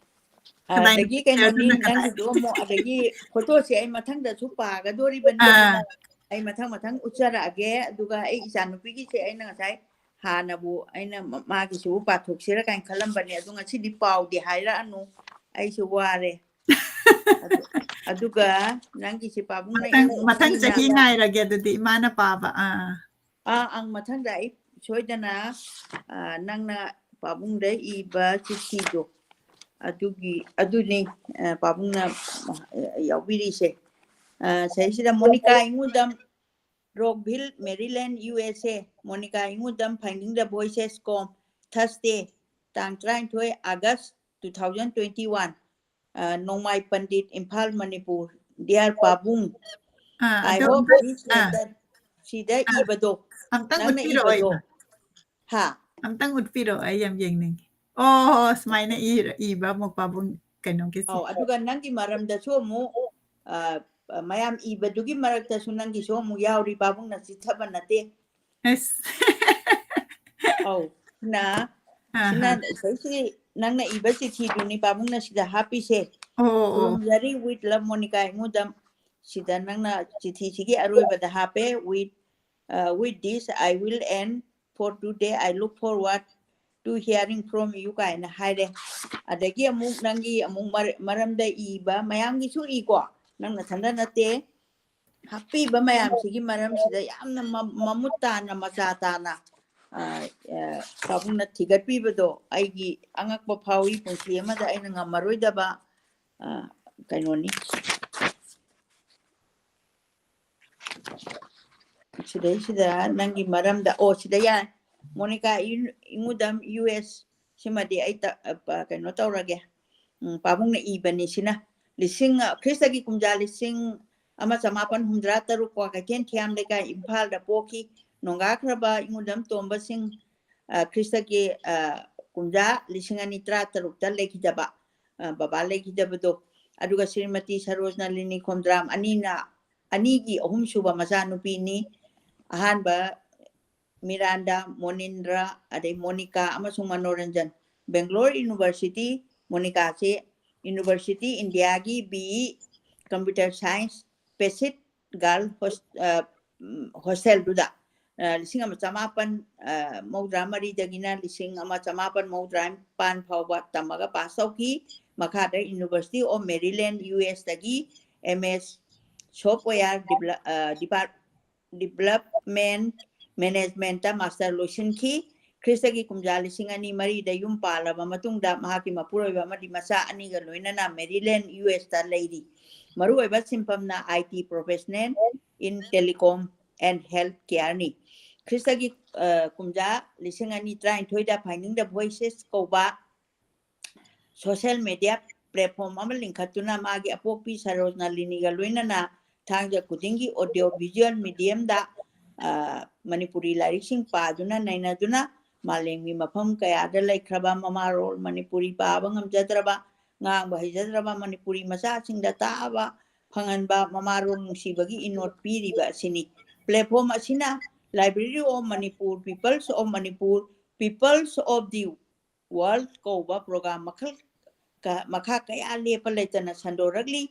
ꯀꯗꯥꯏ ꯑꯗꯒꯤ ꯀꯩꯅꯣꯅꯤ, ꯑꯗꯨꯅ ꯀꯗꯥꯏ? ꯅꯪꯒꯤꯗꯣ ꯑꯃꯨꯛ, ꯑꯗꯒꯤ photo ꯁꯦ ꯑꯩ ꯃꯊꯪꯗꯁꯨ ꯄꯥꯒꯗꯣꯔꯤꯕꯅꯤ꯫ ꯑꯥ꯫ ꯑꯩ ꯃꯊꯪ ꯃꯊꯪ ꯎꯠꯆꯔꯛꯑꯒꯦ꯫ ꯑꯗꯨꯒ ꯑꯩ ꯏꯆꯥꯅꯨꯄꯤꯒꯤꯁꯦ ꯑꯩꯅ ꯉꯁꯥꯏ ꯍꯥꯟꯅꯕꯨ ꯑꯩꯅ ꯃ-, ꯃꯥꯒꯤꯁꯨ ꯄꯥꯊꯣꯛꯁꯤꯔ ꯀꯥꯏꯅ ꯈꯜꯂꯝꯕꯅꯦ꯫ ꯑꯗꯣ ꯉꯁꯤꯗꯤ ꯄꯥꯎꯗꯤ ꯍꯥꯏꯔꯛꯑꯅꯨ, ꯑꯩꯁꯨ ꯋꯥꯔꯦ꯫ ꯑꯗꯨ-, ꯑꯗꯨꯒ ꯅꯪꯒꯤꯁꯦ ꯄꯥꯕꯨꯡꯅ ꯃꯊꯪ, ꯏꯅꯛ ꯃꯊꯪ ꯆꯍꯤ ꯅꯛꯅ ꯉꯥꯏꯔꯒꯦ ꯑꯗꯨꯗꯤ ꯏꯃꯥꯅ ꯄꯥꯕ꯫ ꯑꯥ꯫ ꯑꯥ, ꯑꯪ, ꯃꯊꯪꯗ ꯑꯩ ꯁꯣꯏꯗꯅ, ꯑ, ꯅꯪꯅ ꯄꯥꯕꯨꯡꯗ ꯏꯕ ꯆꯤꯊꯤꯗꯣ, ꯑꯗꯨꯒꯤ, ꯑꯗꯨꯅꯤ, ꯑ, ꯄꯥꯕꯨꯡꯅ, ꯑ, ꯌꯥꯎꯕꯤꯔꯤꯁꯦ꯫ ꯁꯤꯗꯩꯁꯤꯗ Monica Ingudam, Rockville, Maryland, U S A. Monica Ingudam, Finding the Voices ꯀꯣꯝ, Thursday, ꯇꯥꯡ ꯇꯔꯥꯅꯤꯊꯣꯏ August two thousand twenty-one꯫ ꯅꯣꯡꯃꯥꯏ ꯄꯟꯗꯤꯠ, ꯏꯝꯐꯥꯜ, ꯃꯅꯤꯄꯨꯔ꯫ Dear ꯄꯥꯕꯨꯡ, ꯑꯥ, I ꯑꯗꯣ hope ꯑꯝꯇ- this ꯑꯥ, letter, ꯁꯤꯗ ꯑꯥ, ꯏꯕꯗꯣ, ꯑꯝꯇꯪ ꯅꯪꯅ ꯎꯠꯄꯤꯔꯛꯑꯣ ꯏꯕꯗꯣ, ꯏꯃꯥ꯫ ꯍꯥ? ꯑꯝꯇꯪ ꯎꯠꯄꯤꯔꯛꯑꯣ, ꯑꯩ ꯌꯥꯝ ꯌꯦꯡꯅꯤꯡꯉꯤ꯫ ꯑꯣ, ꯁꯨꯃꯥꯏꯅ ꯏꯔ- ꯏꯕ ꯑꯃꯨꯛ ꯄꯥꯕꯨꯡ ꯀꯩꯅꯣꯒꯤꯁꯦ꯫ ꯑꯧ, ꯑꯗꯨꯒ ꯅꯪꯒꯤ ꯃꯔꯝꯗꯁꯨ ꯑꯃꯨꯛ, ꯑ, ꯃꯌꯥꯝ ꯏꯕꯗꯨꯒꯤ ꯃꯔꯛꯇꯁꯨ ꯅꯪꯒꯤꯁꯨ ꯑꯃꯨꯛ ꯌꯥꯎꯔꯤ, ꯄꯥꯕꯨꯡꯅ ꯆꯤꯠꯊꯕ ꯅꯠꯇꯦ꯫ ꯑꯁ꯫ ꯑꯧ, ꯁꯤꯅ, ꯑꯍꯥ꯫ ꯁꯤꯅ ꯁꯤꯗꯩꯁꯤ ꯅꯪꯅ ꯏꯕ ꯆꯤꯊꯤꯗꯨꯅꯤ ꯄꯥꯕꯨꯡꯅ ꯁꯤꯗ ꯍꯥꯞꯄꯤꯁꯦ꯫ ꯑꯣ, ꯑꯣ꯫ ꯈꯨꯔꯨꯝꯖꯔꯤ, with love, ꯃꯣꯅꯤꯀꯥ ꯏꯉꯨꯗꯝ꯫ ꯁꯤꯗ ꯅꯪꯅ ꯆꯤꯊꯤꯁꯤꯒꯤ ꯑꯔꯣꯏꯕꯗ ꯍꯥꯞꯄꯦ, with, uh, with this, I will end for today. I look forward to hearing from you ꯀꯥꯏꯅ ꯍꯥꯏꯔꯦ꯫ ꯑꯗꯒꯤ ꯑꯃꯨꯛ ꯅꯪꯒꯤ ꯑꯃꯨꯛ ꯃꯔ-, ꯃꯔꯝꯗ ꯏꯕ ꯃꯌꯥꯝꯒꯤꯁꯨ ꯏꯀꯣ, ꯅꯪ ꯅꯊꯟꯗ ꯅꯠꯇꯦ꯫ ꯍꯥꯞꯄꯤꯕ ꯃꯌꯥꯝꯁꯤꯒꯤ ꯃꯔꯝꯁꯤꯗ ꯌꯥꯝꯅ ꯃ-, ꯃꯃꯨꯠ ꯇꯥꯅ, ꯃꯆꯥ ꯇꯥꯅ, ꯑ, ꯑ, ꯄꯥꯕꯨꯡꯅ ꯊꯤꯒꯠꯄꯤꯕꯗꯣ ꯑꯩꯒꯤ ꯑꯉꯛꯄ ꯐꯥꯎꯏ꯫ ꯄꯨꯟꯁꯤ ꯑꯃꯗ ꯑꯩꯅ ꯉꯝꯃꯔꯣꯏꯗꯕ, ꯑ, ꯀꯩꯅꯣꯅꯤ꯫ ꯁꯤꯗꯩꯁꯤꯗ ꯅꯪꯒꯤ ꯃꯔꯝꯗ, ꯑꯣ, ꯁꯤꯗ ꯌꯥꯔꯦ꯫ ꯃꯣꯅꯤꯀꯥ ꯏ-, ꯏꯉꯨꯗꯝ, ꯌꯨ ꯑꯦꯁ, ꯁꯤꯃꯗꯤ ꯑꯩ ꯇ-, ꯑ, ꯄ-, ꯀꯩꯅꯣ ꯇꯧꯔꯒꯦ꯫ ꯎꯝ, ꯄꯥꯕꯨꯡꯅ ꯏꯕꯅꯤ ꯁꯤꯅ꯫ ꯂꯤꯁꯤꯡ, ꯑ, ꯈ꯭ꯔꯤꯁꯇꯒꯤ ꯀꯨꯝꯖꯥ ꯂꯤꯁꯤꯡ ꯑꯃ ꯆꯃꯥꯄꯟ ꯍꯨꯝꯗ꯭ꯔꯥ ꯇꯔꯨꯛ, ꯀ꯭ꯋꯥꯀꯩꯊꯦꯜ ꯊꯤꯌꯥꯝ ꯂꯩꯀꯥꯏ, ꯏꯝꯐꯥꯜꯗ ꯄꯣꯛꯈꯤ꯫ ꯅꯣꯡꯒꯥꯈ꯭ꯔꯕ ꯏꯉꯨꯗꯝ ꯇꯣꯝꯕꯁꯤꯡ, ꯑ, ꯈ꯭ꯔꯤꯁꯇꯒꯤ, ꯑ, ꯀꯨꯝꯖꯥ ꯂꯤꯁꯤꯡ ꯑꯅꯤ ꯇꯔꯥ ꯇꯔꯨꯛꯇ ꯂꯩꯈꯤꯗꯕ, ꯑ, ꯕꯕꯥ ꯂꯩꯈꯤꯗꯕꯗꯣ꯫ ꯑꯗꯨꯒ ꯁ꯭ꯔꯤꯃꯇꯤ ꯁꯔꯣꯖꯅꯂꯤꯅꯤ ꯈꯣꯝꯗ꯭ꯔꯥꯝ ꯑꯅꯤꯅ, ꯑꯅꯤꯒꯤ ꯑꯍꯨꯝꯁꯨꯕ ꯃꯆꯥꯅꯨꯄꯤꯅꯤ꯫ ꯑꯍꯥꯟꯕ ꯃꯤꯔꯥꯟꯗꯥ, ꯃꯣꯅꯤꯟꯗ꯭ꯔ, ꯑꯗꯩ ꯃꯣꯅꯤꯀꯥ ꯑꯃꯁꯨꯡ ꯃꯅꯣꯔꯟꯖꯟ꯫ ꯕꯦꯡꯒ꯭ꯂꯣꯔ ꯌꯨꯅꯤꯚꯔꯁꯤꯇꯤ, ꯃꯣꯅꯤꯀꯥꯁꯦ ꯌꯨꯅꯤꯚꯔꯁꯤꯇꯤ ꯏꯟꯗꯤꯌꯥꯒꯤ B E Computer Science Pasit Girl Hos-, ꯑ, ꯎꯝ, ꯍꯣꯁꯇꯦꯜꯗꯨꯗ, ꯑ, ꯂꯤꯁꯤꯡ ꯑꯃ ꯆꯃꯥꯄꯟ, ꯑ, ꯃꯧꯗ꯭ꯔꯥ ꯃꯔꯤꯗꯒꯤꯅ ꯂꯤꯁꯤꯡ ꯑꯃ ꯆꯃꯥꯄꯟ ꯃꯧꯗ꯭ꯔꯥ ꯅꯤꯄꯥꯟ ꯐꯥꯎꯕ ꯇꯝꯃꯒ ꯄꯥꯁ ꯇꯧꯈꯤ꯫ ꯃꯈꯥꯗ University of Maryland, U S ꯇꯒꯤ M S Software Develop-, ꯑ, Depart-, Development Management ꯇ ꯃꯥꯁꯇꯔ ꯂꯣꯏꯁꯤꯟꯈꯤ꯫ ꯈ꯭ꯔꯤꯁꯇꯒꯤ ꯀꯨꯝꯖꯥ ꯂꯤꯁꯤꯡ ꯑꯅꯤ ꯃꯔꯤꯗ ꯌꯨꯝ ꯄꯥꯜꯂꯕ ꯃꯇꯨꯡꯗ ꯃꯍꯥꯛꯀꯤ ꯃꯄꯨꯔꯣꯏꯕ ꯑꯃꯗꯤ ꯃꯆꯥ ꯑꯅꯤꯒ ꯂꯣꯏꯅꯅ ꯃꯦꯔꯤꯂꯦꯟ, ꯌꯨ ꯑꯦꯁꯇ ꯂꯩꯔꯤ꯫ ꯃꯔꯨꯑꯣꯏꯕ ꯁꯤꯟꯐꯝꯅ I T professional in telecom and health careꯅꯤ꯫ ꯈ꯭ꯔꯤꯁꯇꯒꯤ ꯑ, ꯀꯨꯝꯖꯥ ꯂꯤꯁꯤꯡ ꯑꯅꯤ ꯇꯔꯥꯅꯤꯊꯣꯏꯗ Finding the Voices ꯀꯧꯕ social media platform ꯑꯃ ꯂꯤꯡꯈꯠꯇꯨꯅ ꯃꯥꯒꯤ ꯑꯄꯣꯛꯄꯤ ꯁꯔꯣꯖꯅꯥꯂꯤꯅꯤꯒ ꯂꯣꯏꯅꯅ ꯊꯥꯡꯖ ꯈꯨꯗꯤꯡꯒꯤ audio visual mediumꯗ, ꯑ, ꯃꯅꯤꯄꯨꯔꯤ ꯂꯥꯏꯔꯤꯛꯁꯤꯡ ꯄꯥꯗꯨꯅ ꯅꯩꯅꯗꯨꯅ ꯃꯥꯂꯦꯝꯒꯤ ꯃꯐꯝ ꯀꯌꯥꯗ ꯂꯩꯈ꯭ꯔꯕ ꯃꯃꯥꯔꯣꯜ ꯃꯅꯤꯄꯨꯔꯤ ꯄꯥꯕ ꯉꯝꯖꯗ꯭ꯔꯕ, ꯉꯥꯡꯕ ꯍꯩꯖꯗ꯭ꯔꯕ ꯃꯅꯤꯄꯨꯔꯤ ꯃꯆꯥꯁꯤꯡꯗ ꯇꯥꯕ ꯐꯪꯍꯟꯕ ꯃꯃꯥꯔꯣꯜ ꯅꯨꯡꯁꯤꯕꯒꯤ ꯏꯅꯣꯠ ꯄꯤꯔꯤꯕ ꯑꯁꯤꯅꯤ꯫ Platform ꯑꯁꯤꯅ Library of Manipur, Peoples of Manipur, Peoples of the World ꯀꯧꯕ program ꯃꯈꯜ ꯀ-, ꯃꯈꯥ ꯀꯌꯥ ꯂꯦꯞꯄ ꯂꯩꯇꯅ ꯁꯟꯗꯣꯔꯛꯂꯤ꯫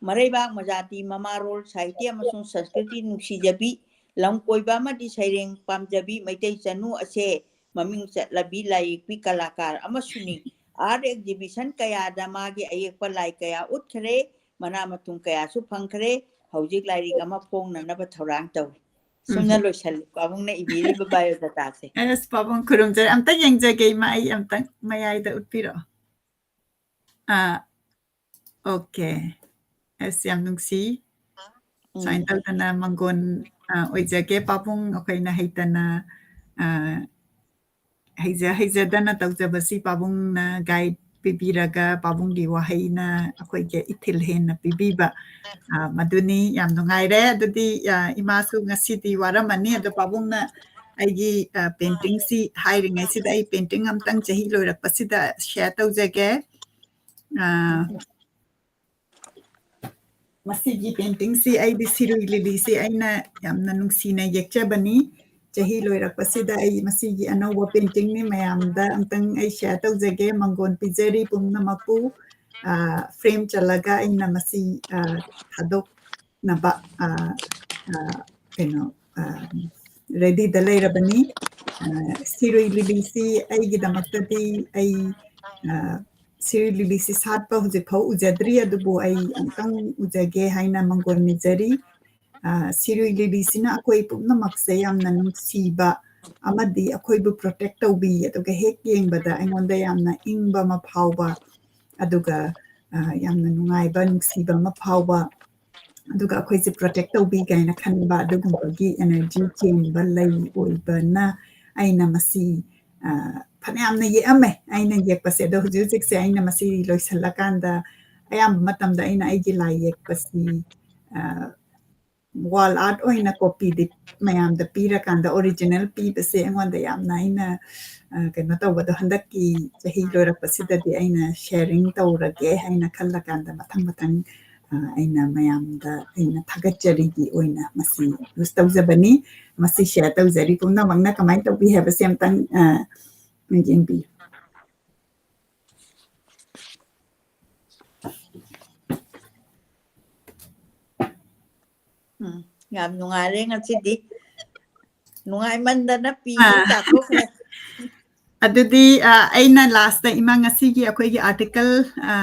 ꯃꯔꯩꯕꯥꯛ ꯃꯖꯥꯇꯤ ꯃꯃꯥꯔꯣꯜ, ꯁꯥꯍꯤꯇ꯭ꯌ ꯑꯃꯁꯨꯡ ꯁꯪꯁꯀ꯭ꯔꯤꯇꯤ ꯅꯨꯡꯁꯤꯖꯕꯤ, ꯂꯝ ꯀꯣꯏꯕ ꯑꯃꯗꯤ ꯁꯩꯔꯦꯡ ꯄꯥꯝꯖꯕꯤ ꯃꯩꯇꯩ ꯆꯅꯨ ꯑꯁꯦ ꯃꯃꯤꯡ ꯆꯠꯂꯕꯤ ꯂꯥꯏꯌꯦꯛꯄꯤ ꯀꯂꯥꯀꯥꯔ ꯑꯃꯁꯨꯅꯤ꯫ Art exhibition ꯀꯌꯥꯗ ꯃꯥꯒꯤ ꯑꯌꯦꯛꯄ ꯂꯥꯏ ꯀꯌꯥ ꯎꯠꯈ꯭ꯔꯦ꯫ ꯃꯅꯥ ꯃꯊꯨꯝ ꯀꯌꯥꯁꯨ ꯐꯪꯈ꯭ꯔꯦ꯫ ꯍꯧꯖꯤꯛ ꯂꯥꯏꯔꯤꯛ ꯑꯃ ꯐꯣꯡꯅꯅꯕ ꯊꯧꯔꯥꯡ ꯇꯧꯔꯤ꯫ ꯁꯨꯝꯅ ꯎꯝ꯫ ꯂꯣꯏꯁꯜꯂꯤ ꯄꯥꯕꯨꯡꯅ ꯏꯕꯤꯔꯤꯕ biodatꯥꯁꯦ꯫ ꯑꯁ, ꯄꯥꯕꯨꯡ ꯈꯨꯔꯨꯝꯖꯔꯤ꯫ ꯑꯝꯇ ꯌꯦꯡꯖꯒꯦ, ꯏꯃꯥ, ꯑꯩ ꯑꯝꯇꯪ ꯃꯌꯥꯏꯗ ꯎꯠꯄꯤꯔꯛꯑꯣ꯫ ꯑꯥ, okay꯫ ꯑꯁ, ꯌꯥꯝ ꯅꯨꯡꯁꯤ꯫ ꯎꯝ꯫ ꯁꯨꯃꯥꯏꯅ ꯇꯧꯗꯅ ꯃꯪꯒꯣꯟ, ꯑꯥ, ꯑꯣꯏꯖꯒꯦ ꯄꯥꯕꯨꯡ, ꯑꯩꯈꯣꯏꯅ ꯍꯩꯇꯅ, ꯑꯥ, ꯍꯩꯖ ꯍꯩꯖꯗꯅ ꯇꯧꯖꯕꯁꯤ ꯄꯥꯕꯨꯡꯅ guide ꯄꯤꯕꯤꯔꯒ ꯄꯥꯕꯨꯡꯒꯤ ꯋꯥꯍꯩꯅ ꯑꯩꯈꯣꯏꯒꯤ ꯏꯊꯤꯜ ꯍꯦꯟꯅ ꯄꯤꯕꯤꯕ, ꯑ, ꯃꯗꯨꯅꯤ꯫ ꯌꯥꯝ ꯅꯨꯡꯉꯥꯏꯔꯦ꯫ ꯑꯗꯨꯗꯤ, ꯑ, ꯏꯃꯥꯁꯨ ꯉꯁꯤꯗꯤ ꯋꯥꯔꯝꯃꯅꯤ꯫ ꯑꯗꯣ ꯄꯥꯕꯨꯡꯅ ꯑꯩꯒꯤ, ꯑ, paintingꯁꯤ ꯍꯥꯏꯔꯤꯉꯩꯁꯤꯗ ꯑꯩ painting ꯑꯝꯇꯪ ꯆꯍꯤ ꯂꯣꯏꯔꯛꯄꯁꯤꯗ share ꯇꯧꯖꯒꯦ꯫ ꯑ, ꯃꯁꯤꯒꯤ paintingꯁꯤ ꯑꯩꯗꯤ ꯁꯤꯔꯨꯏ ꯂꯤꯂꯤꯁꯤ ꯑꯩꯅ ꯌꯥꯝꯅ ꯅꯨꯡꯁꯤꯅ ꯌꯦꯛꯆꯕꯅꯤ꯫ ꯆꯍꯤ ꯂꯣꯏꯔꯛꯄꯁꯤꯗ ꯑꯩ ꯃꯁꯤꯒꯤ ꯑꯅꯧꯕ paintingꯅꯤ, ꯃꯌꯥꯝꯗ ꯑꯝꯇꯪ ꯑꯩ share ꯇꯧꯖꯒꯦ꯫ ꯃꯪꯒꯣꯟ ꯄꯤꯖꯔꯤ ꯄꯨꯝꯅꯃꯛꯄꯨ꯫ ꯑ, frame ꯆꯜꯂꯒ ꯑꯩꯅ ꯃꯁꯤ, ꯑ, ꯊꯥꯗꯣꯛꯅꯕ, ꯑ, ꯑ, ꯀꯩꯅꯣ, ꯑ, readyꯗ ꯂꯩꯔꯕꯅꯤ꯫ ꯑ, ꯁꯤꯔꯨꯏ ꯂꯤꯂꯤꯁꯤ ꯑꯩꯒꯤꯗꯃꯛꯇꯗꯤ ꯑꯩ, ꯑ, ꯁꯤꯔꯨꯏ ꯂꯤꯂꯤꯁꯤ ꯁꯥꯠꯄ ꯍꯧꯖꯤꯛꯐꯥꯎ ꯎꯖꯗ꯭ꯔꯤ, ꯑꯗꯨꯕꯨ ꯑꯩ ꯑꯃꯨꯛꯇꯪ ꯎꯖꯒꯦ ꯍꯥꯏꯅ ꯃꯪꯒꯣꯜ ꯅꯤꯖꯔꯤ꯫ ꯑ, ꯁꯤꯔꯨꯏ ꯂꯤꯂꯤꯁꯤꯅ ꯑꯩꯈꯣꯏ ꯄꯨꯝꯅꯃꯛꯁꯦ ꯌꯥꯝꯅ ꯅꯨꯡꯁꯤꯕ ꯑꯃꯗꯤ ꯑꯩꯈꯣꯏꯕꯨ protect ꯇꯧꯕꯤ, ꯑꯗꯨꯒ ꯍꯦꯛ ꯌꯦꯡꯕꯗ ꯑꯩꯉꯣꯟꯗ ꯌꯥꯝꯅ ꯏꯪꯕ ꯑꯃ ꯐꯥꯎꯕ, ꯑꯗꯨꯒ, ꯑ, ꯌꯥꯝꯅ ꯅꯨꯡꯉꯥꯏꯕ, ꯅꯨꯡꯁꯤꯕ ꯑꯃ ꯐꯥꯎꯕ, ꯑꯗꯨꯒ ꯑꯩꯈꯣꯏꯁꯦ protect ꯇꯧꯕꯤ ꯀꯥꯏꯅ ꯈꯟꯕ ꯑꯗꯨꯒꯨꯝꯕꯒꯤ energy ꯆꯦꯟꯕ ꯂꯩ ꯑꯣꯏꯕꯅ ꯑꯩꯅ ꯃꯁꯤ, ꯑ, ꯐꯅꯌꯥꯝꯅ ꯌꯦꯛꯑꯝꯃꯦ ꯑꯩꯅ ꯌꯦꯛꯄꯁꯦ꯫ ꯑꯗꯣ ꯍꯧꯖꯤꯛ ꯍꯧꯖꯤꯛꯁꯦ ꯑꯩꯅ ꯃꯁꯤ ꯂꯣꯏꯁꯤꯜꯂꯀꯥꯟꯗ ꯑꯌꯥꯝꯕ ꯃꯇꯝꯗ ꯑꯩꯅ ꯑꯩꯒꯤ ꯂꯥꯏ ꯌꯦꯛꯄꯁꯤ, ꯑ, wall art ꯑꯣꯏꯅ copy ꯗꯤ ꯃꯌꯥꯝꯗ ꯄꯤꯔꯀꯥꯟꯗ original ꯄꯤꯕꯁꯦ ꯑꯩꯉꯣꯟꯗ ꯌꯥꯝꯅ ꯑꯩꯅ, ꯑ, ꯀꯩꯅꯣ ꯇꯧꯕꯗꯣ ꯍꯟꯗꯛꯀꯤ ꯆꯍꯤ ꯂꯣꯏꯔꯛꯄꯁꯤꯗꯗꯤ ꯑꯩꯅ sharing ꯇꯧꯔꯒꯦ ꯍꯥꯏꯅ ꯈꯜꯂꯀꯥꯟꯗ ꯃꯊꯪ ꯃꯊꯪ, ꯑ, ꯑꯩꯅ ꯃꯌꯥꯝꯗ ꯑꯩꯅ ꯊꯥꯒꯠꯆꯔꯤꯒꯤ ꯑꯣꯏꯅ ꯃꯁꯤ use ꯇꯧꯖꯕꯅꯤ꯫ ꯃꯁꯤ share ꯇꯧꯖꯔꯤ꯫ ꯄꯨꯝꯅꯃꯛꯅ ꯀꯃꯥꯏꯅ ꯇꯧꯕꯤ ꯍꯥꯏꯕꯁꯦ ꯑꯝꯇꯪ, ꯑ, ꯌꯦꯡꯕꯤꯌꯨ꯫ ꯎꯝ, ꯌꯥꯝ ꯅꯨꯡꯉꯥꯏꯔꯦ ꯉꯁꯤꯗꯤ꯫ ꯅꯨꯡꯉꯥꯏꯃꯟꯗꯅ ꯄꯤꯁꯨ ꯑꯥ꯫ ꯇꯥꯊꯣꯛꯈ꯭ꯔꯦ꯫ ꯑꯗꯨꯗꯤ, ꯑ, ꯑꯩꯅ last ꯇ ꯏꯃꯥ ꯉꯁꯤꯒꯤ ꯑꯩꯈꯣꯏꯒꯤ article, ꯑ,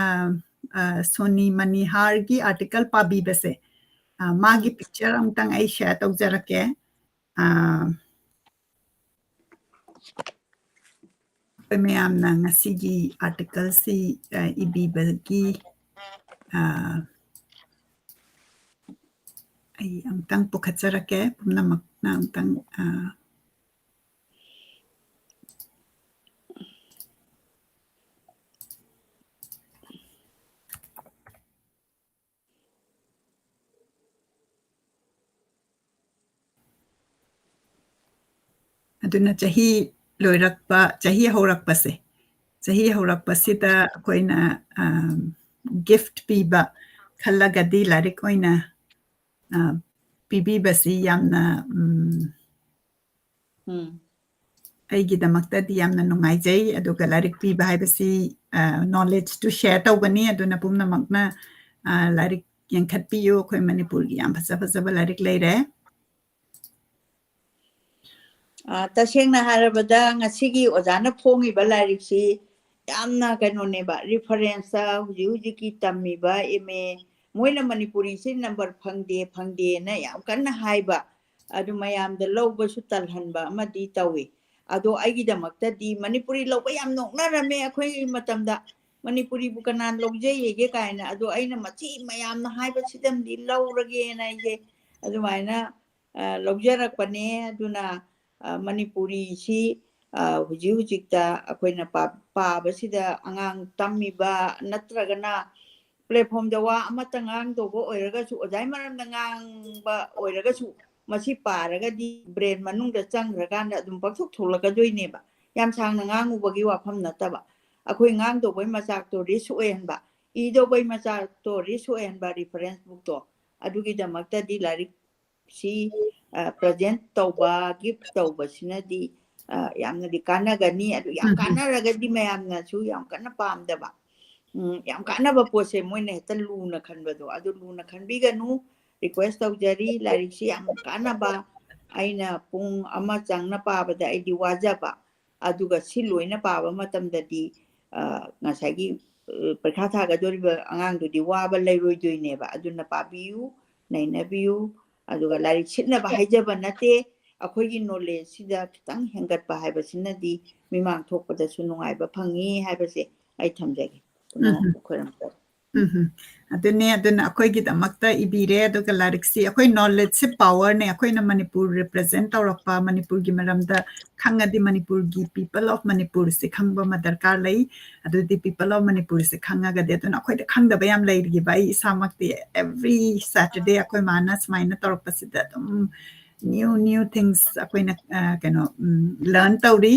ꯑ, ꯁꯣꯅꯤ ꯃꯅꯤꯍꯥꯔꯒꯤ article ꯄꯥꯕꯤꯕꯁꯦ, ꯑ, ꯃꯥꯒꯤ ꯎꯝ꯫ Picture ꯑꯃꯇꯪ ꯑꯩ share ꯇꯧꯖꯔꯛꯀꯦ꯫ ꯑ, ꯑꯩꯈꯣꯏ ꯃꯌꯥꯝꯅ ꯉꯁꯤꯒꯤ article ꯁꯤ, ꯑ, ꯏꯕꯤꯕꯒꯤ, ꯑ, ꯑꯩ ꯑꯃꯨꯛꯇꯪ ꯄꯨꯈꯠꯆꯔꯛꯀꯦ, ꯄꯨꯝꯅꯃꯛꯅ ꯑꯃꯨꯛꯇꯪ, ꯑ, ꯑꯗꯨꯅ ꯆꯍꯤ ꯂꯣꯏꯔꯛꯄ, ꯆꯍꯤ ꯍꯧꯔꯛꯄꯁꯦ, ꯆꯍꯤ ꯍꯧꯔꯛꯄꯁꯤꯗ ꯑꯩꯈꯣꯏꯅ, ꯑ, gift ꯄꯤꯕ ꯈꯜꯂꯒꯗꯤ ꯂꯥꯏꯔꯤꯛ ꯑꯣꯏꯅ, ꯑ, ꯄꯤꯕꯤꯕꯁꯤ ꯌꯥꯝꯅ, ꯎꯝ, ꯎꯝ꯫ ꯑꯩꯒꯤꯗꯃꯛꯇꯗꯤ ꯌꯥꯝꯅ ꯅꯨꯡꯉꯥꯏꯖꯩ꯫ ꯑꯗꯨꯒ ꯂꯥꯏꯔꯤꯛ ꯄꯤꯕ ꯍꯥꯏꯕꯁꯤ, ꯑ, knowledge ꯇꯨ share ꯇꯧꯕꯅꯤ꯫ ꯑꯗꯨꯅ ꯄꯨꯝꯅꯃꯛꯅ, ꯑ, ꯂꯥꯏꯔꯤꯛ ꯌꯦꯡꯈꯠꯄꯤꯌꯨ꯫ ꯑꯩꯈꯣꯏ ꯃꯅꯤꯄꯨꯔꯒꯤ ꯌꯥꯝ ꯐꯖ ꯐꯖꯕ ꯂꯥꯏꯔꯤꯛ ꯂꯩꯔꯦ꯫ ꯑ, ꯇꯁꯦꯡꯅ ꯍꯥꯏꯔꯕꯗ ꯉꯁꯤꯒꯤ ꯑꯣꯖꯥꯅ ꯐꯣꯡꯉꯤꯕ ꯂꯥꯏꯔꯤꯛꯁꯤ ꯌꯥꯝꯅ ꯀꯩꯅꯣꯅꯦꯕ, reference ꯇ ꯍꯧꯖꯤꯛ ꯍꯧꯖꯤꯛꯀꯤ ꯇꯝꯃꯤꯕ M A, ꯃꯣꯏꯅ ꯃꯅꯤꯄꯨꯔꯤꯁꯤ number ꯐꯪꯗꯦ, ꯐꯪꯗꯦꯅ ꯌꯥꯝ ꯀꯟꯅ ꯍꯥꯏꯕ, ꯑꯗꯨ ꯃꯌꯥꯝꯗ ꯂꯧꯕꯁꯨ ꯇꯜꯍꯟꯕ ꯑꯃꯗꯤ ꯇꯧꯏ꯫ ꯑꯗꯣ ꯑꯩꯒꯤꯗꯃꯛꯇꯗꯤ ꯃꯅꯤꯄꯨꯔꯤ ꯂꯧꯕ ꯌꯥꯝ ꯅꯣꯛꯅꯔꯝꯃꯦ ꯑꯩꯈꯣꯏꯒꯤ ꯃꯇꯝꯗ꯫ ꯃꯅꯤꯄꯨꯔꯤꯕꯨ ꯀꯅꯥꯅ ꯂꯧꯖꯩꯒꯦ ꯀꯥꯏꯅ꯫ ꯑꯗꯣ ꯑꯩꯅ ꯃꯁꯤ ꯃꯌꯥꯝꯅ ꯍꯥꯏꯕꯁꯤꯗꯪꯗꯤ ꯂꯧꯔꯒꯦꯅ ꯑꯩꯁꯦ ꯑꯗꯨꯃꯥꯏꯅ, ꯑ, ꯂꯧꯖꯔꯛꯄꯅꯦ꯫ ꯑꯗꯨꯅ, ꯑ, ꯃꯅꯤꯄꯨꯔꯤꯁꯤ, ꯑ, ꯍꯧꯖꯤꯛ ꯍꯧꯖꯤꯛꯇ ꯑꯩꯈꯣꯏꯅ ꯄꯥ-, ꯄꯥꯕꯁꯤꯗ ꯑꯉꯥꯡ ꯇꯝꯃꯤꯕ ꯅꯠꯇ꯭ꯔꯒꯅ platformꯗ ꯋꯥ ꯑꯃꯠꯇ ꯉꯥꯡꯗꯧꯕ ꯑꯣꯏꯔꯒꯁꯨ, ꯑꯣꯖꯥꯒꯤ ꯃꯔꯝꯗ ꯉꯥꯡꯕ ꯑꯣꯏꯔꯒꯁꯨ, ꯃꯁꯤ ꯄꯥꯔꯒꯗꯤ brain ꯃꯅꯨꯡꯗ ꯆꯪꯈ꯭ꯔꯀꯥꯟꯗ ꯑꯗꯨꯝ ꯄꯪꯊꯣꯛ ꯊꯣꯛꯂꯛꯀꯗꯣꯏꯅꯦꯕ꯫ ꯌꯥꯝ ꯁꯥꯡꯅ ꯉꯥꯡꯉꯨꯕꯒꯤ ꯋꯥꯐꯝ ꯅꯠꯇꯕ꯫ ꯑꯩꯈꯣꯏ ꯉꯥꯡꯗꯧꯕꯩ ꯃꯆꯥꯛꯇꯣ rich ꯑꯣꯏꯍꯟꯕ, ꯏꯗꯧꯕꯩ ꯃꯆꯥꯛꯇꯣ rich ꯑꯣꯏꯍꯟꯕ, reference bookꯇꯣ, ꯑꯗꯨꯒꯤꯗꯃꯛꯇꯗꯤ ꯂꯥꯏꯔꯤꯛꯁꯤ, ꯑ, present ꯇꯧꯕ, give ꯇꯧꯕꯁꯤꯅꯗꯤ, ꯑ, ꯌꯥꯝꯅꯗꯤ ꯀꯥꯟꯅꯒꯅꯤ꯫ ꯑꯗꯨ ꯌꯥꯝ ꯎꯝ, ꯎꯝ꯫ ꯀꯥꯟꯅꯔꯒꯗꯤ ꯃꯌꯥꯝꯅꯁꯨ ꯌꯥꯝ ꯀꯟꯅ ꯄꯥꯝꯗꯕ, ꯎꯝ, ꯌꯥꯝ ꯀꯥꯟꯅꯕ ꯄꯣꯠꯁꯦ ꯃꯣꯏꯅ ꯍꯦꯛꯇ ꯂꯨꯅ ꯈꯟꯕꯗꯣ, ꯑꯗꯨ ꯂꯨꯅ ꯈꯟꯕꯤꯒꯅꯨ꯫ Request ꯇꯧꯖꯔꯤ, ꯂꯥꯏꯔꯤꯛꯁꯤ ꯌꯥꯝ ꯀꯥꯟꯅꯕ꯫ ꯑꯩꯅ ꯄꯨꯡ ꯑꯃ ꯆꯪꯅ ꯄꯥꯕꯗ ꯑꯩꯗꯤ ꯋꯥꯖꯕ, ꯑꯗꯨꯒ ꯁꯤ ꯂꯣꯏꯅ ꯄꯥꯕ ꯃꯇꯝꯗꯗꯤ, ꯑ, ꯉꯁꯥꯏꯒꯤ, ꯑ, ꯄꯔꯤꯈꯥ ꯊꯥꯒꯗꯧꯔꯤꯕ ꯑꯉꯥꯡꯗꯨꯗꯤ ꯋꯥꯕ ꯂꯩꯔꯣꯏꯗꯣꯏꯅꯦꯕ꯫ ꯑꯗꯨꯅ ꯄꯥꯕꯤꯌꯨ, ꯅꯩꯅꯕꯤꯌꯨ꯫ ꯑꯗꯨꯒ ꯂꯥꯏꯔꯤꯛ ꯁꯤꯠꯅꯕ ꯍꯥꯏꯖꯕ ꯅꯠꯇꯦ, ꯑꯩꯈꯣꯏꯒꯤ knowledgeꯁꯤꯗ ꯈꯤꯇꯪ ꯍꯦꯟꯒꯠꯄ ꯍꯥꯏꯕꯁꯤꯅꯗꯤ ꯃꯤꯃꯥꯡ ꯊꯣꯛꯄꯗꯁꯨ ꯅꯨꯡꯉꯥꯏꯕ ꯐꯪꯉꯤ ꯍꯥꯏꯕꯁꯦ ꯑꯩ ꯊꯝꯖꯒꯦ꯫ ꯄꯨꯝꯅꯃꯛꯄꯨ ꯎꯝ꯫ ꯈꯣꯏꯔꯝꯖꯔꯤ꯫ ꯎꯝ꯫ ꯑꯗꯨꯅꯦ, ꯑꯗꯨꯅ ꯑꯩꯈꯣꯏꯒꯤꯗꯃꯛꯇ ꯏꯕꯤꯔꯦ, ꯑꯗꯨꯒ ꯂꯥꯏꯔꯤꯛꯁꯤ ꯑꯩꯈꯣꯏ knowledgeꯁꯤ powerꯅꯦ꯫ ꯑꯩꯈꯣꯏꯅ ꯃꯅꯤꯄꯨꯔ represent ꯇꯧꯔꯛꯄ, ꯃꯅꯤꯄꯨꯔꯒꯤ ꯃꯔꯝꯗ ꯈꯪꯉꯗꯤ ꯃꯅꯤꯄꯨꯔꯒꯤ people of ꯃꯅꯤꯄꯨꯔꯁꯤ ꯈꯪꯕ ꯑꯃ ꯗꯔꯀꯥꯔ ꯂꯩ꯫ ꯑꯗꯨꯗꯤ people of ꯃꯅꯤꯄꯨꯔꯁꯤ ꯈꯪꯉꯒꯗꯤ, ꯑꯗꯨꯅ ꯑꯩꯈꯣꯏꯗ ꯈꯪꯗꯕ ꯌꯥꯝ ꯂꯩꯔꯤꯕ꯫ ꯑꯩ ꯏꯁꯥꯃꯛꯇꯤ every Saturday ꯑꯩꯈꯣꯏ ꯃꯥꯅ ꯁꯨꯃꯥꯏꯅ ꯇꯧꯔꯛꯄꯁꯤꯗ ꯑꯗꯨꯝ new, new things ꯑꯩꯈꯣꯏꯅ, ꯑ, ꯀꯩꯅꯣ, ꯎꯝ, learn ꯇꯧꯔꯤ꯫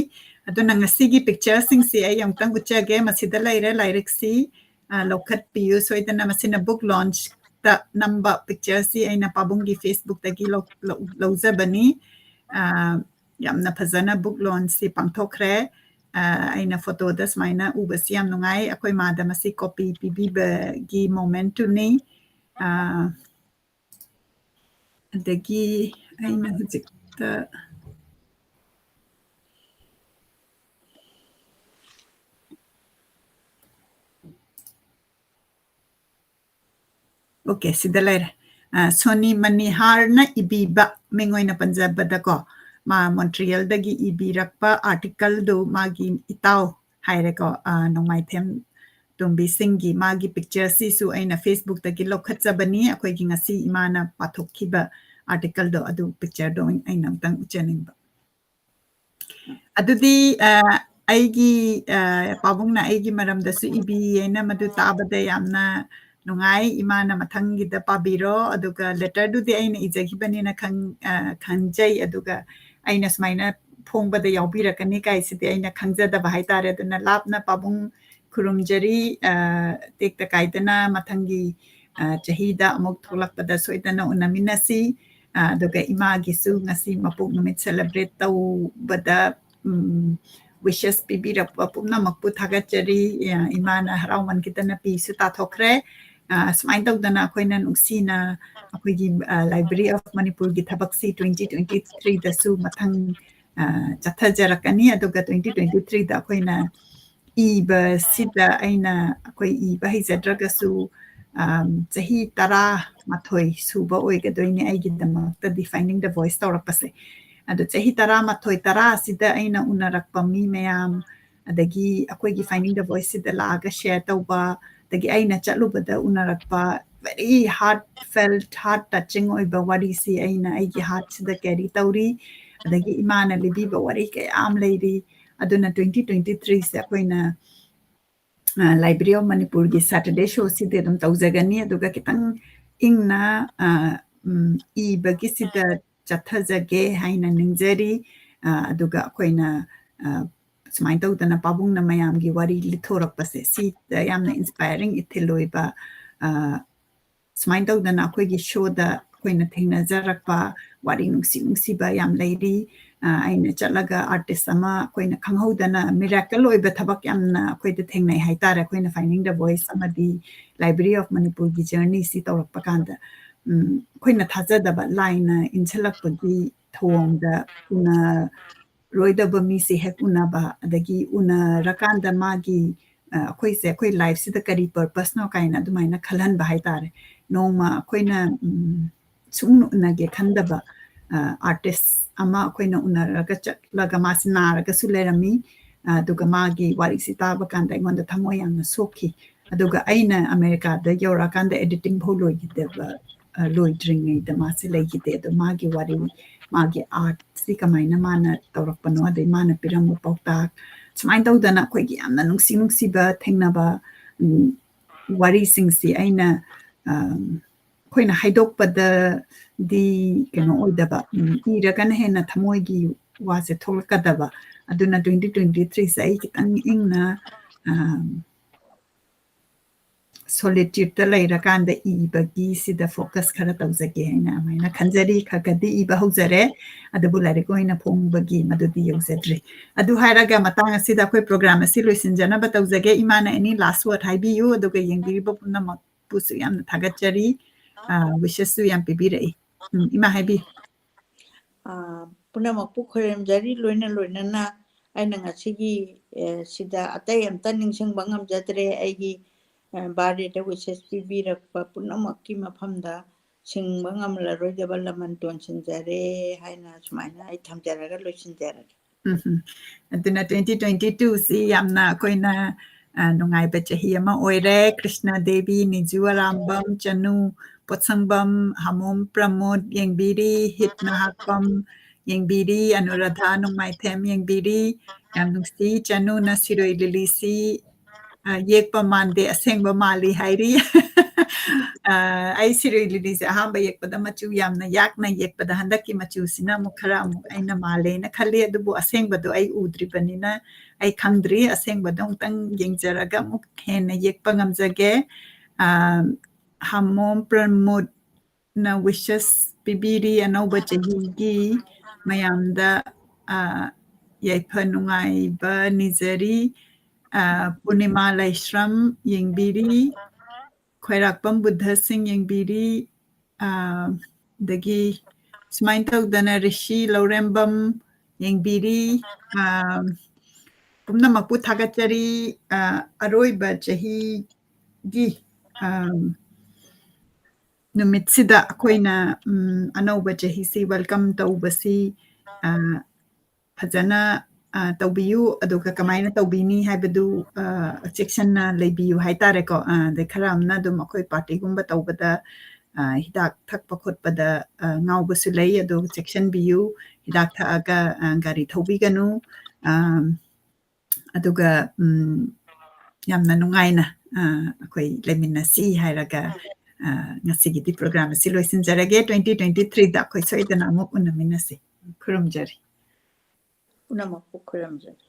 ꯑꯗꯨꯅ ꯉꯁꯤꯒꯤ pictureꯁꯤꯡꯁꯤ ꯑꯩ ꯑꯃꯨꯛꯇꯪ ꯎꯠꯆꯒꯦ꯫ ꯃꯁꯤꯗ ꯂꯩꯔꯦ ꯂꯥꯏꯔꯤꯛꯁꯤ, ꯑ, ꯂꯧꯈꯠꯄꯤꯌꯨ ꯁꯣꯏꯗꯅ꯫ ꯃꯁꯤꯅ book launchꯇ ꯅꯝꯕ pictureꯁꯤ ꯑꯩꯅ ꯄꯥꯕꯨꯡꯒꯤ Facebookꯇꯒꯤ ꯂꯧ-, ꯂꯧ-, ꯂꯧꯖꯕꯅꯤ꯫ ꯑ, ꯌꯥꯝꯅ ꯐꯖꯅ book launchꯁꯤ ꯄꯥꯡꯊꯣꯛꯈ꯭ꯔꯦ꯫ ꯑ, ꯑꯩꯅ photoꯗ ꯁꯨꯃꯥꯏꯅ ꯎꯕꯁꯤ ꯌꯥꯝ ꯅꯨꯡꯉꯥꯏ꯫ ꯑꯩꯈꯣꯏ ꯃꯥꯗ ꯃꯁꯤ copy ꯄꯤꯕꯤꯕꯒꯤ momentꯇꯨꯅꯤ꯫ ꯑ, ꯑꯗꯒꯤ ꯑꯩꯅ ꯍꯧꯖꯤꯛꯇ Okay, ꯁꯤꯗ ꯂꯩꯔꯦ꯫ ꯑ, ꯁꯣꯅꯤ ꯃꯅꯤꯍꯥꯔꯅ ꯏꯕꯤꯕ, ꯃꯤꯡ ꯑꯣꯏꯅ ꯄꯟꯖꯕꯗꯀꯣ, ꯃꯥ ꯃꯣꯟꯇ꯭ꯔꯤꯌꯦꯜꯗꯒꯤ ꯏꯕꯤꯔꯛꯄ articleꯗꯨ ꯃꯥꯒꯤ ꯏꯇꯥꯎ ꯍꯥꯏꯔꯦꯀꯣ, ꯑ, ꯅꯣꯡꯃꯥꯏꯊꯦꯝ ꯇꯣꯝꯕꯤ ꯁꯤꯡꯒꯤ ꯃꯥꯒꯤ picture ꯁꯤꯁꯨ ꯑꯩꯅ Facebook ꯇꯒꯤ ꯂꯧꯈꯠꯆꯕꯅꯤ꯫ ꯑꯩꯈꯣꯏꯒꯤ ꯉꯁꯤ ꯏꯃꯥꯅ ꯄꯥꯊꯣꯛꯈꯤꯕ article ꯗꯣ, ꯑꯗꯨ picture ꯗꯣ ꯑꯩꯅ ꯑꯃꯨꯛꯇꯪ ꯎꯠꯆꯅꯤꯡꯕ꯫ ꯑꯗꯨꯗꯤ, ꯑ, ꯑꯩꯒꯤ, ꯑ, ꯄꯥꯕꯨꯡꯅ ꯑꯩꯒꯤ ꯃꯔꯝꯗꯁꯨ ꯏꯕꯤ ꯍꯥꯏꯅ ꯃꯗꯨ ꯇꯥꯕꯗ ꯌꯥꯝꯅ ꯅꯨꯡꯉꯥꯏ꯫ ꯏꯃꯥꯅ ꯃꯊꯪꯒꯤꯗ ꯄꯥꯕꯤꯔꯣ꯫ ꯑꯗꯨꯒ letter ꯗꯨꯗꯤ ꯑꯩꯅ ꯏꯖꯈꯤꯕꯅꯤꯅ ꯈꯪ-, ꯑ, ꯈꯟꯖꯩ꯫ ꯑꯗꯨꯒ ꯑꯩꯅ ꯁꯨꯃꯥꯏꯅ ꯐꯣꯡꯕꯗ ꯌꯥꯎꯕꯤꯔꯛꯀꯅꯤ ꯀꯥꯏꯁꯤꯗꯤ ꯑꯩꯅ ꯈꯪꯖꯗꯕ ꯍꯥꯏꯇꯥꯔꯦ꯫ ꯑꯗꯨꯅ ꯂꯥꯞꯅ ꯄꯥꯕꯨꯡ ꯈꯨꯔꯨꯝꯖꯔꯤ꯫ ꯑ, ꯇꯦꯛꯇ ꯀꯥꯏꯗꯅ ꯃꯊꯪꯒꯤ, ꯑ, ꯆꯍꯤꯗ ꯑꯃꯨꯛ ꯊꯣꯛꯂꯛꯄꯗ ꯁꯣꯏꯗꯅ ꯎꯅꯃꯤꯟꯅꯁꯤ꯫ ꯑ, ꯑꯗꯨꯒ ꯏꯃꯥꯒꯤꯁꯨ ꯉꯁꯤ ꯃꯄꯣꯛ ꯅꯨꯃꯤꯠ celebrate ꯇꯧꯕꯗ, ꯎꯝ, wishes ꯄꯤꯕꯤꯔꯛꯄ ꯄꯨꯝꯅꯃꯛꯄꯨ ꯊꯥꯒꯠꯆꯔꯤ꯫ ꯑ, ꯏꯃꯥꯅ ꯍꯔꯥꯎꯃꯟꯈꯤꯗꯅ ꯄꯤꯁꯨ ꯇꯥꯊꯣꯛꯈ꯭ꯔꯦ꯫ ꯑ, ꯁꯨꯃꯥꯏꯅ ꯇꯧꯗꯅ ꯑꯩꯈꯣꯏꯅ ꯅꯨꯡꯁꯤꯅ ꯑꯩꯈꯣꯏꯒꯤ, ꯑ, Library of ꯃꯅꯤꯄꯨꯔꯒꯤ ꯊꯕꯛꯁꯤ twenty twenty three ꯗꯁꯨ ꯃꯊꯪ, ꯑ, ꯆꯠꯊꯖꯔꯛꯀꯅꯤ꯫ ꯑꯗꯨꯒ twenty twenty three ꯗ ꯑꯩꯈꯣꯏꯅ ꯏꯕꯁꯤꯗ ꯑꯩꯅ, ꯑꯩꯈꯣꯏ ꯏꯕ ꯍꯩꯖꯗ꯭ꯔꯒꯁꯨ, ꯑꯝ, ꯆꯍꯤ ꯇꯔꯥꯃꯥꯊꯣꯏ ꯁꯨꯕ ꯑꯣꯏꯒꯗꯣꯏꯅꯦ ꯑꯩꯒꯤꯗꯃꯛꯇꯗꯤ Finding the Voice ꯇꯧꯔꯛꯄꯁꯦ꯫ ꯑꯗꯣ ꯆꯍꯤ ꯇꯔꯥꯃꯥꯊꯣꯏ, ꯇꯔꯥ ꯑꯁꯤꯗ ꯑꯩꯅ ꯎꯅꯔꯛꯄ ꯃꯤ ꯃꯌꯥꯝ, ꯑꯗꯒꯤ ꯑꯩꯈꯣꯏꯒꯤ Finding the Voice ꯁꯤꯗ ꯂꯥꯛꯑꯒ share ꯇꯧꯕ, ꯑꯗꯒꯤ ꯑꯩꯅ ꯆꯠꯂꯨꯕꯗ ꯎꯅꯔꯛꯄ very heartfelt, heart touching ꯑꯣꯏꯕ ꯋꯥꯔꯤꯁꯤ ꯑꯩꯅ ꯑꯩꯒꯤ heart ꯁꯤꯗ carry ꯇꯧꯔꯤ꯫ ꯑꯗꯒꯤ ꯏꯃꯥꯅ ꯂꯤꯕꯤꯕ ꯋꯥꯔꯤ ꯀꯌꯥ ꯑꯃ ꯂꯩꯔꯤ꯫ ꯑꯗꯨꯅ twenty twenty three ꯁꯦ ꯑꯩꯈꯣꯏꯅ, ꯑ, Library of ꯃꯅꯤꯄꯨꯔꯒꯤ Saturday show ꯁꯤꯗꯤ ꯑꯗꯨꯝ ꯇꯧꯖꯒꯅꯤ꯫ ꯑꯗꯨꯒ ꯈꯤꯇꯪ ꯏꯪꯅ, ꯑ, ꯎꯝ, ꯏꯕꯒꯤꯁꯤꯗ ꯆꯠꯊꯖꯒꯦ ꯍꯥꯏꯅ ꯅꯤꯡꯖꯔꯤ꯫ ꯑ, ꯑꯗꯨꯒ ꯑꯩꯈꯣꯏꯅ, ꯑ, ꯁꯨꯃꯥꯏꯅ ꯇꯧꯗꯅ ꯄꯥꯕꯨꯡꯅ ꯃꯌꯥꯝꯒꯤ ꯋꯥꯔꯤ ꯂꯤꯊꯣꯔꯛꯄꯁꯦ, ꯁꯤꯗ ꯌꯥꯝꯅ inspiring ꯏꯊꯤꯜ ꯑꯣꯏꯕ, ꯑ, ꯁꯨꯃꯥꯏꯅ ꯇꯧꯗꯅ ꯑꯩꯈꯣꯏꯒꯤ show ꯗ ꯑꯩꯈꯣꯏꯅ ꯊꯦꯡꯅꯖꯔꯛꯄ ꯋꯥꯔꯤ ꯅꯨꯡꯁꯤ ꯅꯨꯡꯁꯤꯕ ꯌꯥꯝ ꯂꯩꯔꯤ꯫ ꯑ, ꯑꯩꯅ ꯆꯠꯂꯒ artist ꯑꯃ ꯑꯩꯈꯣꯏꯅ ꯈꯪꯍꯧꯗꯅ miracle ꯑꯣꯏꯕ ꯊꯕꯛ ꯌꯥꯝꯅ ꯑꯩꯈꯣꯏꯗ ꯊꯦꯡꯅꯩ ꯍꯥꯏꯇꯥꯔꯦ꯫ ꯑꯩꯈꯣꯏꯅ Finding the Voice ꯑꯃꯗꯤ Library of ꯃꯅꯤꯄꯨꯔꯒꯤ journey ꯁꯤ ꯇꯧꯔꯛꯄ ꯀꯥꯟꯗ, ꯎꯝ, ꯑꯩꯈꯣꯏꯅ ꯊꯥꯖꯗꯕ ꯂꯥꯏꯅ ꯏꯟꯁꯤꯜꯂꯛꯄꯒꯤ ꯊꯧꯑꯣꯡꯗ ꯎꯅ-, ꯔꯣꯏꯗꯕ ꯃꯤꯁꯦ ꯍꯦꯛ ꯎꯅꯕ, ꯑꯗꯒꯤ ꯎꯅꯔꯀꯥꯟꯗ ꯃꯥꯒꯤ, ꯑ, ꯑꯩꯈꯣꯏꯁꯦ, ꯑꯩꯈꯣꯏ life ꯁꯤꯗ ꯀꯔꯤ purpose ꯅꯣ ꯀꯥꯏꯅ ꯑꯗꯨꯃꯥꯏꯅ ꯈꯜꯍꯟꯕ ꯍꯥꯏꯇꯥꯔꯦ꯫ ꯅꯣꯡꯃ ꯑꯩꯈꯣꯏꯅ, ꯎꯝ, ꯁꯨꯡꯎ ꯎꯅꯒꯦ ꯈꯟꯗꯕ, ꯑ, artist ꯑꯃ ꯑꯩꯈꯣꯏꯅ ꯎꯅꯔꯒ ꯆꯠꯂꯒ ꯃꯥꯁꯤ ꯅꯥꯔꯒꯁꯨ ꯂꯩꯔꯝꯃꯤ꯫ ꯑꯗꯨꯒ ꯃꯥꯒꯤ ꯋꯥꯔꯤꯁꯤ ꯇꯥꯕ ꯀꯥꯟꯗ ꯑꯩꯉꯣꯟꯗ ꯊꯃꯣꯏ ꯌꯥꯝꯅ ꯁꯣꯛꯈꯤ꯫ ꯑꯗꯨꯒ ꯑꯩꯅ ꯑꯃꯦꯔꯤꯀꯥꯗ ꯌꯧꯔꯛꯑꯀꯥꯟꯗ editing ꯐꯥꯎ ꯂꯣꯏꯈꯤꯗꯦꯕ, ꯑ, ꯂꯣꯏꯗ꯭ꯔꯤꯉꯩꯗ ꯃꯥꯁꯦ ꯂꯩꯈꯤꯗꯦ꯫ ꯑꯗꯣ ꯃꯥꯒꯤ ꯋꯥꯔꯤ, ꯃꯥꯒꯤ artꯁꯤ ꯀꯃꯥꯏꯅ ꯃꯥꯅ ꯇꯧꯔꯛꯄꯅꯣ, ꯑꯗꯩ ꯃꯥꯅ ꯄꯤꯔꯝꯕ ꯄꯥꯎꯇꯥꯛ, ꯁꯨꯃꯥꯏꯅ ꯇꯧꯗꯅ ꯑꯩꯈꯣꯏꯒꯤ ꯌꯥꯝꯅ ꯅꯨꯡꯁꯤ ꯅꯨꯡꯁꯤꯕ ꯊꯦꯡꯅꯕ, ꯎꯝ, ꯋꯥꯔꯤꯁꯤꯡꯁꯤ ꯑꯩꯅ, ꯑꯝ, ꯑꯩꯈꯣꯏꯅ ꯍꯥꯏꯗꯣꯛꯄꯗꯗꯤ ꯀꯩꯅꯣ ꯑꯣꯏꯗꯕ, ꯎꯝ, ꯏꯔꯒꯅ ꯍꯦꯟꯅ ꯊꯃꯣꯏꯒꯤ ꯋꯥꯁꯦ ꯊꯣꯛꯂꯛꯀꯗꯕ꯫ ꯑꯗꯨꯅ twenty twenty threeꯁꯦ ꯑꯩ ꯈꯤꯇꯪ ꯏꯪꯅ, ꯑꯝ, solitudeꯇ ꯂꯩꯔꯀꯥꯟꯗ ꯏꯕꯒꯤ ꯁꯤꯗ focus ꯈꯔ ꯇꯧꯖꯒꯦ ꯍꯥꯏꯅ ꯑꯗꯨꯃꯥꯏꯅ ꯈꯟꯖꯔꯤ꯫ ꯈꯔ ꯈꯔꯗꯤ ꯏꯕ ꯍꯧꯖꯔꯦ, ꯑꯗꯨꯕꯨ ꯂꯥꯏꯔꯤꯛ ꯑꯣꯏꯅ ꯐꯣꯡꯕꯒꯤ ꯃꯗꯨꯗꯤ ꯌꯧꯖꯗ꯭ꯔꯤ꯫ ꯑꯗꯨ ꯍꯥꯏꯔꯒ ꯃꯇꯥꯡ ꯑꯁꯤꯗ ꯑꯩꯈꯣꯏ program ꯑꯁꯤ ꯂꯣꯏꯁꯤꯟꯖꯅꯕ ꯇꯧꯖꯒꯦ꯫ ꯏꯃꯥꯅ any last word ꯍꯥꯏꯕꯤꯌꯨ, ꯑꯗꯨꯒ ꯌꯦꯡꯕꯤꯔꯤꯕ ꯄꯨꯝꯅꯃꯛꯄꯨꯁꯨ ꯌꯥꯝꯅ ꯊꯥꯒꯠꯆꯔꯤ꯫ ꯑ, wishesꯁꯨ ꯌꯥꯝ ꯄꯤꯕꯤꯔꯛꯏ꯫ ꯎꯝ, ꯏꯃꯥ ꯍꯥꯏꯕꯤꯌꯨ꯫ ꯑ, ꯄꯨꯝꯅꯃꯛꯄꯨ ꯈꯣꯏꯔꯝꯖꯔꯤ꯫ ꯂꯣꯏꯅ ꯂꯣꯏꯅꯅ ꯑꯩꯅ ꯉꯁꯤꯒꯤ, ꯑ, ꯁꯤꯗ ꯑꯇꯩ ꯑꯝꯇ ꯅꯤꯡꯁꯤꯡꯕ ꯉꯝꯖꯗ꯭ꯔꯦ꯫ ꯑꯩꯒꯤ, ꯑ, birthdayꯗ wishes ꯄꯤꯕꯤꯔꯛꯄ ꯄꯨꯝꯅꯃꯛꯀꯤ ꯃꯐꯝꯗ ꯁꯤꯡꯕ ꯉꯝꯂꯔꯣꯏꯗꯕ ꯂꯃꯟ ꯇꯣꯟꯁꯤꯟꯖꯔꯦ ꯍꯥꯏꯅ ꯁꯨꯃꯥꯏꯅ ꯑꯩ ꯊꯝꯖꯔꯒ ꯂꯣꯏꯁꯤꯟꯖꯔꯒꯦ꯫ ꯎꯝ, ꯎꯝ꯫ ꯑꯗꯨꯅ twenty twenty twoꯁꯤ ꯌꯥꯝꯅ ꯑꯩꯈꯣꯏꯅ, ꯑ, ꯅꯨꯡꯉꯥꯏꯕ ꯆꯍꯤ ꯑꯃ ꯑꯣꯏꯔꯦ꯫ ꯀ꯭ꯔꯤꯁꯅ ꯗꯦꯕꯤ, ꯅꯤꯖꯨ ꯑꯔꯥꯝꯕꯝ, ꯆꯅꯨ ꯄꯣꯠꯁꯪꯕꯝ, ꯍꯥꯃꯣꯝ ꯄ꯭ꯔꯃꯣꯗ ꯌꯦꯡꯕꯤꯔꯤ, ꯍꯤꯠ ꯅꯍꯥꯛꯄꯝ ꯌꯦꯡꯕꯤꯔꯤ, ꯑꯅꯨꯔꯥꯙꯥ ꯅꯣꯡꯃꯥꯏꯊꯦꯝ ꯌꯦꯡꯕꯤꯔꯤ꯫ ꯌꯥꯝ ꯅꯨꯡꯁꯤ, ꯆꯅꯨꯅ ꯁꯤꯔꯣꯏ ꯂꯤꯂꯤꯁꯤ, ꯑ, ꯌꯦꯛꯄ ꯃꯥꯟꯗꯦ, ꯑꯁꯦꯡꯕ ꯃꯥꯜꯂꯤ ꯍꯥꯏꯔꯤ꯫ ꯑ, ꯑꯩ ꯁꯤꯔꯣꯏ ꯂꯤꯂꯤꯁꯦ ꯑꯍꯥꯟꯕ ꯌꯦꯛꯄꯗ ꯃꯆꯨ ꯌꯥꯝꯅ ꯌꯥꯛꯅ ꯌꯦꯛꯄꯗ ꯍꯟꯗꯛꯀꯤ ꯃꯆꯨꯁꯤꯅ ꯑꯃꯨꯛ ꯈꯔ ꯑꯃꯨꯛ ꯑꯩꯅ ꯃꯥꯜꯂꯦꯅ ꯈꯜꯂꯤ, ꯑꯗꯨꯕꯨ ꯑꯁꯦꯡꯕꯗꯣ ꯑꯩ ꯎꯗ꯭ꯔꯤꯕꯅꯤꯅ ꯑꯩ ꯈꯪꯗ꯭ꯔꯤ꯫ ꯑꯁꯦꯡꯕꯗꯣ ꯑꯃꯨꯛꯇꯪ ꯌꯦꯡꯖꯔꯒ ꯑꯃꯨꯛ ꯍꯦꯟꯅ ꯌꯦꯛꯄ ꯉꯝꯖꯒꯦ꯫ ꯑ, ꯍꯥꯃꯣꯝ ꯄ꯭ꯔꯃꯣꯗꯅ wishes ꯄꯤꯕꯤꯔꯤ ꯑꯅꯧꯕ ꯆꯍꯤꯒꯤ ꯃꯌꯥꯝꯗ, ꯑ, ꯌꯥꯏꯐ ꯅꯨꯡꯉꯥꯏꯕ ꯅꯤꯖꯔꯤ꯫ ꯑ, ꯄꯨꯔꯅꯤꯃꯥ ꯂꯥꯏꯁ꯭ꯔꯝ ꯌꯦꯡꯕꯤꯔꯤ, ꯈ꯭ꯋꯥꯏꯔꯥꯛꯄꯝ ꯕꯨꯙ ꯁꯤꯡ ꯌꯦꯡꯕꯤꯔꯤ, ꯑ, ꯑꯗꯒꯤ ꯁꯨꯃꯥꯏꯅ ꯇꯧꯗꯅ ꯔꯤꯁꯤ ꯂꯧꯔꯦꯝꯕꯝ ꯌꯦꯡꯕꯤꯔꯤ꯫ ꯑ, ꯄꯨꯝꯅꯃꯛꯄꯨ ꯊꯥꯒꯠꯆꯔꯤ꯫ ꯑ, ꯑꯔꯣꯏꯕ ꯆꯍꯤꯒꯤ, ꯑ, ꯅꯨꯃꯤꯠꯁꯤꯗ ꯑꯩꯈꯣꯏꯅ, ꯎꯝ, ꯑꯅꯧꯕ ꯆꯍꯤꯁꯤ welcome ꯇꯧꯕꯁꯤ, ꯑ, ꯐꯖꯅ ꯑ, ꯇꯧꯕꯤꯌꯨ, ꯑꯗꯨꯒ ꯀꯃꯥꯏꯅ ꯇꯧꯕꯤꯅꯤ ꯍꯥꯏꯕꯗꯨ, ꯑ, ꯆꯦꯛꯁꯤꯟꯅ ꯂꯩꯕꯤꯌꯨ ꯍꯥꯏꯇꯥꯔꯦꯀꯣ꯫ ꯑ, ꯑꯗꯩ ꯈꯔ ꯑꯃꯅ ꯑꯗꯨꯝ ꯑꯩꯈꯣꯏ party ꯒꯨꯝꯕ ꯇꯧꯕꯗ, ꯑ, ꯍꯤꯗꯥꯛ ꯊꯛꯄ ꯈꯣꯠꯄꯗ, ꯑ, ꯉꯥꯎꯕꯁꯨ ꯂꯩ, ꯑꯗꯨ ꯆꯦꯛꯁꯤꯟꯕꯤꯌꯨ꯫ ꯍꯤꯗꯥꯛ ꯊꯛꯑꯒ, ꯑ, ꯒꯥꯔꯤ ꯊꯧꯕꯤꯒꯅꯨ꯫ ꯑ, ꯑꯗꯨꯒ, ꯎꯝ, ꯌꯥꯝꯅ ꯅꯨꯡꯉꯥꯏꯅ, ꯑ, ꯑꯩꯈꯣꯏ ꯂꯩꯃꯤꯟꯅꯁꯤ ꯍꯥꯏꯔꯒ, ꯑ, ꯉꯁꯤꯒꯤꯗꯤ program ꯑꯁꯤ ꯂꯣꯏꯁꯤꯟꯖꯔꯒꯦ꯫ Twenty twenty three ꯗ ꯑꯩꯈꯣꯏ ꯁꯣꯏꯗꯅ ꯑꯃꯨꯛ ꯎꯅꯃꯤꯟꯅꯁꯤ꯫ ꯈꯨꯔꯨꯝꯖꯔꯤ꯫ ꯄꯨꯝꯅꯃꯛꯄꯨ ꯈꯨꯔꯨꯝꯖꯔꯤ꯫